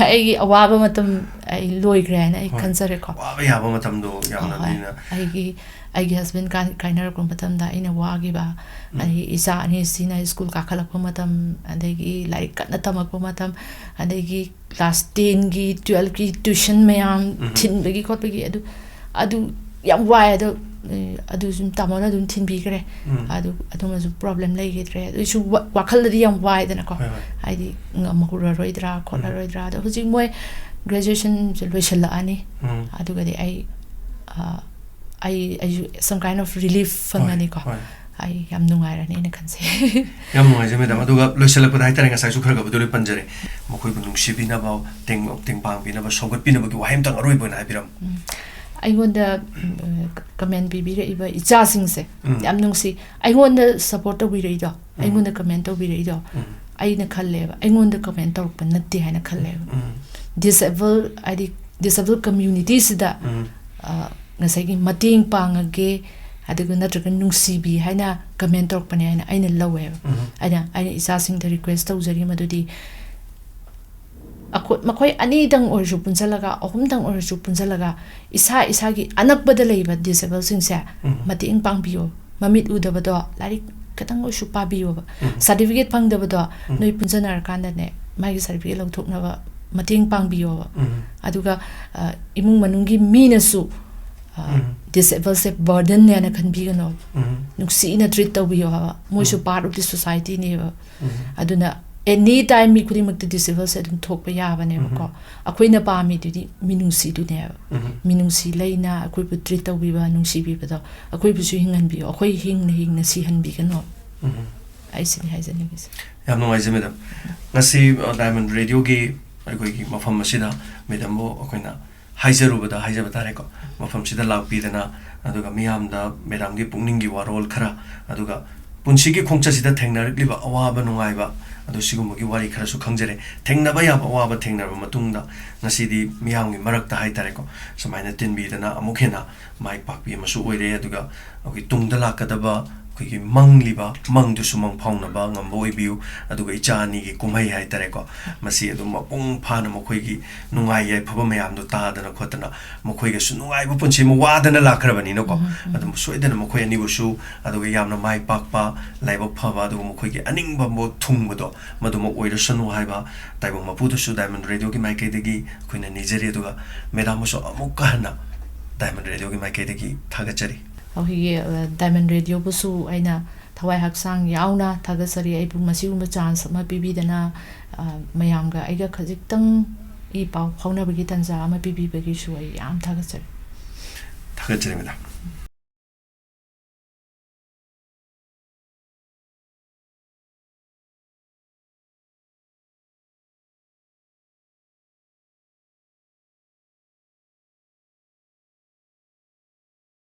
ꯑꯩꯒꯤ ꯑꯋꯥꯕ ꯃꯇꯝ ꯑꯩ ꯂꯣꯏꯈ꯭ꯔꯦ ꯍꯥꯏꯅ ꯑꯩ ꯍꯣꯏ꯫ ꯈꯟꯖꯔꯦꯀꯣ꯫ ꯋꯥꯕ ꯌꯥꯕ ꯃꯇꯝꯗꯣ ꯌꯥꯝꯅ ꯍꯣꯏ꯫ ꯂꯤꯅ꯫ ꯑꯩꯒꯤ, ꯑꯩꯒꯤ ꯍꯁꯕꯦꯟ ꯀꯥꯏ-, ꯀꯥꯏꯅꯔꯛꯄ ꯃꯇꯝꯗ ꯑꯩꯅ ꯋꯥꯈꯤꯕ, ꯎꯝ꯫ ꯑꯗꯒꯤ ꯏꯆꯥ ꯑꯅꯤꯁꯤꯅ ꯁ꯭ꯀꯨꯜ ꯀꯥꯈꯠꯂꯛꯄ ꯃꯇꯝ, ꯑꯗꯒꯤ ꯂꯥꯏꯔꯤꯛ ꯀꯟꯅ ꯇꯝꯃꯛꯄ ꯃꯇꯝ, ꯑꯗꯒꯤ ꯀ꯭ꯂꯥꯁ ꯇꯦꯟꯒꯤ, ꯇꯨꯋꯦꯜꯐꯀꯤ ꯇ꯭ꯌꯨꯁꯟ ꯃꯌꯥꯝ ꯎꯝ꯫ ꯊꯤꯟꯕꯒꯤ ꯈꯣꯠꯄꯒꯤ ꯑꯗꯨ, ꯑꯗꯨ ꯌꯥꯝ ꯋꯥꯏ꯫ ꯑꯗꯣ, ꯑꯦ, ꯑꯗꯨꯁꯨ ꯇꯥꯃꯣꯅ ꯑꯗꯨꯝ ꯊꯤꯟꯕꯤꯈ꯭ꯔꯦ꯫ ꯎꯝ꯫ ꯑꯗꯨ, ꯑꯗꯨꯃꯁꯨ ꯄ꯭ꯔꯣꯕ꯭ꯂꯦꯝ ꯂꯩꯈꯤꯗ꯭ꯔꯦ꯫ ꯑꯗꯨꯏꯁꯨ ꯋꯥ-, ꯋꯥꯈꯜꯗꯗꯤ ꯌꯥꯝ ꯋꯥꯏꯗꯅꯀꯣ꯫ ꯍꯣꯏ, ꯍꯣꯏ꯫ ꯍꯥꯏꯗꯤ ꯉꯝꯍꯧꯔꯔꯣꯏꯗ꯭ꯔꯥ, ꯎꯝ꯫ ꯈꯣꯠꯂꯔꯣꯏꯗ꯭ꯔꯥ꯫ ꯑꯗꯣ ꯍꯧꯖꯤꯛ ꯃꯣꯏ ꯒ꯭ꯔꯦꯖꯨꯑꯦꯁꯟꯁꯦ ꯂꯣꯏꯁꯤꯜꯂꯛꯑꯅꯤ꯫ ꯎꯝ꯫ ꯑꯗꯨꯒꯗꯤ ꯑꯩ, ꯑ, ꯑꯩ, ꯑꯩꯁꯨ some kind of relief ꯍꯣꯏ, ꯐꯪꯉꯅꯤꯀꯣ꯫ ꯍꯣꯏ꯫ ꯑꯩ ꯌꯥꯝ ꯅꯨꯡꯉꯥꯏꯔꯅꯤꯅ ꯈꯟꯖꯩ꯫ ꯌꯥꯝ ꯅꯨꯡꯉꯥꯏꯖꯩ, ꯃꯦꯗꯥꯝ꯫ ꯑꯗꯨꯒ ꯂꯣꯏꯁꯤꯜꯂꯛꯄꯗ ꯍꯥꯏꯇꯥꯔꯦ, ꯉꯁꯥꯏꯁꯨ ꯈꯔ ꯈꯔꯕꯨꯗꯤ ꯂꯣꯏ ꯄꯟꯖꯔꯦ, ꯃꯈꯣꯏꯕꯨ ꯅꯨꯡꯁꯤꯕꯤꯅꯕ, ꯇꯦꯡ-, ꯇꯦꯡꯕꯥꯡꯕꯤꯅꯕ, ꯁꯧꯒꯠꯄꯤꯅꯕꯒꯤ ꯋꯥꯍꯩ ꯑꯝꯇꯪ ꯑꯔꯣꯏꯕ ꯑꯣꯏꯅ ꯍꯥꯏꯕꯤꯔꯝꯃꯨ꯫ ꯎꯝ꯫ ꯑꯩꯉꯣꯟꯗ, ꯎꯝ, ꯀꯃꯦꯟ ꯄꯤꯕꯤꯔꯛꯏꯕ ꯏꯆꯥꯁꯤꯡꯁꯦ ꯎꯝ꯫ ꯌꯥꯝ ꯅꯨꯡꯁꯤ꯫ ꯑꯩꯉꯣꯟꯗ ꯁꯞꯄꯣꯔꯠ ꯇꯧꯕꯤꯔꯛꯏꯗꯣ, ꯎꯝ꯫ ꯑꯩꯉꯣꯟꯗ ꯀꯃꯦꯟ ꯇꯧꯕꯤꯔꯛꯏꯗꯣ, ꯎꯝ꯫ ꯑꯩꯅ ꯈꯜꯂꯦꯕ, ꯑꯩꯉꯣꯟꯗ ꯀꯃꯦꯟ ꯇꯧꯔꯛꯄ ꯅꯠꯇꯦ ꯍꯥꯏꯅ ꯈꯜꯂꯦꯕ꯫ ꯎꯝ꯫ ꯗꯤꯁꯑꯦꯕꯜ, ꯍꯥꯏꯗꯤ ꯗꯤꯁꯑꯦꯕꯜ ꯀꯝꯃ꯭ꯌꯨꯅꯤꯇꯤꯁꯤꯗ, ꯎꯝ꯫ ꯑ, ꯉꯁꯥꯏꯒꯤ ꯃꯇꯦꯡ ꯄꯥꯡꯉꯒꯦ, ꯑꯗꯨꯒ ꯅꯠꯇ꯭ꯔꯒ ꯅꯨꯡꯁꯤꯕꯤ ꯍꯥꯏꯅ ꯀꯃꯦꯟ ꯇꯧꯔꯛꯄꯅꯦ ꯍꯥꯏꯅ ꯑꯩꯅ ꯂꯧꯋꯦꯕ꯫ ꯎꯝ꯫ ꯑꯩꯅ, ꯑꯩꯅ ꯏꯆꯥꯁꯤꯡꯗ ꯔꯤꯀ꯭ꯋꯦꯁ ꯇꯧꯖꯔꯤ ꯃꯗꯨꯗꯤ, ꯑꯩꯈꯣꯏ, ꯃꯈꯣꯏ ꯑꯅꯤꯗꯪ ꯑꯣꯏꯔꯁꯨ ꯄꯨꯟꯁꯤꯜꯂꯒ, ꯑꯍꯨꯝꯗꯪ ꯑꯣꯏꯔꯁꯨ ꯄꯨꯟꯁꯤꯜꯂꯒ, ꯏꯁꯥ ꯏꯁꯥꯒꯤ ꯑꯅꯛꯄꯗ ꯂꯩꯕ ꯗꯤꯁꯦꯕꯜꯁꯤꯡꯁꯦ ꯎꯝ. ꯃꯇꯦꯡ ꯄꯥꯡꯕꯤꯌꯣ꯫ ꯃꯃꯤꯠ ꯎꯗꯕꯗꯣ ꯂꯥꯏꯔꯤꯛ ꯈꯤꯇꯪ ꯑꯣꯏꯔꯁꯨ ꯄꯥꯕꯤꯌꯣꯕ꯫ ꯎꯝ. ꯁꯥꯔꯇꯤꯐꯤꯀꯦꯠ ꯐꯪꯗꯕꯗꯣ ꯎꯝ. ꯅꯣꯏ ꯄꯨꯟꯁꯤꯟꯅꯔꯀꯥꯟꯗꯅꯦ, ꯃꯥꯒꯤ ꯁꯥꯔꯇꯤꯐꯤꯀꯦꯠ ꯂꯧꯊꯣꯛꯅꯕ ꯃꯇꯦꯡ ꯄꯥꯡꯕꯤꯌꯣꯕ꯫ ꯎꯝ. ꯑꯗꯨꯒ, ꯑ, ꯏꯃꯨꯡ ꯃꯅꯨꯡꯒꯤ ꯃꯤꯅꯁꯨ, ꯑ, ꯎꯝ. ꯗꯤꯁꯦꯕꯜꯁꯦ ꯕꯔꯗꯟꯅꯦꯅ ꯈꯟꯕꯤꯒꯅꯣ꯫ ꯎꯝ. ꯅꯨꯡꯁꯤꯅ ꯇ꯭ꯔꯤꯠ ꯇꯧꯕꯤꯌꯣ ꯍꯥꯏꯕ꯫ ꯃꯣꯏꯁꯨ ꯎꯝ. Part of the ꯁꯣꯁꯥꯏꯇꯤꯅꯦꯕ꯫ ꯎꯝ. ꯑꯗꯨꯅ ꯑꯦꯅꯤ ꯇꯥꯏꯝ ꯃꯤ ꯈꯨꯗꯤꯡꯃꯛꯇ ꯗꯤꯁꯦꯕꯜꯁꯦ ꯑꯗꯨꯝ ꯊꯣꯛꯄ ꯌꯥꯕꯅꯦꯕꯀꯣ꯫ ꯎꯝ. ꯑꯩꯈꯣꯏꯅ ꯄꯥꯝꯃꯤꯗꯨꯗꯤ ꯃꯤꯅꯨꯡꯁꯤꯗꯨꯅꯦꯕ꯫ ꯎꯝ. ꯃꯤꯅꯨꯡꯁꯤ ꯂꯩꯅ ꯑꯩꯈꯣꯏꯕꯨ ꯇ꯭ꯔꯤꯠ ꯇꯧꯕꯤꯕ, ꯅꯨꯡꯁꯤꯕꯤꯕꯗꯣ ꯑꯩꯈꯣꯏꯕꯨꯁꯨ ꯍꯤꯡꯍꯟꯕꯤꯌꯣ꯫ ꯑꯩꯈꯣꯏ ꯍꯤꯡꯅ ꯍꯤꯡꯅ ꯁꯤꯍꯟꯕꯤꯒꯅꯣ꯫ ꯎꯝ. ꯑꯩ ꯁꯤꯅꯤ ꯍꯥꯏꯖꯅꯤꯡꯉꯤꯁꯦ꯫ ꯌꯥꯝ ꯅꯨꯡꯉꯥꯏꯖꯩ, ꯃꯦꯗꯥꯝ꯫ ꯉꯁꯤ, ꯑ, ꯗꯥꯏꯃꯟ ꯔꯦꯗꯤꯑꯣꯒꯤ ꯑꯩꯈꯣꯏꯒꯤ ꯃꯐꯝ ꯑꯁꯤꯗ ꯃꯦꯗꯥꯝꯕꯨ ꯑꯩꯈꯣꯏꯅ ꯍꯥꯏꯖꯔꯨꯕꯗ ꯍꯥꯏꯖꯕ ꯇꯥꯔꯦꯀꯣ, ꯃꯐꯝꯁꯤꯗ ꯂꯥꯛꯄꯤꯗꯅ, ꯑꯗꯨꯒ ꯃꯤꯌꯥꯝꯗ ꯃꯦꯗꯥꯝꯒꯤ ꯄꯨꯛꯅꯤꯡꯒꯤ ꯋꯥꯔꯣꯜ ꯈꯔ, ꯑꯗꯨꯒ ꯄꯨꯟꯁꯤꯒꯤ ꯈꯣꯡꯆꯠꯁꯤꯗ ꯊꯦꯡꯅꯔꯛꯂꯤꯕ ꯑꯋꯥꯕ ꯅꯨꯡꯉꯥꯏꯕ, ꯑꯗꯨ ꯁꯤꯒꯨꯝꯕꯒꯤ ꯋꯥꯔꯤ ꯈꯔꯁꯨ ꯈꯪꯖꯔꯦ꯫ ꯊꯦꯡꯅꯕ ꯌꯥꯕ ꯑꯋꯥꯕ ꯊꯦꯡꯅꯔꯕ ꯃꯇꯨꯡꯗ, ꯉꯁꯤꯗꯤ ꯃꯤꯌꯥꯝꯒꯤ ꯃꯔꯛꯇ ꯍꯥꯏ ꯇꯥꯔꯦꯀꯣ, ꯁꯨꯃꯥꯏꯅ ꯇꯤꯟꯕꯤꯗꯅ ꯑꯃꯨꯛ ꯍꯦꯟꯅ ꯃꯥꯏ ꯄꯥꯛꯄꯤ ꯑꯃꯁꯨ ꯑꯣꯏꯔꯦ꯫ ꯑꯗꯨꯒ ꯑꯩꯈꯣꯏ ꯇꯨꯡꯗ ꯂꯥꯛꯀꯗꯕ ꯑꯩꯈꯣꯏꯒꯤ ꯃꯪꯂꯤꯕ ꯃꯪꯗꯨꯁꯨ ꯃꯪꯐꯥꯎꯅꯕ ꯉꯝꯕ ꯑꯣꯏꯕꯤꯌꯨ꯫ ꯑꯗꯨꯒ ꯏꯆꯥ ꯑꯅꯤꯒꯤ ꯀꯨꯝꯍꯩ ꯍꯥꯏ ꯇꯥꯔꯦꯀꯣ, ꯃꯁꯤ ꯑꯗꯨꯝ ꯃꯄꯨꯡ ꯐꯥꯅ ꯃꯈꯣꯏꯒꯤ ꯅꯨꯡꯉꯥꯏ ꯌꯥꯏꯐꯕ ꯃꯌꯥꯝꯗꯣ ꯇꯥꯗꯅ ꯈꯣꯠꯇꯅ, ꯃꯈꯣꯏꯒꯁꯨ ꯅꯨꯡꯉꯥꯏꯕ ꯄꯨꯟꯁꯤ ꯑꯃ ꯋꯥꯗꯅ ꯂꯥꯛꯈ꯭ꯔꯕꯅꯤꯅꯀꯣ꯫ ꯎꯝ, ꯎꯝ. ꯑꯗꯨꯝ ꯁꯣꯏꯗꯅ ꯃꯈꯣꯏ ꯑꯅꯤꯕꯨꯁꯨ, ꯑꯗꯨꯒ ꯌꯥꯝꯅ ꯃꯥꯏ ꯄꯥꯛꯄ, ꯂꯥꯏꯕꯛ ꯐꯕ, ꯑꯗꯨꯒ ꯃꯈꯣꯏꯒꯤ ꯑꯅꯤꯡꯕ ꯃꯣꯠ ꯊꯨꯡꯕꯗꯣ, ꯃꯗꯨꯃꯛ ꯑꯣꯏꯔꯁꯅꯨ ꯍꯥꯏꯕ ꯇꯥꯏꯕꯪ ꯃꯄꯨꯗꯁꯨ ꯗꯥꯏꯃꯟ ꯔꯦꯗꯤꯑꯣꯒꯤ ꯃꯥꯏꯀꯩꯗꯒꯤ ꯑꯩꯈꯣꯏꯅ ꯅꯤꯖꯔꯤ꯫ ꯑꯗꯨꯒ ꯃꯦꯗꯥꯝꯕꯨꯁꯨ ꯑꯃꯨꯛꯀ ꯍꯟꯅ ꯗꯥꯏꯃꯟ ꯔꯦꯗꯤꯑꯣꯒꯤ ꯃꯥꯏꯀꯩꯗꯒꯤ ꯊꯥꯒꯠꯆꯔꯤ꯫ ꯑꯩꯈꯣꯏꯒꯤ, ꯑ, ꯗꯥꯏꯃꯟ ꯔꯦꯗꯤꯑꯣꯕꯨꯁꯨ ꯑꯩꯅ ꯊꯋꯥꯏ ꯍꯛꯆꯥꯡ ꯌꯥꯎꯅ ꯊꯥꯒꯠꯆꯔꯤ꯫ ꯑꯩꯕꯨ ꯃꯁꯤꯒꯨꯝꯕ ꯆꯥꯟꯁ ꯑꯃ ꯄꯤꯕꯤꯗꯅ, ꯑ, ꯃꯌꯥꯝꯒ ꯑꯩꯒ ꯈꯖꯤꯛꯇꯪ ꯏ ꯄꯥꯎ ꯐꯥꯎꯅꯕꯒꯤ ꯇꯥꯟꯖꯥ ꯑꯃ ꯄꯤꯕꯤꯕꯒꯤꯁꯨ ꯑꯩ ꯌꯥꯝ ꯊꯥꯒꯠꯆꯔꯤ꯫ ꯊꯥꯒꯠꯆꯔꯤ, ꯃꯦꯗꯥꯝ꯫